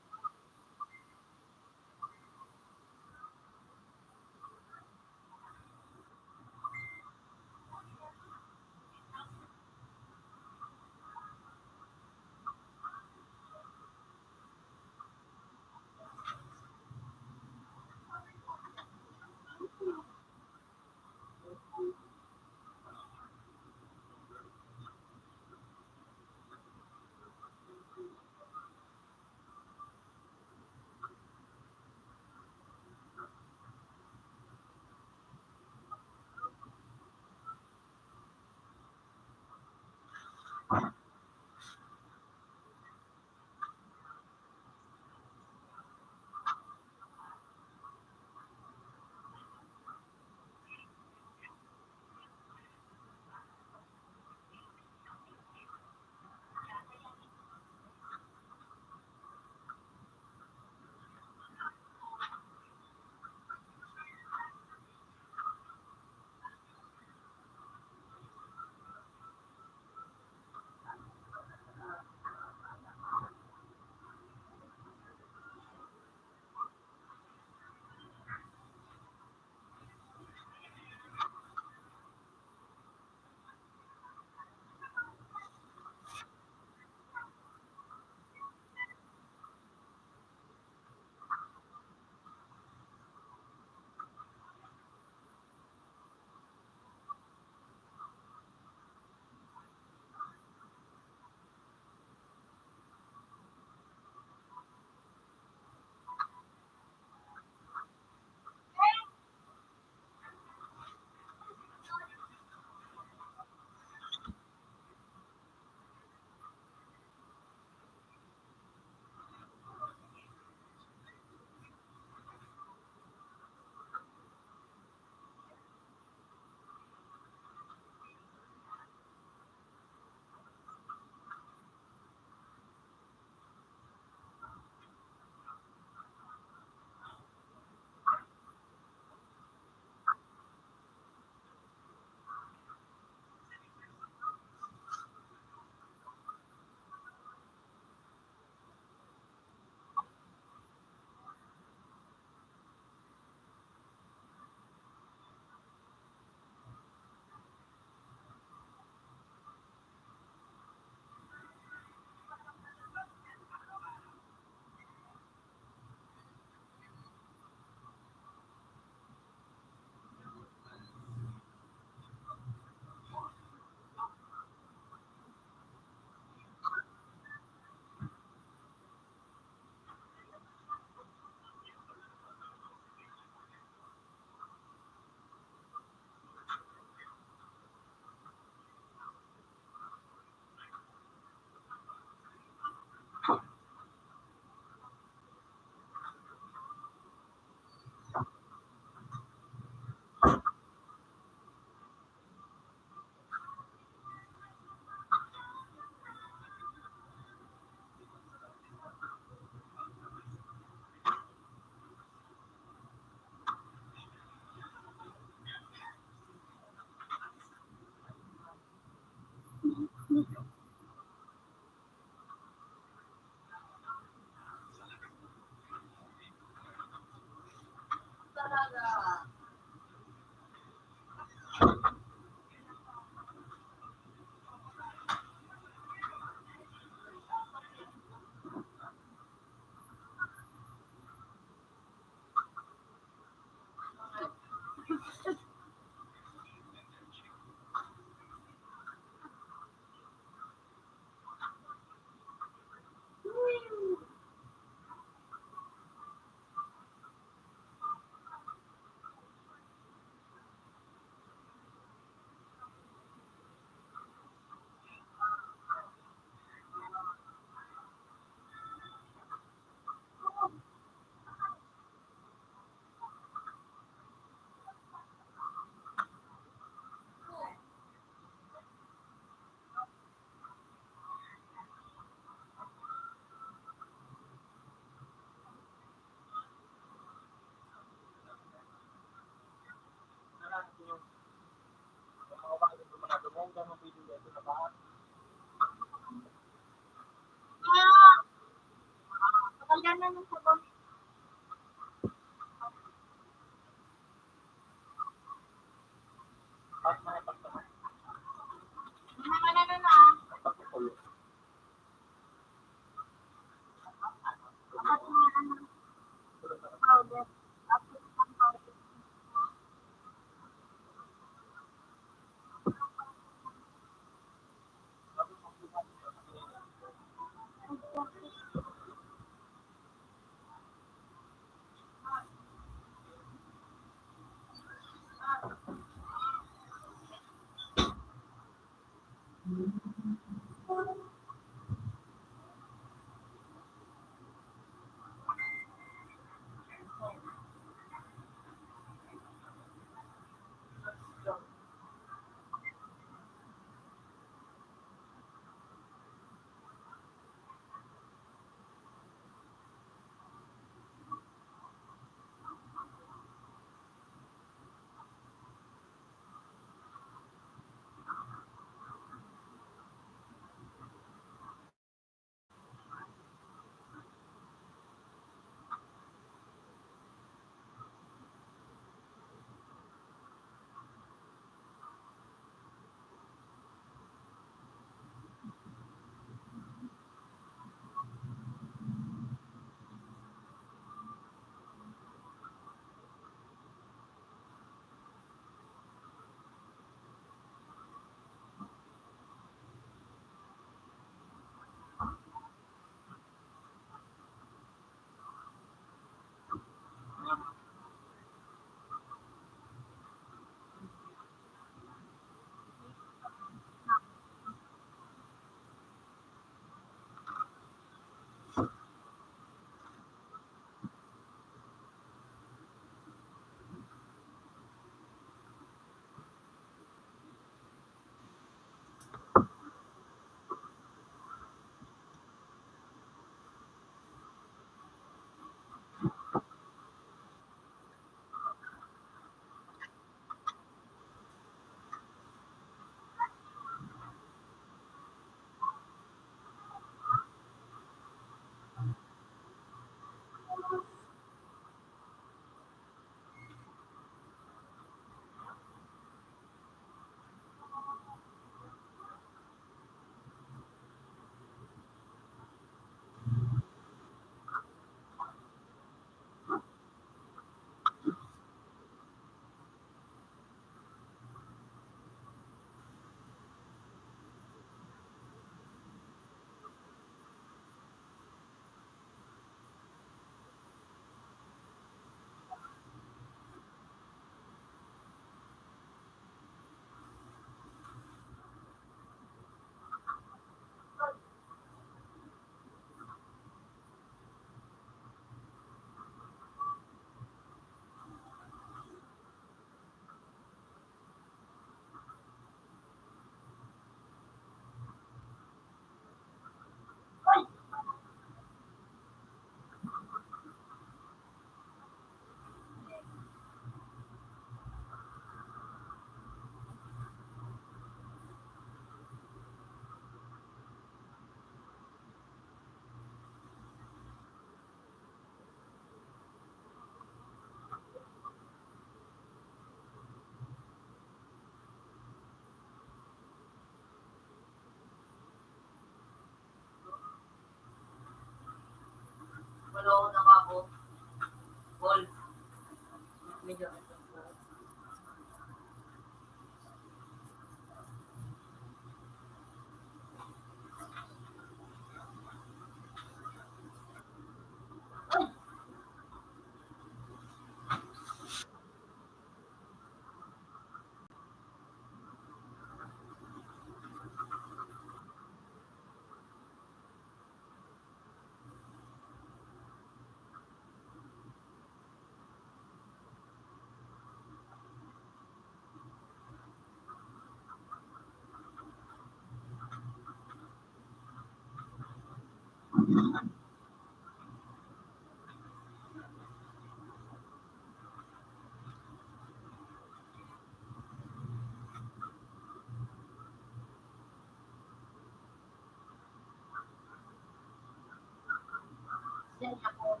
Yan ako.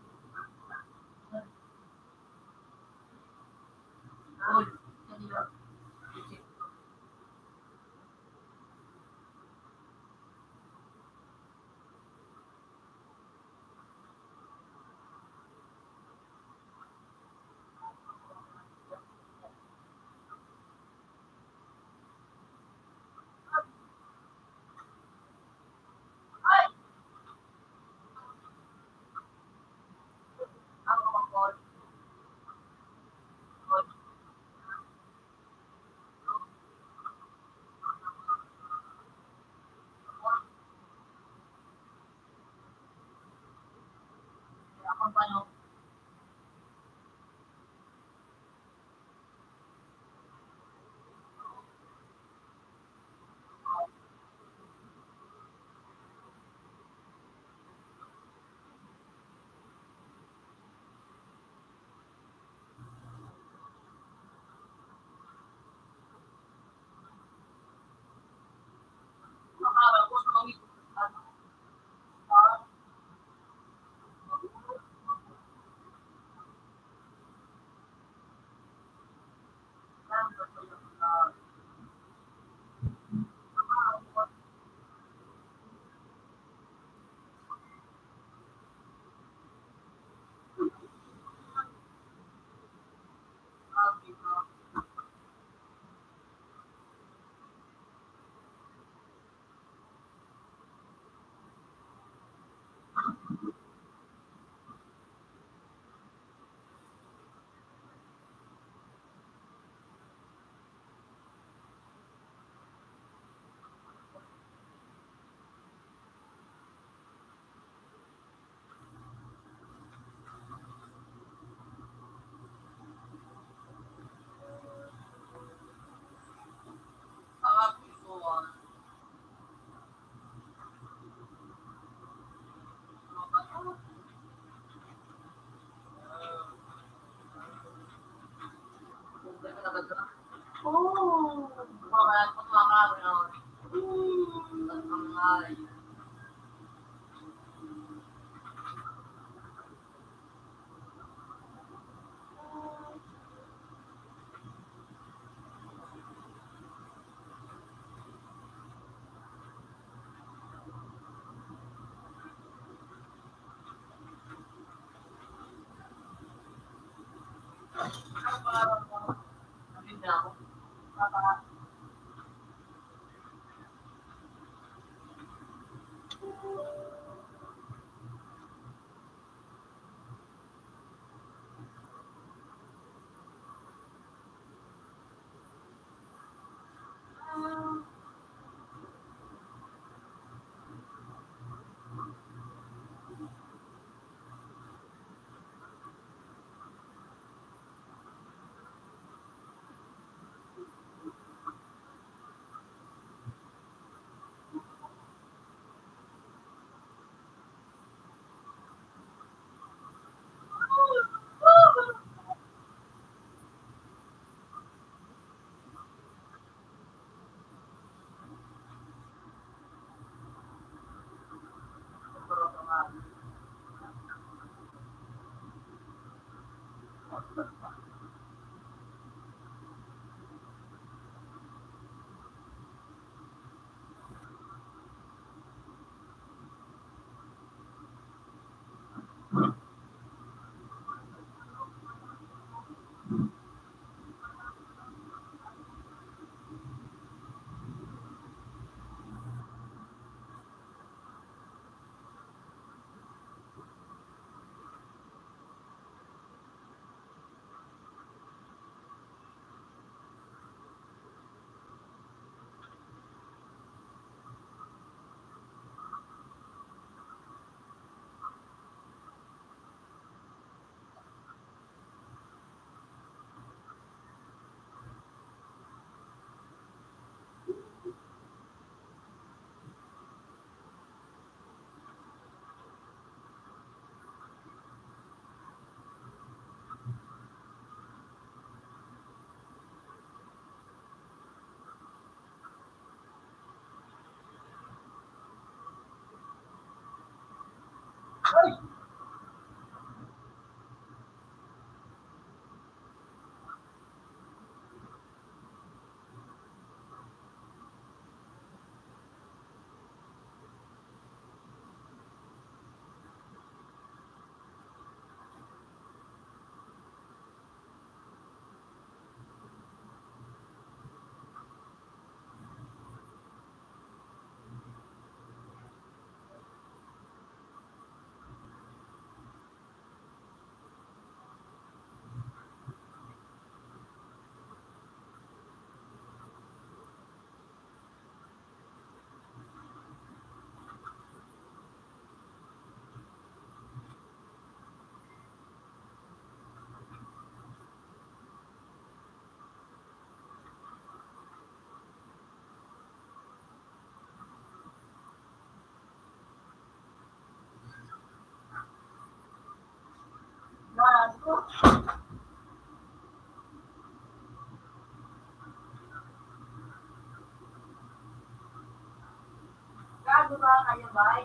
Gago ba kayo, bay?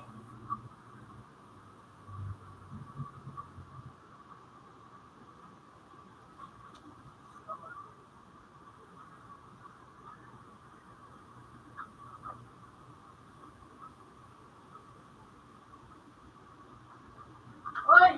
Oy!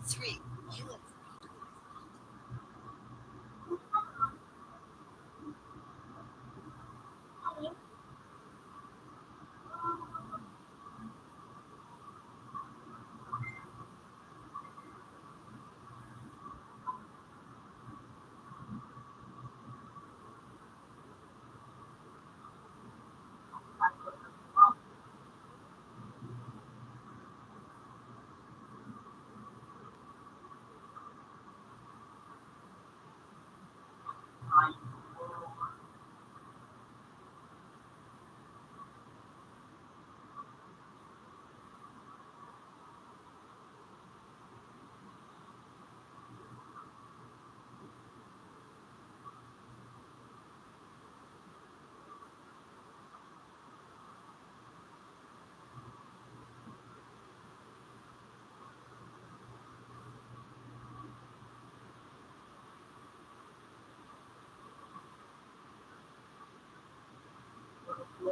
Three. U S B.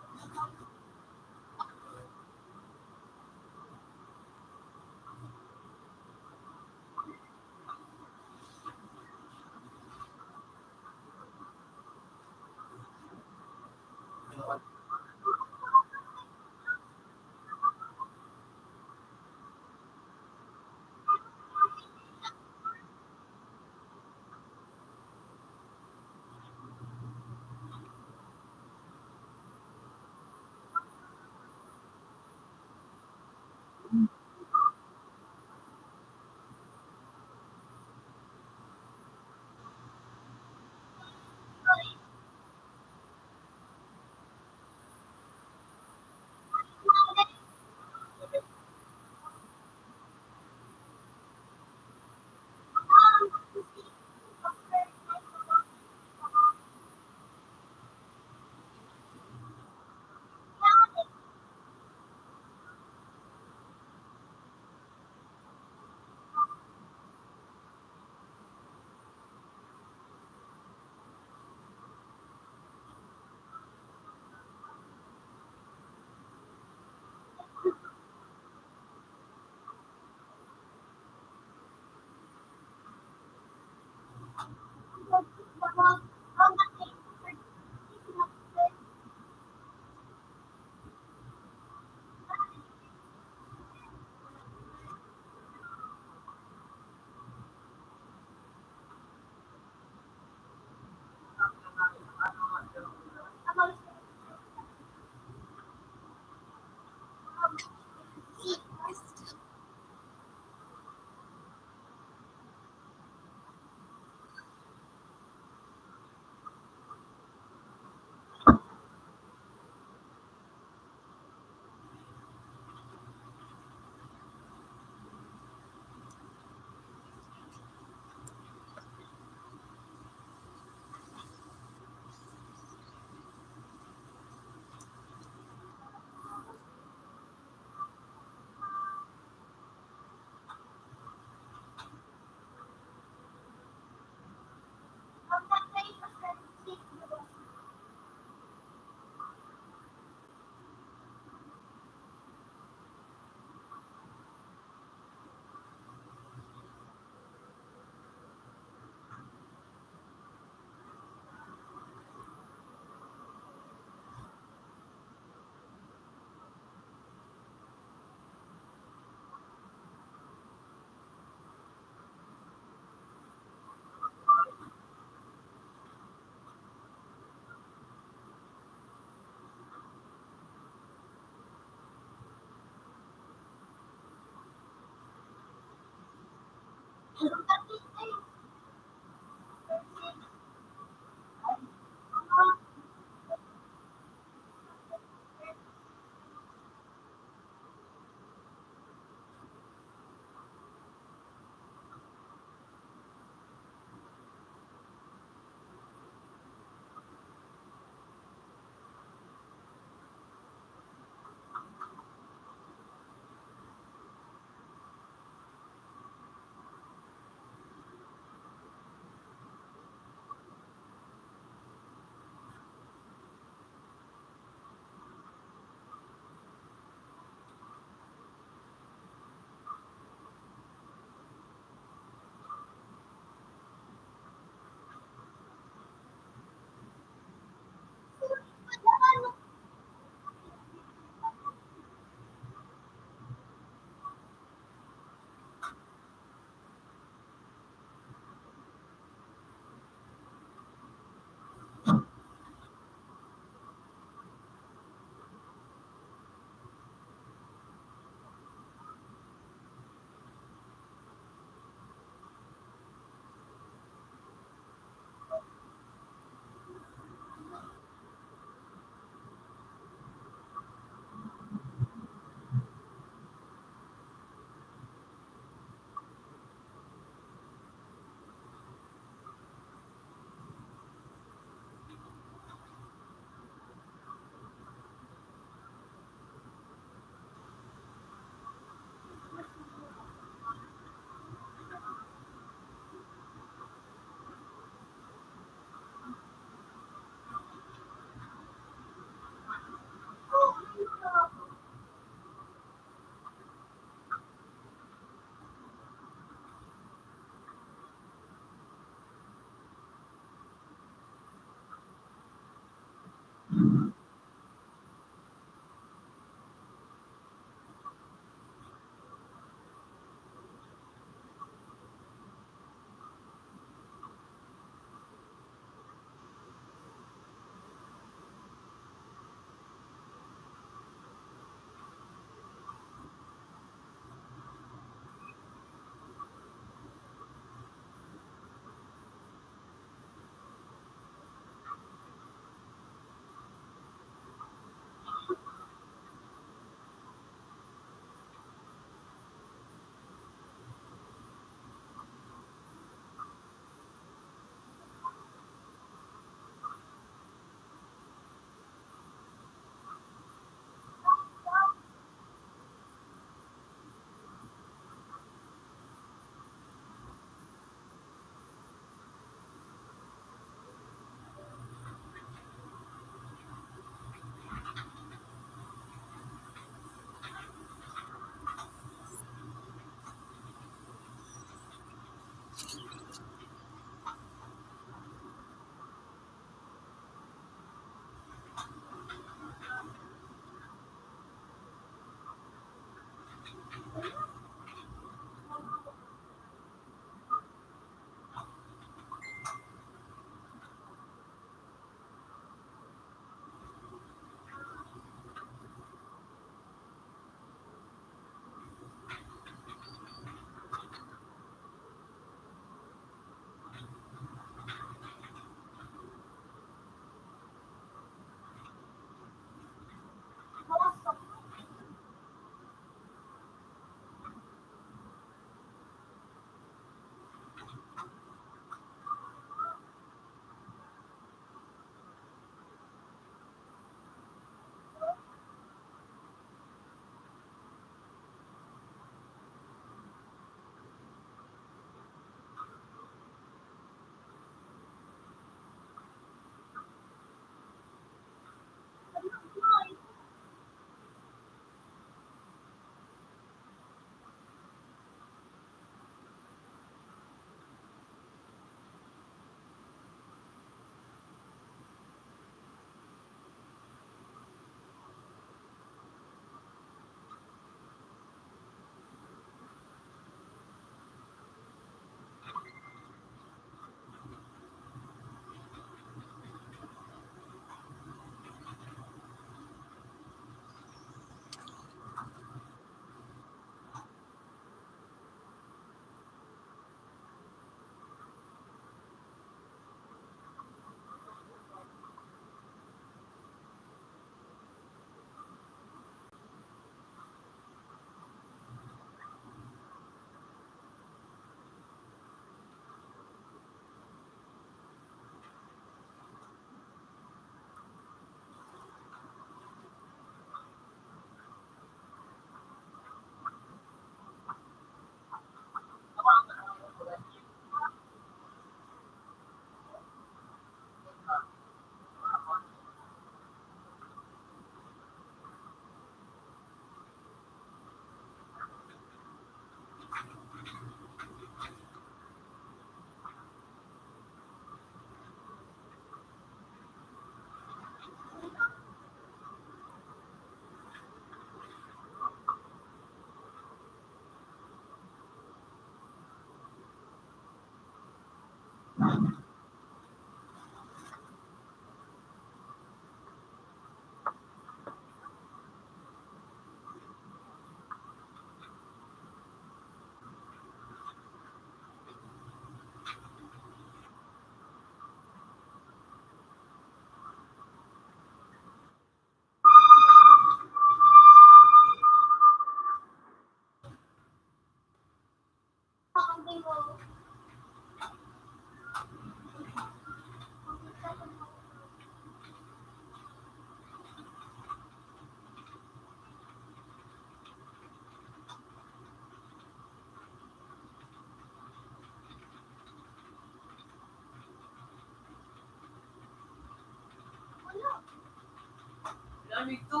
Ano ito?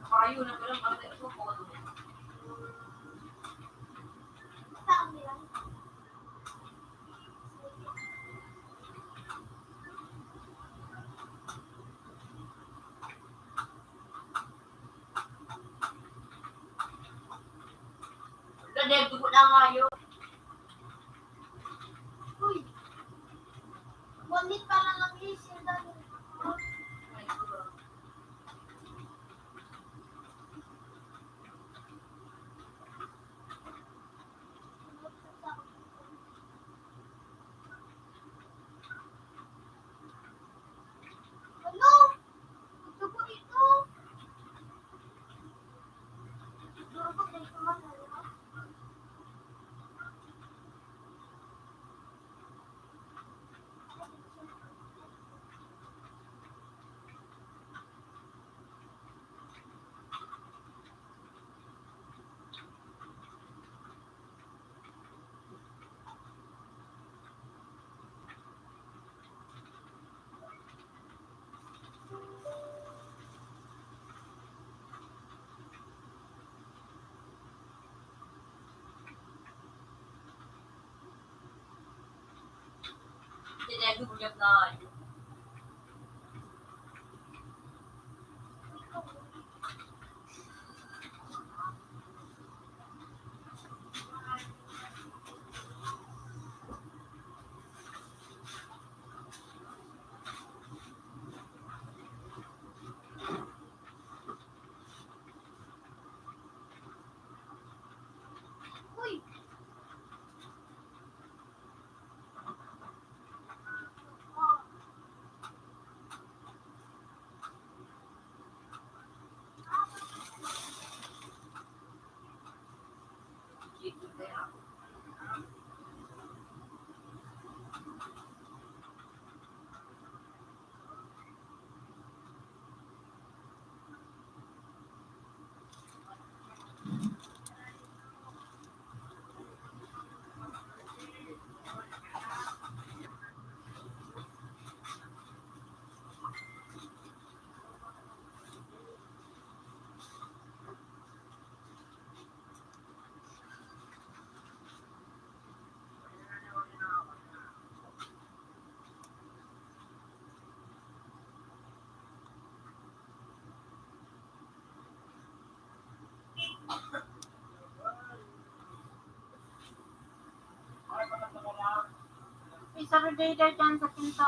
Nakarayo na pala, bakit ito? Kadagdagan ko na ngayon. Uy! Bonit pala ng isip, dali. Ano? Ito po ito. Ito po ito. May Saturday daw dyan sa Pinto.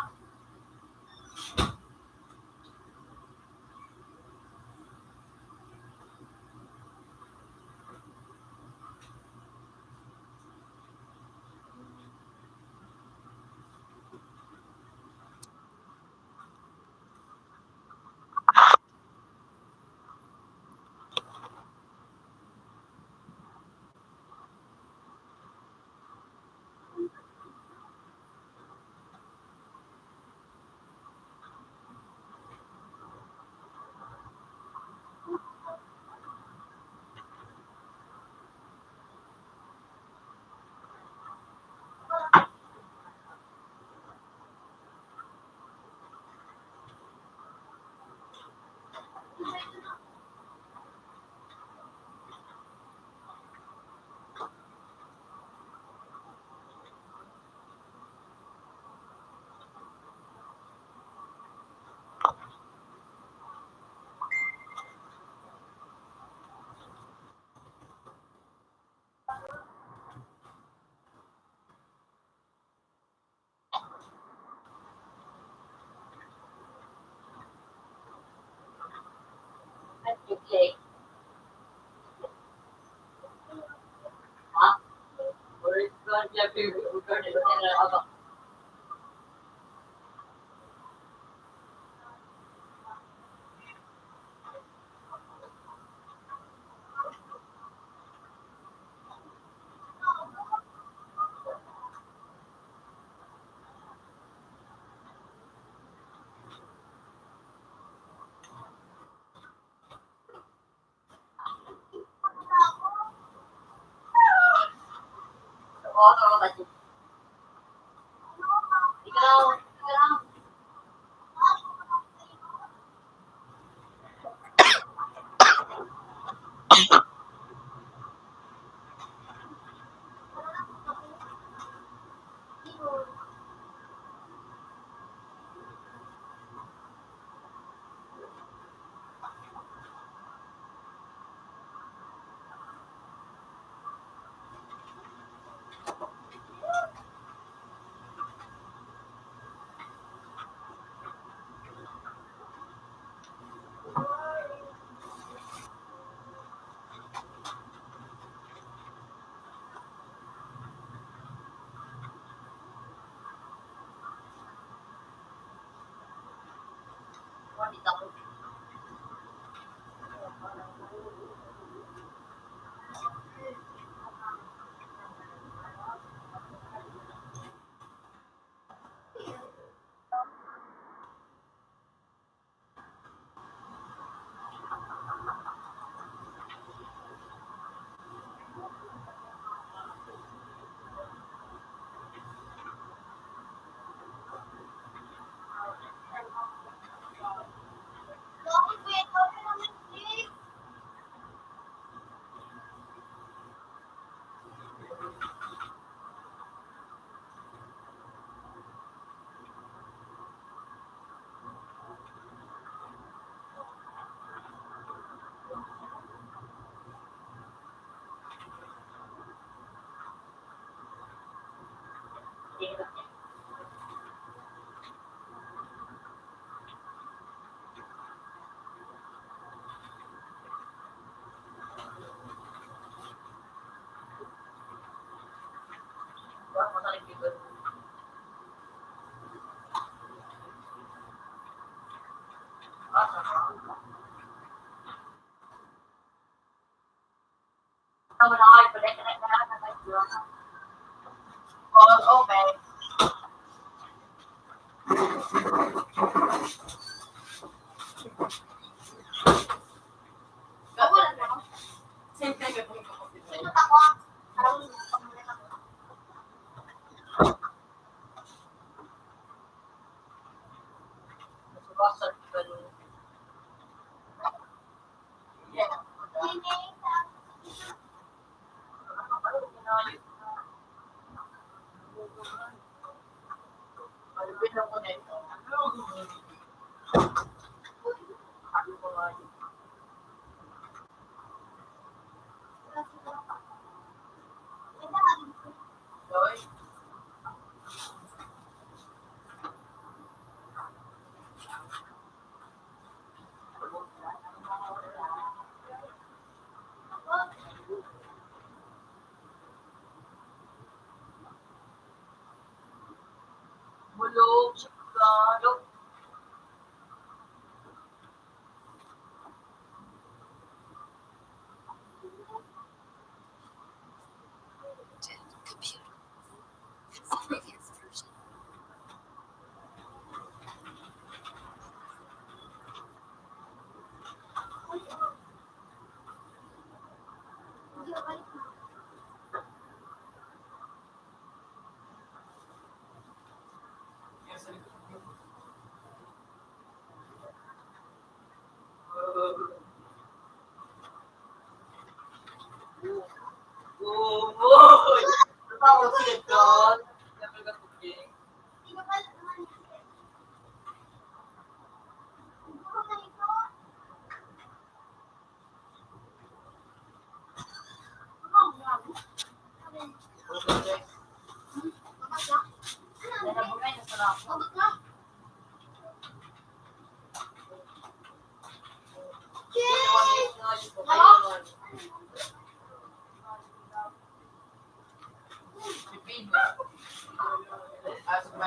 Sa,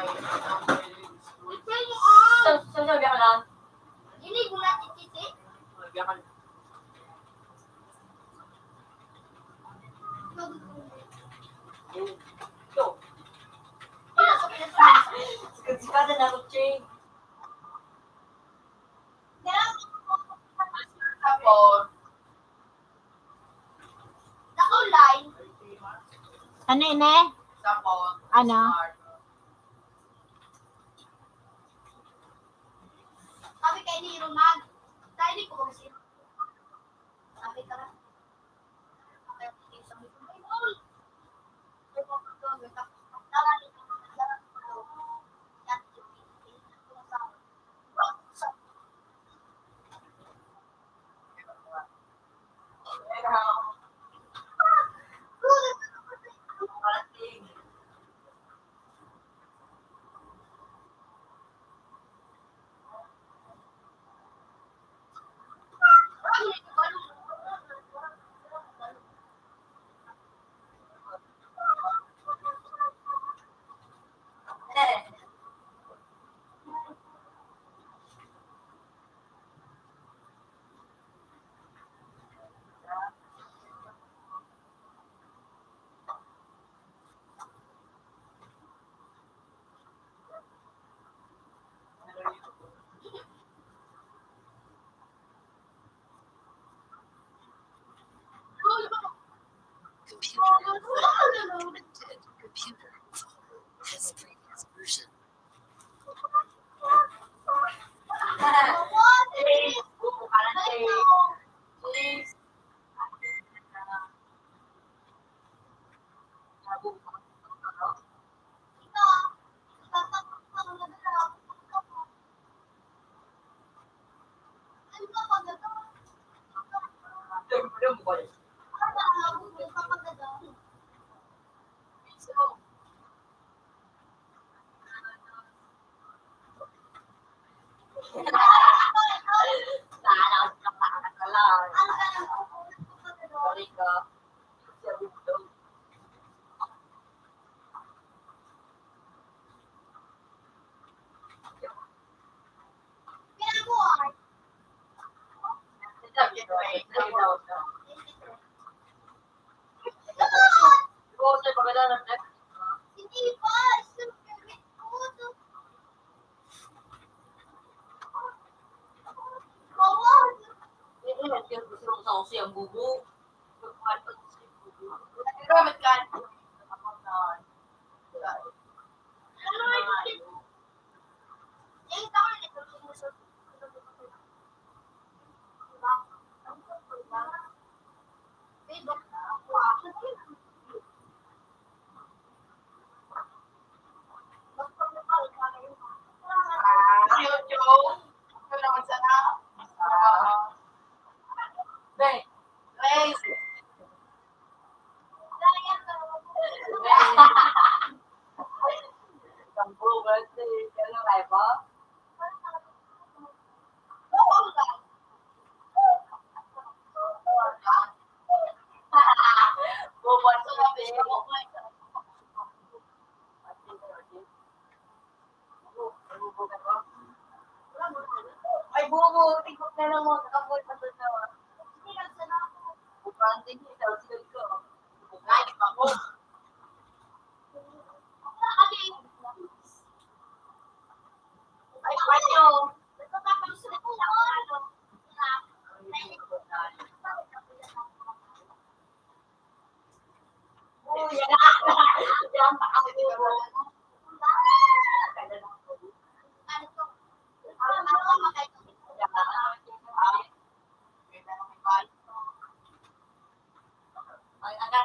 sa, sabi ka lang. Ini, bulat, ititi. Sabi ka lang. Ito. Sikat-sikatan na ako, Ching. Tapos, nakaulay. Ano ini? Tapos, ano? Sabi kay ni Romag, tayo ni Kuya Jose. Sabi ka lang. Computer. Computer. This previous version. Ay, bubo, tigok na lang mo, nakapot na to na. Bukan din yung tawag ko. Ay, bako. Ay, ano?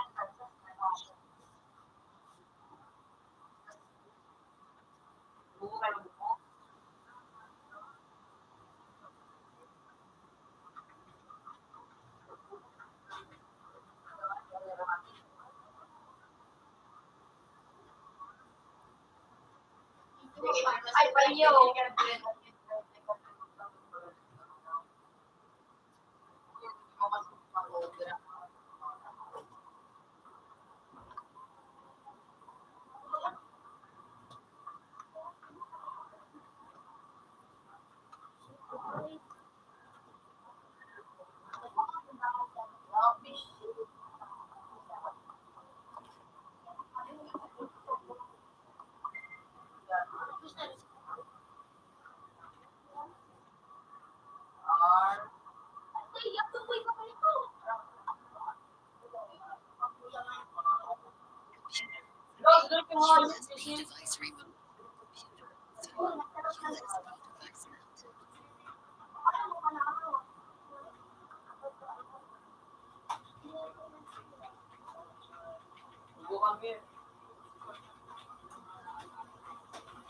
Ay, payo. U S B device remote. Computer. Phone. U S B device mount. Bukan mo yan.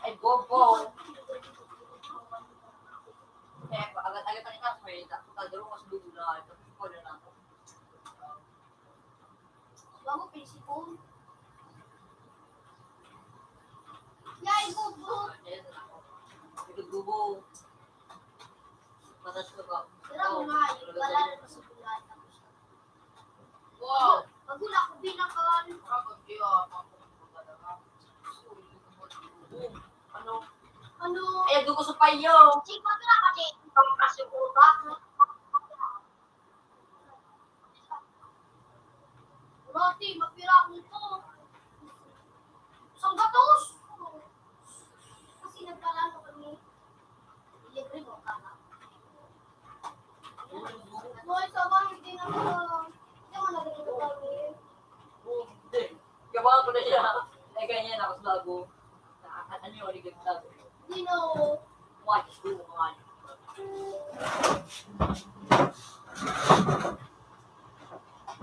Ay, bobo. Eh, agad-agad ang itas, may takot na doon, mas bubula. Ito, ito na lang. Bago, prinsipon. Yay, bobo. Ito, bobo. Matas ko ba? Pero ako nga, yung wala na sa bulan. Wow! Pag wala ko binakan. Ano? Ano? Ay, ang dugo sa payo. Chick, mapira ka, chick. Pangkas yung utak. Roti, mapira ko ito. Isang gatos. Kasi nagkalano kami. Libre mo ka na. Hoy, sabang, hindi na mo. Hindi mo nagkikita kami. Hindi. Gawa ko na siya. Ay, ganyan ako sa bago. Ano yung ulit yung bago? Hindi na, oh. Watch ko naman.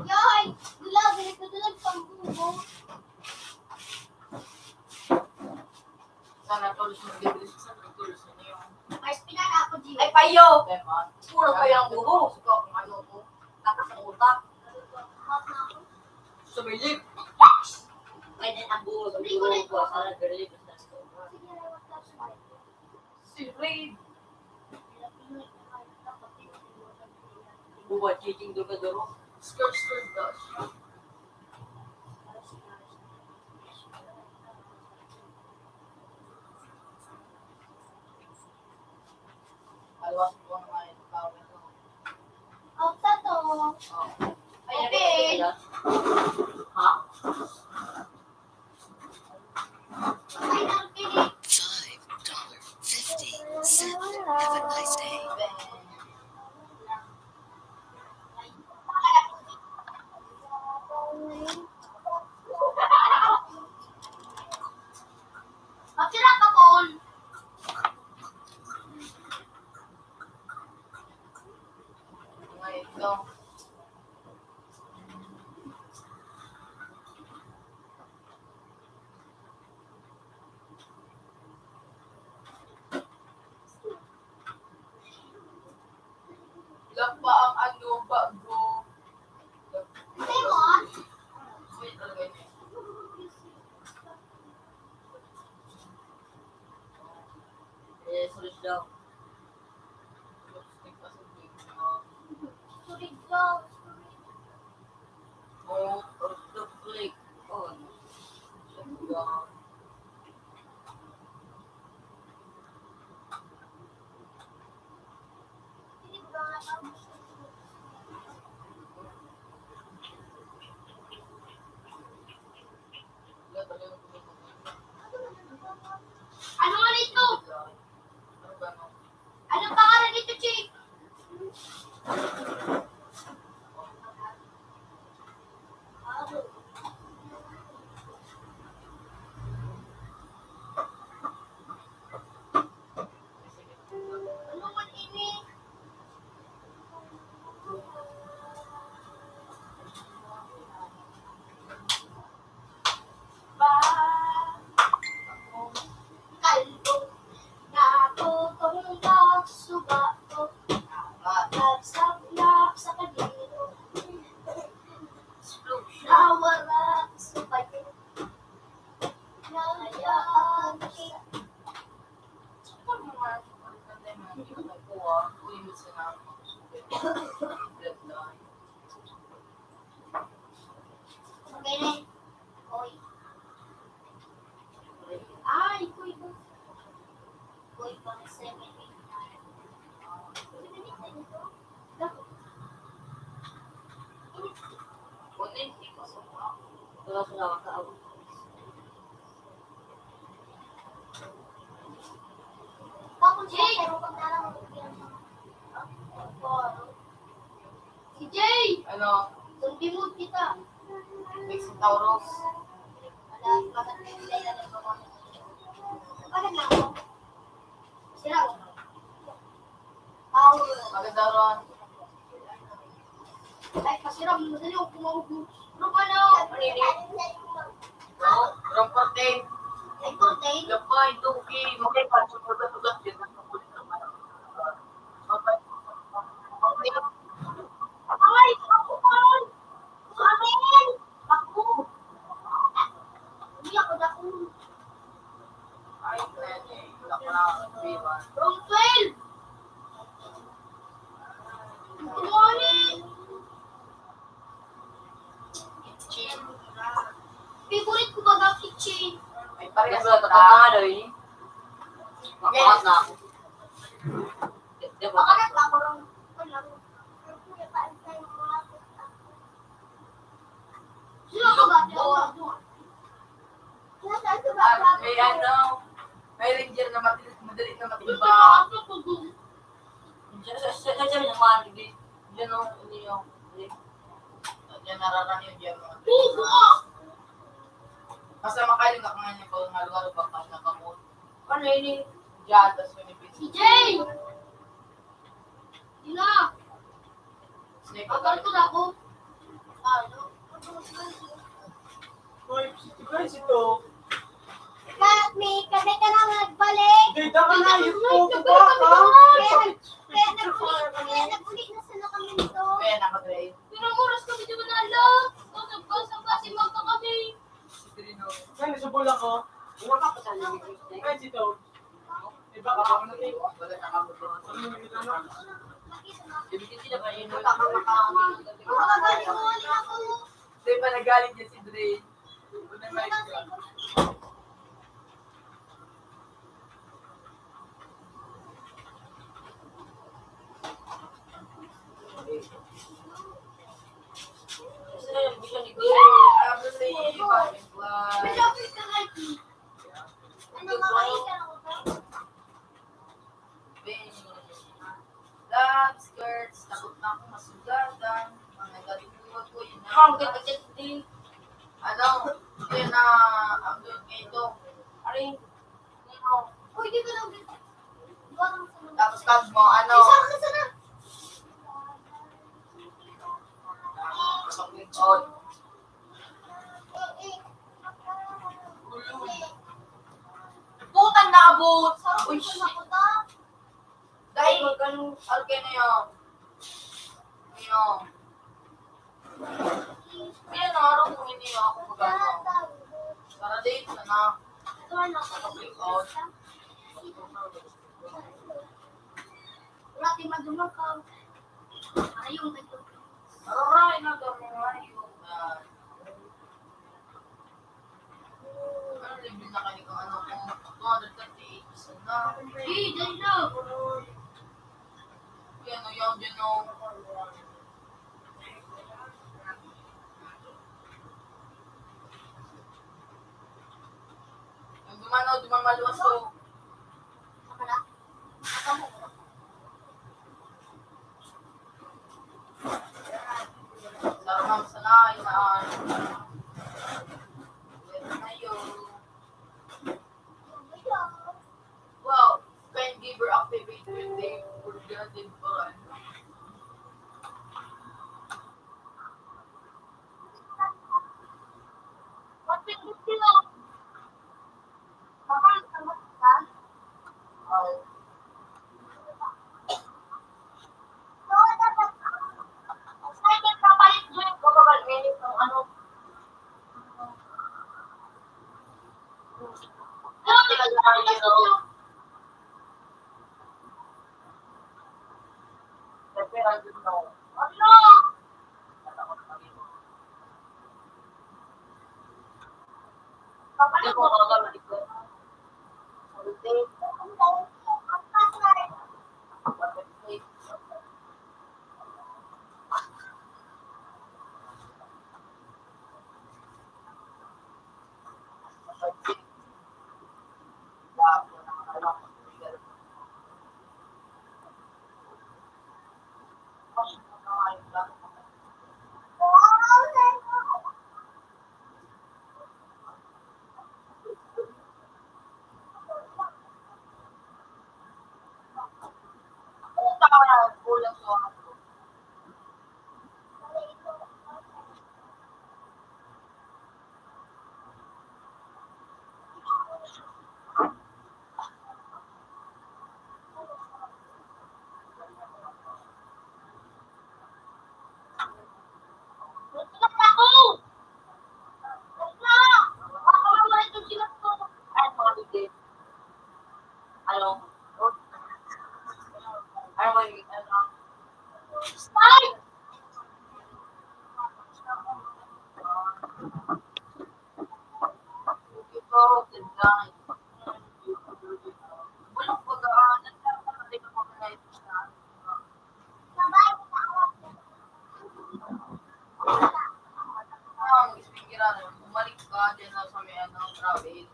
Yoy! Gula, ganito na lang pangbubo. Sana tulos mo, tulos mo, tulos mo yun. Ay, pinaka ako, G. Ay, payo! Diba? Puro payo ang bubo. Gusto ko kung ano ko. Takas ang utak. Hot na ako. Sumilip. Ganyan ang bubo. Ang bubo ko, sana galing. Sige, hot na ako. Si Ray. Buwa, chiching do ka duro. Skirt, skirt daw siya. Alwas ko ang mga ito, tawag ito. Out na to. Oh. Ay, okay. Ha? Five dollar fifty cents. Have a nice day. Mapira pa, Paul. Mga ito. Lapa ang ano, bago. Lemon? Sweet talaga niya. Eh, sulit daw. Sulit daw. Oh, oh, click on. Ano nga nito? Ano pangalan nito, Chick? Ano man ini? Kalbo, natutumbak suga ko, nagsablak sa kadiro. Nawara sa bayo. Nahayaan siya. Okay na. Oy. Ay, kuy, kuy. Kuy, pang seven, eight, nine. Tapos, Jay! Si Jay! Ano? Zombie mode kita. Next, Taurus. Maganda ron. Ay, pasiram, madali akong kumaubos. Ano ba na? Ano yun? Ron fourteen. Ay, fourteen? Labay, tuki. Magkaiba, sugat-sugat yun. Ay, ako pa ron. Amen. Ako. Hindi ako dako. Ay, pwede. Wala ko na ang iwan. Wrong twelve. Ito mo ni. Kitchen. Favorite ko baga kitchen. Ay, parehas sa tatanga, no, eh. Makakat na ako. Di ba? Makakat na ako ron. Sino ka ba? Di ako. Ah, may ano, may ranger na matigas, madali na matimba. Siya, siya, siya, siya naman, hindi. Yan o, hindi o. Yan, nararani yun, yan, mga. Puso ka! Basta makain na ka nga niya pag halo-halo, pag nakakamot. Ano yun eh? Diyan, tas may nipis. Si Jay! Yun na! Snack. Agal ko na ako. Ano? Hoy, si guys, ito. Kami, kami ka na nagbalik. Data ka na, YouTube ko ba ka? Kaya nag-, kaya nag-uli, kaya nag-uli na sana kami nito. Kaya naka-trade. Pero oras kami di manalo. Tapos nagpasa pa si Mama kami. Ay, nasubol ako. Ay, si Toad. Iba ka pa ako natin. Hindi pa nagalit niya si Dre. Love, skirts, takot na akong masugatan. Mga nagkatutuwa ko, yun na. Ang ganda din. Ano, yun na, ang ganda ito. Aray, Uy, di ba lang din? Tapos tag mo, ano? Ay, saan ka sana? Pasok yung chod. Putang naabot! Uy, shit! Dahil magkano, alkeno yun? Yun. Ayan, araw mo, hindi ako magano. Para date na na. Ito, ano? Naka-break out. Wala, di madumang ka. Ayun, ito. Aray, nagdamay yung, ah, Ano, libre na kayo ng ano, kung two hundred thirty-eight pesos na. Eh, dali na. Yan, o, yan, dyan, o. Yung duman, o, duman maluwas, o. Sarap sa lain na. Wow, kind giver activate when they were granted for ano. Bumalik ka dyan sa may ano, travel.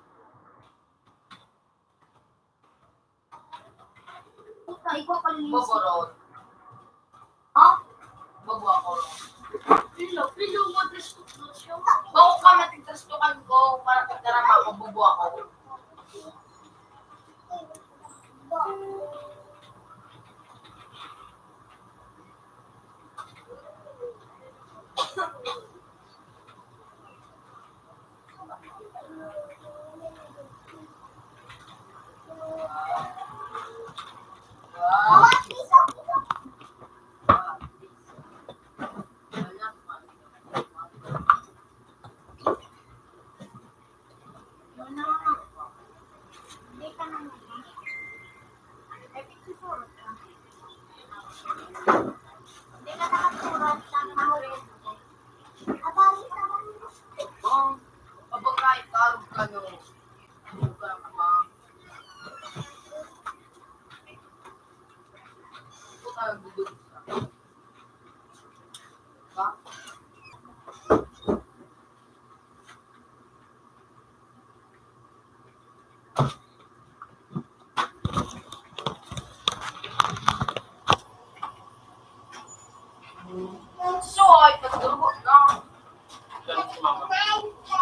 Bobo raw. Ha? Bobo ako raw. Pilo, pilo, madres ko siya. Bako ka matigres ko kan ko para pagkarama ko, bobo ako.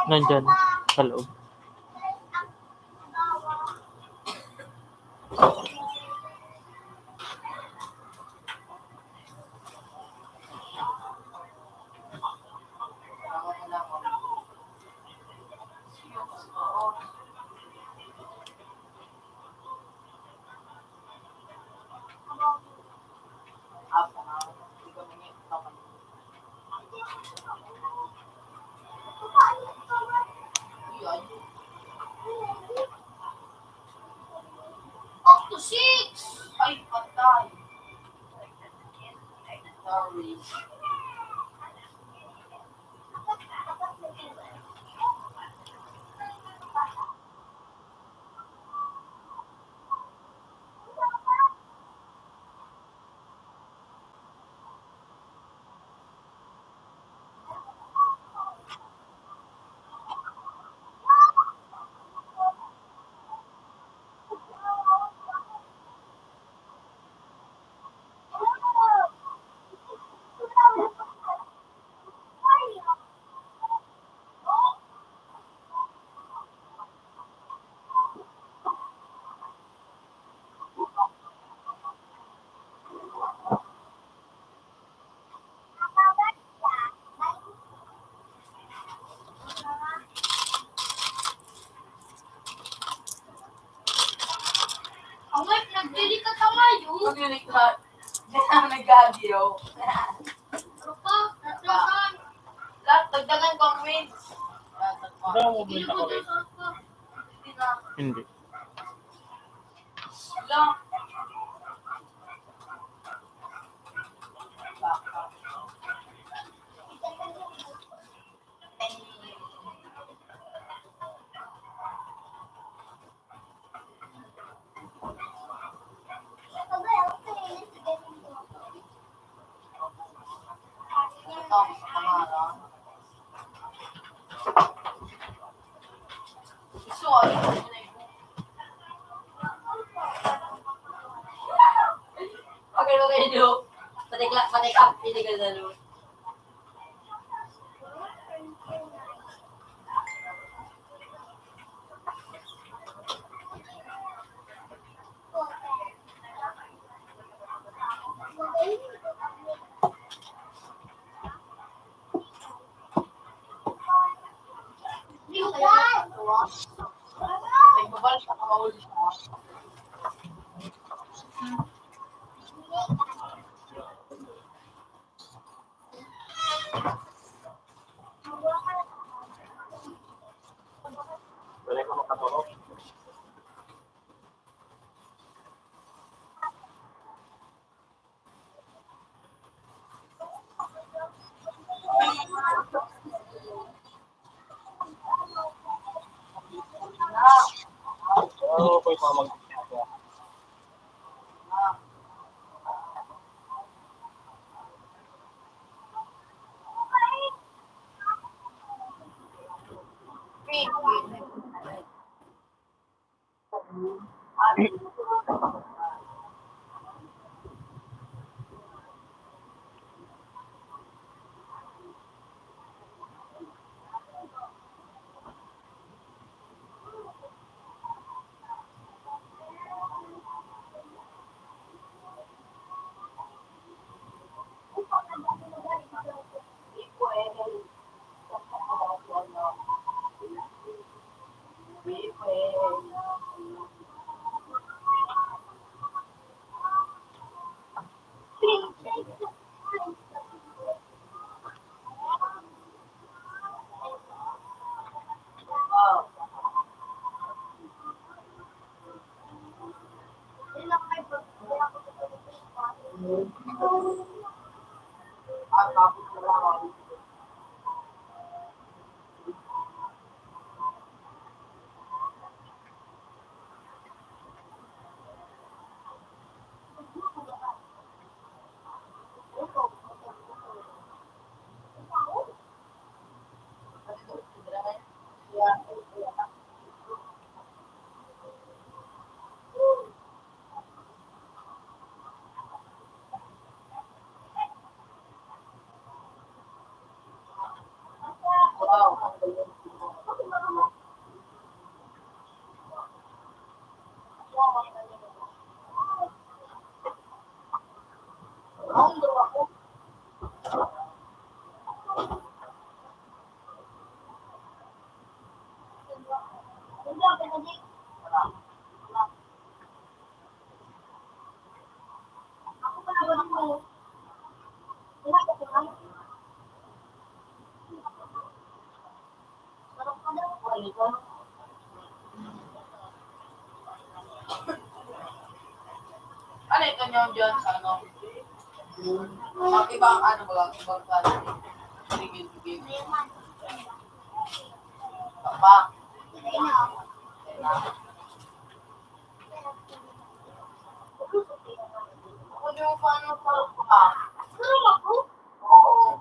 Nandyan, sa loob. Octo six! Ay, patay. Sorry. Ang wife, nagdelikat ka ngayon. Nagdelikat. Diyan ang nag-aagyaw. Ano pa? Nagdagan. Lahat, dagdagan ko ang wins. Hindi mo binta ko, wins? Hindi na. Hindi. Lang. Pagkano kayo, Dok? Patikla, patikla, tinigal na, no? Ito po yung mga mag- Ano ito niyo dyan sa ano? Pag iba ang ano ba? Ibang klase. Sige, sige. Tama. Ano yung paano pa? Ah. Oo.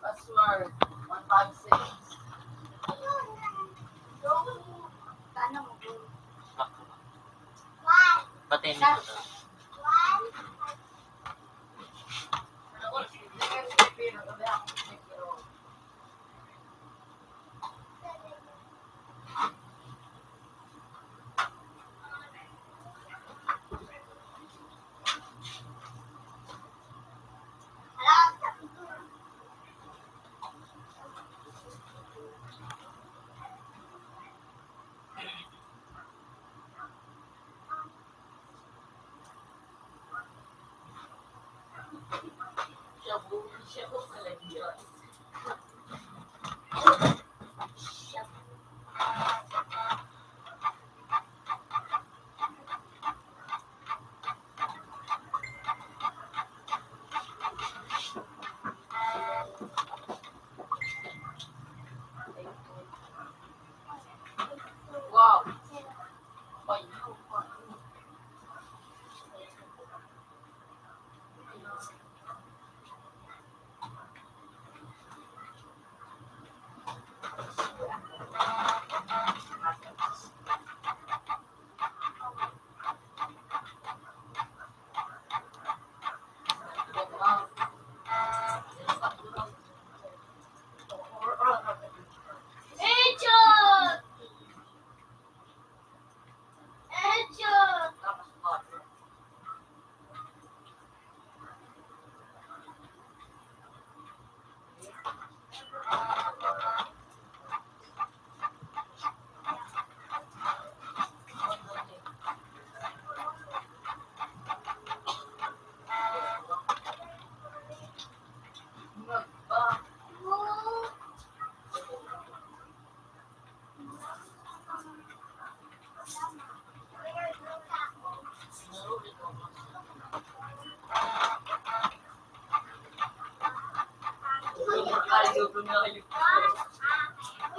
Password, one five six. Pati nito.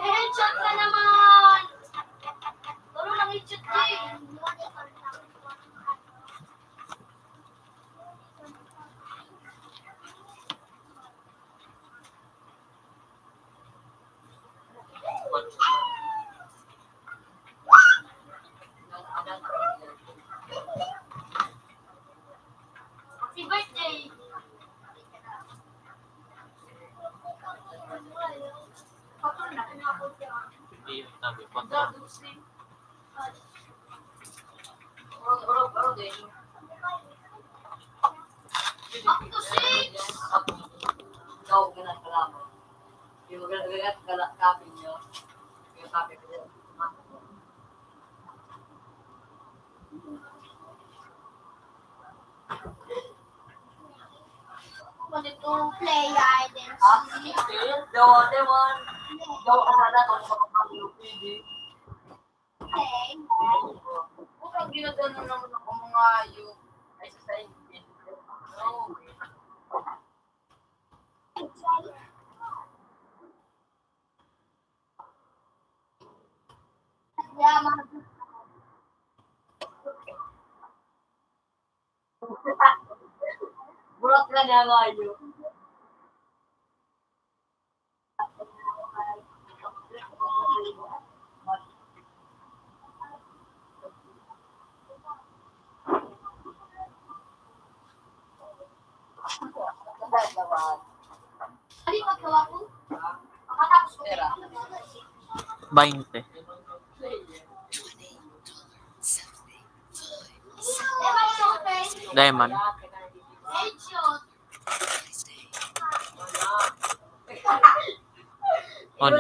Headshot ka naman! Puro lang headshot, eh. Happy birthday! Hindi yung sabi, patron. Up to six! Pwede to play hide and seek. Daw, ate, man. Daw, ano na, kung makapag-U P D. Okay. Bukang ginagano naman ako mga hayop. Ay, sa sayo. No. Burak na na kayo. Bainte. Diamond. Oni.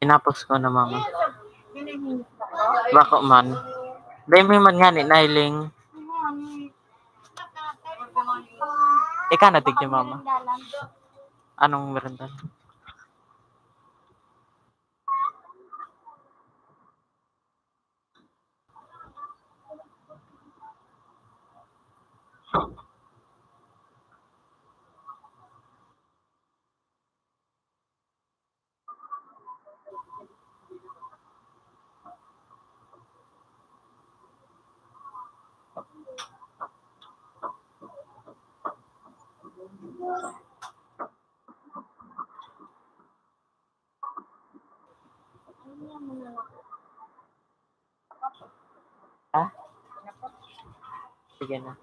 Tinapos ko na, mama. Bako man. Dai mi man ngani nailing. Ika na, tigdi, mama. Anong merenda? Ha? Sige na.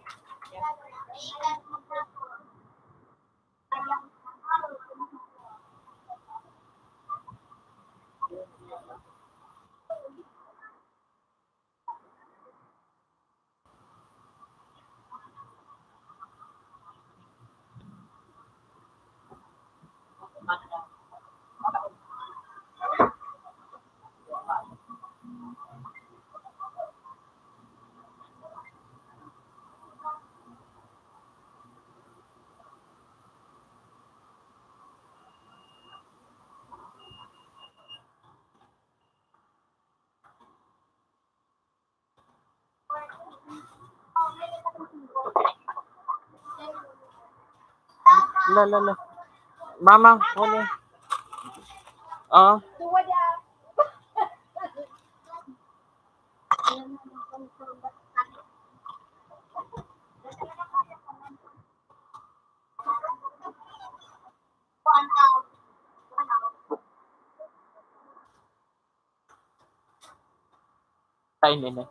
La, la, la. Mama, huli. Oh. Time in it.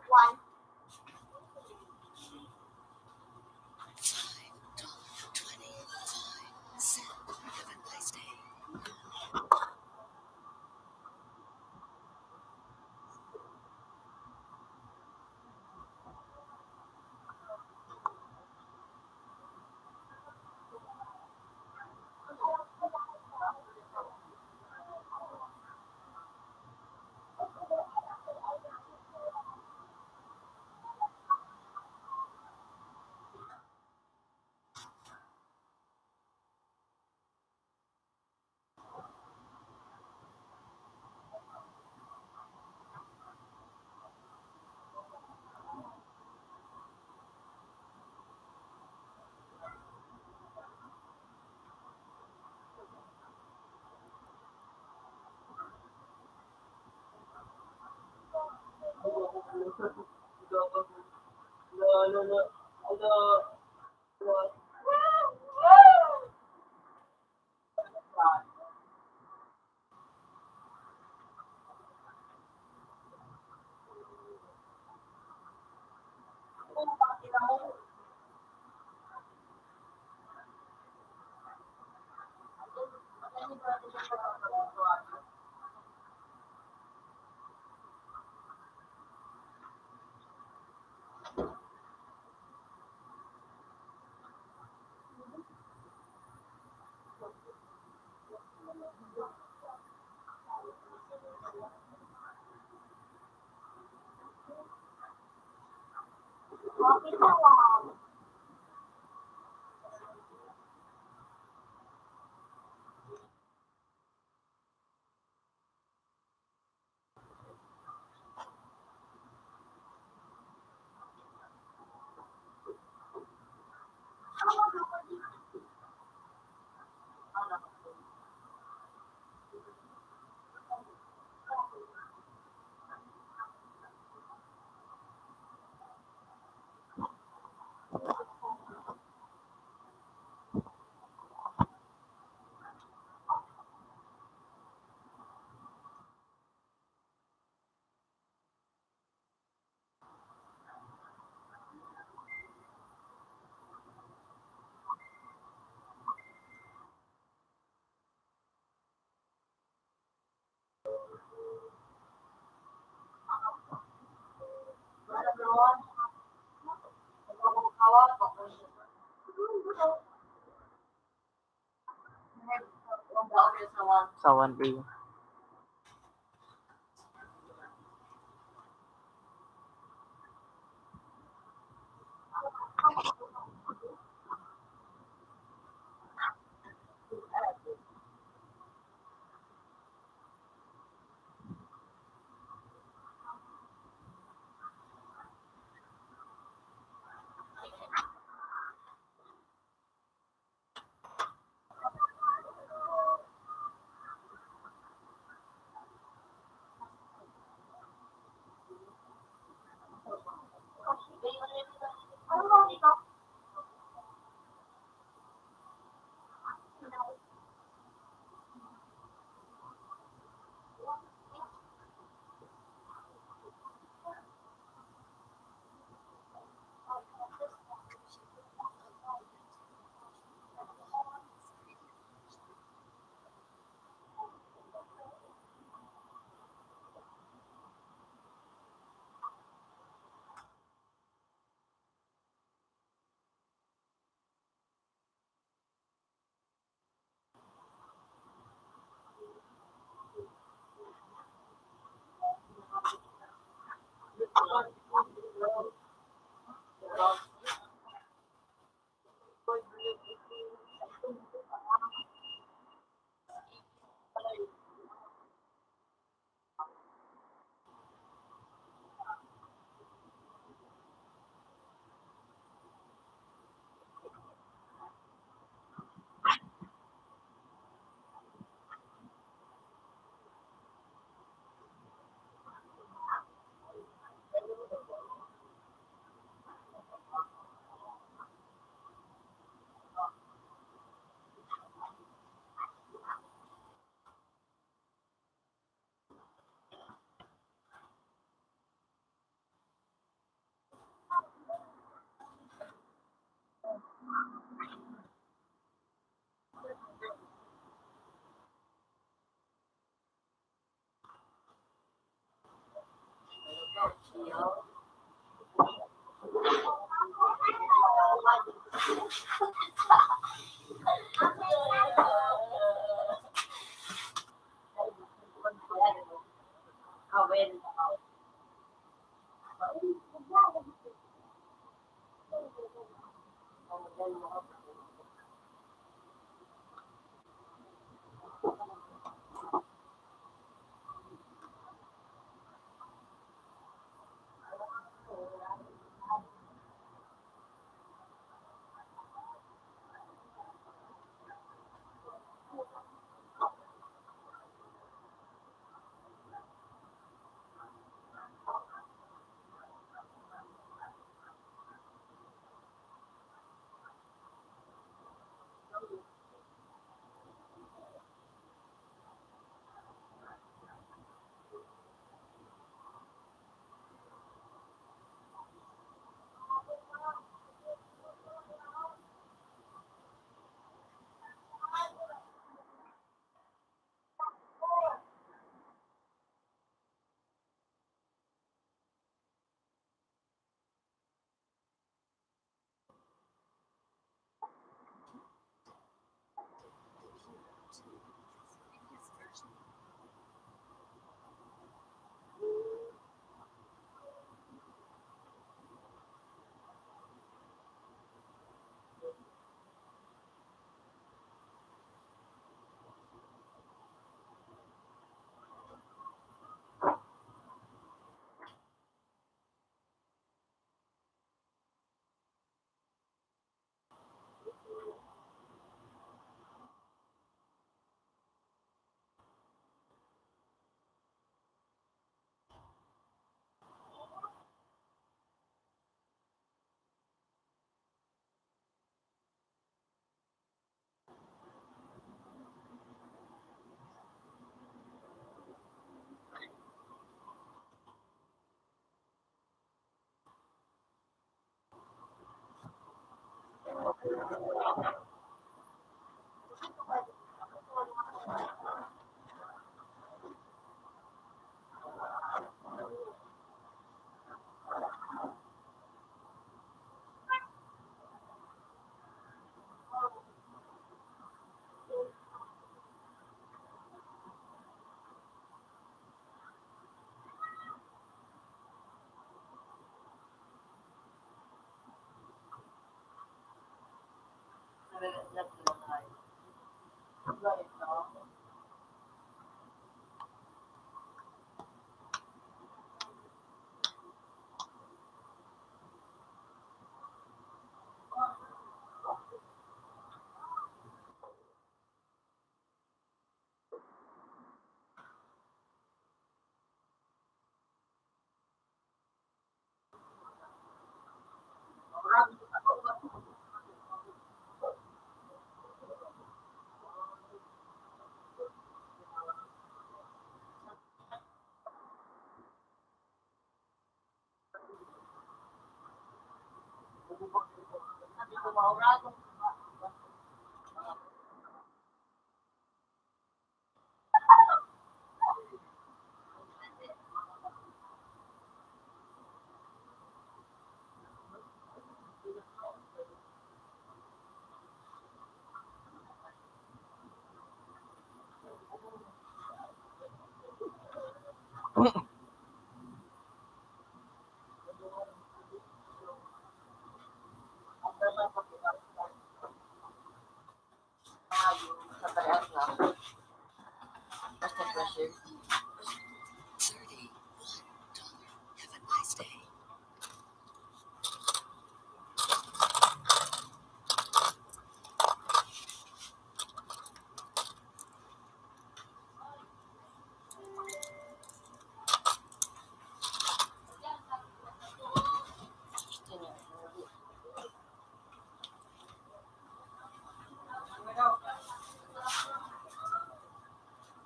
sa one A.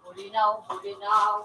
Bulinaw, bulinaw.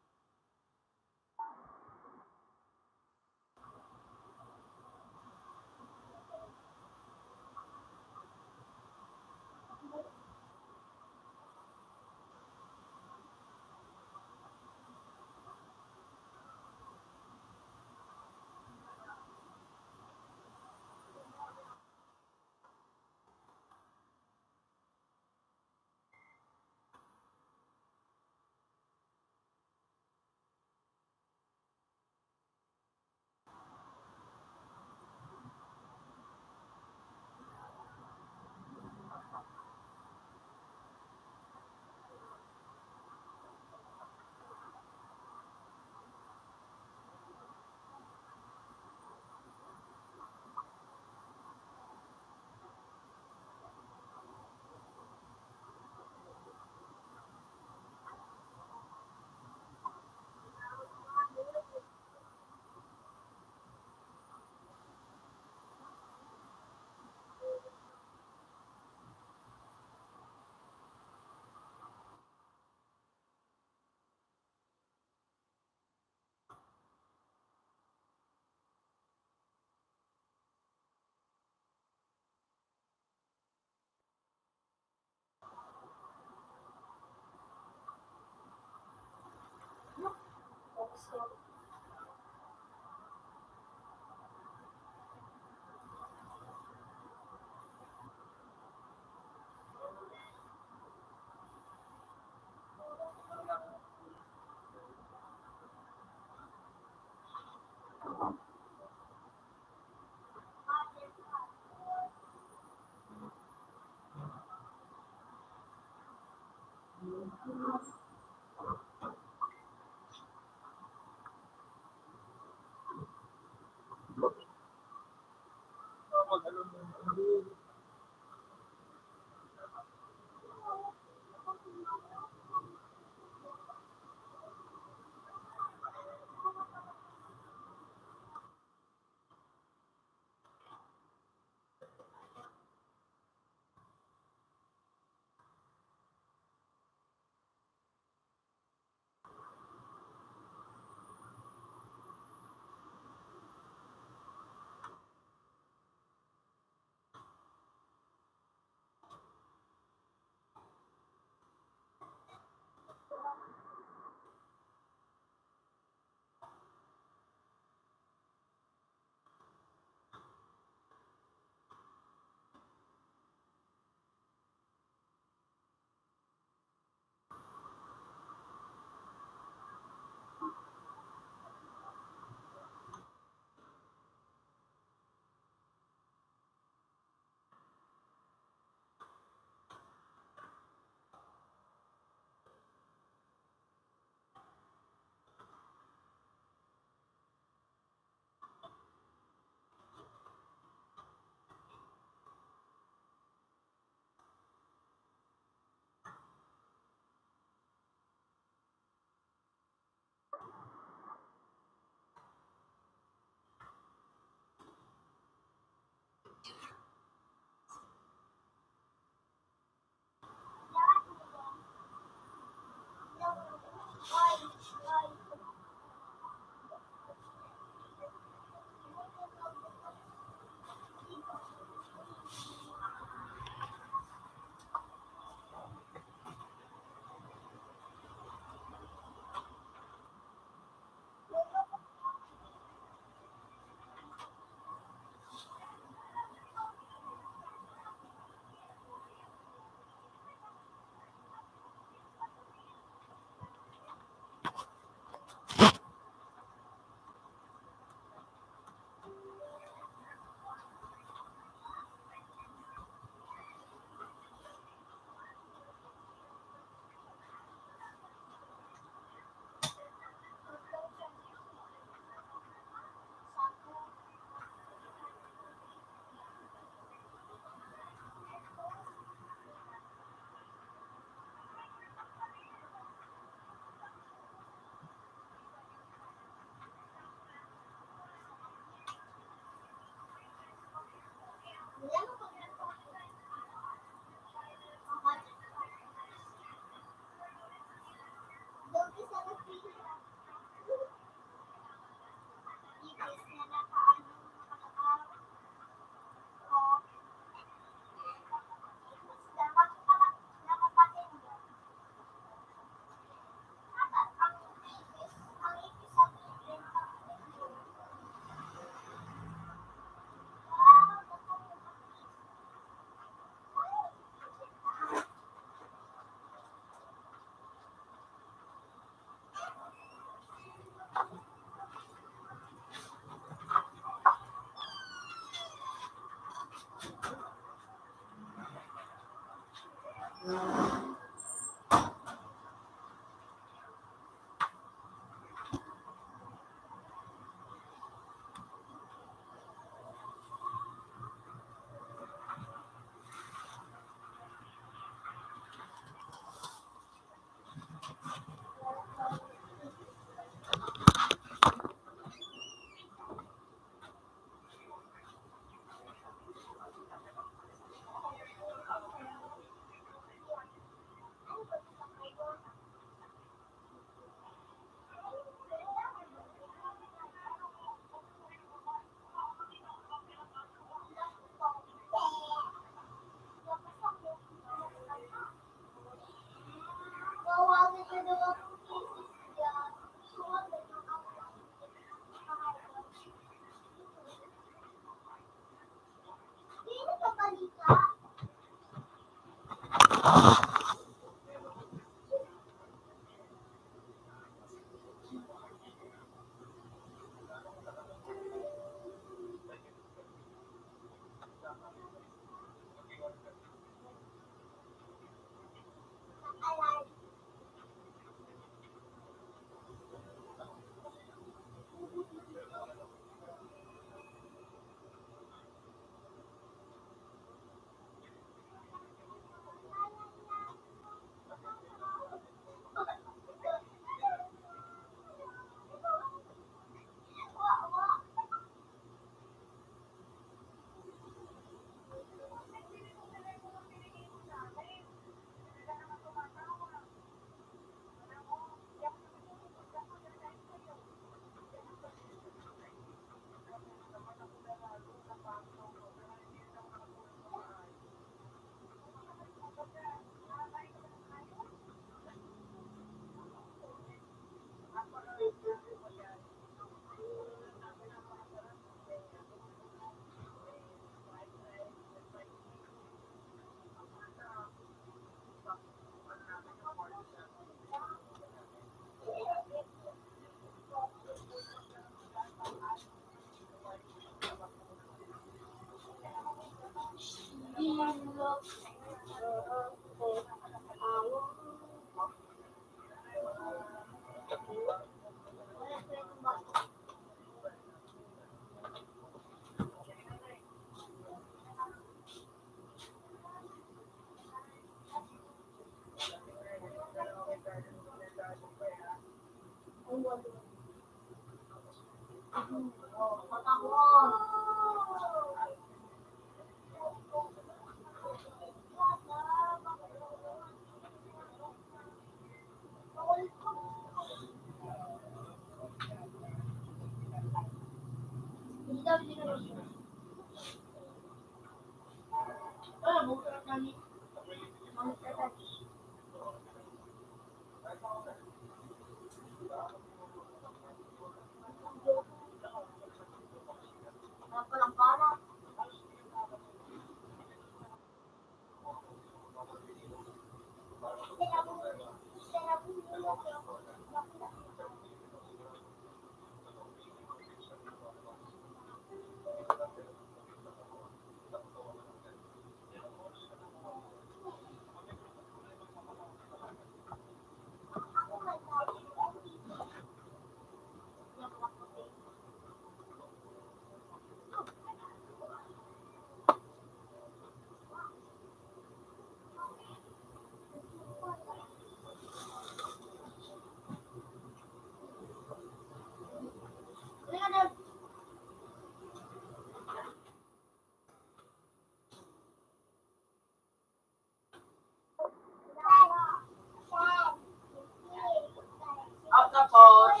Octopus.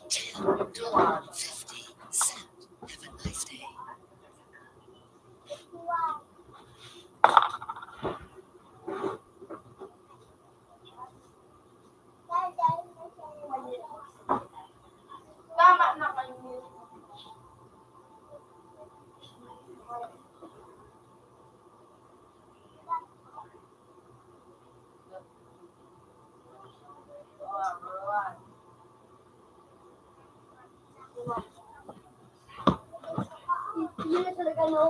Ten, twelve, fifteen, seven. Have a nice day. Tama na kayo. Hindi na talaga, no?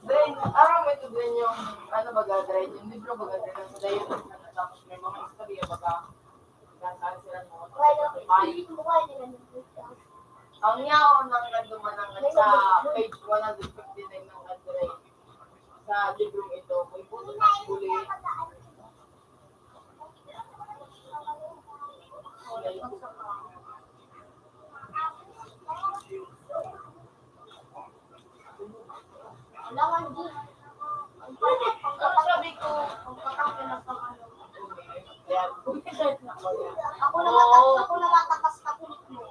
Then, aram mo ito din yung, ano baga, dry, yung libro baga, dry, sa dayon, tapos may mga istorya baga, hanggang saan sila mga may. Ang yaon ng nanduman ang sa page one hundred fifty-nine ng Andre sa librong ito, may puto ng huli. Kailangan din. Ang sabi ko, ang pagkakailangan ng ano. Ako na mata-, ako na matakas na kulit mo.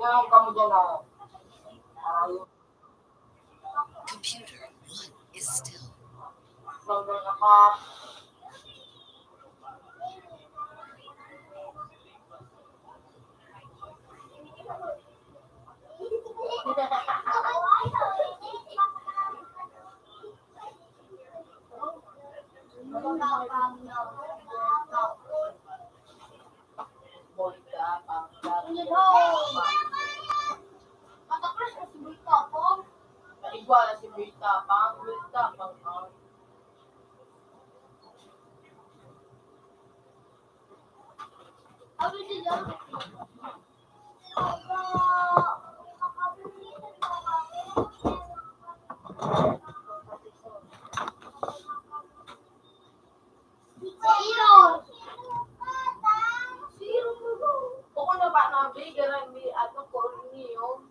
Yan, kamo dyan, ah. Computer one is still. Number na pa. Multa, pangkat. Matakos na si Multa po. Naigwa na si Multa, pang, multa, pang, ah. Ano sila? Zero. Zero. Bukod na ba na, Bi? Ganun, Bi, ano, Corneo?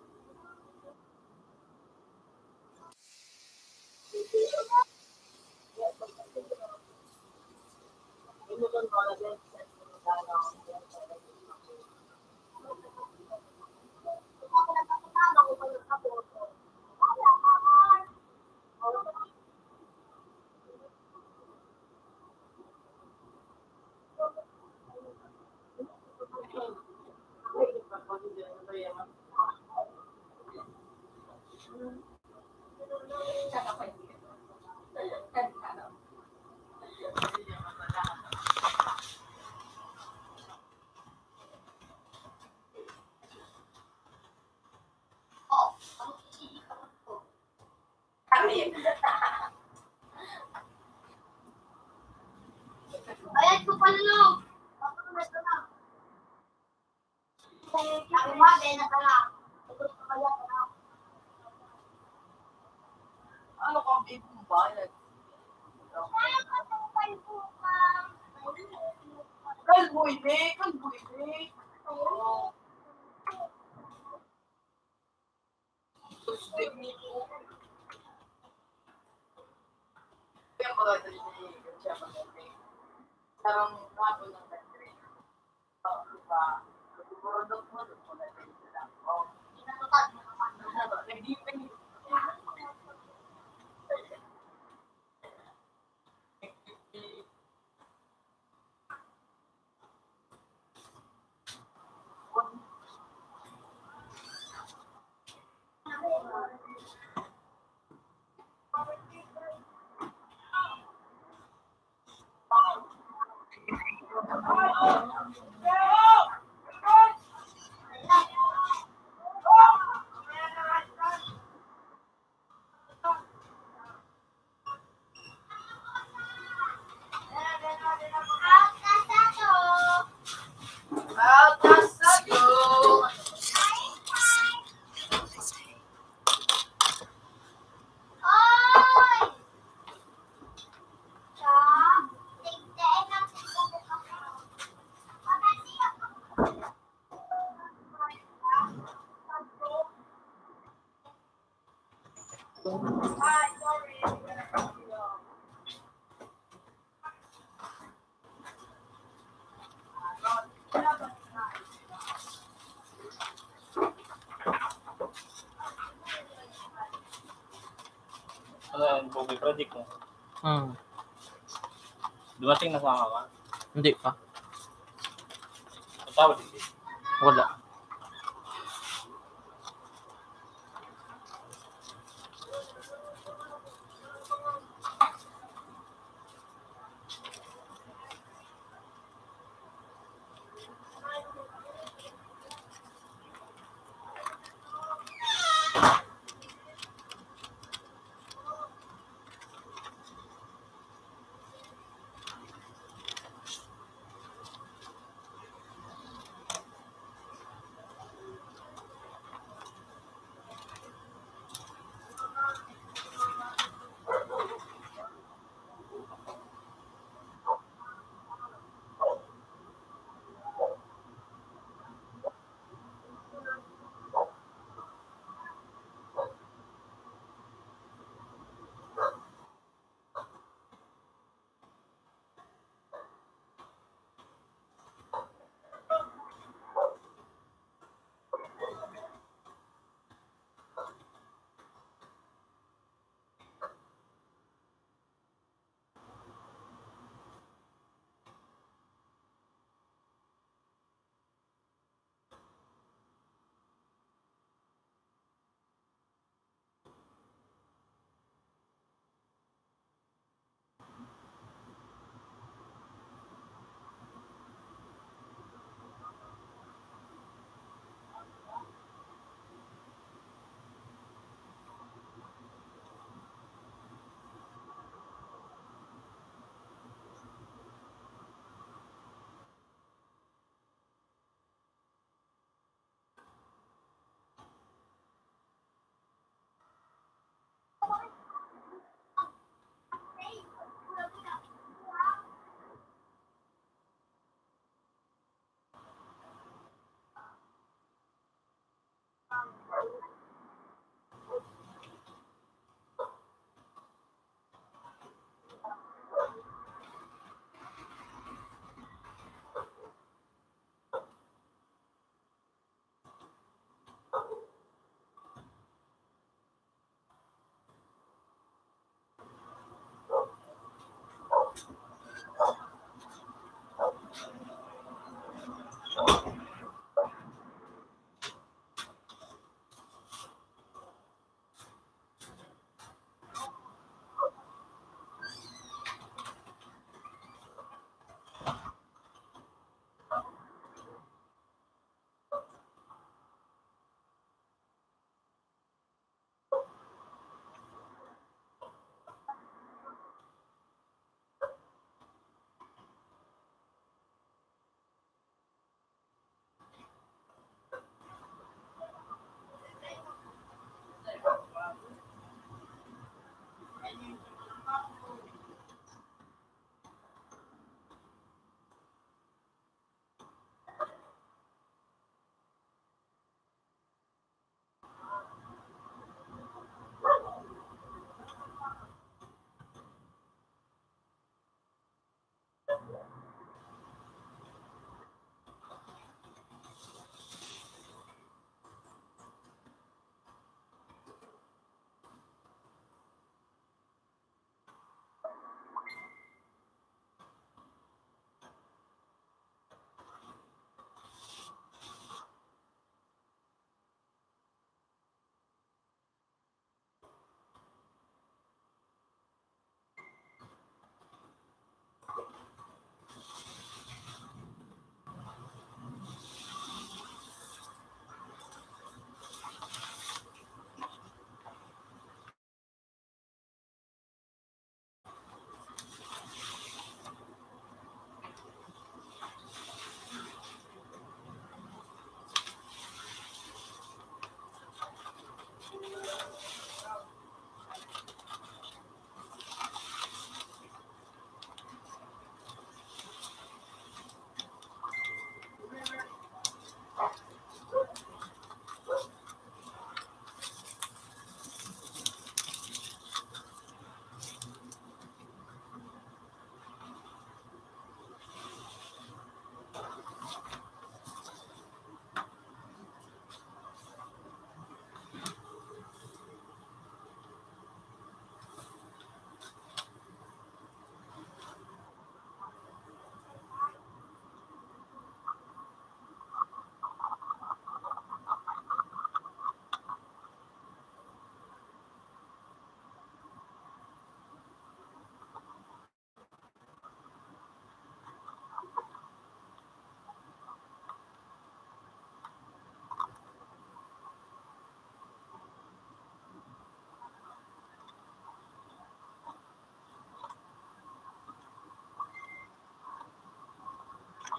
Bayad ko pa, Lolo. Ako, may ka na. Ako, may ka na. Ano kang bayad? Kalbo ini, kalbo ini. Ano yan, Pogi Project mo? Hmm. Dumating na sa mga Hindi pa. Ang tawag hindi. Wala.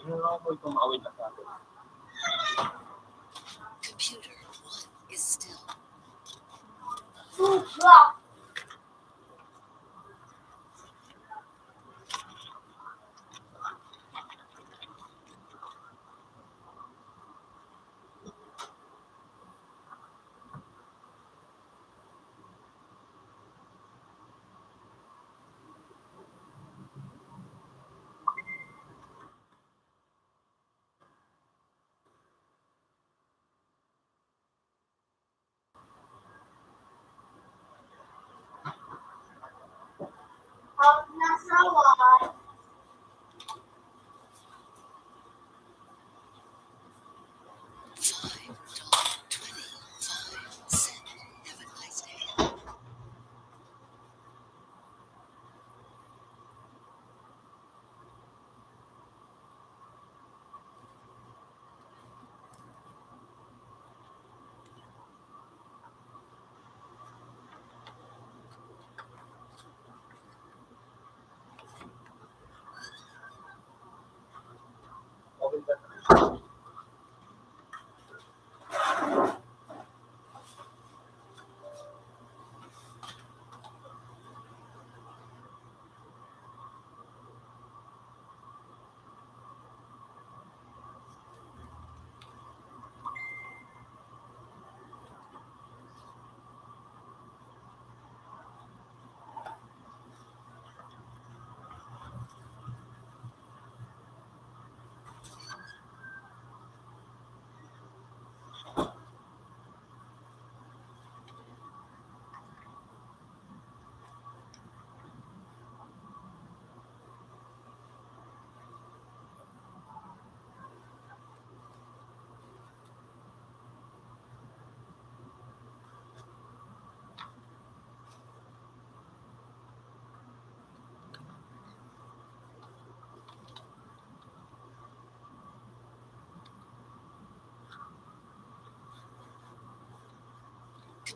Yun lang po itong awit na sa akin. Computer one is still.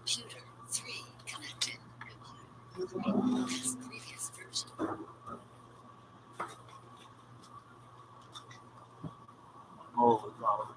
Computer three connected. Test previous version. Oh, wow.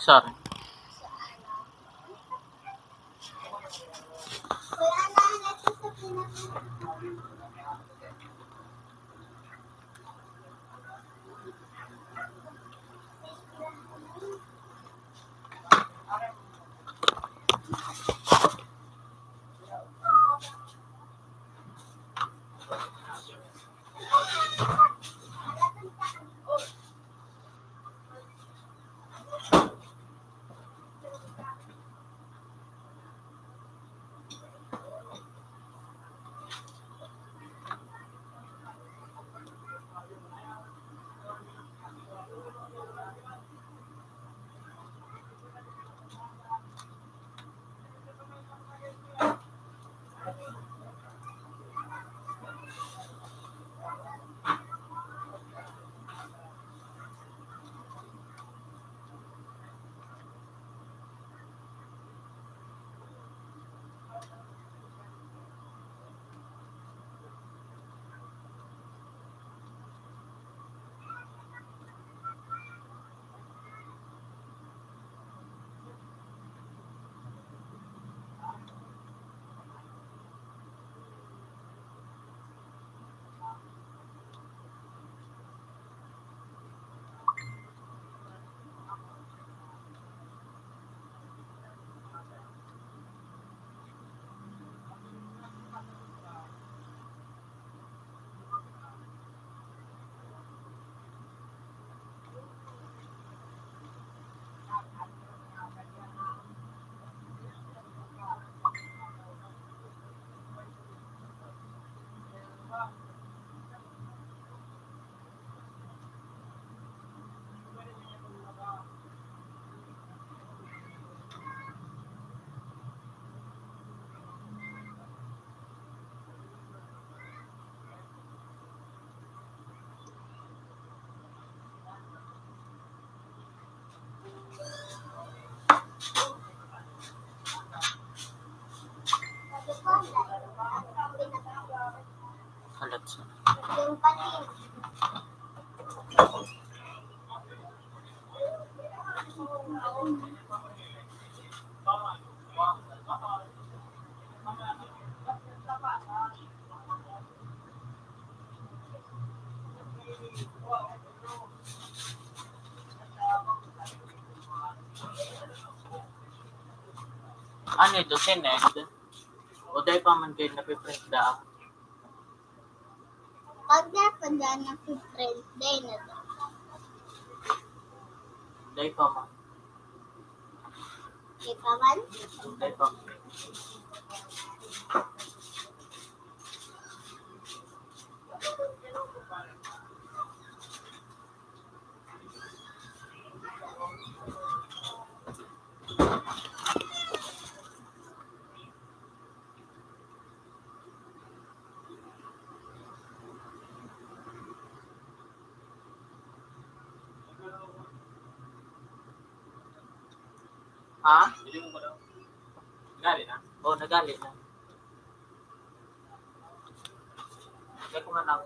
Sorry. Halat sa Ano ito, Sened? O dai pa man kayo napiprint da? Pag napadaan na si Fred, dai na daw. Dai pa man. Dai pa man? Dai pa man. Ha? Nagali na? Oo, nagali na. Kaya ko nga na-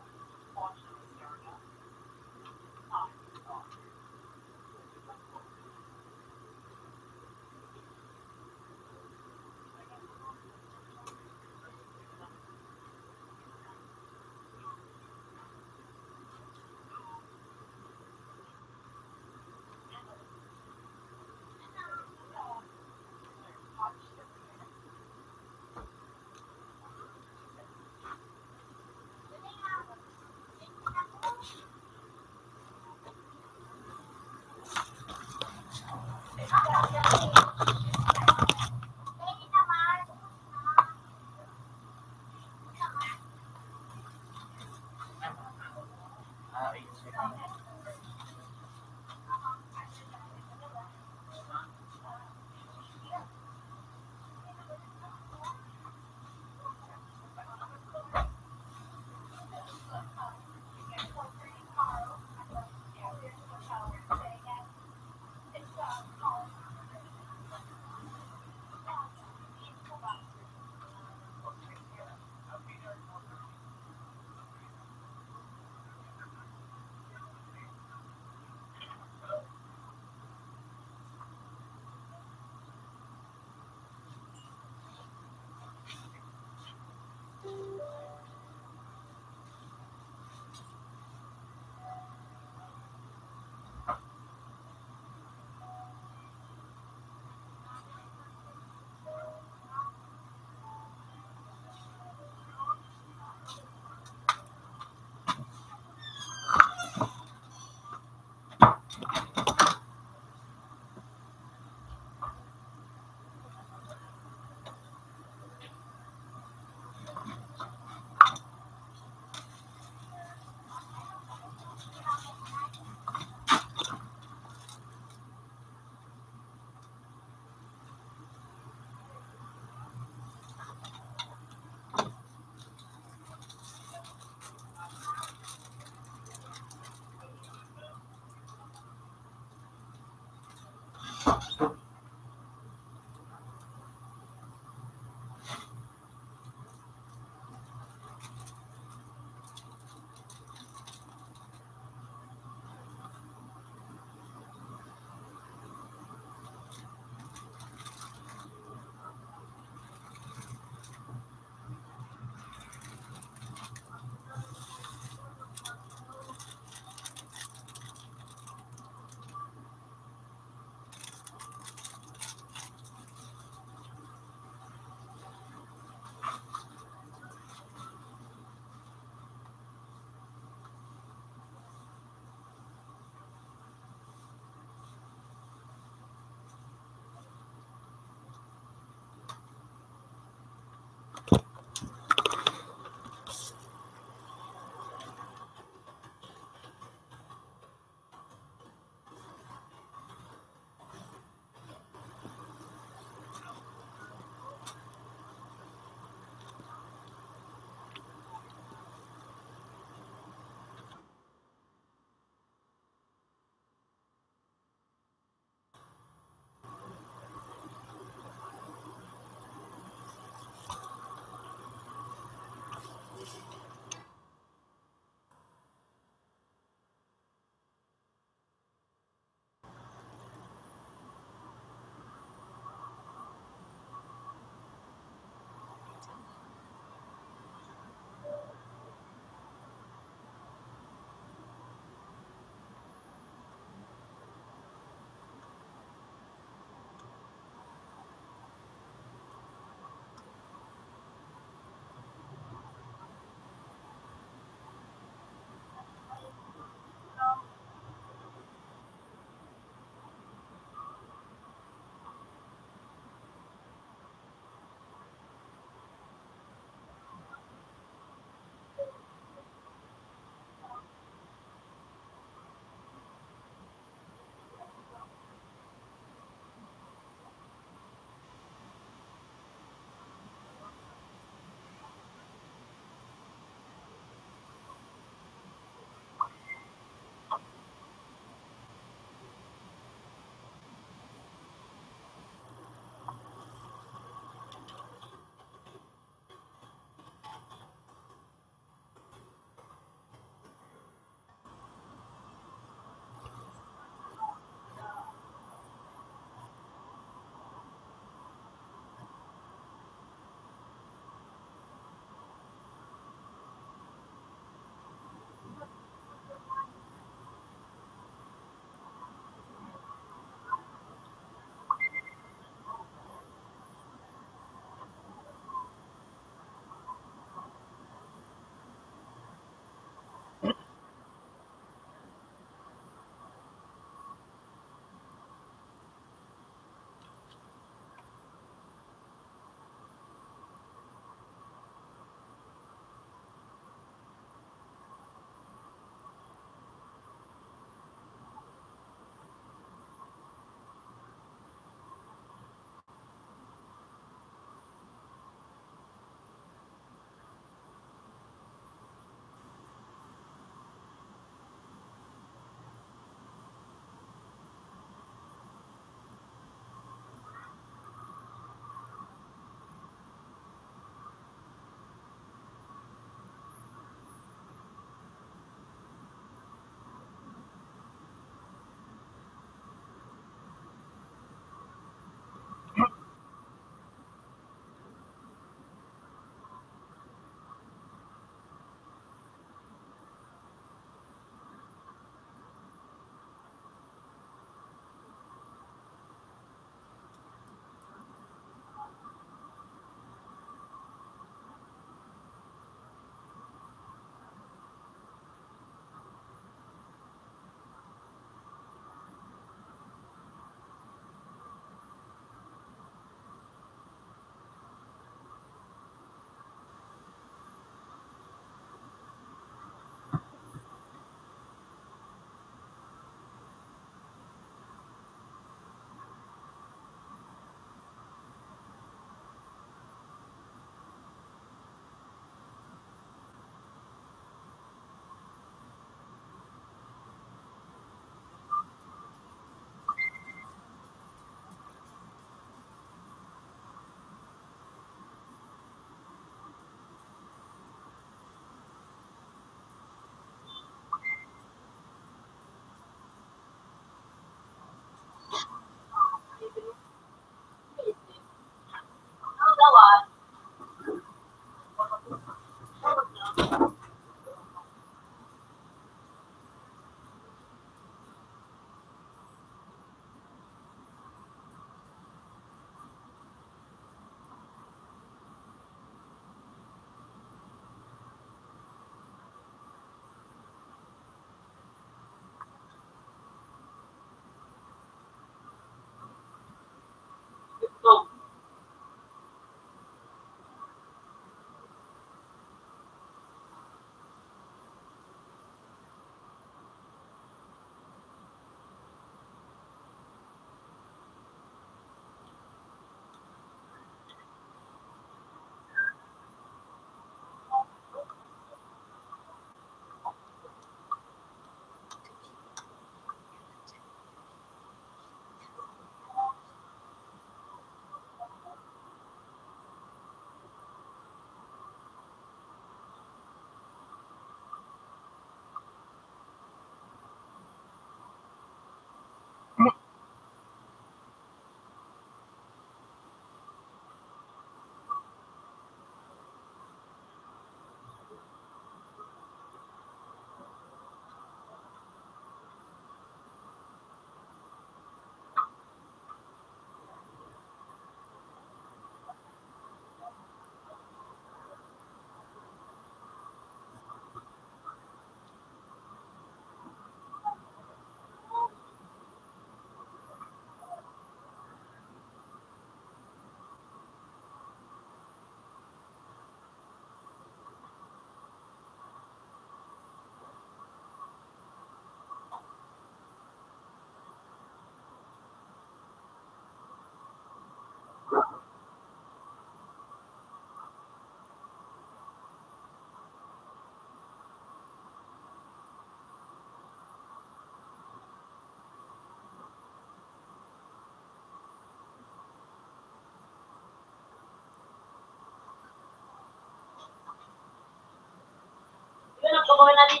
Pagkawan natin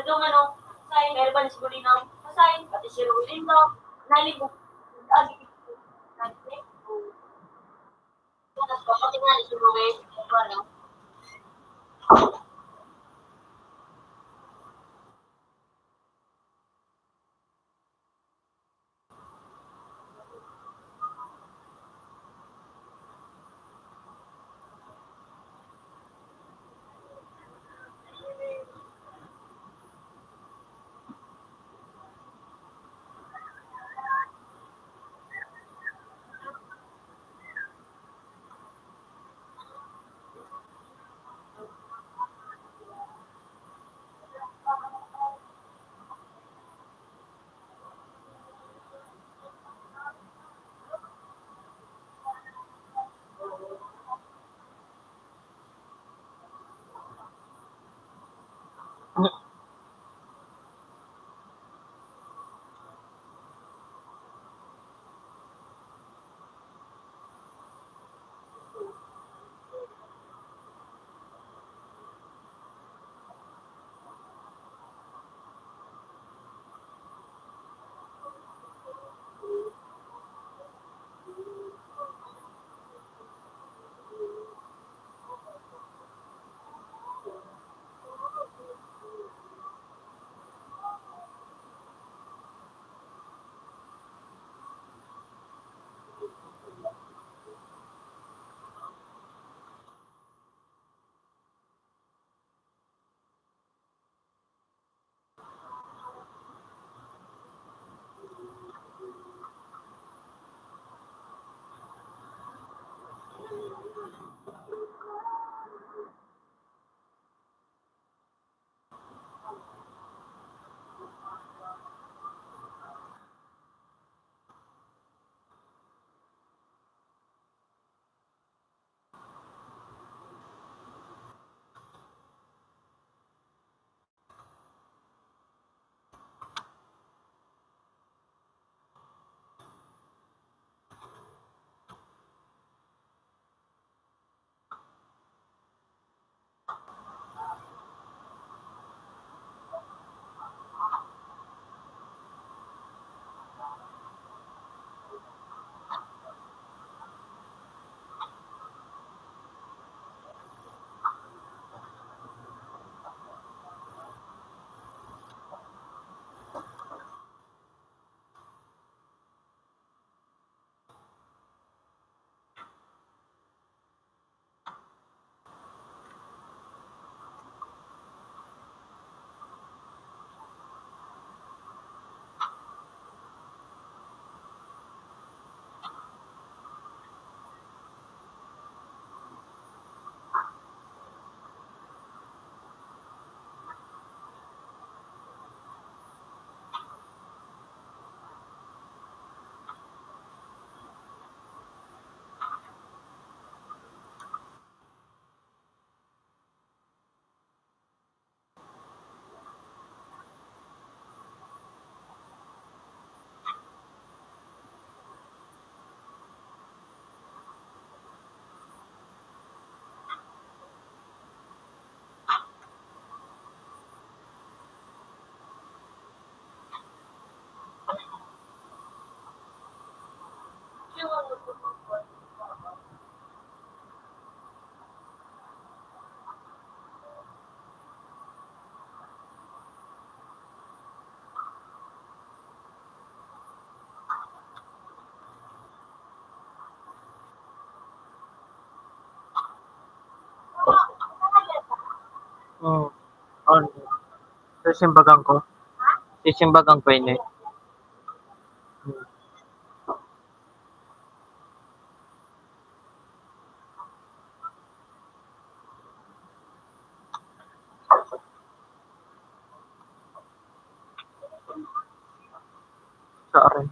yung, ano, sa meron ba na siguro yung, sa pati si Rolly, no? Nalibog. Oh, ano? Sisimbagan ko. Sisimbagan ko ini. Sorry.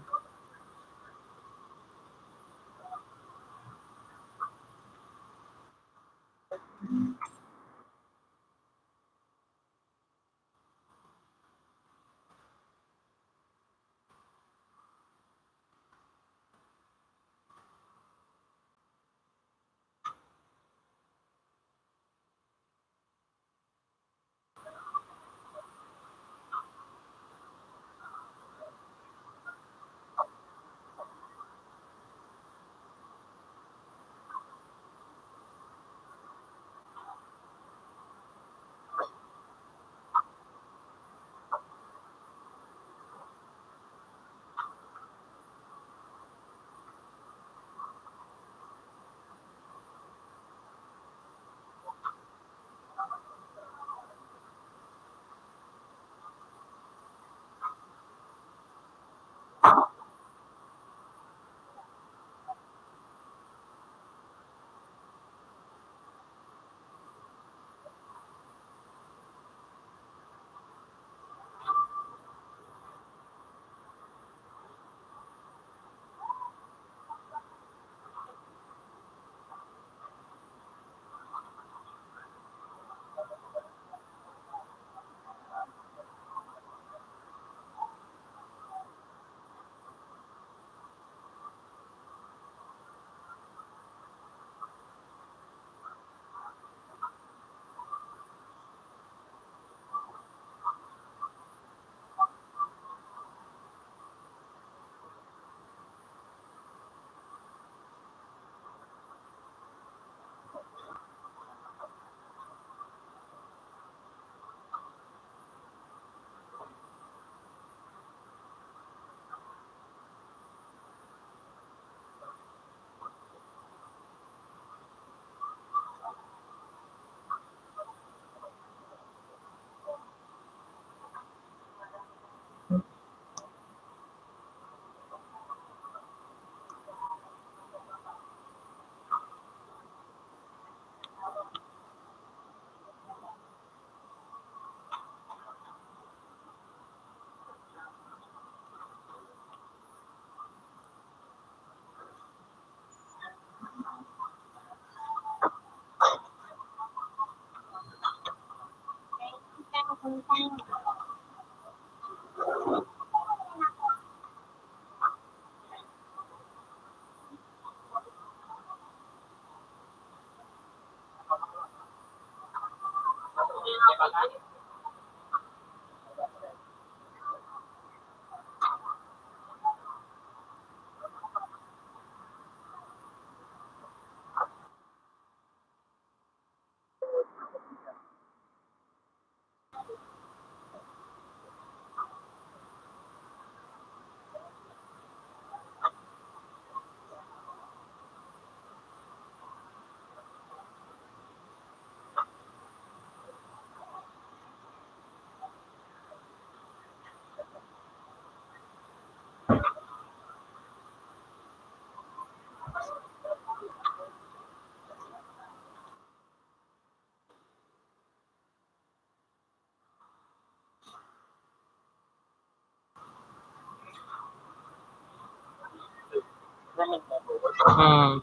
Hmm.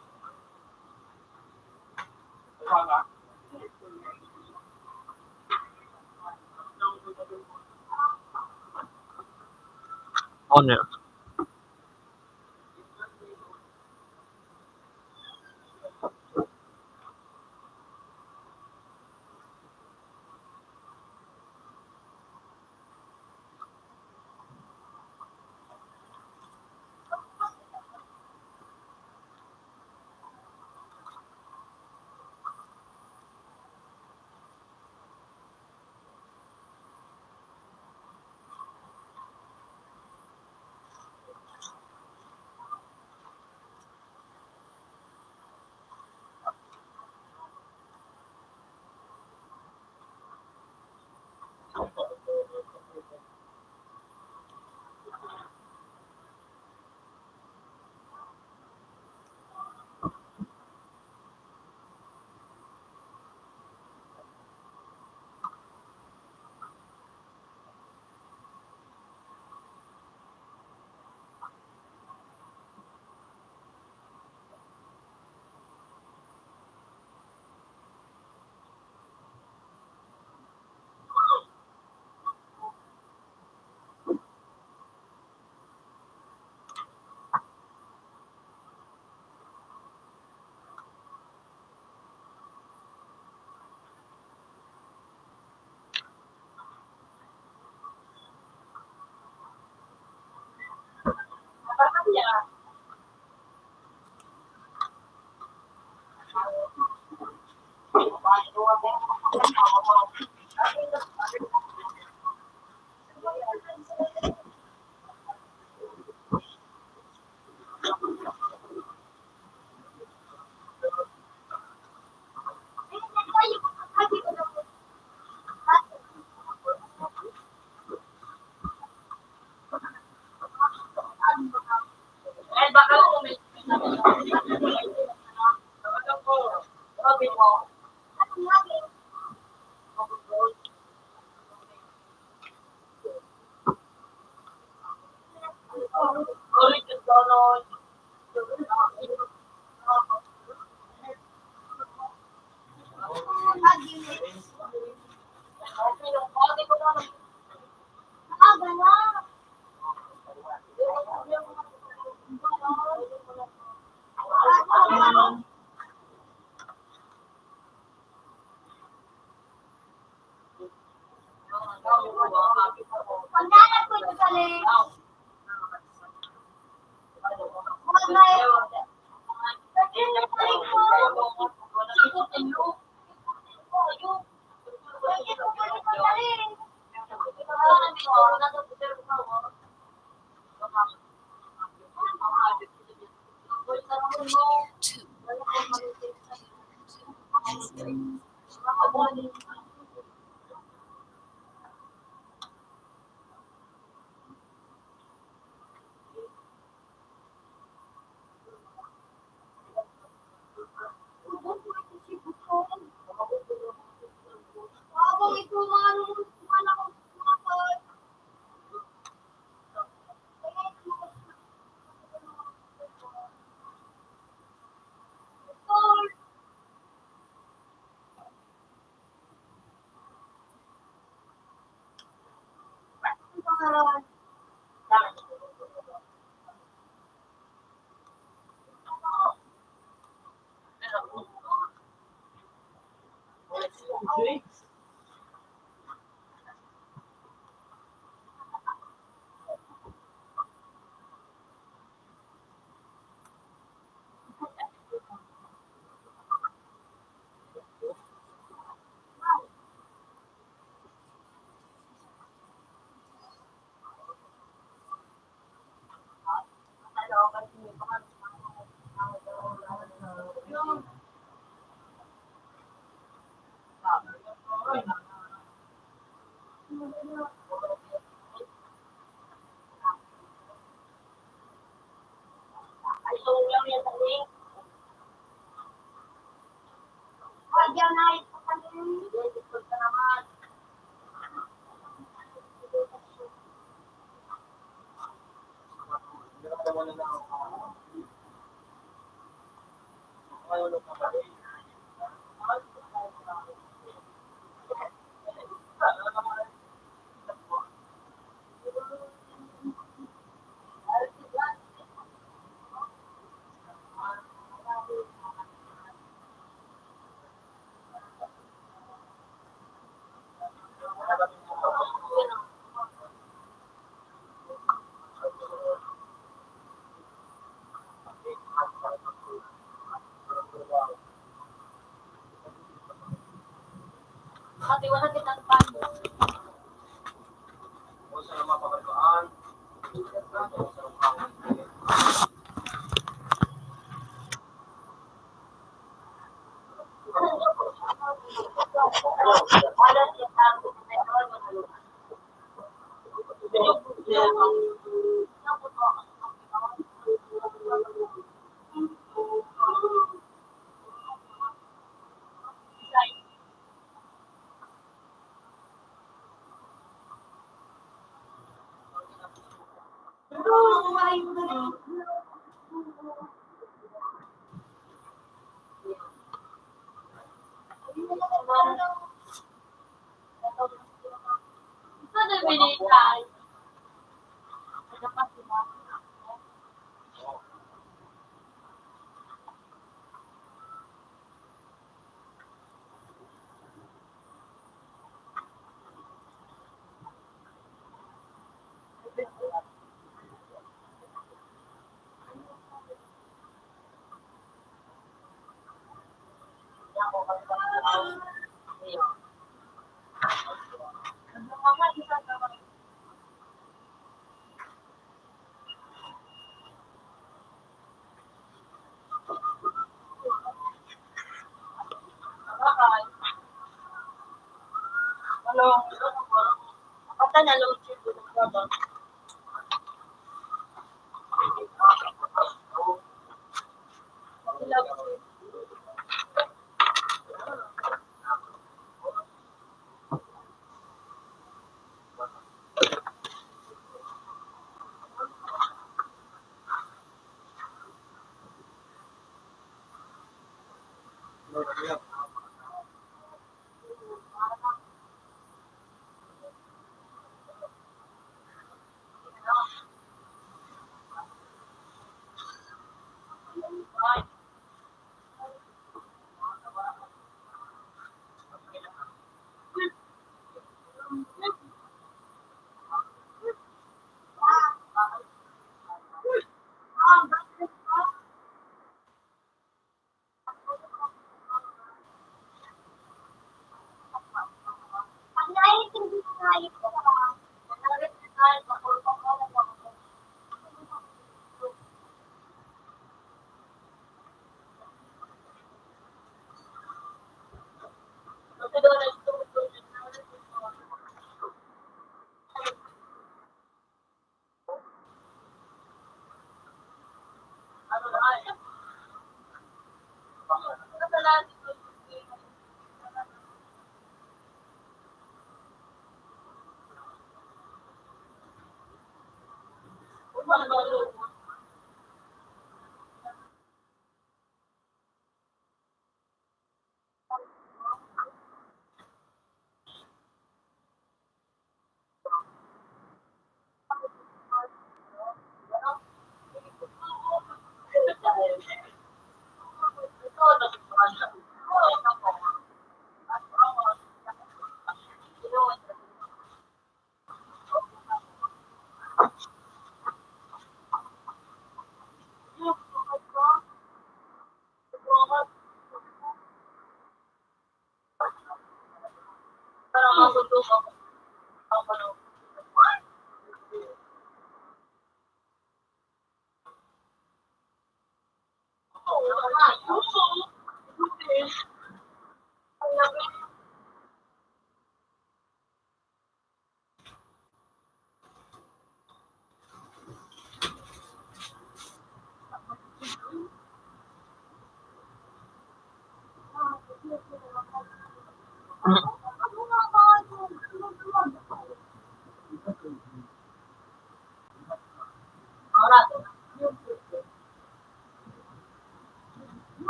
Ano?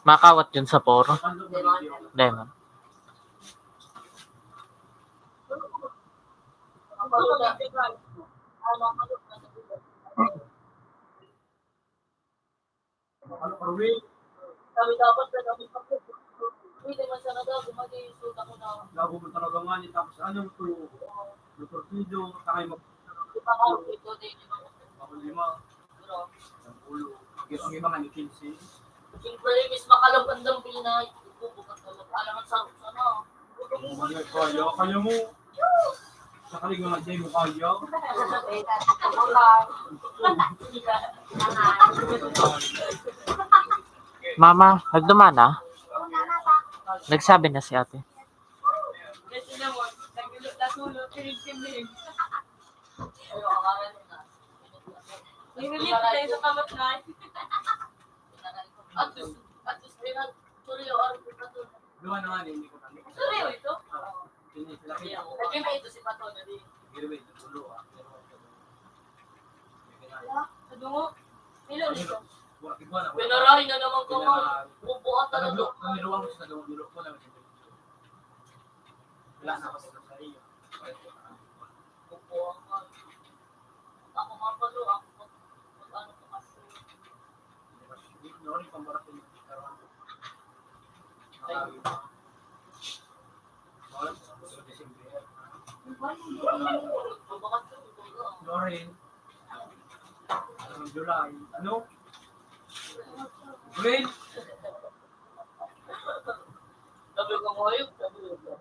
Makawat yun sa poro. Demon. Ano, Arwin? Sabi dapat na dapat pa po. Pwede man sana daw, gumagi yung suta ko na. Gago mo talaga nga, eh. Tapos ano to? Doktor Pido, takay mag- Di pa ako, ito din yung mga Ako lima. Pero, Ang ulo. Ang, ang iba nga ni quince. Siyempre, Miss Makalab ang dambil na ibubukas na mag-alangan sa sana. Ano, kaya, kaya mo. Sa kalig nga, di mo kaya. Mama, nagduman na? Nagsabi na si ate. Nililip tayo sa kamatay. At least, at least, Duha na nga, hindi ko kami. Seryo ito? Ah, hindi, sila kita. Nagkita ito si Pato, dali. Hindi, hindi, dulo, ah. Pero, Sa dungo? Pilo nito? Buwa, buwa na, buwa. Pinarahin na naman ka, Pinarahin. Bubuhat na Ano, naman. Ang niluwang ko sa dalawang dulo ko lang. Wala na ako sa iyo. Bubuhat ka. Ako nga pala, ako pag, pag ano ko kasi. Hindi, hindi, hindi, pambarating. Loren. Ano, July? Ano? Green? Sabi ko, "Hayop," sabi ko.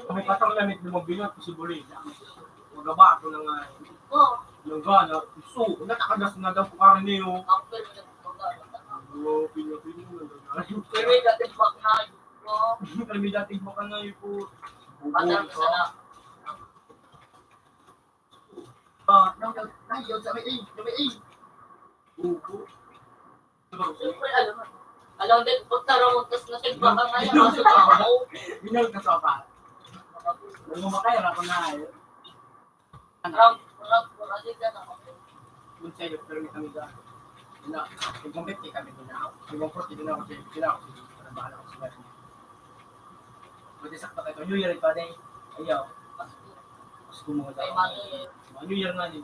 May patang lamit na mabinat ko si Bulay. Magabato na nga. Nang gana, iso, natakadas na daw ko karin niyo. Pero may dating bak na yun. Pero may dating bak na yun po. Patang ka sana. Ah, nang, nang, nang, sa may A, sa may A. Buko. Siyempre, alam mo. Alam din, punta raw, tas nasig baka nga yan, nasa trabaho. Minal ka sa pa. Nang mamakay, harap na eh. Ram, ram, ram, ram, ram. Kung sa'yo, pero may kami dyan. Yun na, nag-compete kayo kami doon. Yung mga forty doon ako sa'yo, sila ako sa'yo, para bahala ako sila. Pwede sakto kayo, New Year pa din. Ayaw. Mas kumuha Ay, ako. Mano yun. Mga New Year nga din.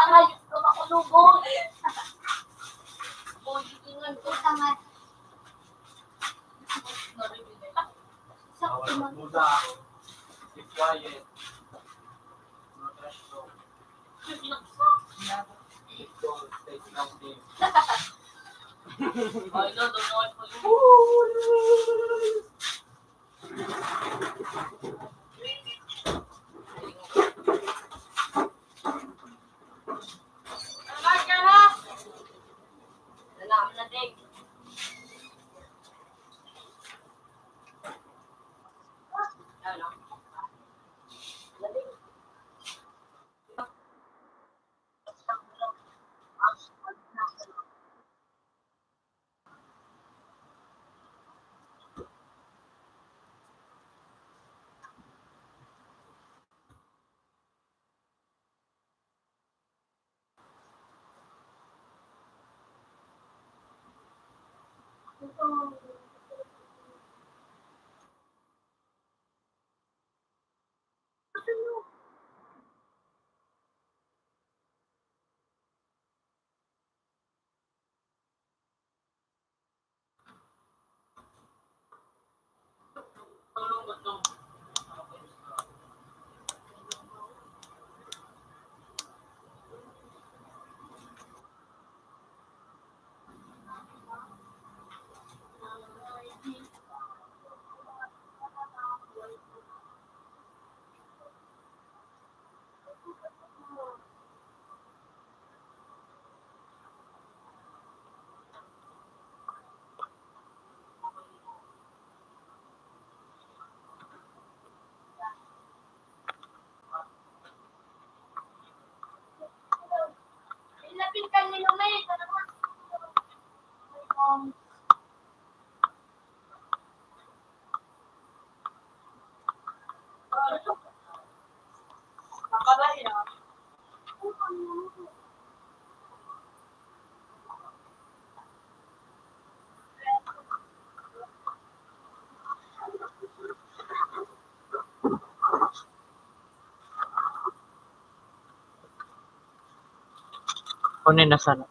Ang ayos ko, makulubon. Boy, tingnan ko. Tama. Sakto man. Be quiet. Kunin na sana.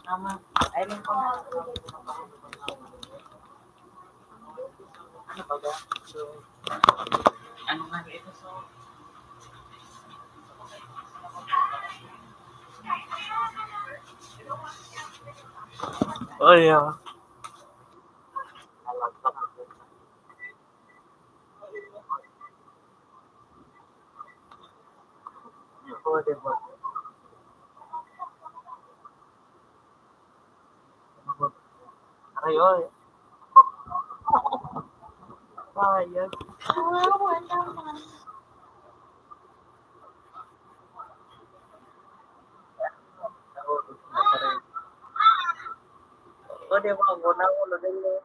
Tama. Ay, lang po. Ano ba ba? So, ano nga ito? So, oh, yeah. Oh, diba? Aray, oy. Sayang. Kawawa naman. O, di ba? Ang una, ulo din, eh.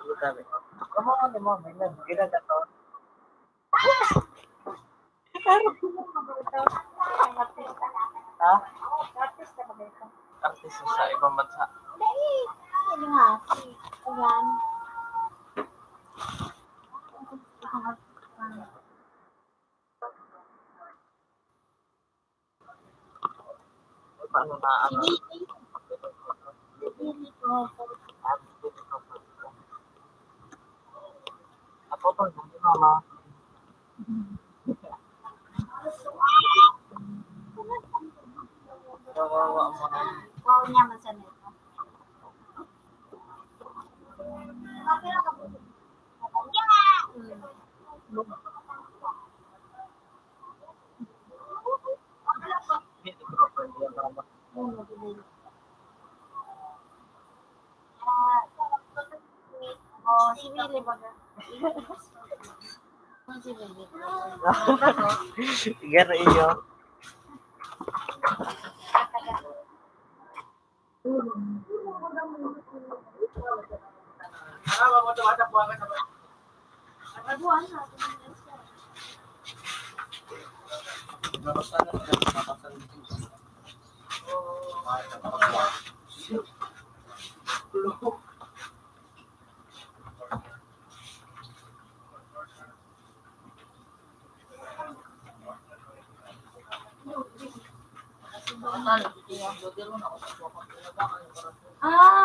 Ano sabi ko? Ano mo, ano mo, bilang, bilang na to? Ha? Artista sa ibang bansa. Dali! Ano nga? Ayan. Paano na, ano? Ako to, hindi, mama. Kawawa mo. Wow, niya man sa nito. Oh, si Willie baga. Si Willie. Garo iyo. Ah.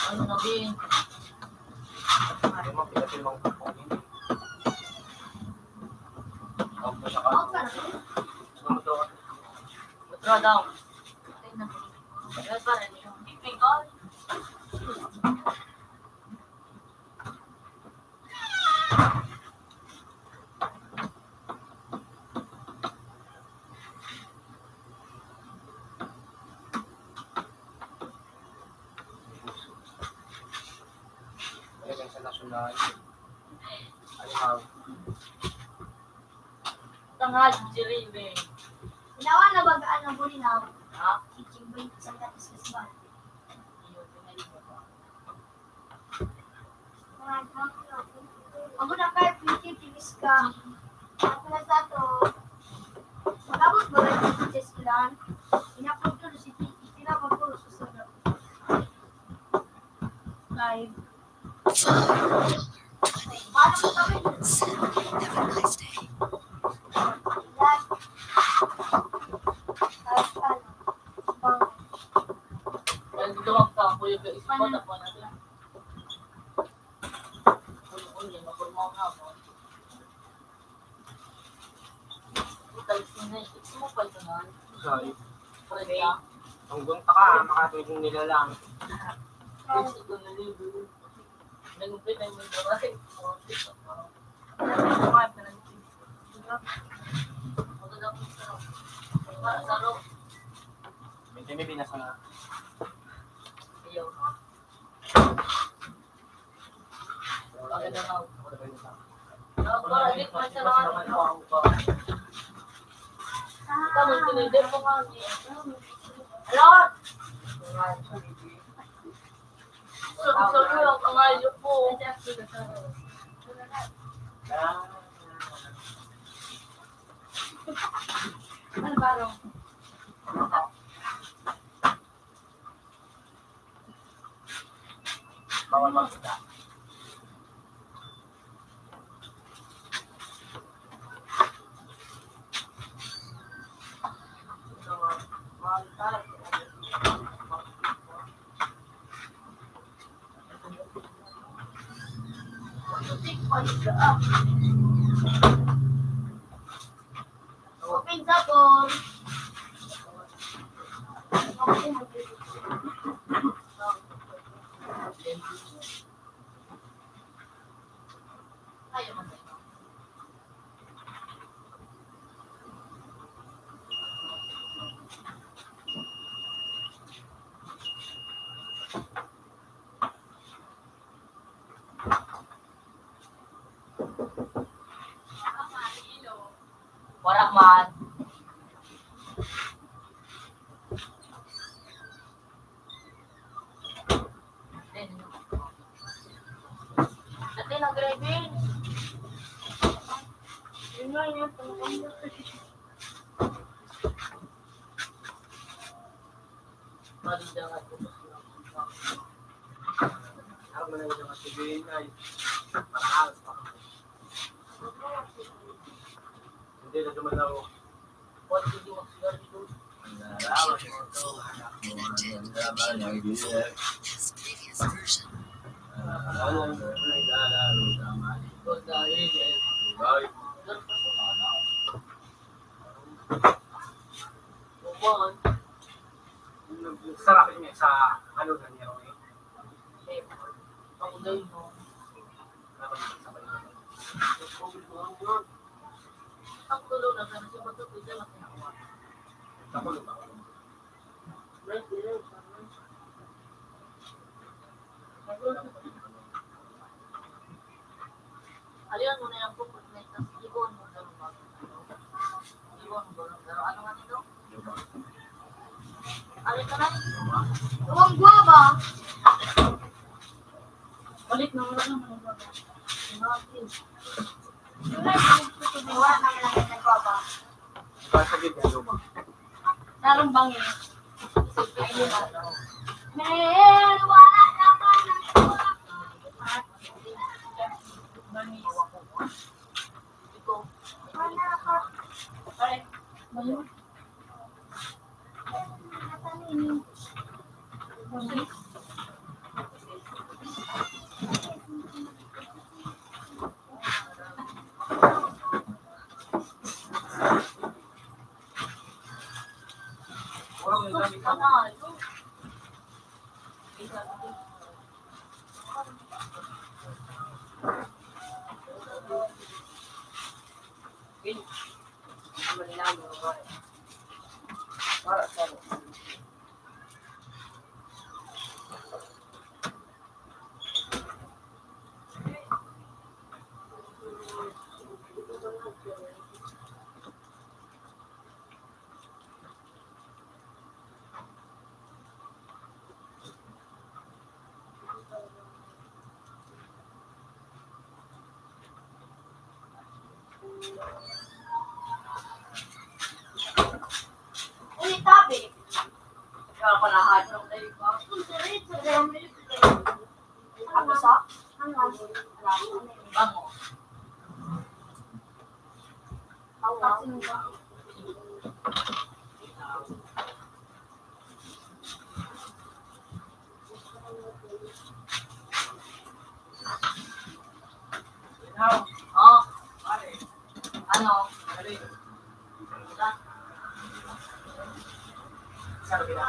Ano na, Bin? Ano mo, pinapilmang ko po, Bin? Withdraw daw. Withdraw pa rin. Talagang sa nasyonal. Ano nga? Tanghali, Jeremy. Ginawa na baga ang bulinaw? Ha? Teaching break sa Kapiskas ba? Ayun, pinalibot ako. Ako na kayo, pinititigis ka. Ako na sa to. Pag-abot ba rin sa eskwelahan? Inapunto na si Titi. Pinapagpulos ko sa gabi. Five. Four, twenty-four, seven. Have a nice day. Ay, dito magtapos yung ispat, ako na lang. Uy, uy, yung mapormahan ako. Sorry. Ang gunta ka, makatulog nila lang. Ayaw. Magandang araw. Hindi po kami. Lord! Sa, sa, ang pangalan po. Ano ba, Ron? Bawal magkita. Open sa phone. Warak man. Dati nag-driving. Yun nga yun. Ako na lang ang sabihin ay, mataas pa. Hindi na dumalaw. What to do? Sarap niya sa ano na niya, eh. Ako na yun, no? Ang tulo na sa nasa pagkakita lang niya. Ako na ba? Aliwan mo na yan po, pag may tas, ibon mo na lang. Ibon mo na lang. Pero ano nga nito? Ano ito na? Uwang guwaba. Balik na, wala naman ang guwaba. Wala naman ang guwaba. Basta gid yan, luma. Sarong bangis. Men, wala naman ang bangis. Uy, tabi. Kaya pala, hadlok na yun. Ako sa? Bango. Oh. Ano? Sa kabila.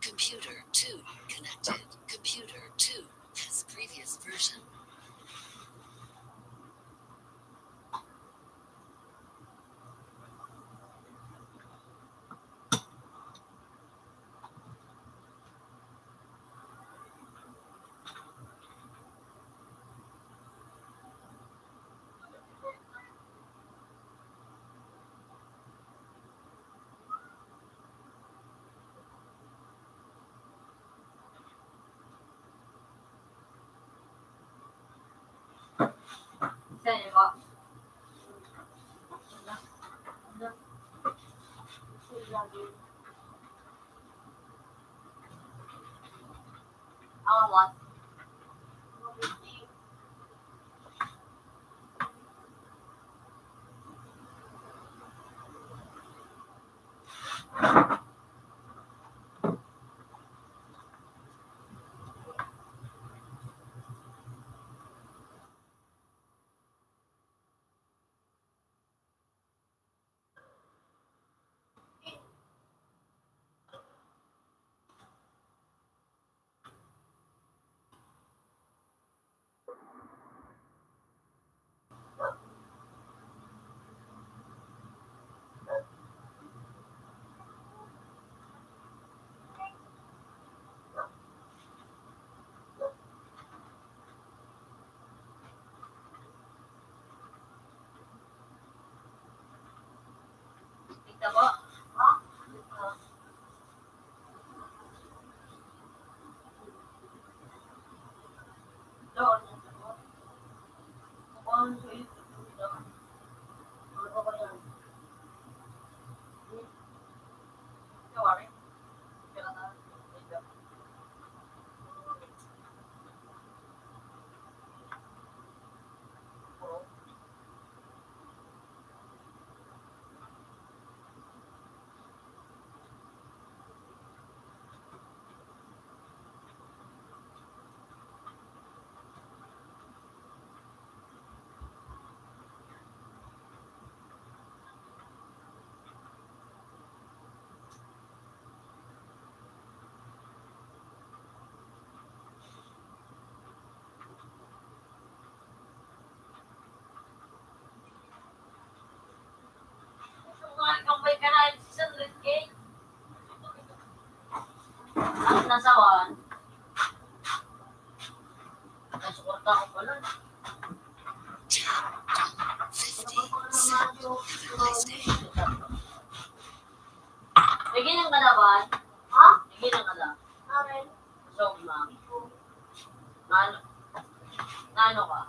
Computer two connected. Computer two has previous version. Ang nasawan. Nasuporta ko pala. Lagi ng kalaban. Ha? Lagi ng kalaban. Amen. So, ma. Nano, nano ka?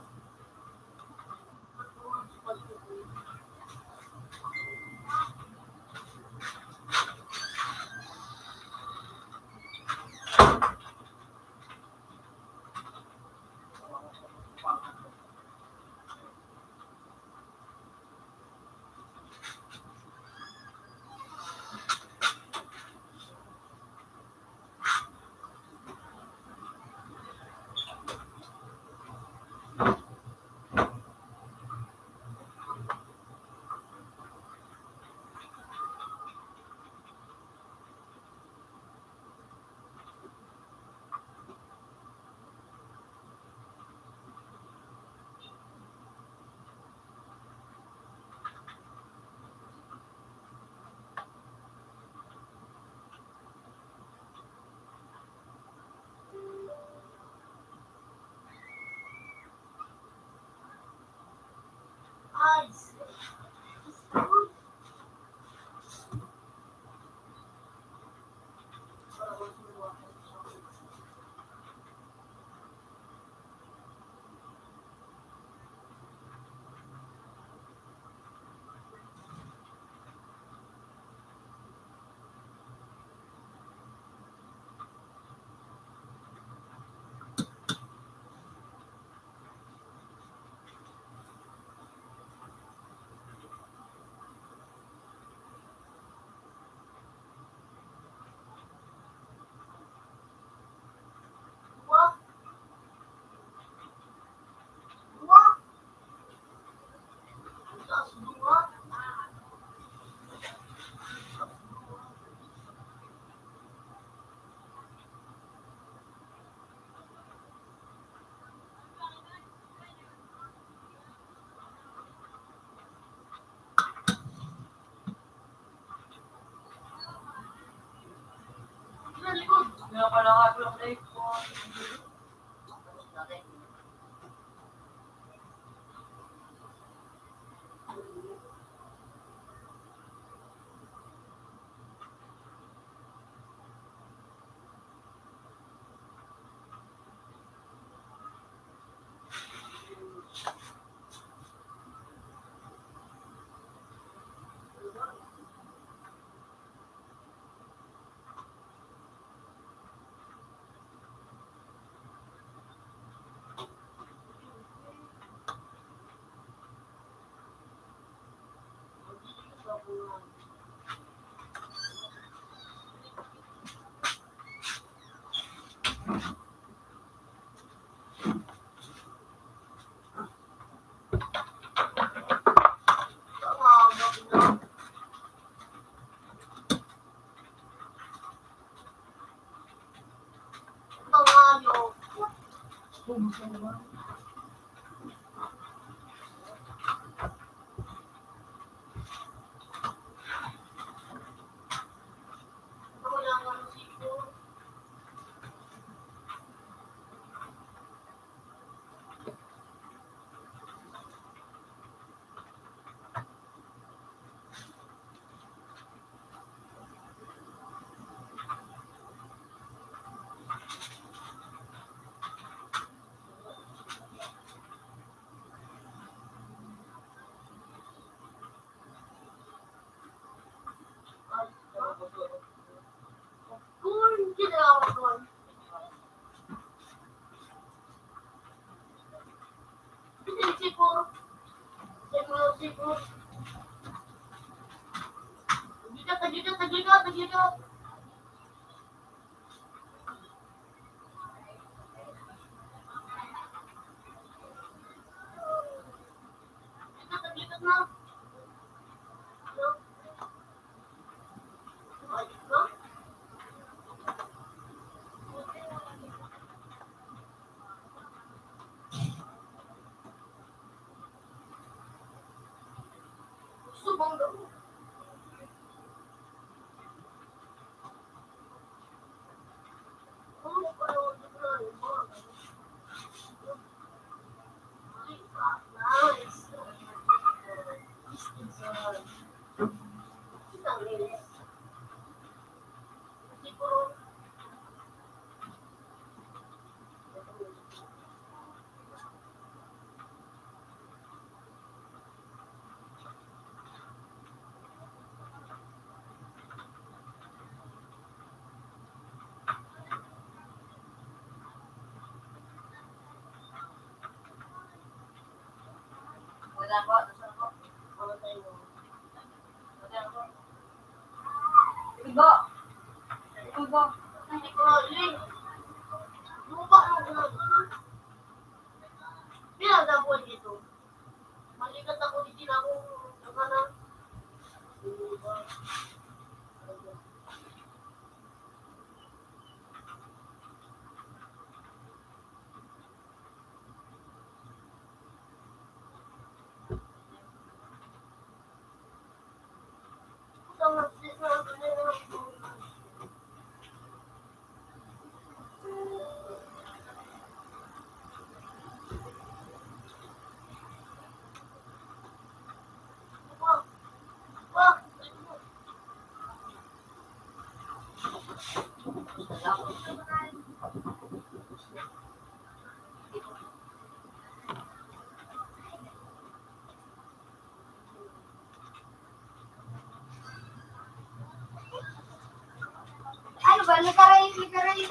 Nagkaray, nagkaray.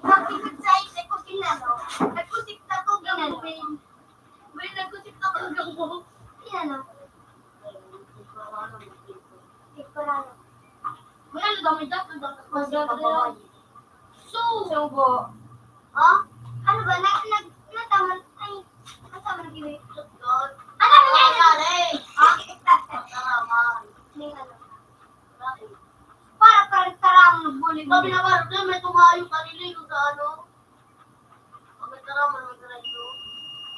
Bakit sa isa ko kinano? Nagkusik na ko gawin. May nagkusik na ko gawin. Kinano? Wala na gamit na, ang dapat ko sa babae. So, subo. Ha? Ano ba? Nag, nag, nataman, ay, nataman na gini. Ano ba yan? Pare. Ha? Taraman. May ano? Para, para taraman, nagbuli. Sabi na ba, may tumayo, kaliligo sa ano? Pagkataraman ng grado.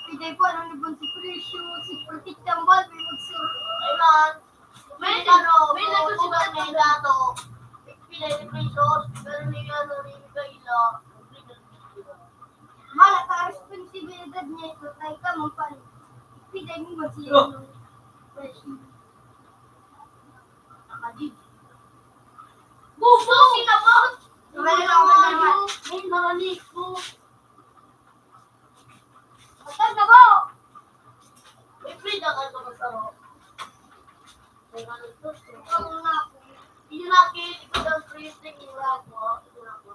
Pwede po, ano ni Bon si Presyo, si Protik Tambal, may magsur-, Ay, man. May ano, may nagsusulat ng dato. Pinay ni Presyo, pero ni ano, ni Mikaela. Mala, ta responsibilidad niya ito, tayo ka, mong pan. Pwede mo magsiyo. Presyo. Gusto sinabot! Wala lang, wala lang. Ay, naranig ko. Matag na ba? May free na ka sa masarap. May ano to, so. Ikaw na ako. Yun na, Kate. Ikaw daw, free thing, yung rabo. Yung rabo.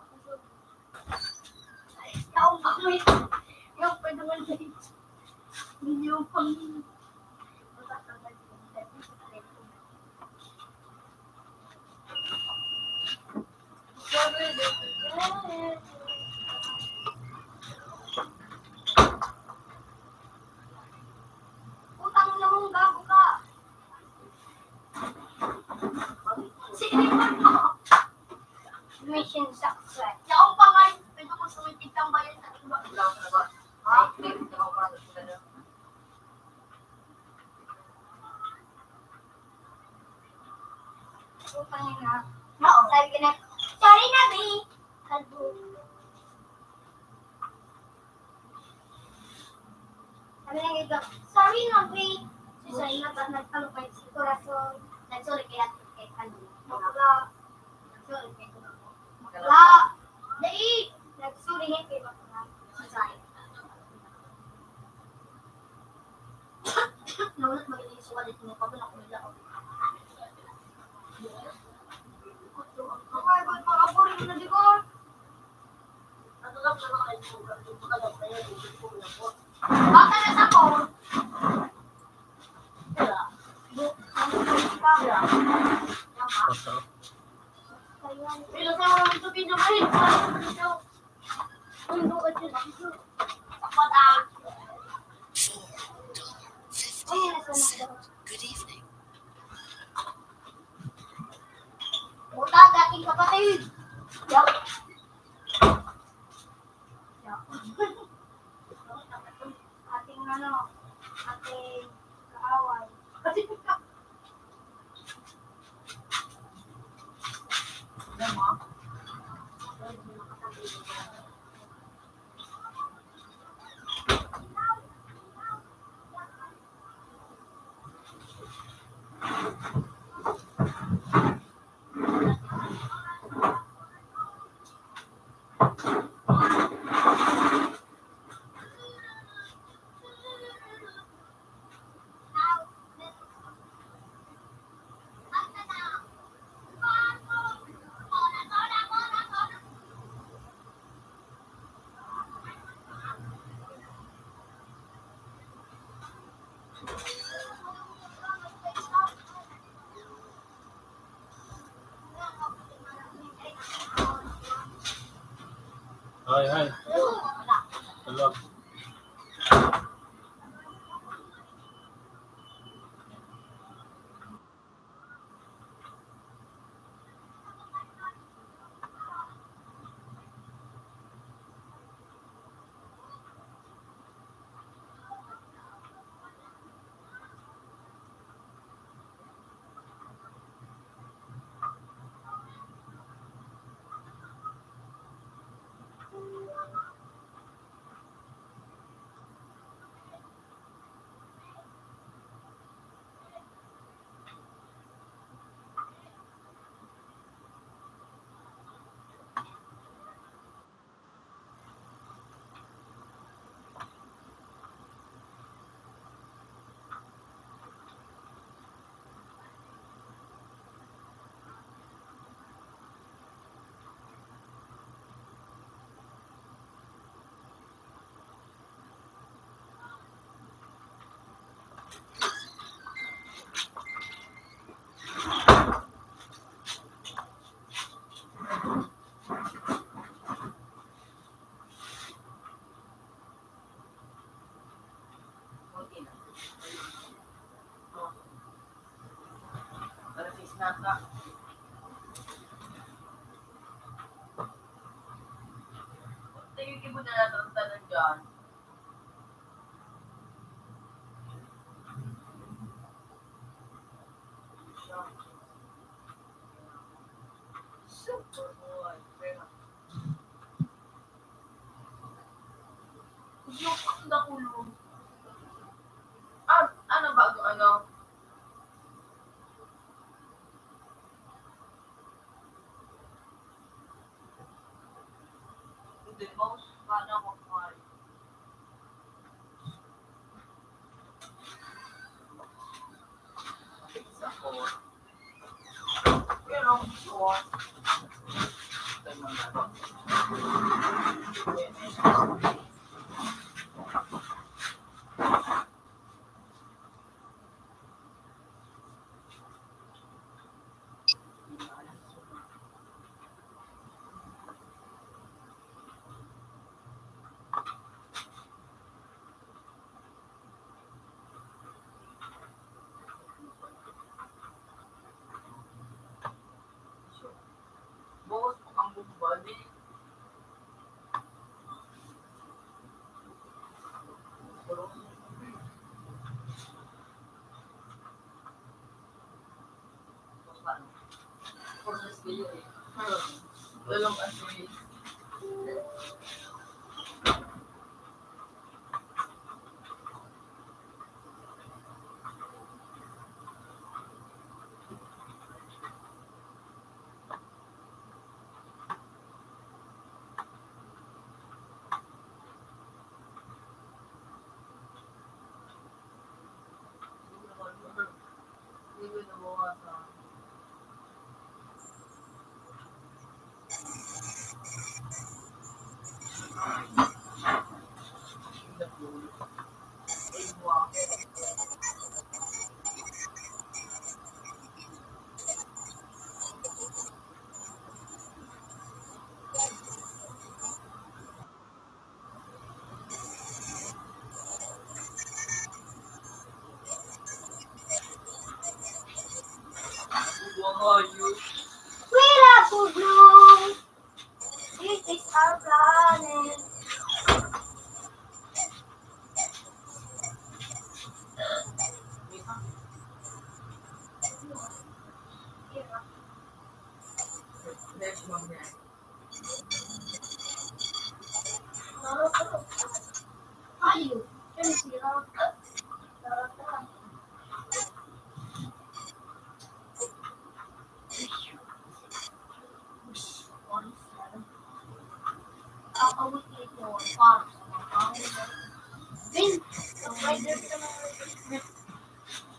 Taong amoy. Yung pwede mo na. Yung pang- Utang na mong gago ka. Sige, report mo. Mission success. Yaong pangay, pwede mo sumipit ang bayan sa iba. Ha? Putang ina. Oo. Sabi ko na, "Sorry na, Bi." Kalbo. Sabi niya ito, "Sorry na, Bi." Si Sorry na, ba't nagpalupay si Corazon? Nag-sorry kaya kay ano? Bakla. Nag-sorry kay ano? Bakla. Dai! Nag-sorry niya kay Bakla. Si Sorry. Naunat magaling sa wallet mo, pag wala ko nila. Ay, ba't mga boring na, di ba? Baka na sa phone. Pero sa mga ito, pinamahin, parang ito. Uy, bukas yun. Four, two, fifteen, six. Good evening. Buta, dating kapatid. Yak. Yak. Ating ano, ating kaaway. Hi, hi. Hello. Tingin ko na lang ang tanong dyan. Yung ang dakulo. Ah, ano ba ang ano? Hindi, mouse ba na ako kumain? Isa ko. Pero gusto ko. We love to know. This is our planet. Next one, next.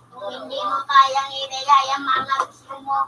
Kung hindi mo kayang ibigay ang mga gusto mo,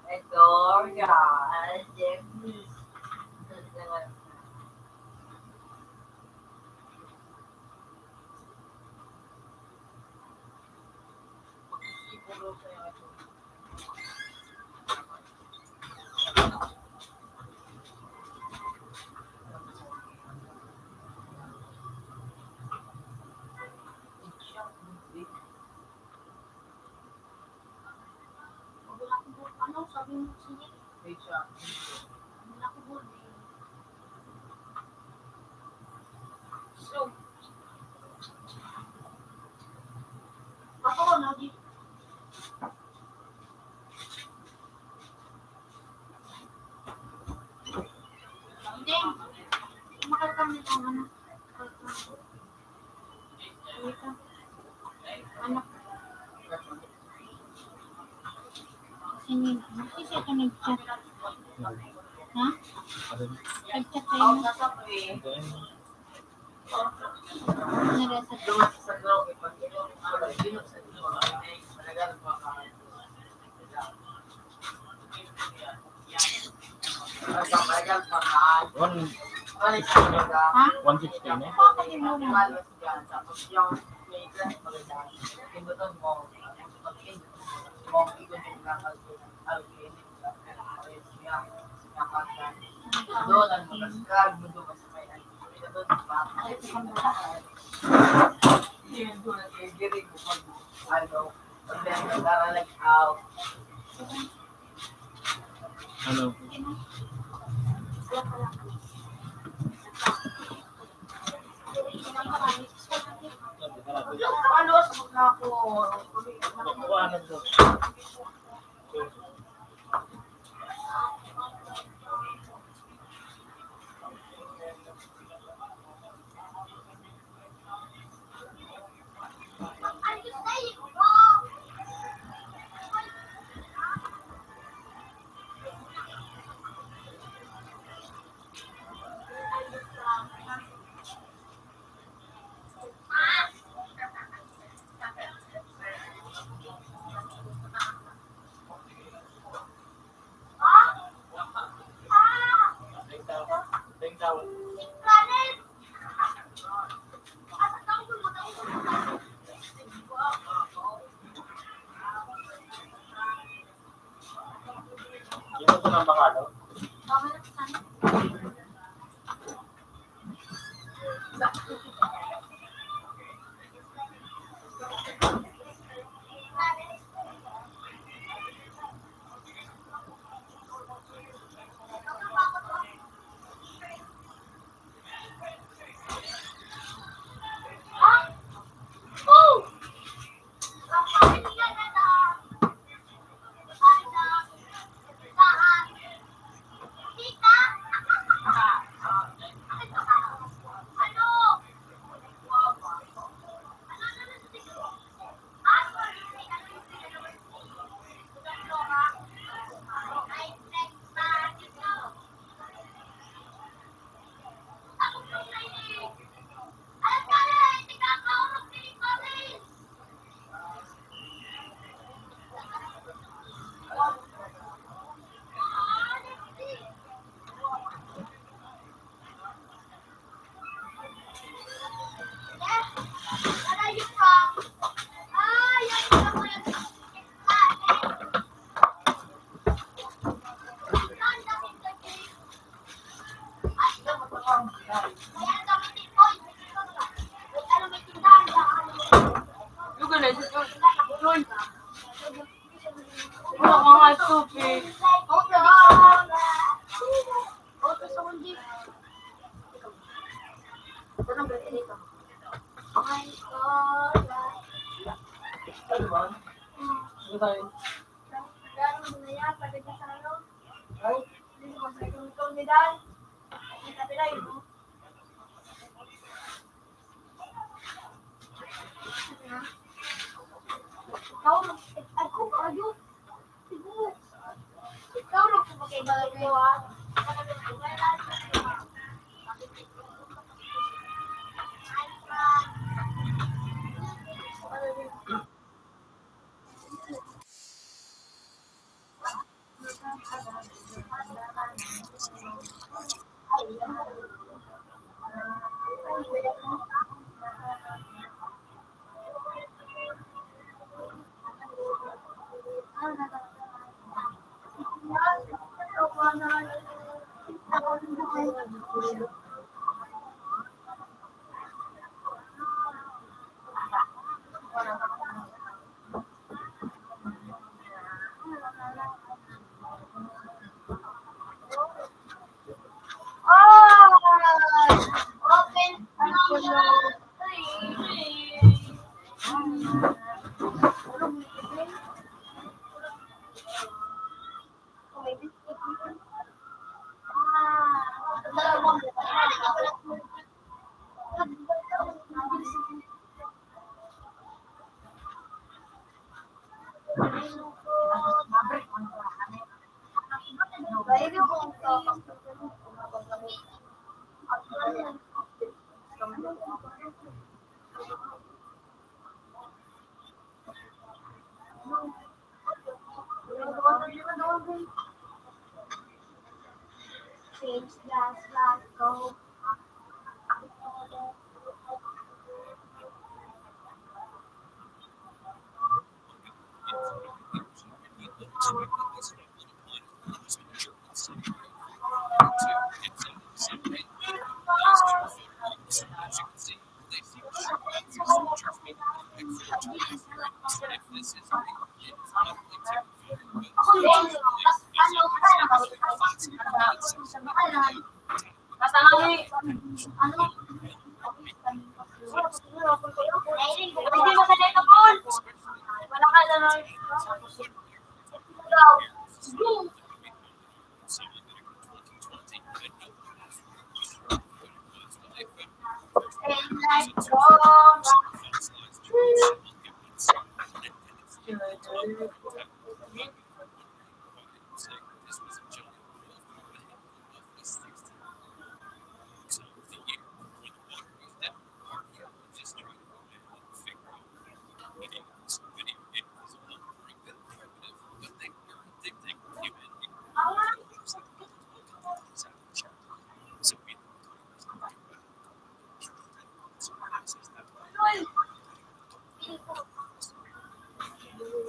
Victoria, Jeffrey. Ano, sabi mo, sige. Wait siya. Ano na ako, good. So, ako, no, di. Hindi. Makakami ang ano. Wait lang. Siya ka nag-chat. Ha? Nag-chat kayo na? Narasa ka. One, Ha? One sixty na. Bakit yung mura? Ano? Dito ko lang makano.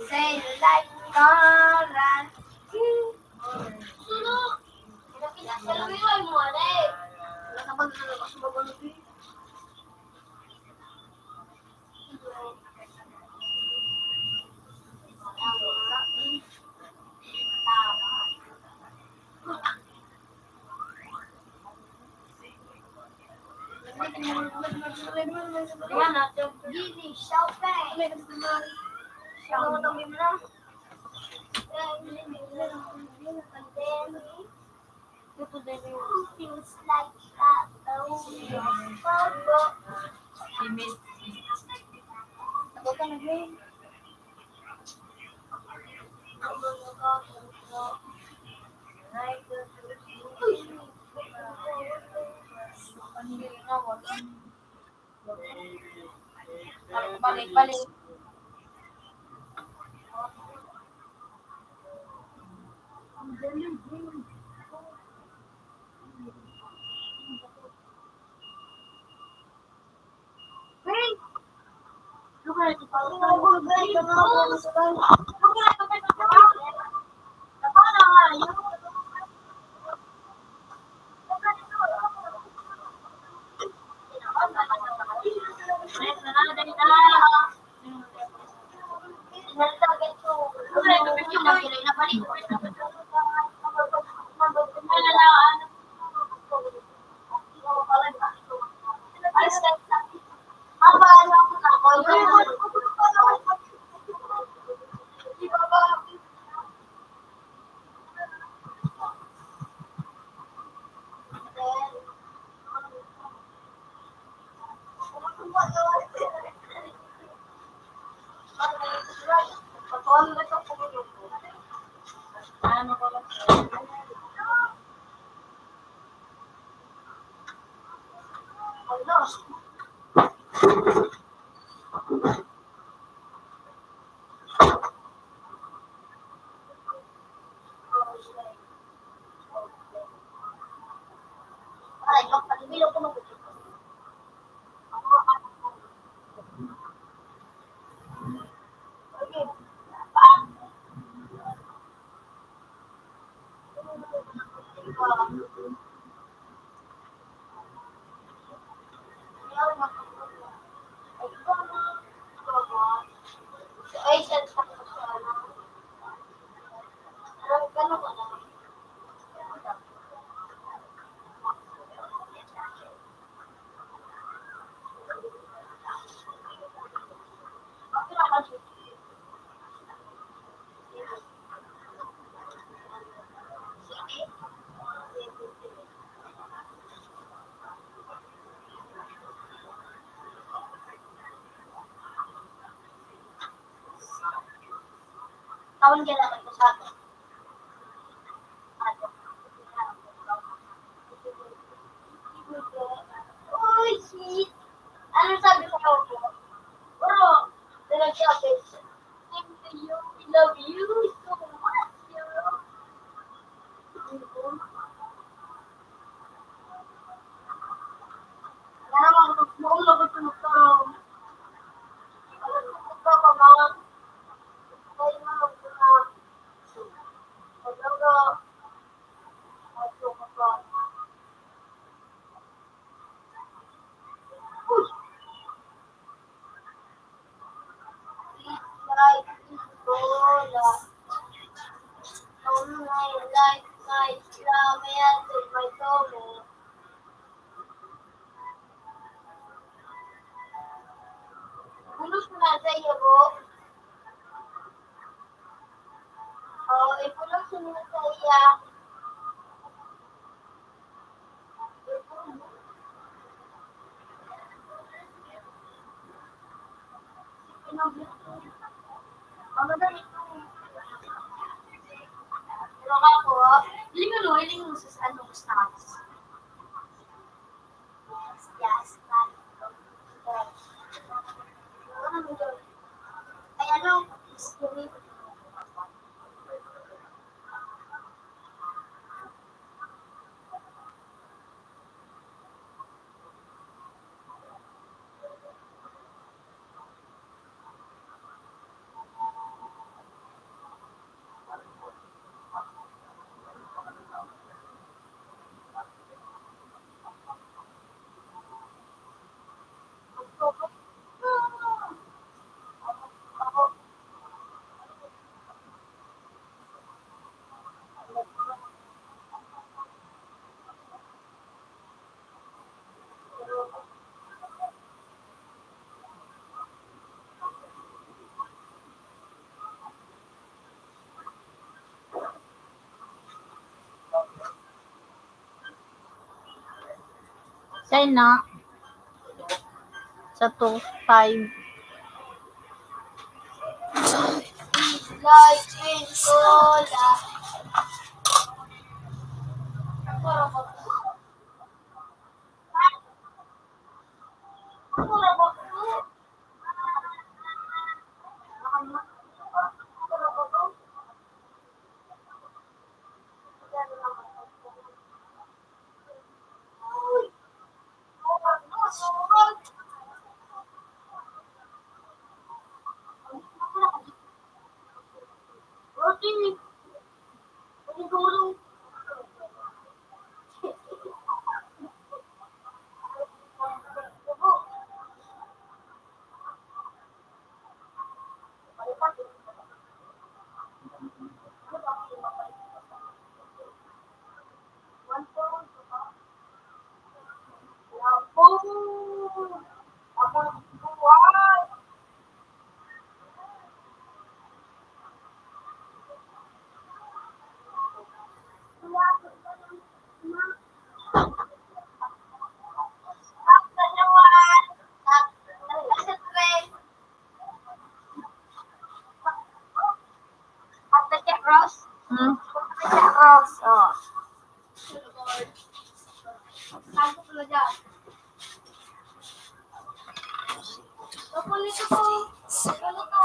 Say like Karan. Feels like that. Balik, balik. Kaon ka naman ko sa akin. Uy, shit! Ano sabi ko? Bro, na nagsabi, "Same to you, we love you so much, you know." Kaya naman, gusto ko mag-, gusto ko mag-, Bulos mo na sa iyo, bo. Oo, ipulos mo na sa iya. Pero ako, hiling mo, hiling mo sa ano, sa taas. Yes, yes. Ay, ano? China. Sa two five. Like and cola. Ate Jack Ross? Hmm? Ate Jack Ross, oh. Saan ko pala dyan? Papunit ko. Ano to?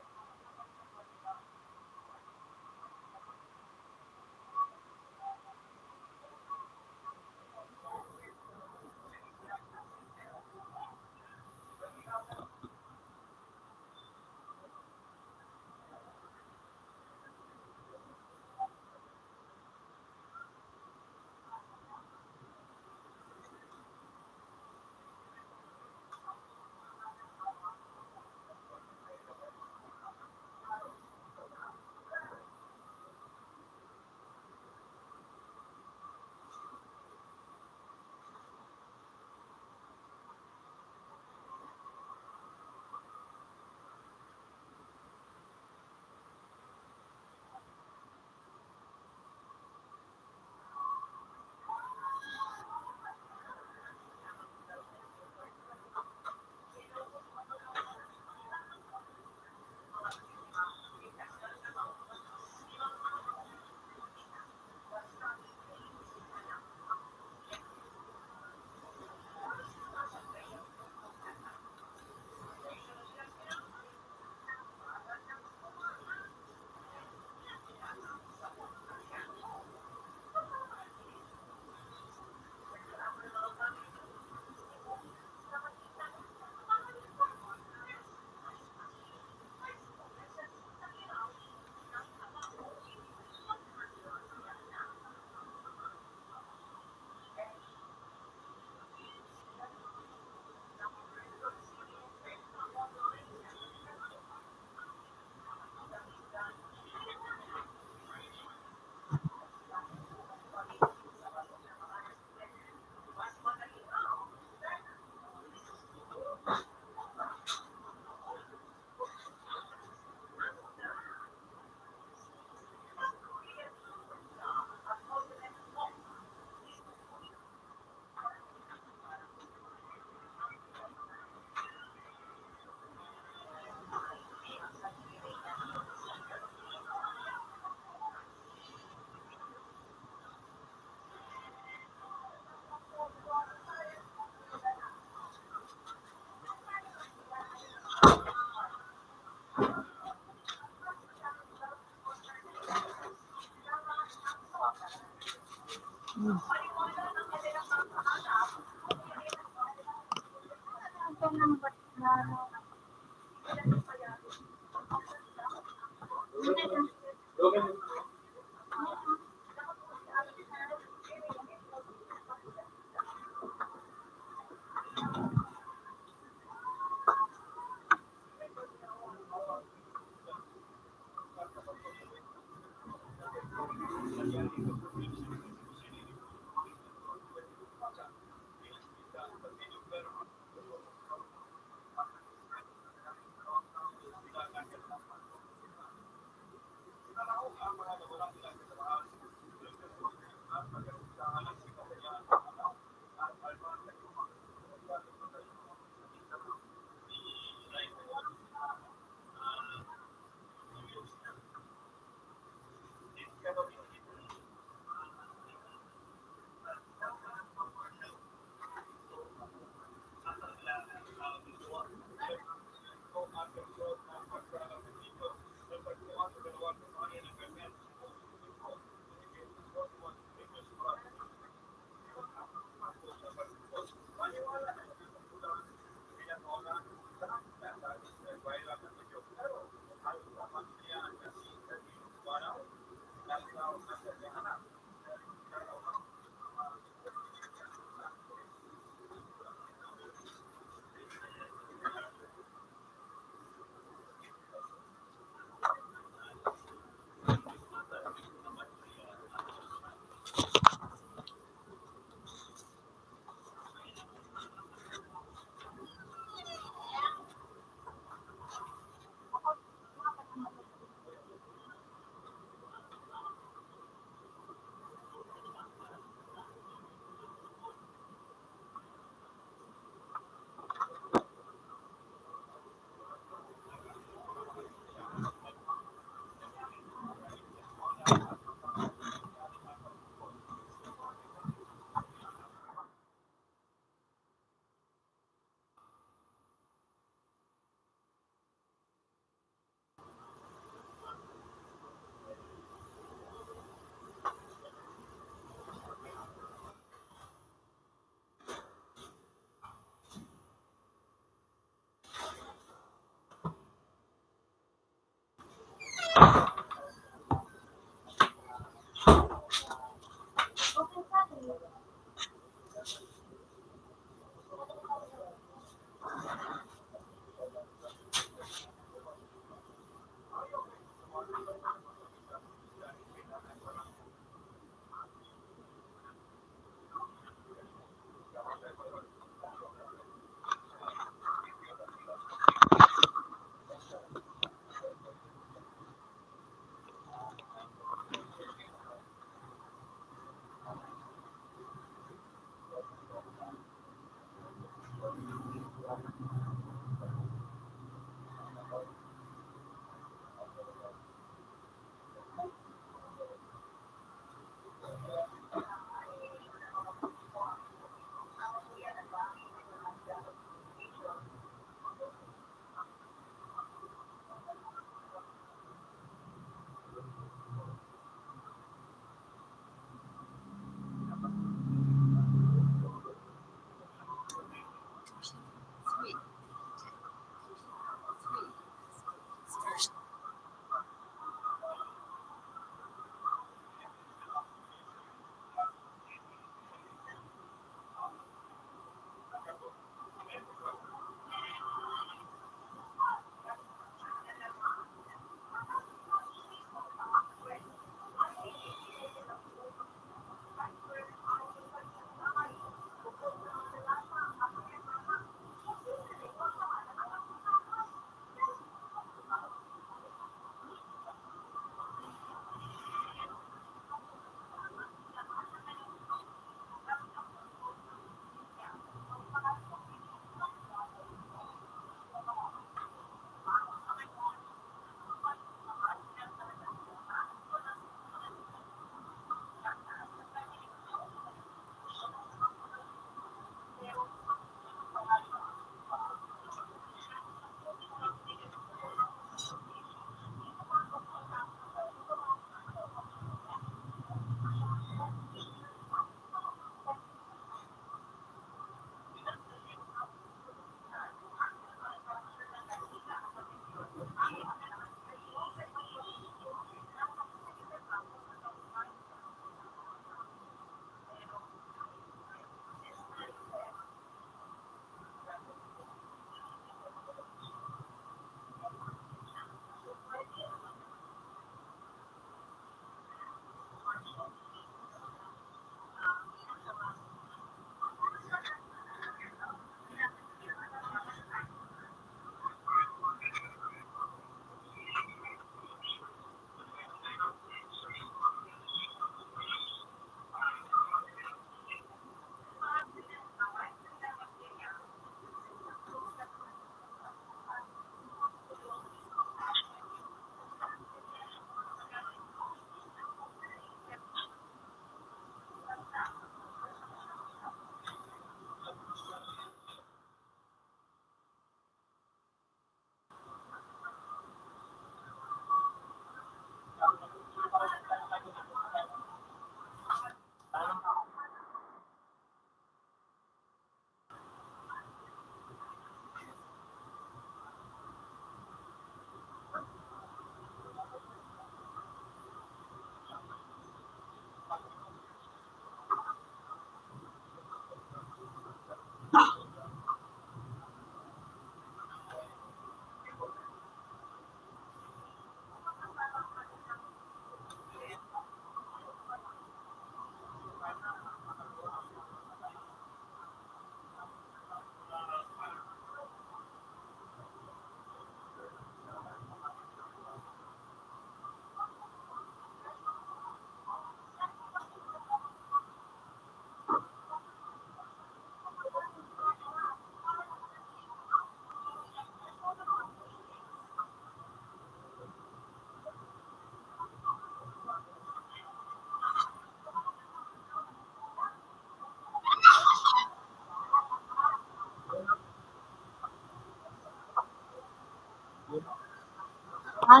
Ay,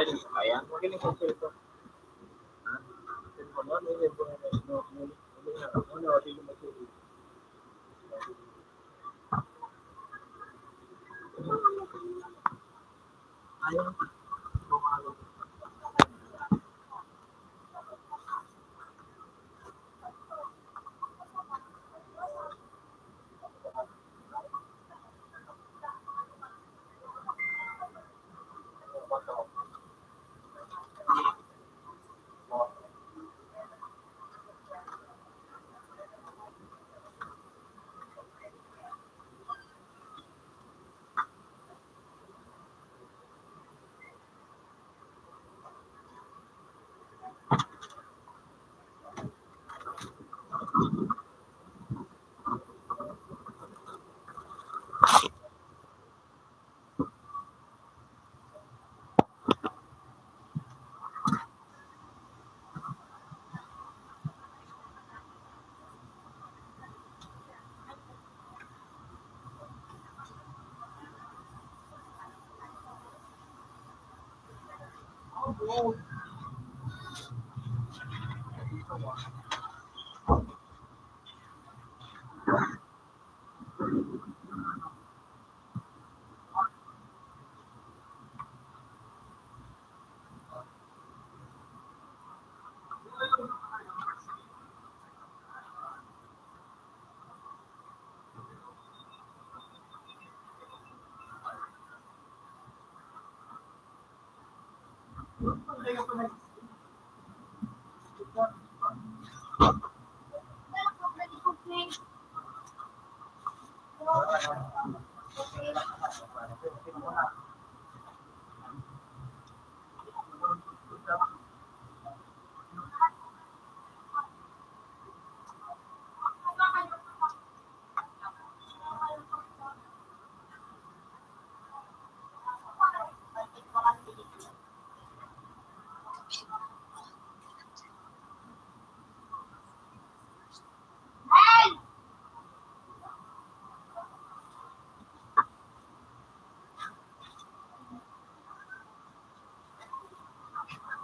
di kaya. Magaling sa cellphone. Ha? Cellphone mo, ano yung cellphone mo? Ano, ano, ano, ano, ano, ano, ano,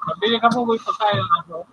Mabili ka po, boy, pagkain ako.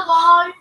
Open.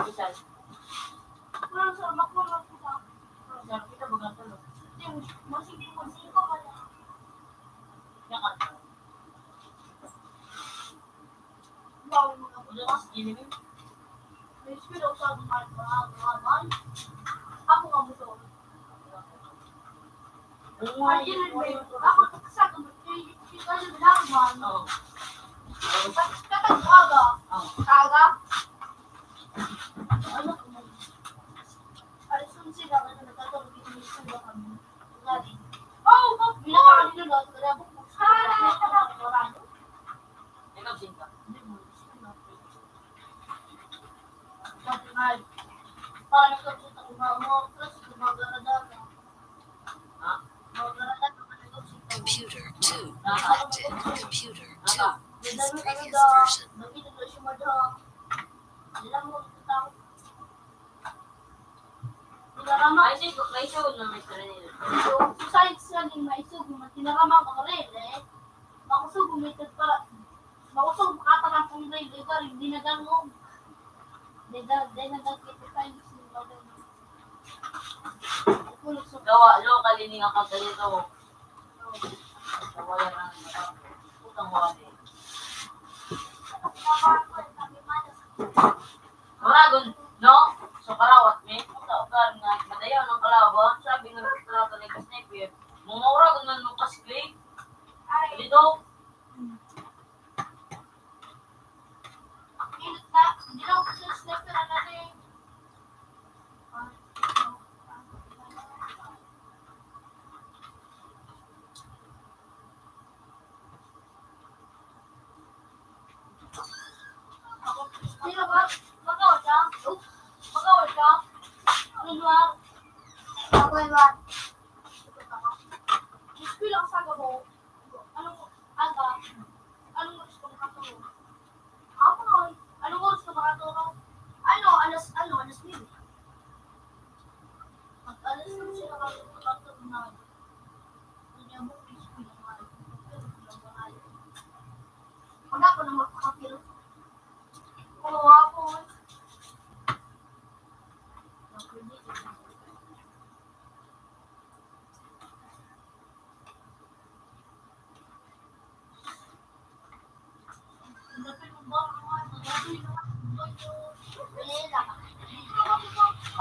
Isa. Isa, kita baga to, no? Yan ka. Wala ka sa gilid, eh. Ako nga mo to. Ay, yun, yun. Ako, sa akin, Oo. Katag aga. Oo. Aga. Ano? Alas onse na, ano, nagkatawag dito, may isang kami. Lagi. Oh, bakit? Hindi na kami nila, kaya po, ah, ikaw, Sinta. Hindi mo, gusto na. Computer two. This previous version. Ay, sige, may show na may sarili. So, sa science nga din, may show, kung tinaraman ko rin, eh. Makusog, may tagpa-, makusog, makatarang kong rin, lugar, hindi nagangog. Hindi na, hindi nagangog sa science, hindi nagangog. Gawa, local ini nga pagkaluto. Gawa yan ang, ah, putang wali. Maragon, no? Sa karawat, may puta, ugar nga, madayaw ng kalaban, sabi ng litrato ni Kasnepe, mumuragon man mo kasi, dito. Init na, hindi lang sa sniper, ano na eh. Sino ba? Magawal ka? Oh, magawal ka? Ano ba? Magawal ba? Eskwela ka sa gabo. Anong aga? Anong oras ka makatulog? Ako, anong oras ka makatulog? Ano, alas, ano, alas nuebe. Pag alas nuebe siya nakatulog, nakatulog na ako. Hindi niya mo, please, pinangalan. Pinangalan. Pag ako na magpakapil. Oo, ako.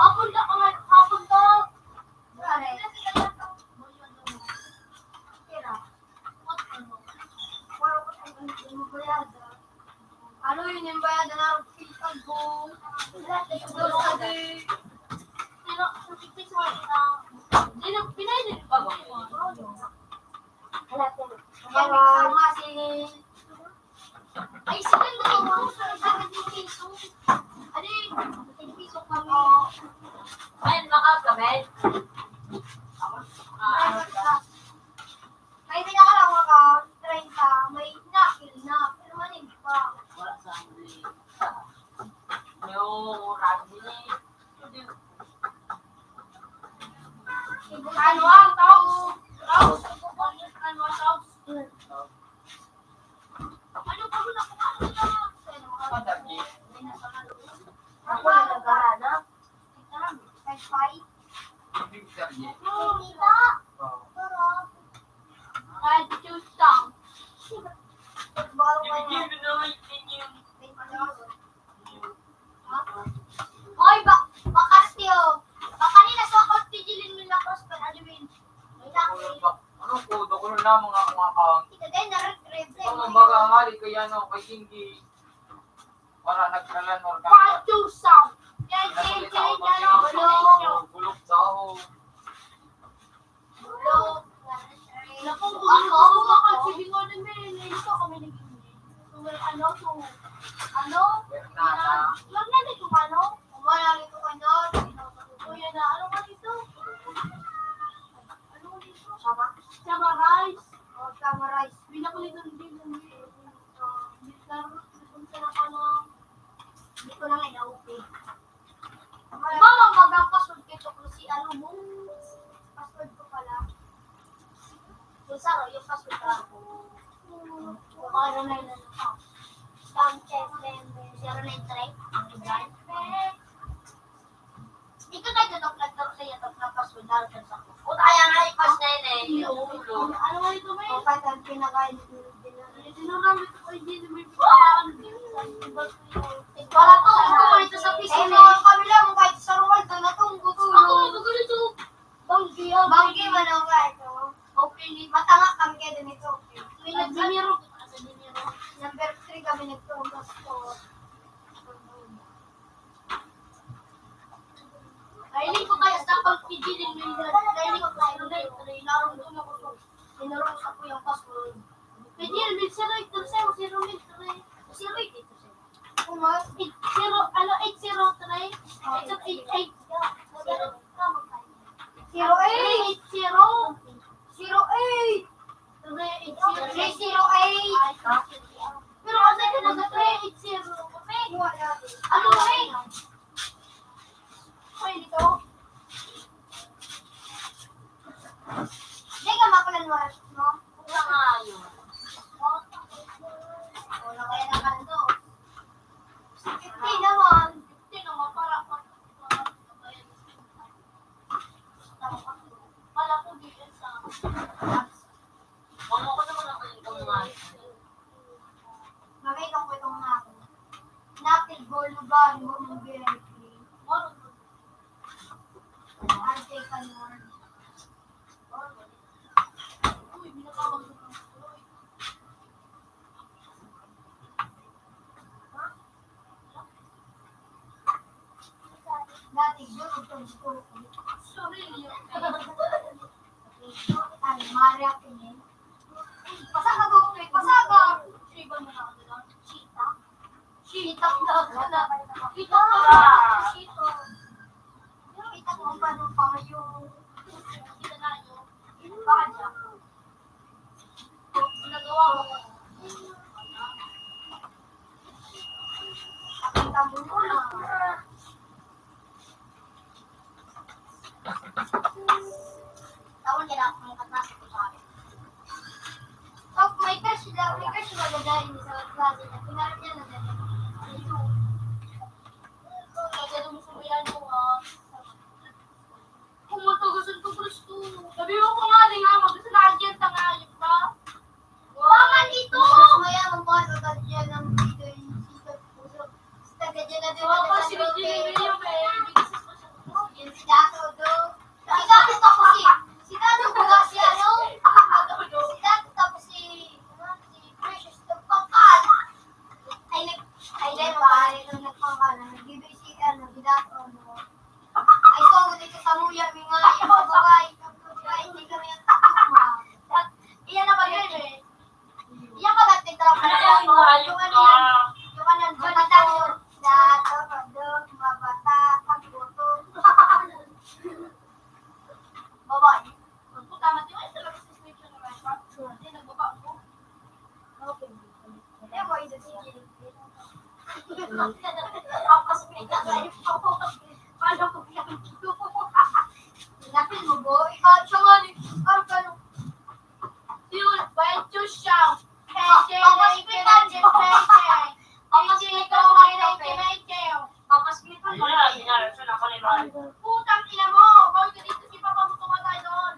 Papunta ka nga, papunta. Tira. Ano yun yung bayad na narugpitag ko? Pero, sa pipis mo, ah, hindi na, pinayad din pa ba? Wala po. Kaya may kasama si, ay, sige, gusto mo, sa isang piso. Ano yun? Isang piso kami. Ayun, makakamit. Ah, May pinakalawa ka, treinta, may nakil na, permanent pa. Wala sa amin. Yung rugby ni, ano ang tawag? Tawag sa bukon, ano ang tawag? Ano ba na kung ano na? Madali. Ako na naghahanap. Five, five. Ibig sabihin, Tita. Oh. Five, two, siyam. Ibigay mo na lang yung inyo. Oy, ba-, bakas niyo. Baka nila sa akong tigilin mo lang, Oscar Alvin. May laki. Ano po, dokulo na mga kumakang. Ito din, na-retrieve. Ito, mga baga, hali, kaya ano, kay Cindy. Wala nagkalan or Pachusa. Yan, yan, yan, yan, yan. Bulok, bulok daw. Bulok. Naku, bulok ako, baka sabi ko na, may, may gusto kami naging, ano, so, ano, Bernata. Lang na dito, ano? Wala nito, ano? Kuya na, ano ba dito? Ano dito? Sama? Sama rice. Oh, sama rice. Pinakulitan din ng, ah, milkar. Kung saan ako na, hindi ko na nga ina-open. Mama, mag-ang password kay Chok si ano mo? Password ko pala. Yung sa, yung password ko. Yung para na yun, ano ka? Spam check member. Zero nine three. Ang ibang. Ikaw tayo, Dok, nagturo sa iyo, Dok, na password na rin sa ako. Puta, kaya nga i-pass na yun eh. Yung ulo. Ano nga ito, may? Ang pinakain. Wala to, ito pa ito sa P C. Ay, mga kami lang, kahit sa Roald, na itong gutulo. Ako, gugulo ito. Banggi, ah. Banggi, manong ka ito. Okay, matanga kami kayo dito. May nagdiniro. Number three kami nagturo sa store. Kahiling ko kaya sa pagpigilin yung lahat. Kahiling ko sa inay, three, narong ko na ko. Tinuro sa ko yung password. Pwede yun, may zero eight two seven, zero eight three, zero eight eight two seven. Kuma? Eight zero, ano, eight zero three, eight eight eight, zero eight. Zero eight. Eight zero. Zero eight. Three zero eight. Pero kasi ko na three eight zero. Ano ba eh? Pwede to? Di ka makulanwar, no? Wala nga yun. Wala kaya naman to. Fifty naman. Fifty naman, para pa. Pala ko dito sa Mama ko naman ako yung kamahal. Mamay ko itong mga ako. Napil, bolo, bari, bumibili. Arte, kanwan. Uy, binakabang sa mga Dati, doon, ito, gusto ko. Sorry. Ay, Maria, tingin. Pasaga ko, pre, pasaga. Iba mo na ako doon. Cheetah. Cheetah na, na. Cheetah na. Cheetah. Cheetah ko, paano pa yung cheetah na yun? Baka dyan. Oh, may crush daw, may crush daw na dahil sa klase niya. Pinarap niya na dahil. Ito. Ito, lagyan mo sa bayano, ah. Kung matugusan ko, gusto. Sabi mo ko nga, di nga, mag-gusto na agyan, tanga, ayun pa. Tama dito! Mas mayaman pa, sa kanya ng dito, yung sito, puso. Sa kanya na dito, Oo, sa si Rodrigo, eh. Yung si Dato, do. Si Dato, tapos si, si Dato, baga si ano? Si Dato, tapos si, ano, si Precious, nagpangkal. Ay, nag-, ay, dahil ba, ay, nagpangkal, nagbibigay si, ano, si Dato, ano. Ay, so, dito sa muya, may nga, yung mga babae, kapag hindi kami ang tama. Iyan na ba yun, eh? Iyan ba natin tama? Ano yan, yung hayop ka? Yung ano yan, yung ano, yung batang yun. Dato, pado, mabata, pagbuto. Babae. Magputama, di ba, sa lakas ng station na may pa? Hindi, nagbaba ako. Okay. Tapos may nakain pa po. Paano ko yan? Napil mo, boy? Ikaw, siya nga ni, parang gano'n. Yun, by two siya. Pwede, pwede, pwede, pwede. Pwede, pwede, pwede. Tapos may pa Ayun na, sinara siya, nakalima. Putang ina mo! Bawal ka dito si Papa mo tumatay doon.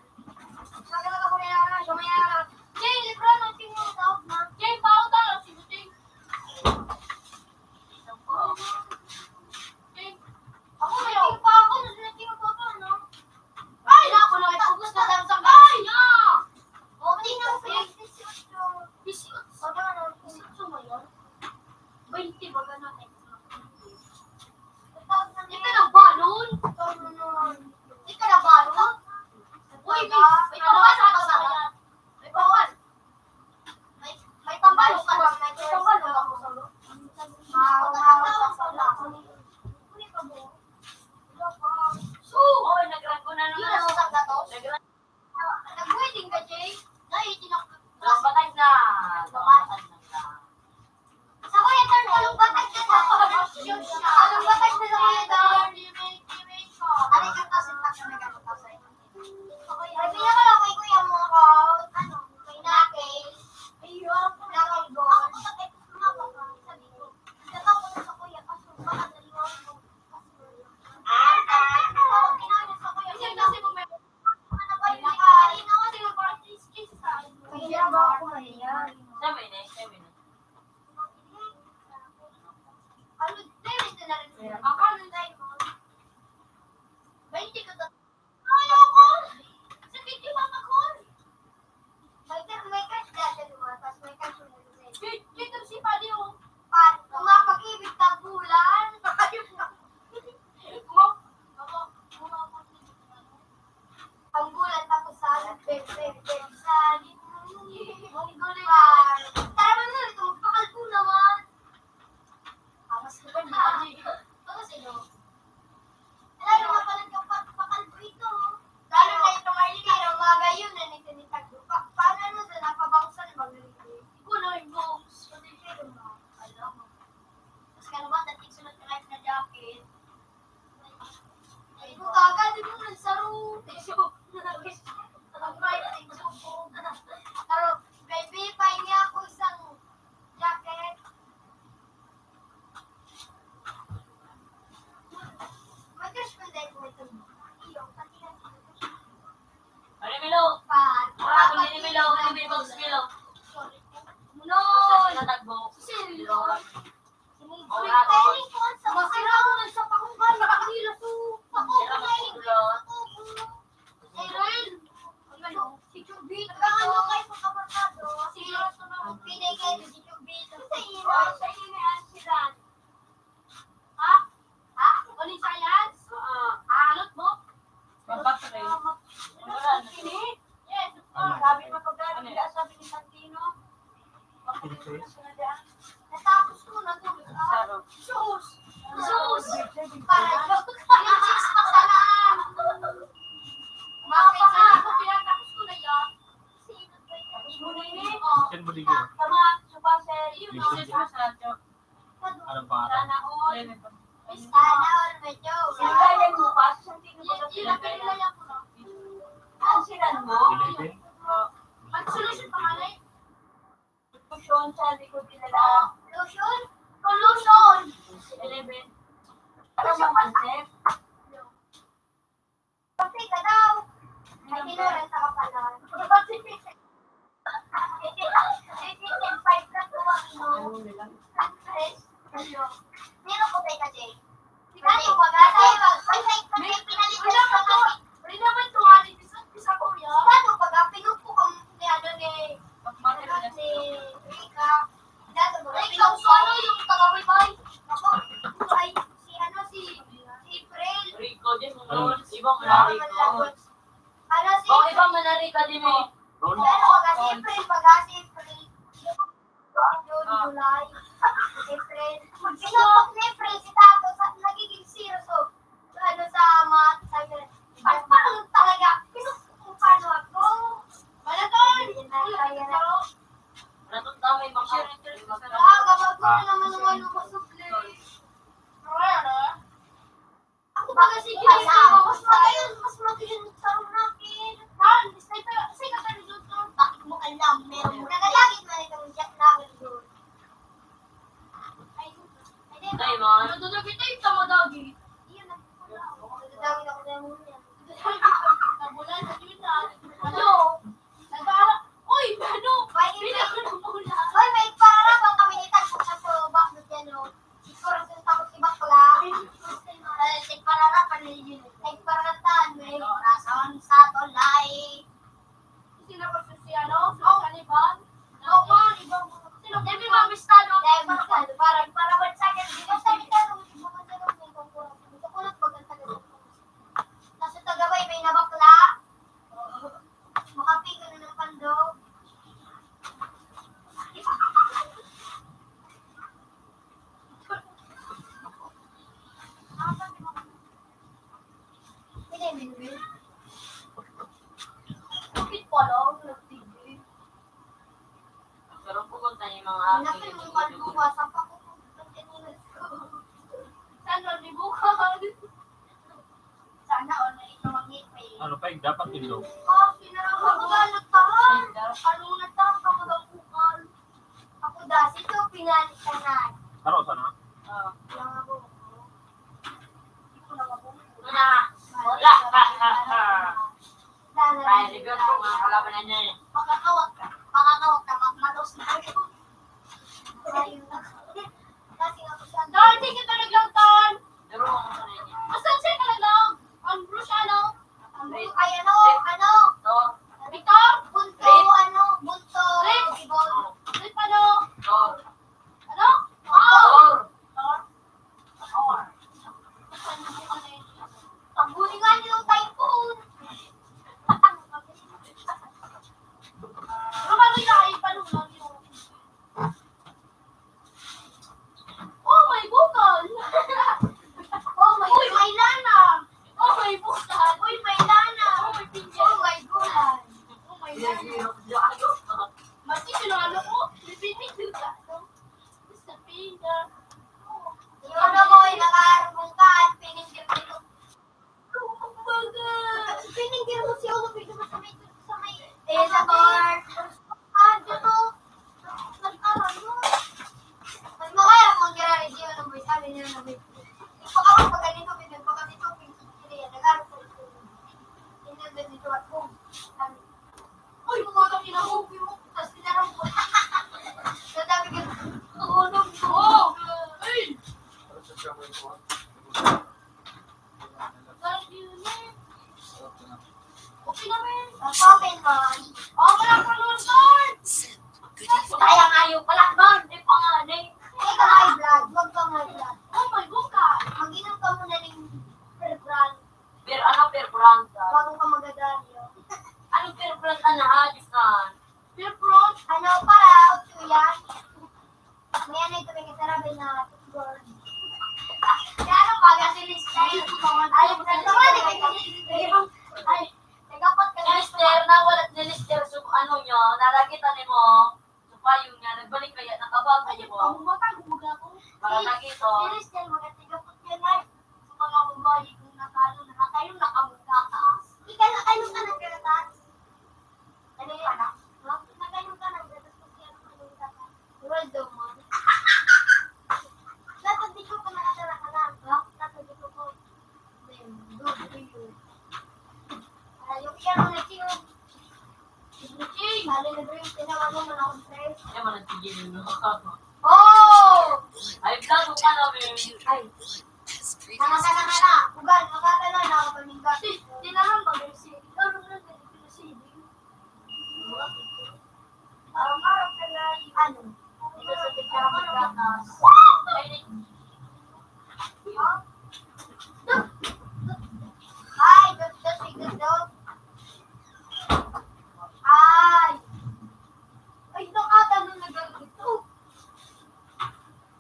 Sabi ko, "Kuya, Kuya, Jay, libra ng tingin mo daw, ma." Jay, bawal ka lang si Buting. Jay, ako may tingin pa ako, nung sinabi ko pa, no? Ay, naku, nakatapos na tayo sa bahay niya. Okay, na, okay. Disiotso. Disiotso ba yun? Baynte ba ka na? Di ka nagbalon? Di ka nagbalon? Uy, may, may pangwal sa kasama. May pangwal. May, may pangbalon ka na. May pangbalon ako sa'yo. Ah, wala ako sa sala. So, oh, nag-rag ko na naman. Yun, nasusak na to. Nag-rag Nag-wedding ka, Jay? Dahil tinak- Lumbatay na. Lumbatay na. Sa kuya, turn ko, lumbatay na daw. Lumbatay na daw, kuya, daw. Ano yung kasin pa siya nagkakapasay? Ay, pinakala ko, kuya, mo ako. Ano? Kay Naki. Ayun. Naki, go. Ako, sabi ko, sabi ko, sabi ko, sa kuya, kaso baka dalawa ko. Ah, ah, ah. Kasi, kasi kung may Kaya ba ako mahiya? Siya may next, siya may next. Ano, dahil ito na rin. Ang ano, dahil mo? Baynte ko to. Ayaw ko! Sakit yung mata ko! May ka-, may crush na siya, di ba? Tapos may crush na siya. Dito, dito si Padi, oh. Padi, kung mapag-ibig ka, bulan. Ayaw ko. Kung map-, kung map-, kung mapag-ibig ka, Ang gulat ako sa ano, beb, beb, beb, sa ano, ang gulat. Tara na, ito, magpakalbo naman. Awas ko pa, di ba? Tapos, eh, Sa imo, sa imo ni Angelan. Ha? Ha? Ano yung science? Ah, anot mo? Mapatre. Wala na. Yes. Sabi mo pag sabi ni Santino. Natapos ko na to. Sus! Sus! Para yung six pa sana. Mga pinsan ko, pinatapos ko na yan. Yan mo din yun. Tama, tama, sir. Yung Yung six pa sana. Ano pa? Sana all. Sana all, medyo. Sila yan mo pa. Sila yan mo pa. Ang sila mo? Eleven? Mag-solution pa nga na eh. Solution, sa likod nila lahat. Solution? Solution! Eleven. Ano ba concept? Pati ka daw. Ay, tinurenta ka pala. Eighteen point five na to, ano? Ano nila? Pero ko tayo ka, Jay. Di ba, ito ba? Kasi, pag, pag, pag, pag, pinalit ko sa mga, hindi naman to, ano, isa, isa ko yan. Di ba, ito, pag, ah, pinupok ang, ni, ano, ni, ni Rica. Ikaw, so, ano yung taga-Baybay? Ako, ay, si, ano, si, si April. Rico din, Ano? Ibang Ano, Rico. Ano, si Baka April? Ibang Manarika din mo. Pero pag si April, pag si April. June, Ah. July, April. Pag pinupok ni April si Tato, sa, nagiging zero, so, ano sa math, sabi ko, "Parang talaga, pinupok mo paano ako?" Wala to, Hindi na kaya na. Natutama yung mga Ah, kapag ko na naman ng ano, masukli. Ako ba kasi ginagawa ko sa mas magayon, mas magayon sa akin. Han, stay ka, stay ka sa resort ko. Bakit mo alam? Meron mo. Nagalagit man itong Jack Nagel doon. Ay, ay, di ba? Ay, mga Nadudugit tayo sa madagi. Iyon, nagdudugit ako sa muna. Nabulan sa yun na. Ano? Nag-aarap. Uy, ano? May Pila ko na muna. Uy, may para bang kami ni Tagpo sa Soba, ano dyan, oh? Ikaw rin sa takot ni Bakla. Ay, nagpararapan na yun. Nagparatan, may orasan sa tulay. Sino ba si, ano? Si Cannibal? Oo, ibang, sino? Demi Mamistado. Demi Mamistado. Parang, parang sa akin, di ba sabi ka, nung ibang sa loob, may pangkulang. Gusto ko lang pag ang taga-, nasa tagabay, may nabakla. Makapigo na ng pandog. Hindi, hindi. Kapit pa lang, nagtigil. Pero pupunta yung mga Ang laki ng kalbuwa, sa pakupag ng tinilas ko. Saan mo dibukan? Sana all na ito mag-ipin. Ano pa yung dapat itlog? Oh, pinarang ako ba nagtahan? Ano nagtahan ka magangkukan? Ako dasi ito, pinalik ka na. Taro, sana? Oo. Lang ako. Hindi ko lang ako. Wala. Wala. Dahil Ay, siguro kung mga kalaban na niya eh. Pakakawag ka. Pakakawag ka. Magmatos na ako. Ayun na. Kasi nga po siya. Dorothy, kita naglantan. Pero ang ano niya. Asan siya talaga? Ang Bruce, ano? Ang Bruce, ay, ano? Ano? Victor? Victor? Bunto, Rip. Ano? Bunto. Rip. Rip, ano? Thor. Ano? Thor. Thor. Thor. Ang buhay nga nilang typhoon. Pero kami na ay panulang yung Oh, may bukal! Oh, may, Uy, may lana! Oh, may bukal! Uy, may lana! Oh, may pinggan! Oh, may gulay! Oh, may lana! Mati, sinalo ko! May pipicture ka! Sa pinggan! Yung ano mo, yung nakaarong ka, pinindot nito. Pinindot mo si Ulo, pinindot mo sa may, sa may, eh, sa bar. Ah, dito. Nagkaroon mo. Mas makaya kung gira-review ng boy, sabi niya na may, ipakaroon pa ganito, may nagpakadito, pinindot yan, nag-arap sa ito. Pinindot dito at boom. Sabi, Uy, mga kami na, okay mo. Tas tinarong ko. Sa dami ka, tulog mo. Oh! Ay! Okay na, men. Okay, man. Okay, man. Oh, wala pa naman, Lord. Kaya nga yun pala. Kaya ano, baga si Lister. Ay, ay, ay, ay, ay, ay, nagkapat ka. Si Lister, nawala ni Lister, so, ano niya, naragitan ni mo. So, payo niya, nagbalik kaya, nakabago. Ay, mo. Pamumatan, bumaga ako. Para Si, lagi to. Si Lister, magkatiga po yan, ay. Sa mga babae, kung nakano, nakatayo, nakabuga taas. Ikaw, nakano ka nagkataas? Ano pa na? Nakano ka nagkataas? Kasi ano ka nagkataas? World of Money. Dapat di ko pa nakatara ka na, ha? Dapat di ko po. Then, go to you. Ayaw, iyan mo na, Chino. Chino, bali na, bro, yung tinawa mo, manakot, pre. Ay, managtigil yun, no? Oh! Ay, gago ka na, men. Ay. Nakatara ka na. Ugal, nakatara, nakapamingga. Di naman, pag-receive. Ikaw, ano na, pag-receive? Ano? Dito sa tignan ng gatas. Ay, dito sa tignan. Ay. Ay, nakatanon na gano'n ito.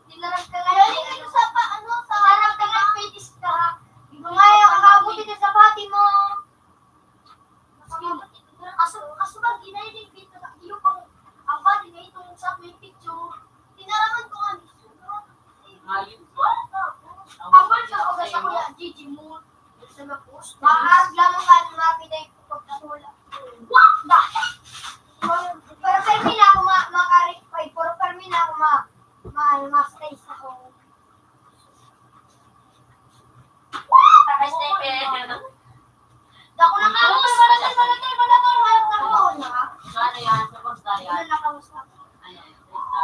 Dinalag ka nga. Dali, ito sa pa, ano, sa harap ka nga, pwede ka. Di ba nga, yung kabuti ka sa pati mo. Kaso, kaso ba, ginailing dito na iyo pang abadi na itong sa may picture. Tinaraman ko nga, Ayun. Abad na ako sa Kuya Gigi mo. Sa mapos. Maas lang ang mga pinay ko pagkatula. What the heck? Pero permi na ako ma-, makari-, ay, pero permi na ako ma-, ma-, ma-stay sa home. Ay, stay there. Dako na ka, Manoy, Manoy, Manoy, Manoy, Manoy, Manoy, Manoy. Ano yan? Kamusta yan? Ano na, kamusta? Ayan, kamusta?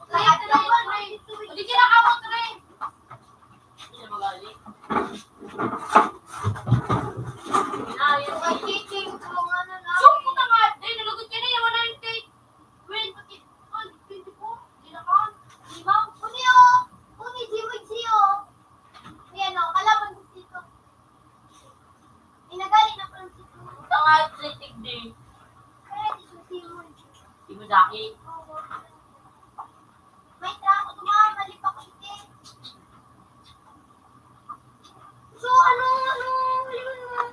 Lahat naman, may hindi kinakamot, Ray. Hindi siya magaling. Inaayos. Ay, teaching, tulungan na namin. Sumpo na nga, Day, nalugod ka na, yaman na yung cake. Wait, pati, ay, twenty-four, di na ka, lima. Kuya, kuya, Jimmy, Gio. Yan o, kalaban ko dito. Inagali na pala si Tito. Tanga, athletic day. Kaya di si Tito. Di mo daki. Oo. May trato, tumama, mali pa ko, ito. So, ano, ano, ano, ano?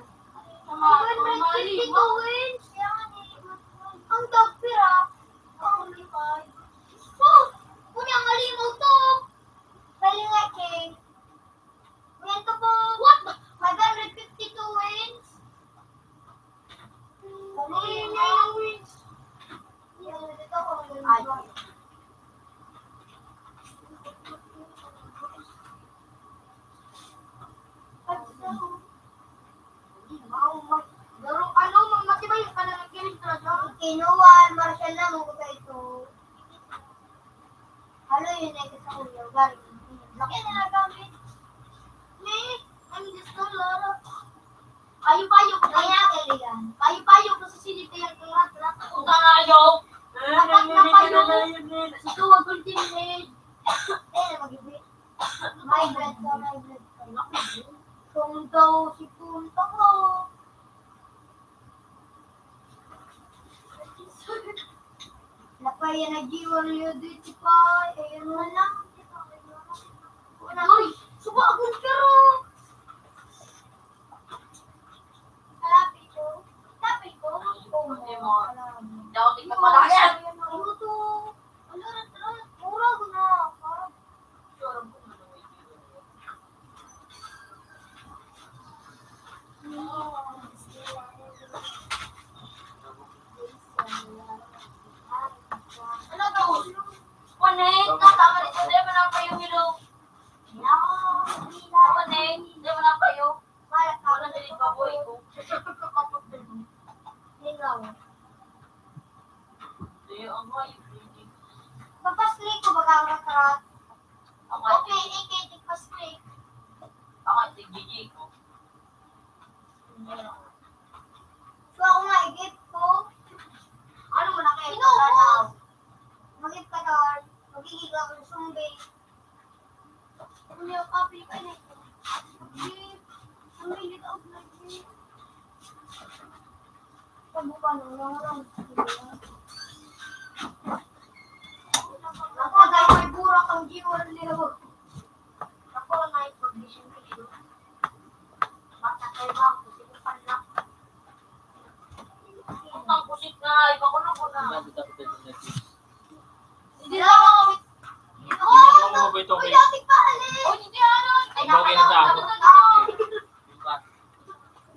Tama, tama, lima. Kaya nga, ang dagpira. Ang lipay. Oh, kunya, mali mo to. Mali nga, King. Ngayon ka po. What? Five hundred fifty-two wins. Ay, ito, oh, ay. Pero ano, matibay yung pananangkilig talaga. Kinuha, Marshall na, mo ko sa ito. Halo yun, eh, sa ulo, galing. Laki na lang gamit. Me, I'm just a lot of Payo-payo ko kaya, Elian. Payo-payo ko sa sinipiyang mga trato. Ang kangayo. Dapat na payo. Ito ang ultimate. Eh, mag-ibig. May bread ka, may bread ka. Kung daw si Punta ko. Napaya na jiwa niya dito pa. Ayan mo na. Uy, suba akong pero. Kalapit ko. Tapil ko. Hindi mo. Hindi ako tignan pala yan. Ano to? Ano, ano, mura ko na. Parang Ano to? Panit, natama nito, di ba napayo, Milo? Panit, di ba napayo? Wala na rin pa, boy, ko. Ikaw. Di, ang boy, Papasli ko, baga ang rakarat. Ang Okay, ate, ikaw, di pasli. Ang ate, Gigi ko. So, ako nga, i-gift ko. Ano mo na kayo? Ino mo? Mag-gift ka daw. Magiging ako ng sumbay. Ano yung copy ka niya? Gift. Ang hilig ako ng gift. Pag-upa na lang lang. Ako, dahil may burak ang Iwan nila mo. Ako, may provision ko yun. Basta kayo ba? Kasi ko panlak. Ang pusit na, iba ko na ko na. Hindi na ako. Hindi mo mo ba ito, Uy, Chris? Dati pa, hali. Uy, hindi, ano? Ay, Bagay na sa ako.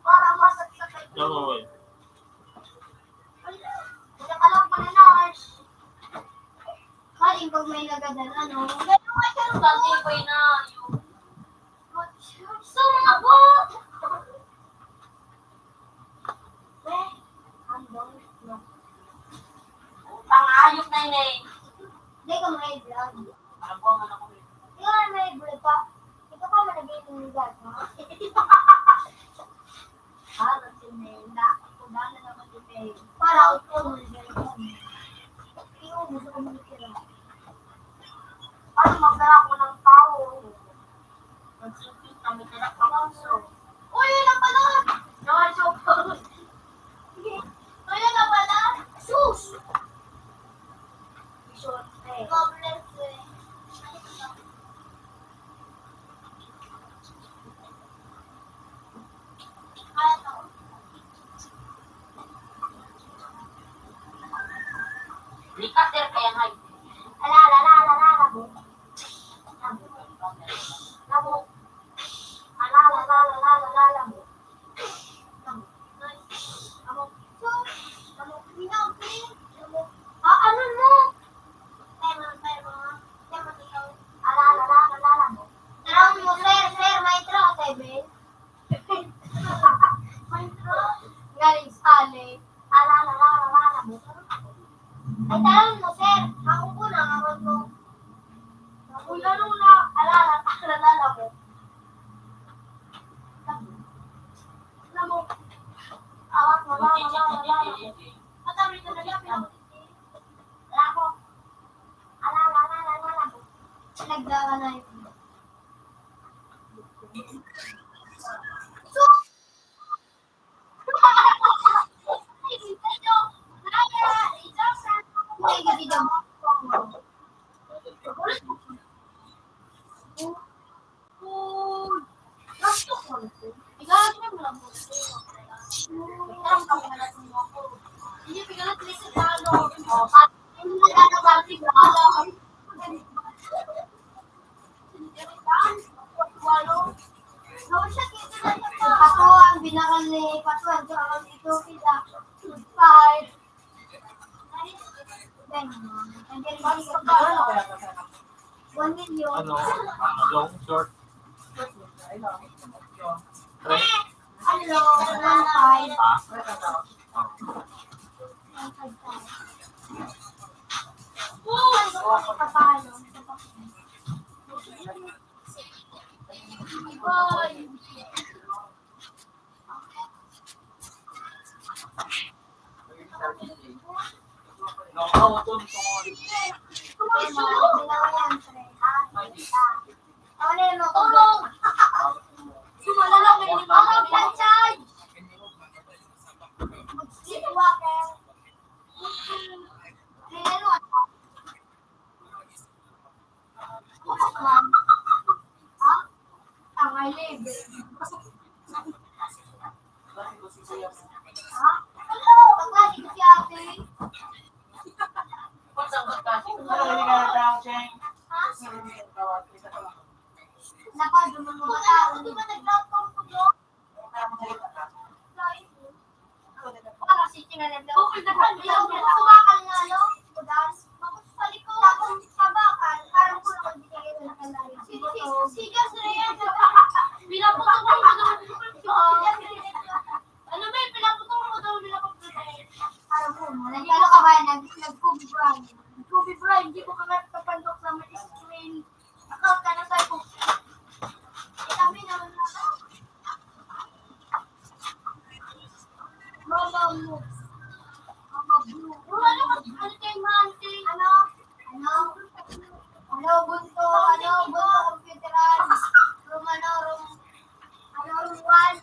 Para masaksak. Diyan mo, boy. Wala ka lang pala na, Ars. Kaling pag may nagadala, no? Pero may ganun ba? Hindi, boy, na yun. So, mga bot! Eh, ang dami na. Pangayop na yun eh. Hindi ka may vlog. Alam ko, ano ko eh. Ikaw ang may vlog pa. Ikaw pa man nag-iingat, ha? Ah, nagsinenda. Ako na naman din eh. Para ako mo, iubos ako mo sila. Ano, magdala ko ng tao? Magsipit na, may dala pa akong soap. Uy, yun na pala! No, soap. Uy, yun na pala! Sus! Short, eh. God bless, eh. Ala, ala, ala, ala, ala, bo. Labo. Labo. Ala, ala, ala, ala, ala, labo. Labo. Labo. So, labo. Labo. Ah, ano mo? Tayo, tayo, tayo, tayo. Ala, ala, ala, ala, labo. Tara mo, sir, sir, maestro, seven. Galing sa ali. Ala, ala, ala, ala, ala. Ay, taran mo, sir. Ako po na, ako po. Ako na, ano na, ala, ala, ala, ala, ala, mo. Alam mo, awak mo, ala, ala, ala, ala, ala, mo. Matawid na, ala, ala, ala, ala, mo. Nagdala na yun. Ako ang binakal ni Patuan sa akong ito, pila. Five. One million. Ano? Long, short? Ano? Five. Ah. Oh. Para sa tingin na daw. Tumakal nga, no? Tapos sa likod, tapos sa bakal, parang kulang ang binigay ng kanal. Si, si, si Gas Reyes, pinaputok mo daw. Ano ba yung pinaputok mo daw, pinaputok mo? Parang kulang. Nagkano ka ba? Nag-, nag-Kobe Bryant. Kobe Bryant, di ko ka kapandok sa may screen. Ako, tanong sa'yo. Kami naman na. Mama mo. Mama mo. Ano, ano kay Mante? Ano? Ano? Ano, bunto? Ano, bunto, computeran? Room, ano, room? Ano, room one?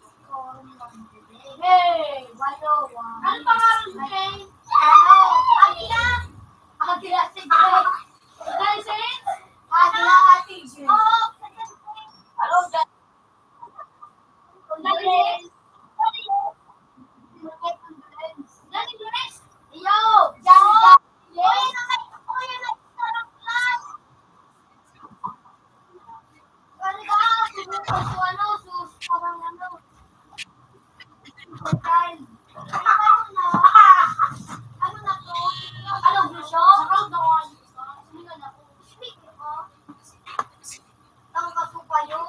Hey, walo, one. Ano pangalan mo, Jay? Ano? Akira. Akira si Jay. Jay, Jay? Akira. Sus, ano, sus, parang ano. Ano na? Ano na to? Ano, gusto? Ang kasupayo.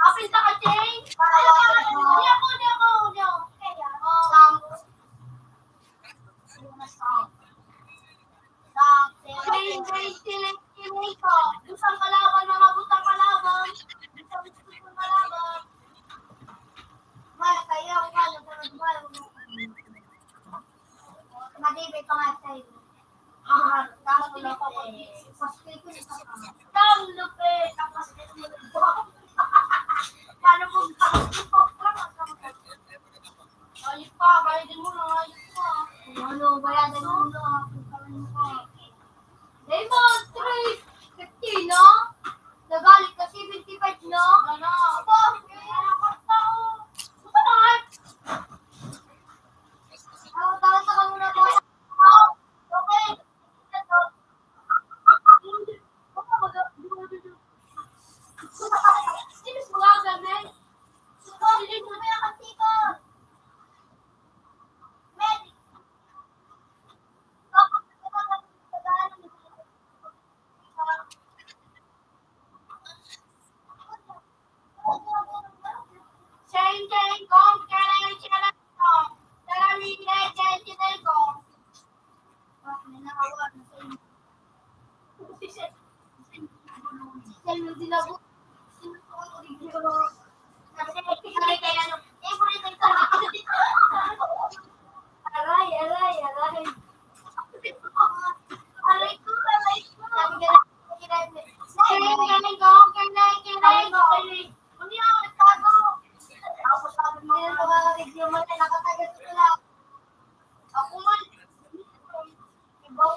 Apil ka ka, Jane? Para hindi ako, hindi ako, hindi ako. Kaya, oh. May, may tiling-tiling ko. Gustang kalaban, mga butang kalaban. Gustang gusto kong kalaban. May, kaya ako nga, nagkaroon ba? Madibig pa nga sa'yo. Ah, tama na pa po. Paskil ko yung tama. Tama na, pre. Tapos, paano kung Ayos pa, bayad mo na, ayos pa. Ano, bayadan mo na, pagkain mo ka. Dahil mo, three fifty, no? Nabalik ka, seventy-five, no? Wala. Aba, eh, ang kwarta, oh. Gusto mo, ay? Ako, tawag sa kanila, boss. Okay. Aray, aray, aray. Aray ko, aray ko. Sabi ka na, sabi ka na, sabi ka na, sabi ka na. Hindi ako nagtago. Tapos sabi mo, mga review mo na, nakatagas ko lang. Ako man. Ibang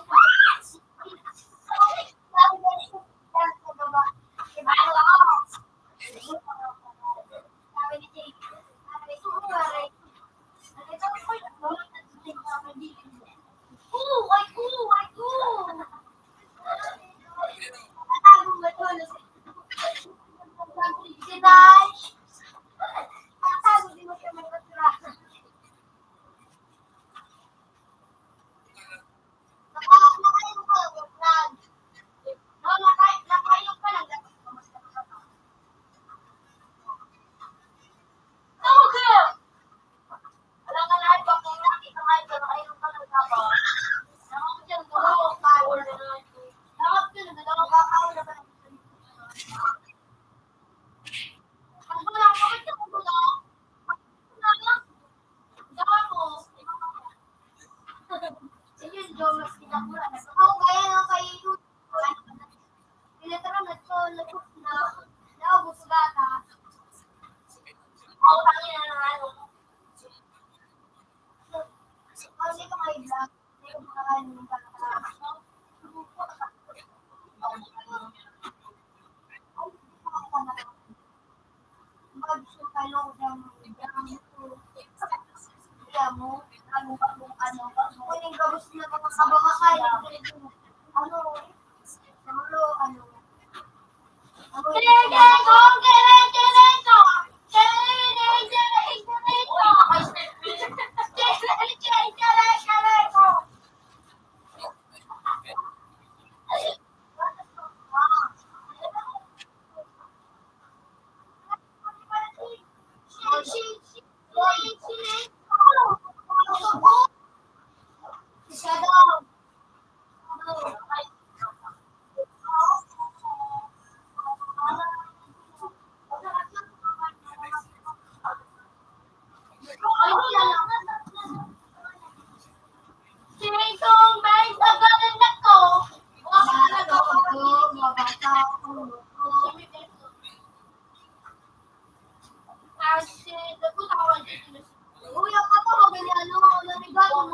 Uy, ang katawan, ganyan, ano, nanigaw,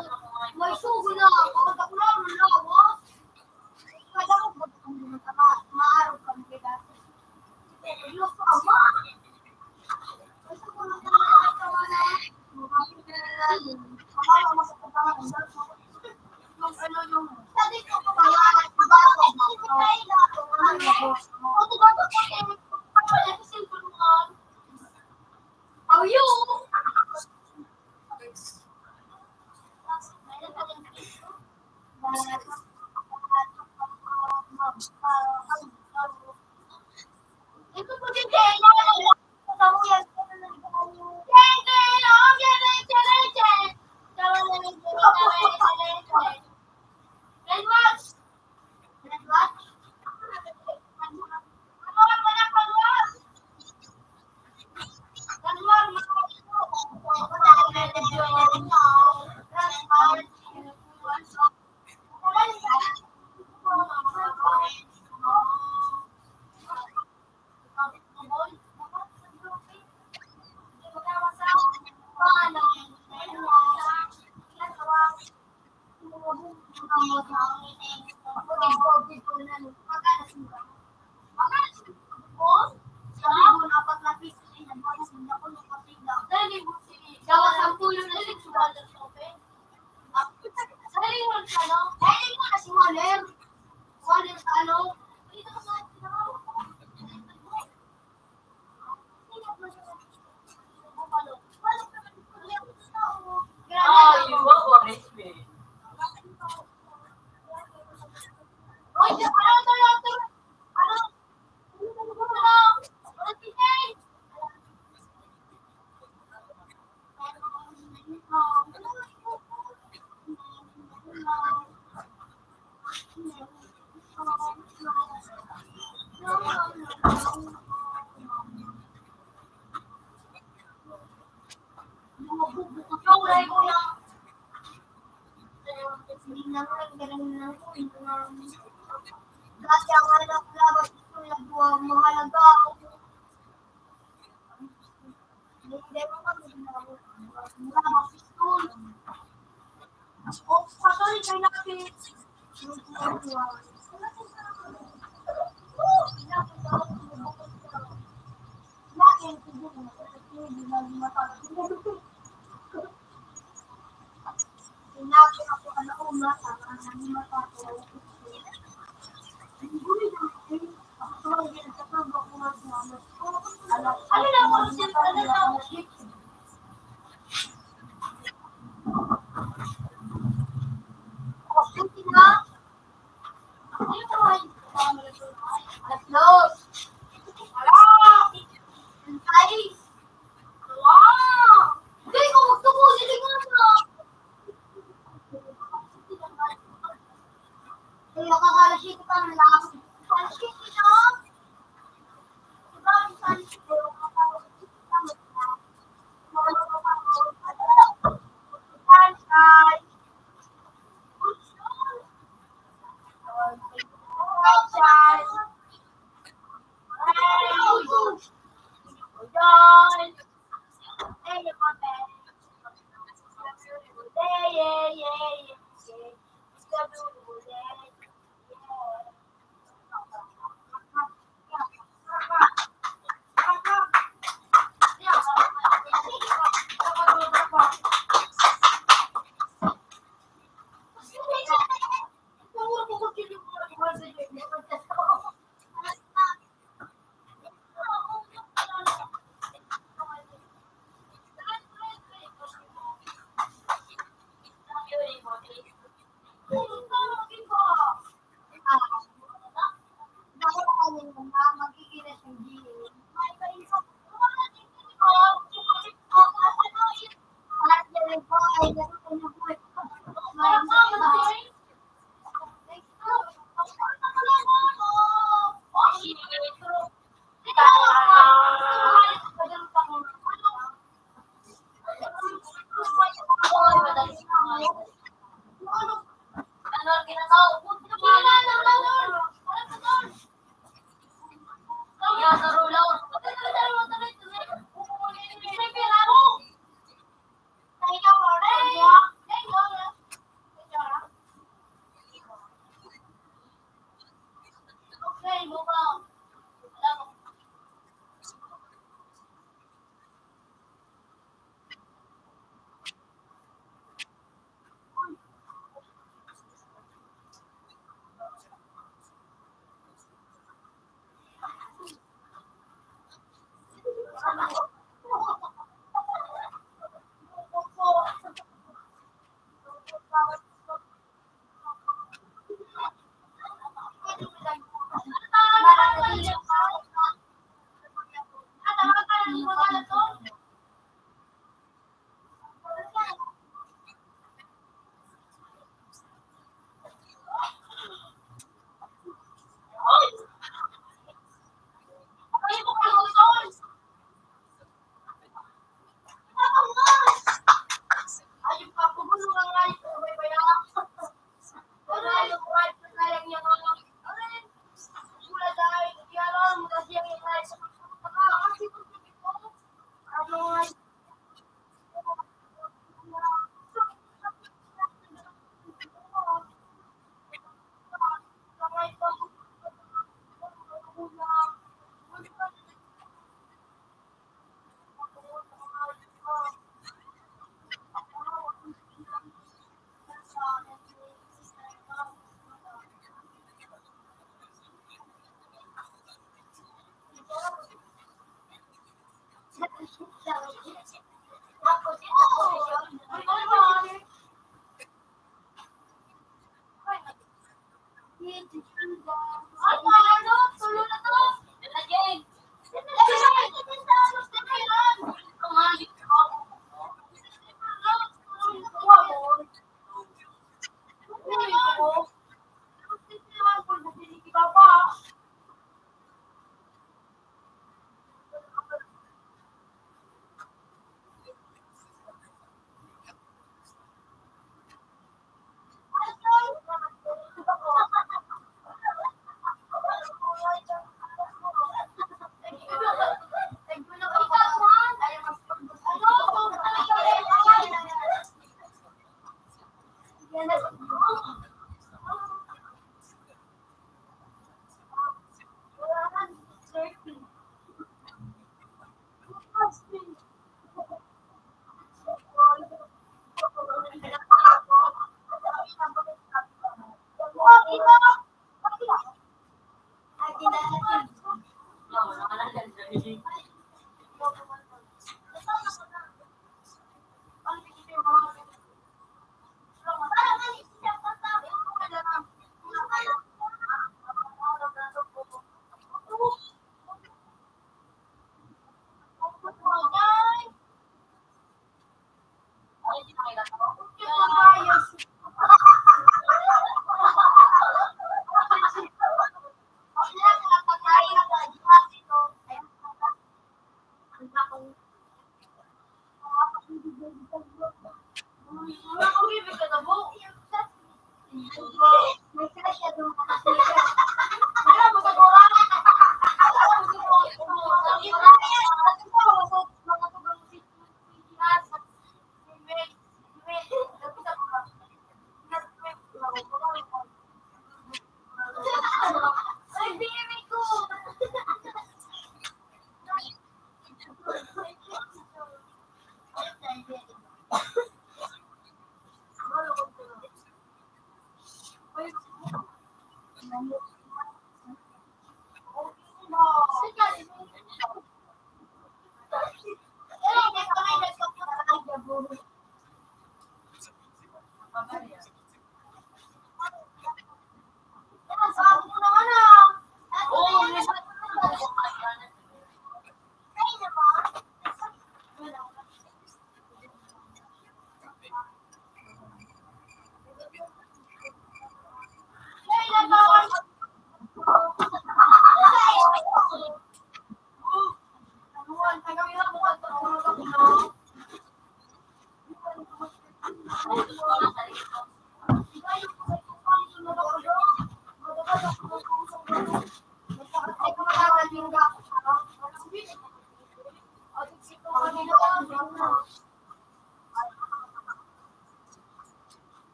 may sugo na, pagkakulaw, lawas. Kada ko, ba't ang mga tama, maarog kami kay dati? Diyos ko, Ama. May sugo na tama, katawan na, mga kapatid na, mga kapatid na, yung ano, yung, sabi ko, katawan, How are you?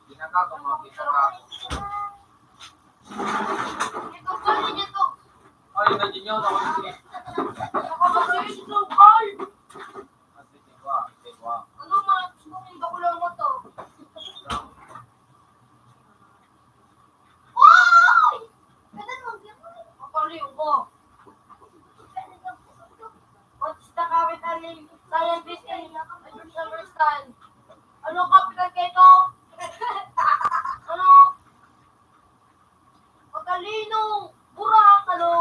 Pinaka ko, mga pinaka. Ay, nandiyan yun, ako yung sige. Ano, mga gusto kong bakulaw mo to? Oy! Kapaliw ko. What's the capital in scientist in Albert Einstein? Ano capital kaito? Ano? Magalinong burak, ano?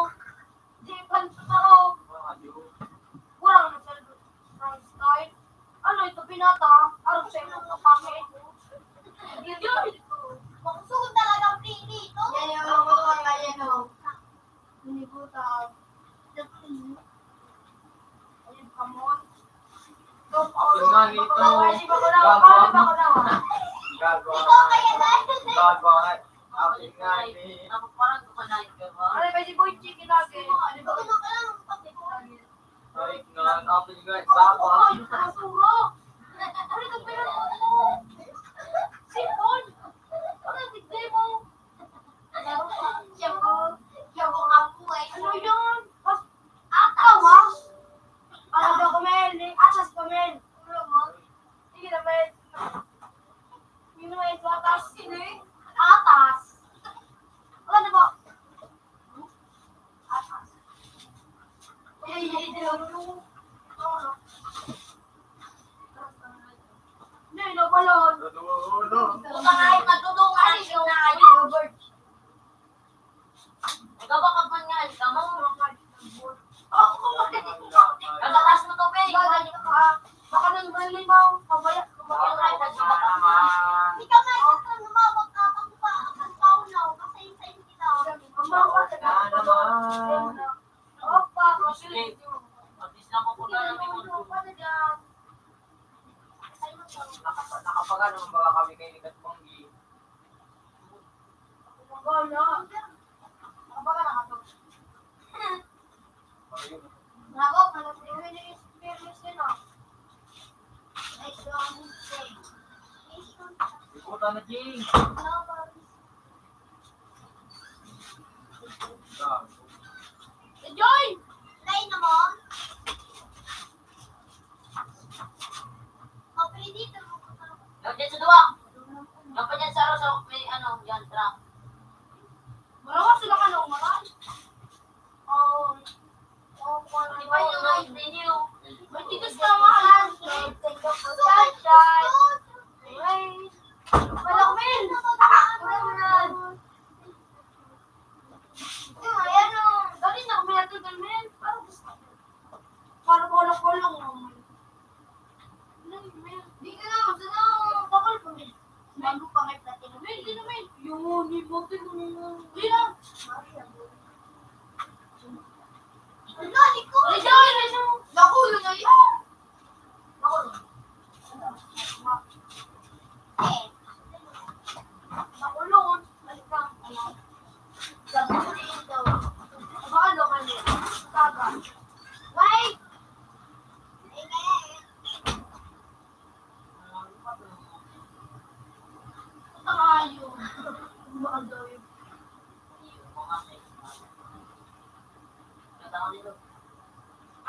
Di pa tao. Burak na sa Einstein. Ano ito, binata? Arog sa imong kapangit. Yun, yun. Makusog talagang pili ito. Yan yung mga yan, oh. Nilikutan. Ayun, kamon. Ito nga, ito. Gagawa. Gagawa. Gagawa. Akin nga, eh. Ano ba si Boy Chicken lagi? Ano ba? Ay, nga, ang apil nga, baba. Ay, basura. Ano itong pinapot mo? Sipon. Ano ang tigday mo? Siya po. Siya po nga po eh. Ano yan? Pas-, atawa? Para daw kami, ni-, atas kami. Ulo mo. Sige na, men. Yun na, ito, atas. Atas. Wala na po. Hindi, hindi, hindi. Hindi, nabalon. Puta nga, eh, nagtutulungan ang sinayo. Ikaw ba, kapag nga, ikaw mo? Nagtatas mo tubig. Baka nang malimaw, pabaya. Ikaw na, ikaw na, lumawag ka, pag-, pag-, pag-, paunaw, kasi yung sa inyo, ikaw. Ang mga Opa, sige. At least lang po po tayo ng Nakapa-, nakapagano man ba kami kay Kat Banggi? Nakapagana. Nakapagana ka to. Ayun. Bravo, malapit mo yung experience yun, ah. Nice one. Ikutan na, Jing. Enjoy! Play na mo? Mapili dito. Yan, dyan sa duwa. Yan pa dyan sa, sa may ano, yan, truck. Marawa sila ka na umaran. Oo. Di ba yung life ninyo? May tigas na mahal. Sunshine. Rain. Wala ko, men. Wala mo na. Yung, ayan, oh. Dali na, may natutol, men. Parang gusto ko. Parang wala ko lang, oh. Di ka na, gusto na, bakal ko, men. Bago pa may platinum. Men, di na, men. Yun, may bote mo na. Di na. Wala, di ko. Ay, sorry, sorry. Nakulo na yan. Nakulo. Nakulo. Balik ka. Sabi ko na yun daw. Baka daw kami. Taga. Wait! Ingay! Tayo. Mahal daw yun.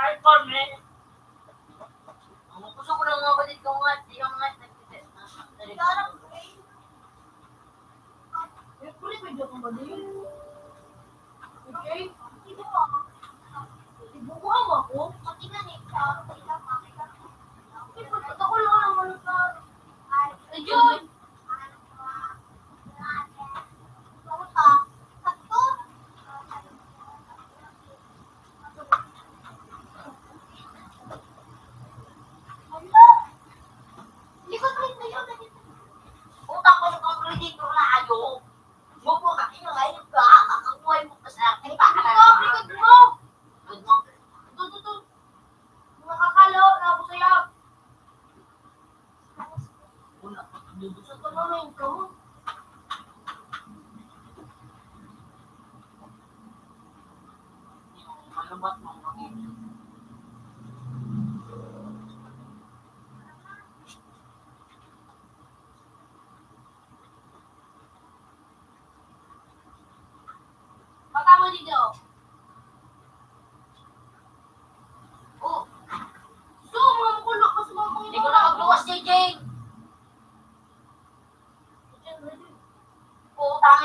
Kahit pa, men. Ang gusto ko lang mga batid ko nga, di yung nga, nagtitest na. Siyempre, medyo kang galing. Okay? Ibubuha mo ako? Pati nga, eh, sa ako lang ang ano sa Ayun! Likod mo na yun. Utang ko sa kong kreditor na ayo. Mo po, kakiyo, ayun ka. Ang buhay mo pa sa akin. Ay, likod mo, likod mo. Likod mo. Ito, ito, ito. Nakakalo, nabusayag. Wala pa, nabusog ka na lang ka mo. Malubat mo, makikita.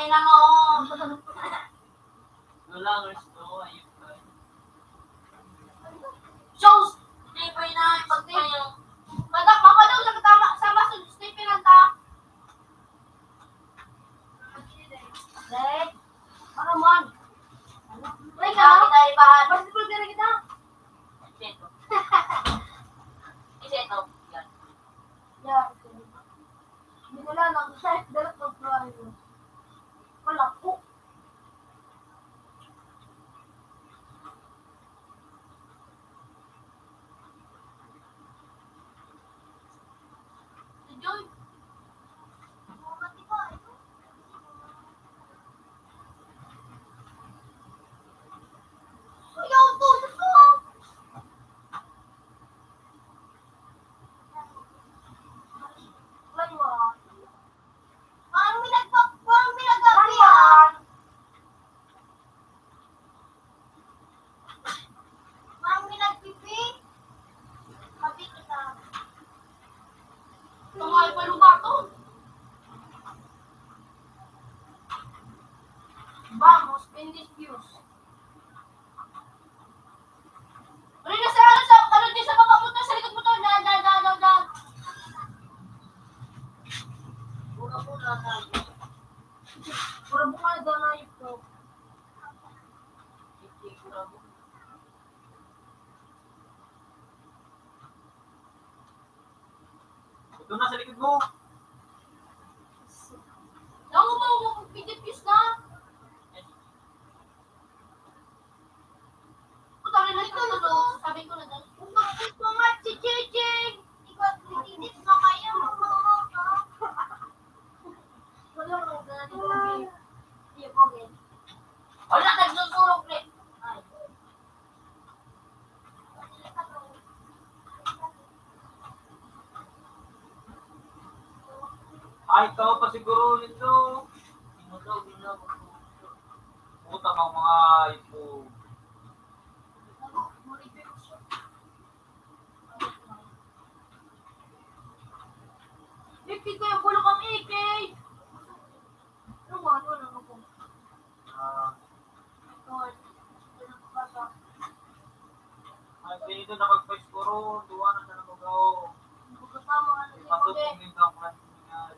Ina mo. Wala, gusto ko, ayun. Shows! Di ba yun na, pag kayo? Badak, mapadaw na katama, sama sa Stephen ang ta. Dek, ano man? Pre, ka? Kita ibahan. Basketball ka na kita? Ito. Isa ito. Yan. Yan. Hindi ko lang, nag-set, dalat ng plano. Wala po. Parang may nagpa-, parang may nagpapihan. Parang may nagpipi. Sabi kita. Ito nga, ipaluba to. Vamos, Bendisyos. Ano na sa, ano sa, ano din sa baba mo to, sa likod mo to, dyan, dyan, dyan, dyan, dyan. Mura-mura tayo. Mura-mura tayo. Ito na sa likod mo. Naku, mo, mo, pindit views na. Puta, may nagtutulog. Sabi ko na dahil. Umakit ko nga, chichiching! Ikaw, pindit na kayo, mga ka. Wala, wala, wala. Wala, nagsusurok, pre. Ay. Ay, tao pa siguro nito. Puta ng mga ito. Ipit ko yung bulok ang ikay. Ano ba? Ano na ako? Ah. Ay, dito na magpa-siguro, duwa na na mag-aw. Ipasok mo yung dapat niya.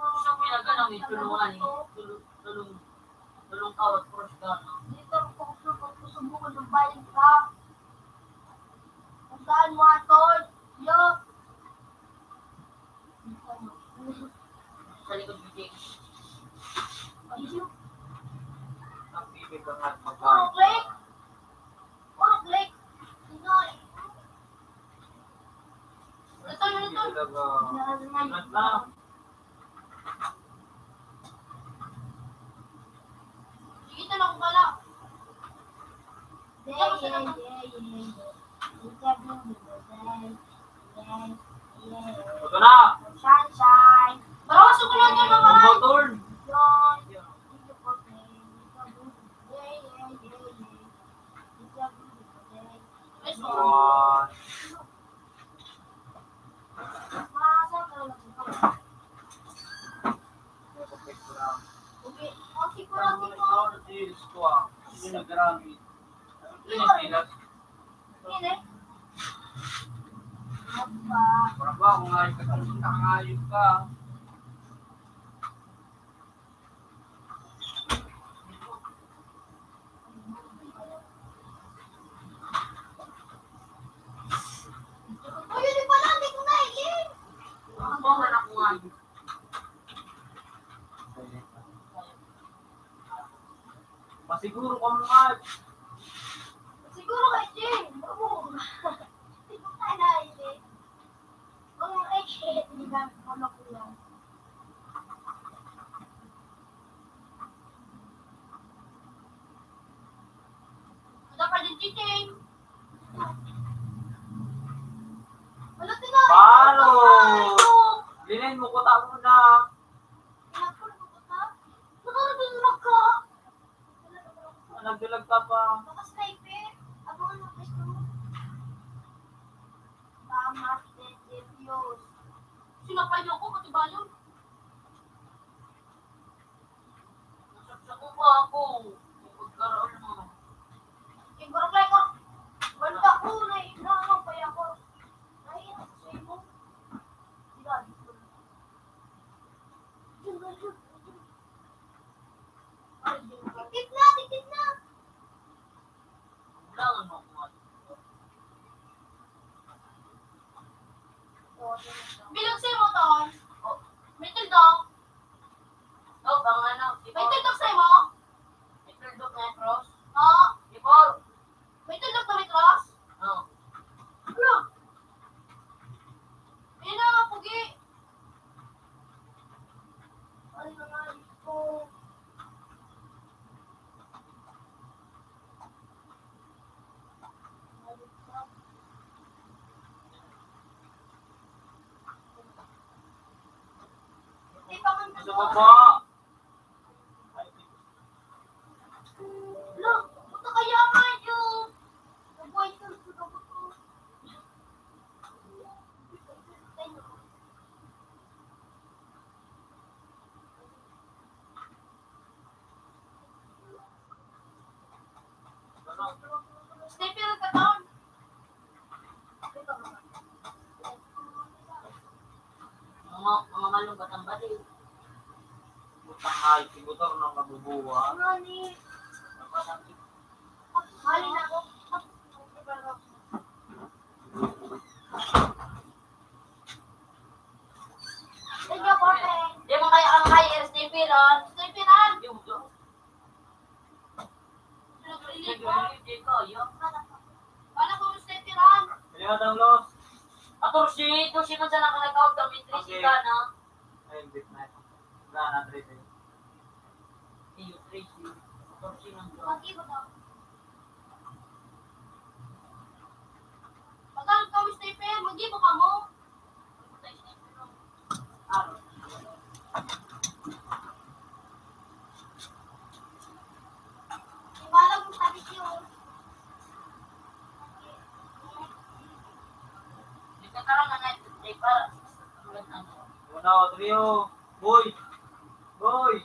Sa pinaganang itulungan, tulong, tulong, tulong tawad, cross ka, no? Dito, kung, kung, kung subukan ng bayan ka, kung saan mo, Atol? Yo! Sa likod mo, Jake. Ang bibig ka nga at magkain. Puro click. Puro click. Pinoy. Ito, ito. Bibig ka nga. Ingat na. Sige, ito lang pala. Yeah, yeah, yeah, yeah, yeah. Ito na. Sunshine. Barawa, suko na dyan, mga. Ang motor. Yun. Ito po, eh. Ito po. Yeah, yeah, yeah, yeah. Ito po, eh. Nice one. Bravo, mga ikatulog na kangayog ka. Uy, yun pala, hindi ko nailing. Ang panganak ko nga. Masiguro ka mo nga. Siguro kay Jing. Oo. Hindi ko tayo nailing. Ang, ay, shit, hindi ba? Ano ko yan? Wala pa din chiching. Wala din na. Paano? Linen mo, kuta mo na. Pinagpul ko, kuta. Nakarating na ka. Nagdulag ka pa. Baka sniper. Abangan mo, gusto mo. Baka mas Diyos. Sinapay niyo ako, pati balon. Ako pa ako. Pagkaraon mo. Yung barangay ko, banda ko, na inaano pa ako. Naiiyak sa imo. Sila, dito. Ay, yun. Tikit na, tikit na. Wala nga, no, kuwan. Bilog sa imo, Ton. Oh. May tuldok. Oh, bang ano, di ba? May tuldok sa imo? May tuldok na cross? Oo. Di ba? May tuldok na may cross? Oo. Ano? Ayun na, pugi. Ay, nangalit ko. Sa baba. Lo, puta kaya kayo. Nabuhay ko, suga ko. Sniper ka doon. Mga, mga malungkot ang bati. Putang hayop, si Butor nang mabubuwa. Ano ni? Mali na ako. Thank you, boyfriend. Di mo kaya ang high air sniper, ah. Sniper, ah. Di mo to. Nag-relieve ko. Nag-relieve ko, yun. Paano ko sniper, ah? Kaya daw, Los. Atorsi, torsi man sana ka nag-out, kami, three Okay. Sika na. Ayun, bit na. Wala na, three, three. Iyo, three, three. Atorsi man to. Mag-iba ka. Pag-out ka, sniper, mag-iba ka mo. Una, trio. Boy! Boy!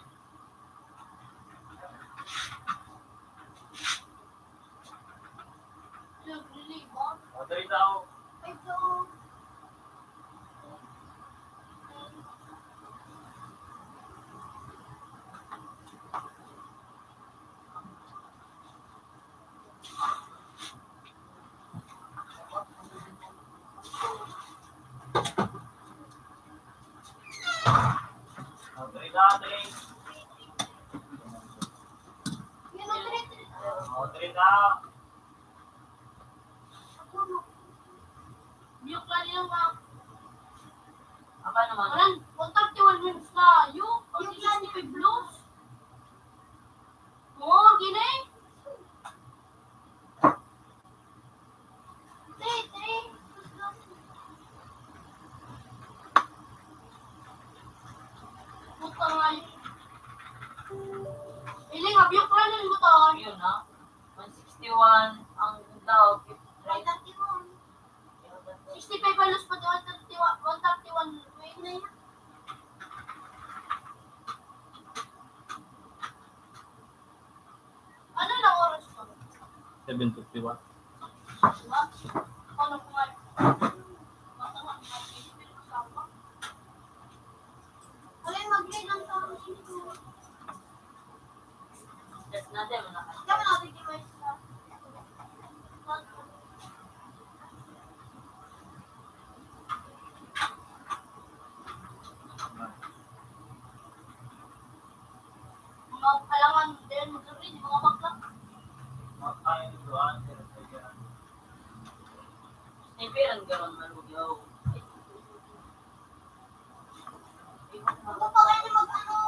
Nag-relieve, ah. O, dali daw. Ay, ito. O, dali daw, dali. O, dali daw. Biyok lang yung, ah, Apa naman? Walang, one thirty-one minutes na. Yung, pag sixty-five blows. Oo, gini. Three, three. Puta nga yun. Iling, abiyok lang yung buto. Yun, ha? One sixty-one ang daw. One thirty-one. Sixty-five halos pati one thirty-one, one thirty-one. Wait na yan. Ano na oras mo? Seven fifty-one. Diba? Ano ko nga? Basta nga, mag-email ko sa ako. Alin, mag-read lang sa akin. Mga kalangan din, mga bakla. Sniper ang gawang malugaw. Ano pa kayo mag-ano?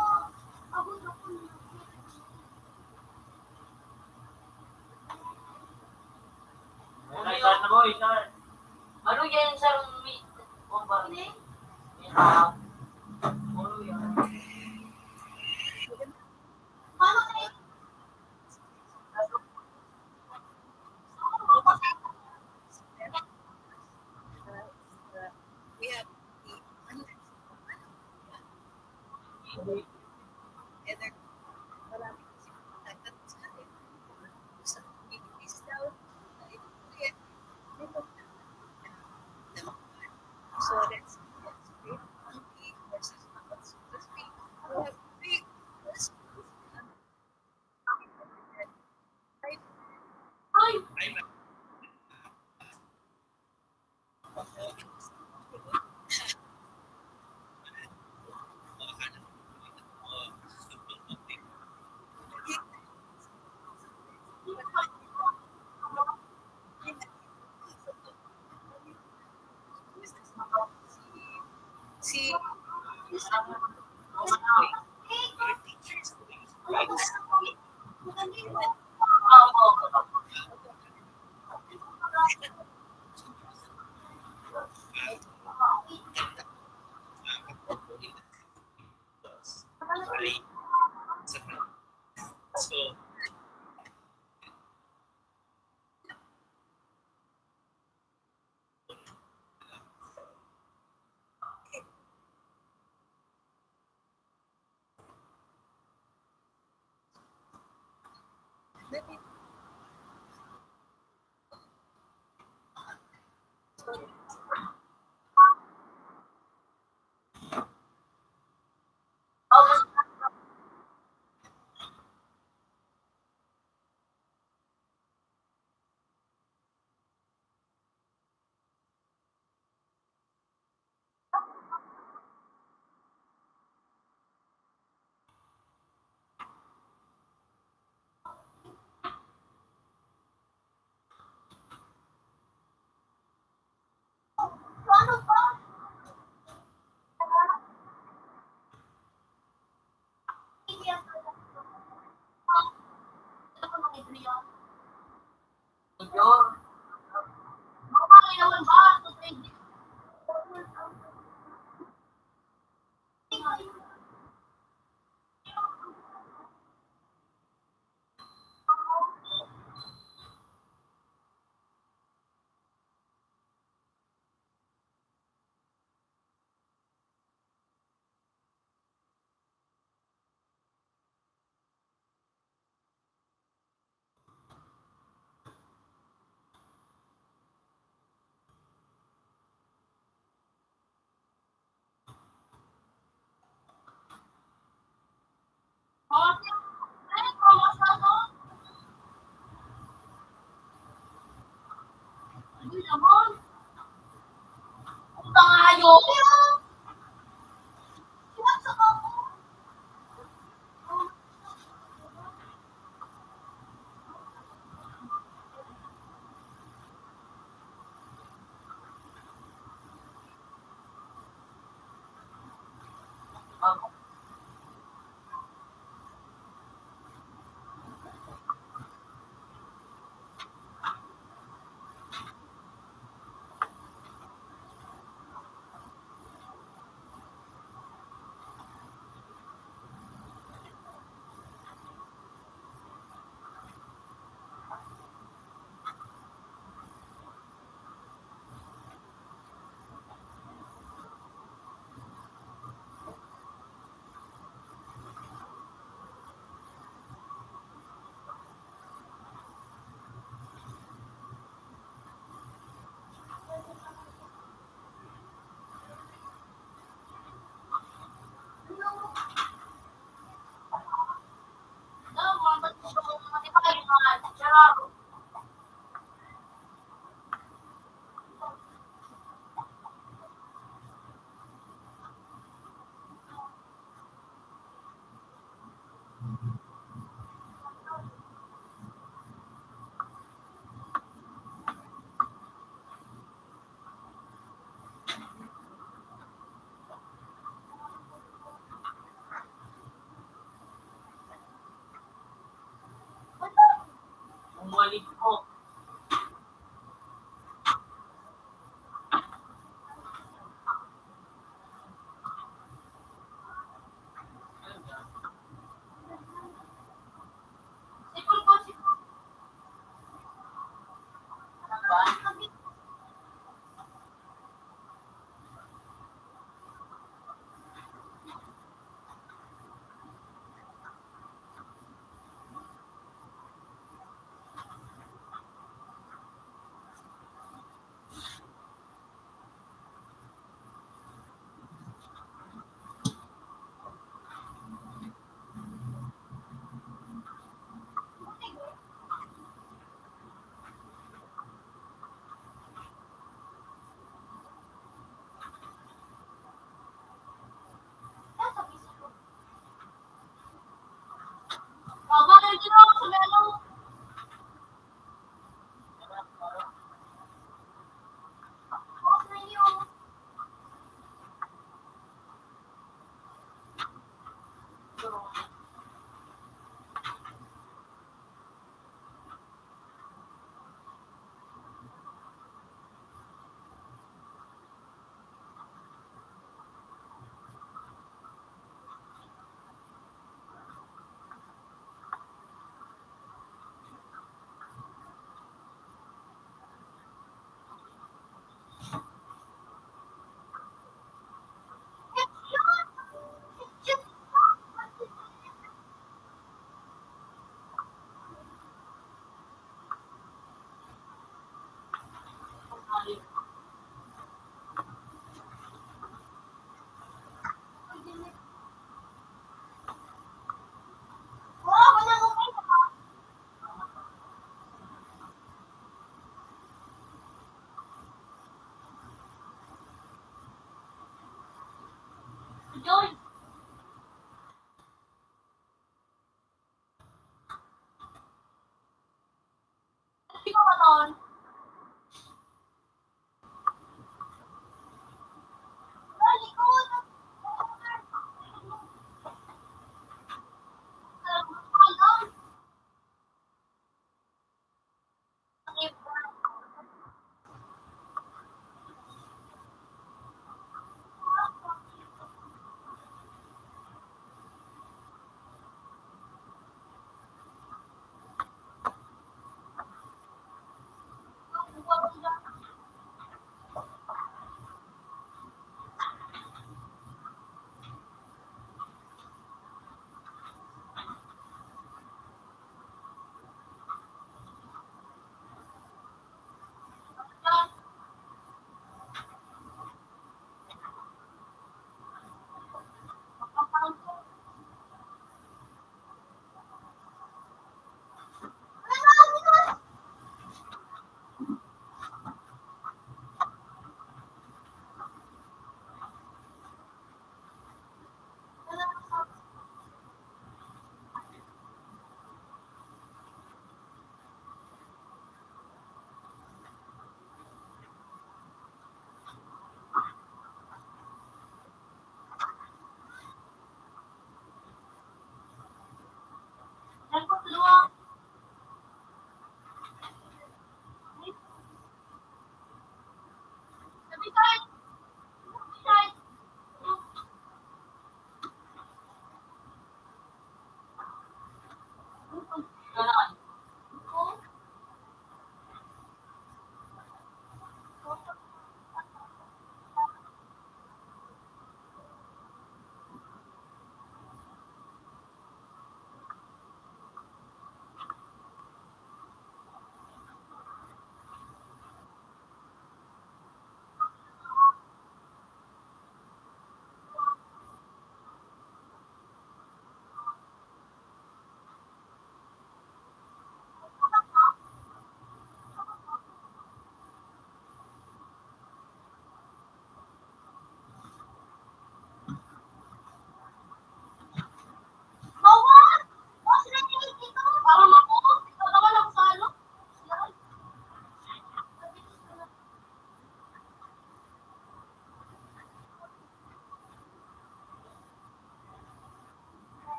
Abot ako. Ay, start na, boy, start. Ano yan, sir? May, kung ba? Hindi. May, ah, ano yan? Paano kayo? We have the, ano, other, marami.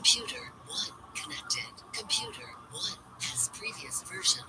Computer one connected. Computer one has previous version.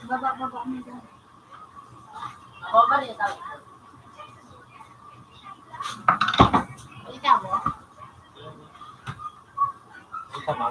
Baba, baba mo dyan. Baba rin, tao. Ikaw mo? Ikaw mo?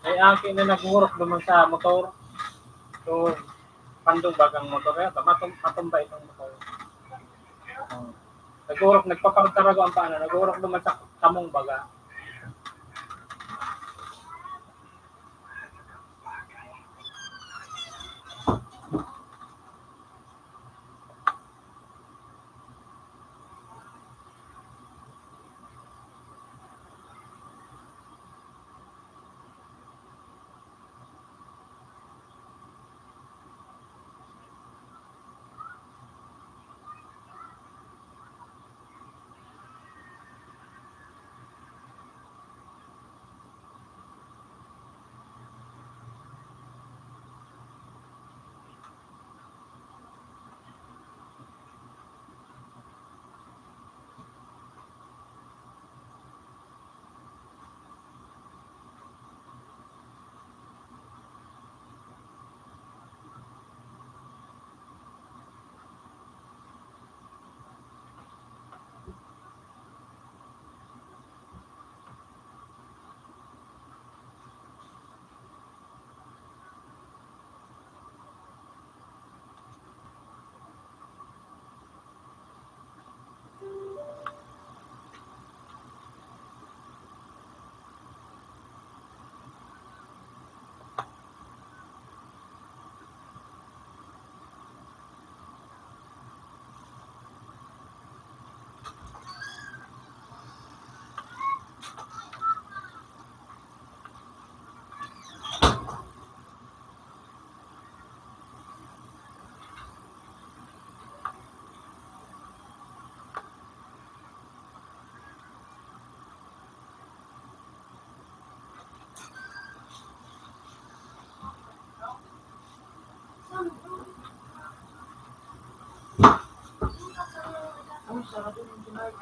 Ay, aki na nagurok naman sa motor. So, pandubag ang motor. Kaya, matum-, matumba itong motor. Oh. Nagurok, nagpapartarago ang paa na. Nagurok naman sa kamong baga. Twenty-five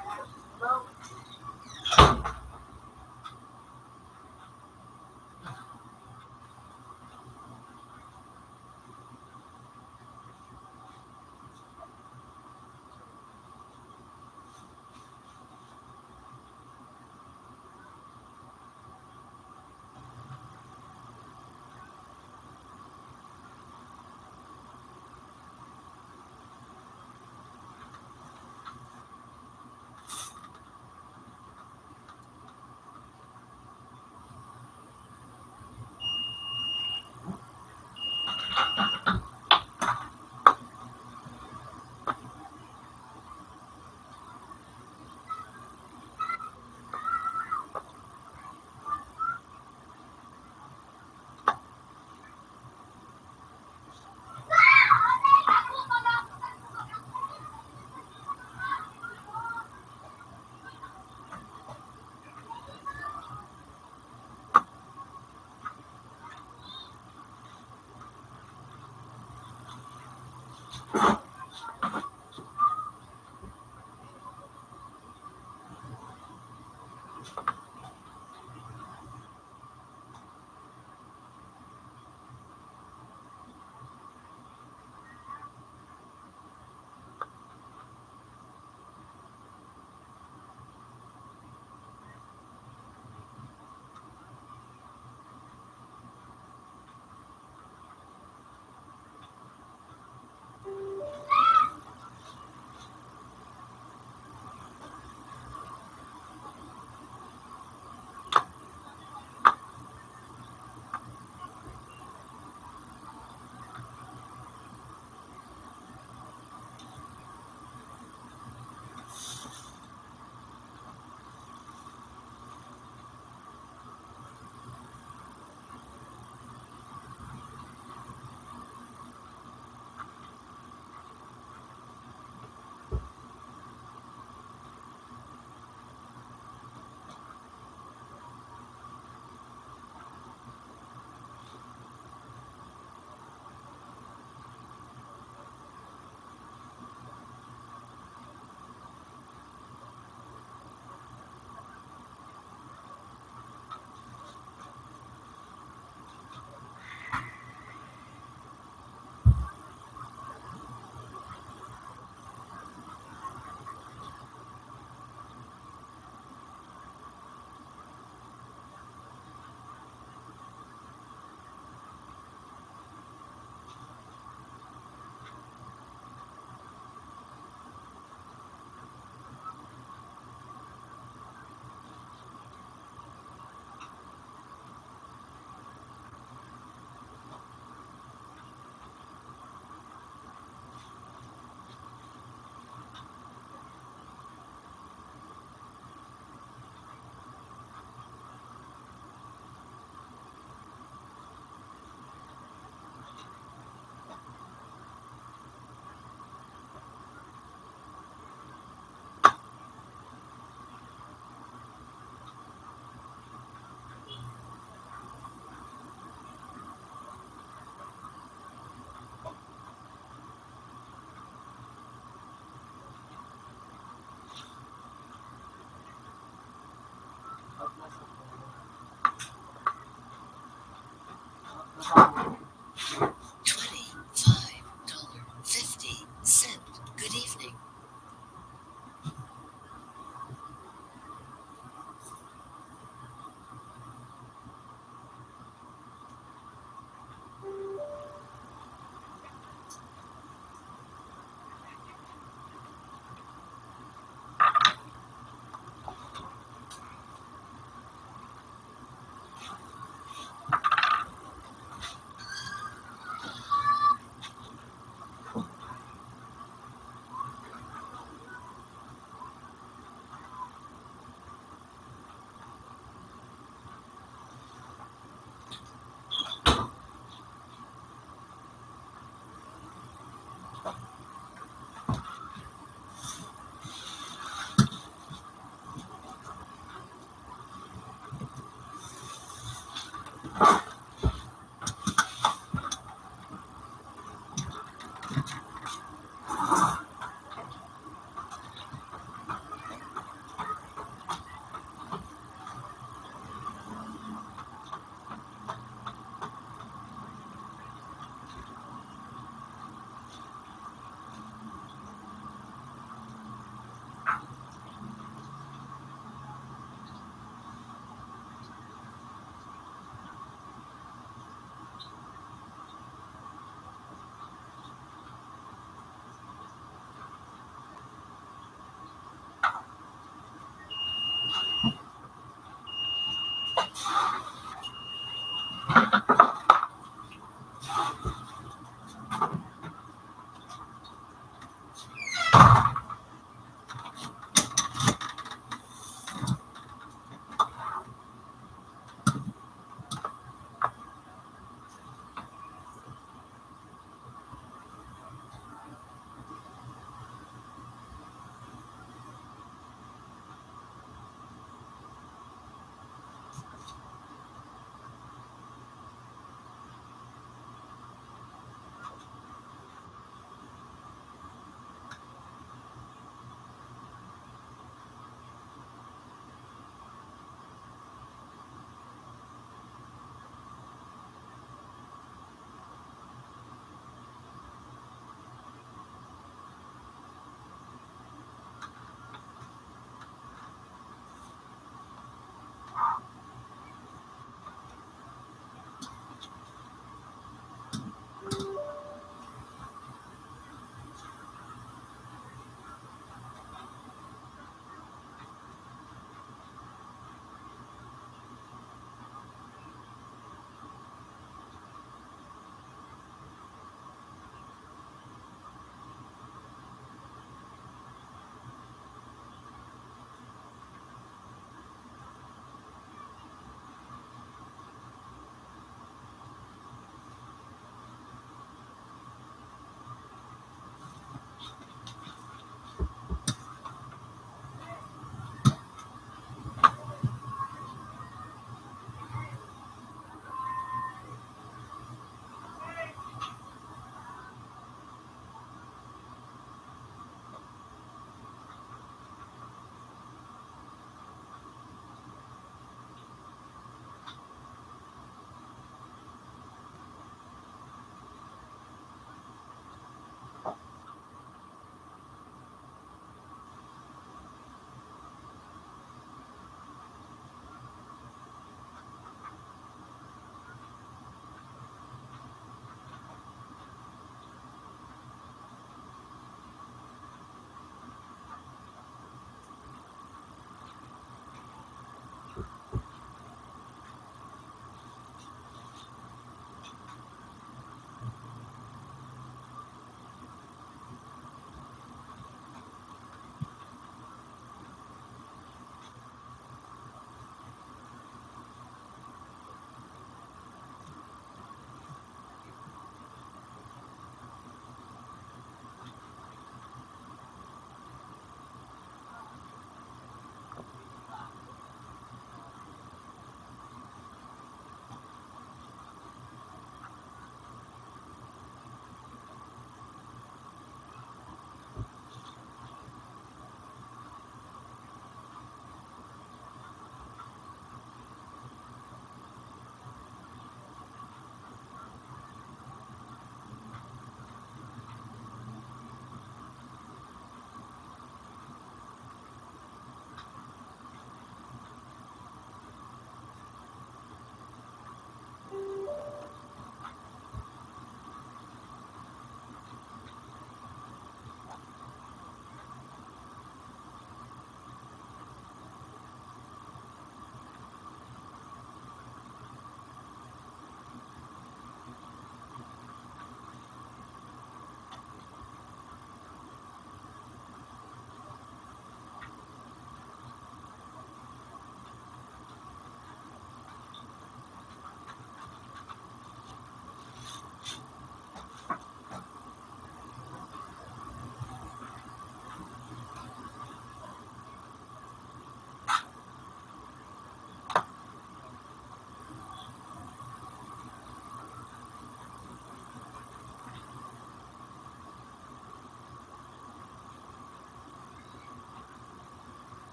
dollar fifty cent. Good evening.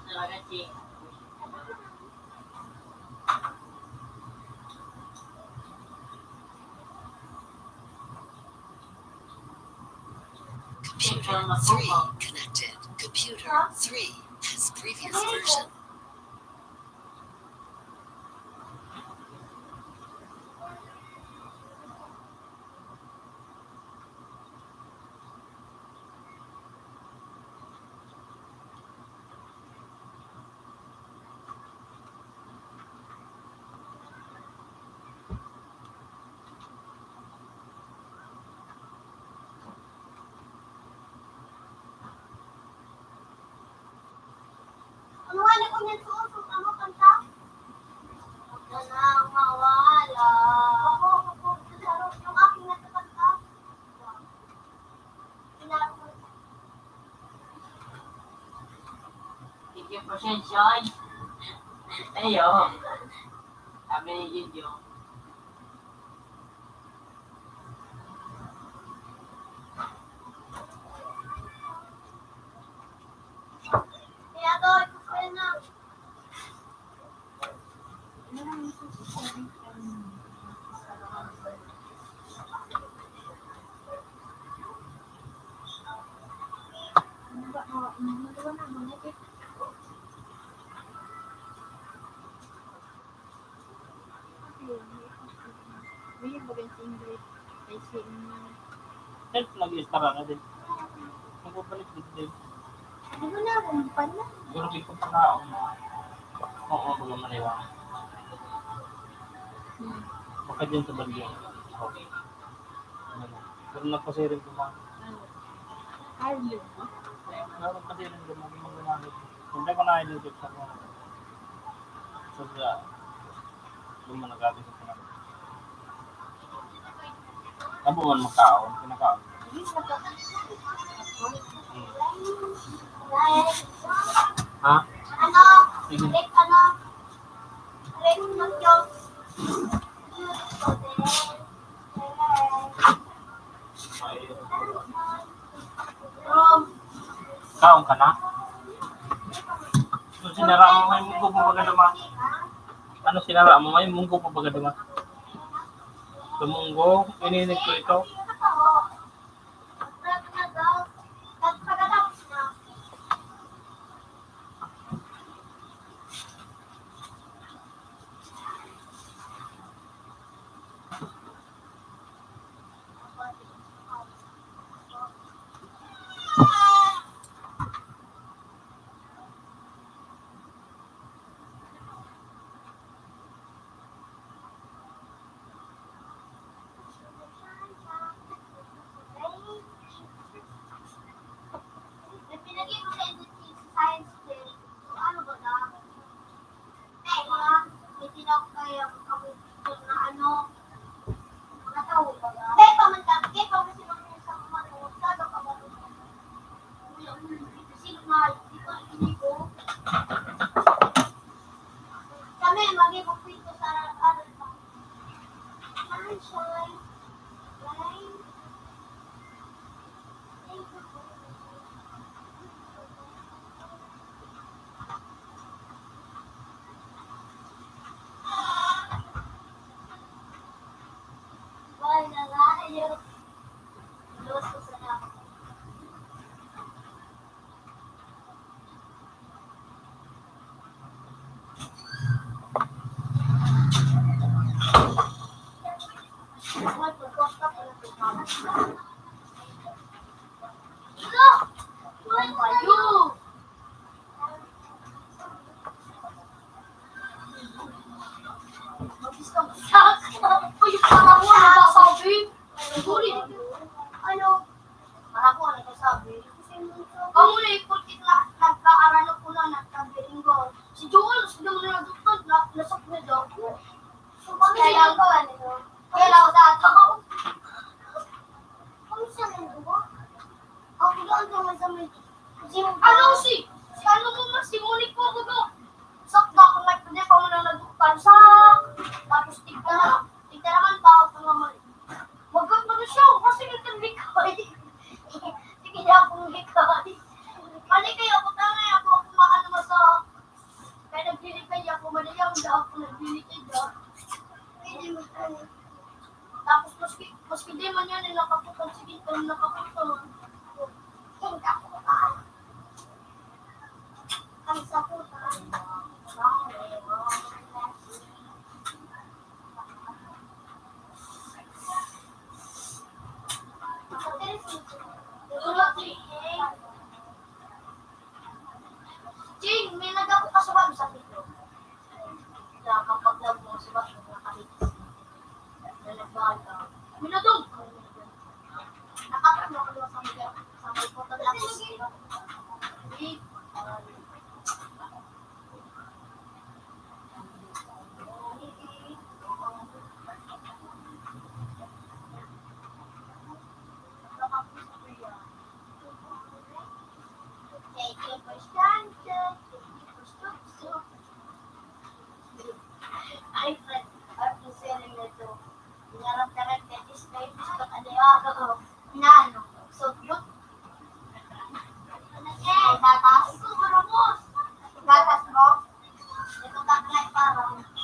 Computer three connected. Computer three has previous version. Ano nga na kung nagsuot ang ano, kanta? Huwag ka nang mawala. Ako, ako, ako, yung aking nagkakanta. Thank you, pasensya. Ayo. Sabi ni Junjun. Kaya to, ito pa yun na. May bagang si Ingrid. Ay, si Ingrid. Help lagi sa karana din. Nagbabalik din din. Di ba na akong pala? Siguro di ko pa na ako. Oo, baga maniwang. Hmm. Baka dyan sa balyo. Okay. Ano na? Pero nagpasiring ko ba? Ano? Ay, yun. Pero nagpasiring ko ba? Hindi mo gumamit. Hindi ko na-identify sa mga. Sobra. Doon mo nagabi sa pangalan. Abo man magkaon, kinakaon. Hmm. Ha? Ano? Sige. Ano? Kaon ka na? So, sinara mo, may munggo pa baga duman. Ano sinara mo? May munggo pa baga duman. Sa munggo, iniinit ko ito. Pinagay ko sa science fair. So, ano ba na? Kaya, may tinawag kaya kami picture na ano, mga tao ba na? Kaya pa man kami, kaya pa man sila kung sa mga tao, sa ano ka ba? Kasi nga, di ko, hindi ko. Kami, mag-ibang kwento sa ano, sunshine, rain. Uy, parang ako nagsasabi. Sorry. Ano? Parang ako nagsasabi. Kamo na ipon kita, nagkaaral ako na, nagkabilinggo. Si Joel, si Joel na doktor, na, nasakit na daw. So, kami Kaya lang, ko, ano? Kaya lang ako sa ato. Kami sa linggo. Ako doon, doon sa may, si Ano si, si ano mo, si Monique mo, baga. Sakta ko, may pwede pa mo na nagkansa. Tapos tignan, tignan naman, bawal ka naman. Magkano na siya? Kasi nagkandikay. Sige na akong likay. Mali kayo, ako tanga, ako, ako maano mo sa Hindi ako nagbibigay daw. Pwede mo tayo. Tapos maski, maski di man yan, eh, nakapunta, sige, kung nakapunta man. Hindi ako pa. Ang sabutan. Ching, may nagako ka sa website ito. Kaya kapag lang mo sa website, nakalitis. Na nagbago. Minutong! Nakapag mo sa mga, sa mga photography. Ay, friend, at ang siling nito. Inarap ka rin kay Disco, Disco ka di ako. Inaano, suglot. Ay, gatas. Gatas mo? Ito ka na parang.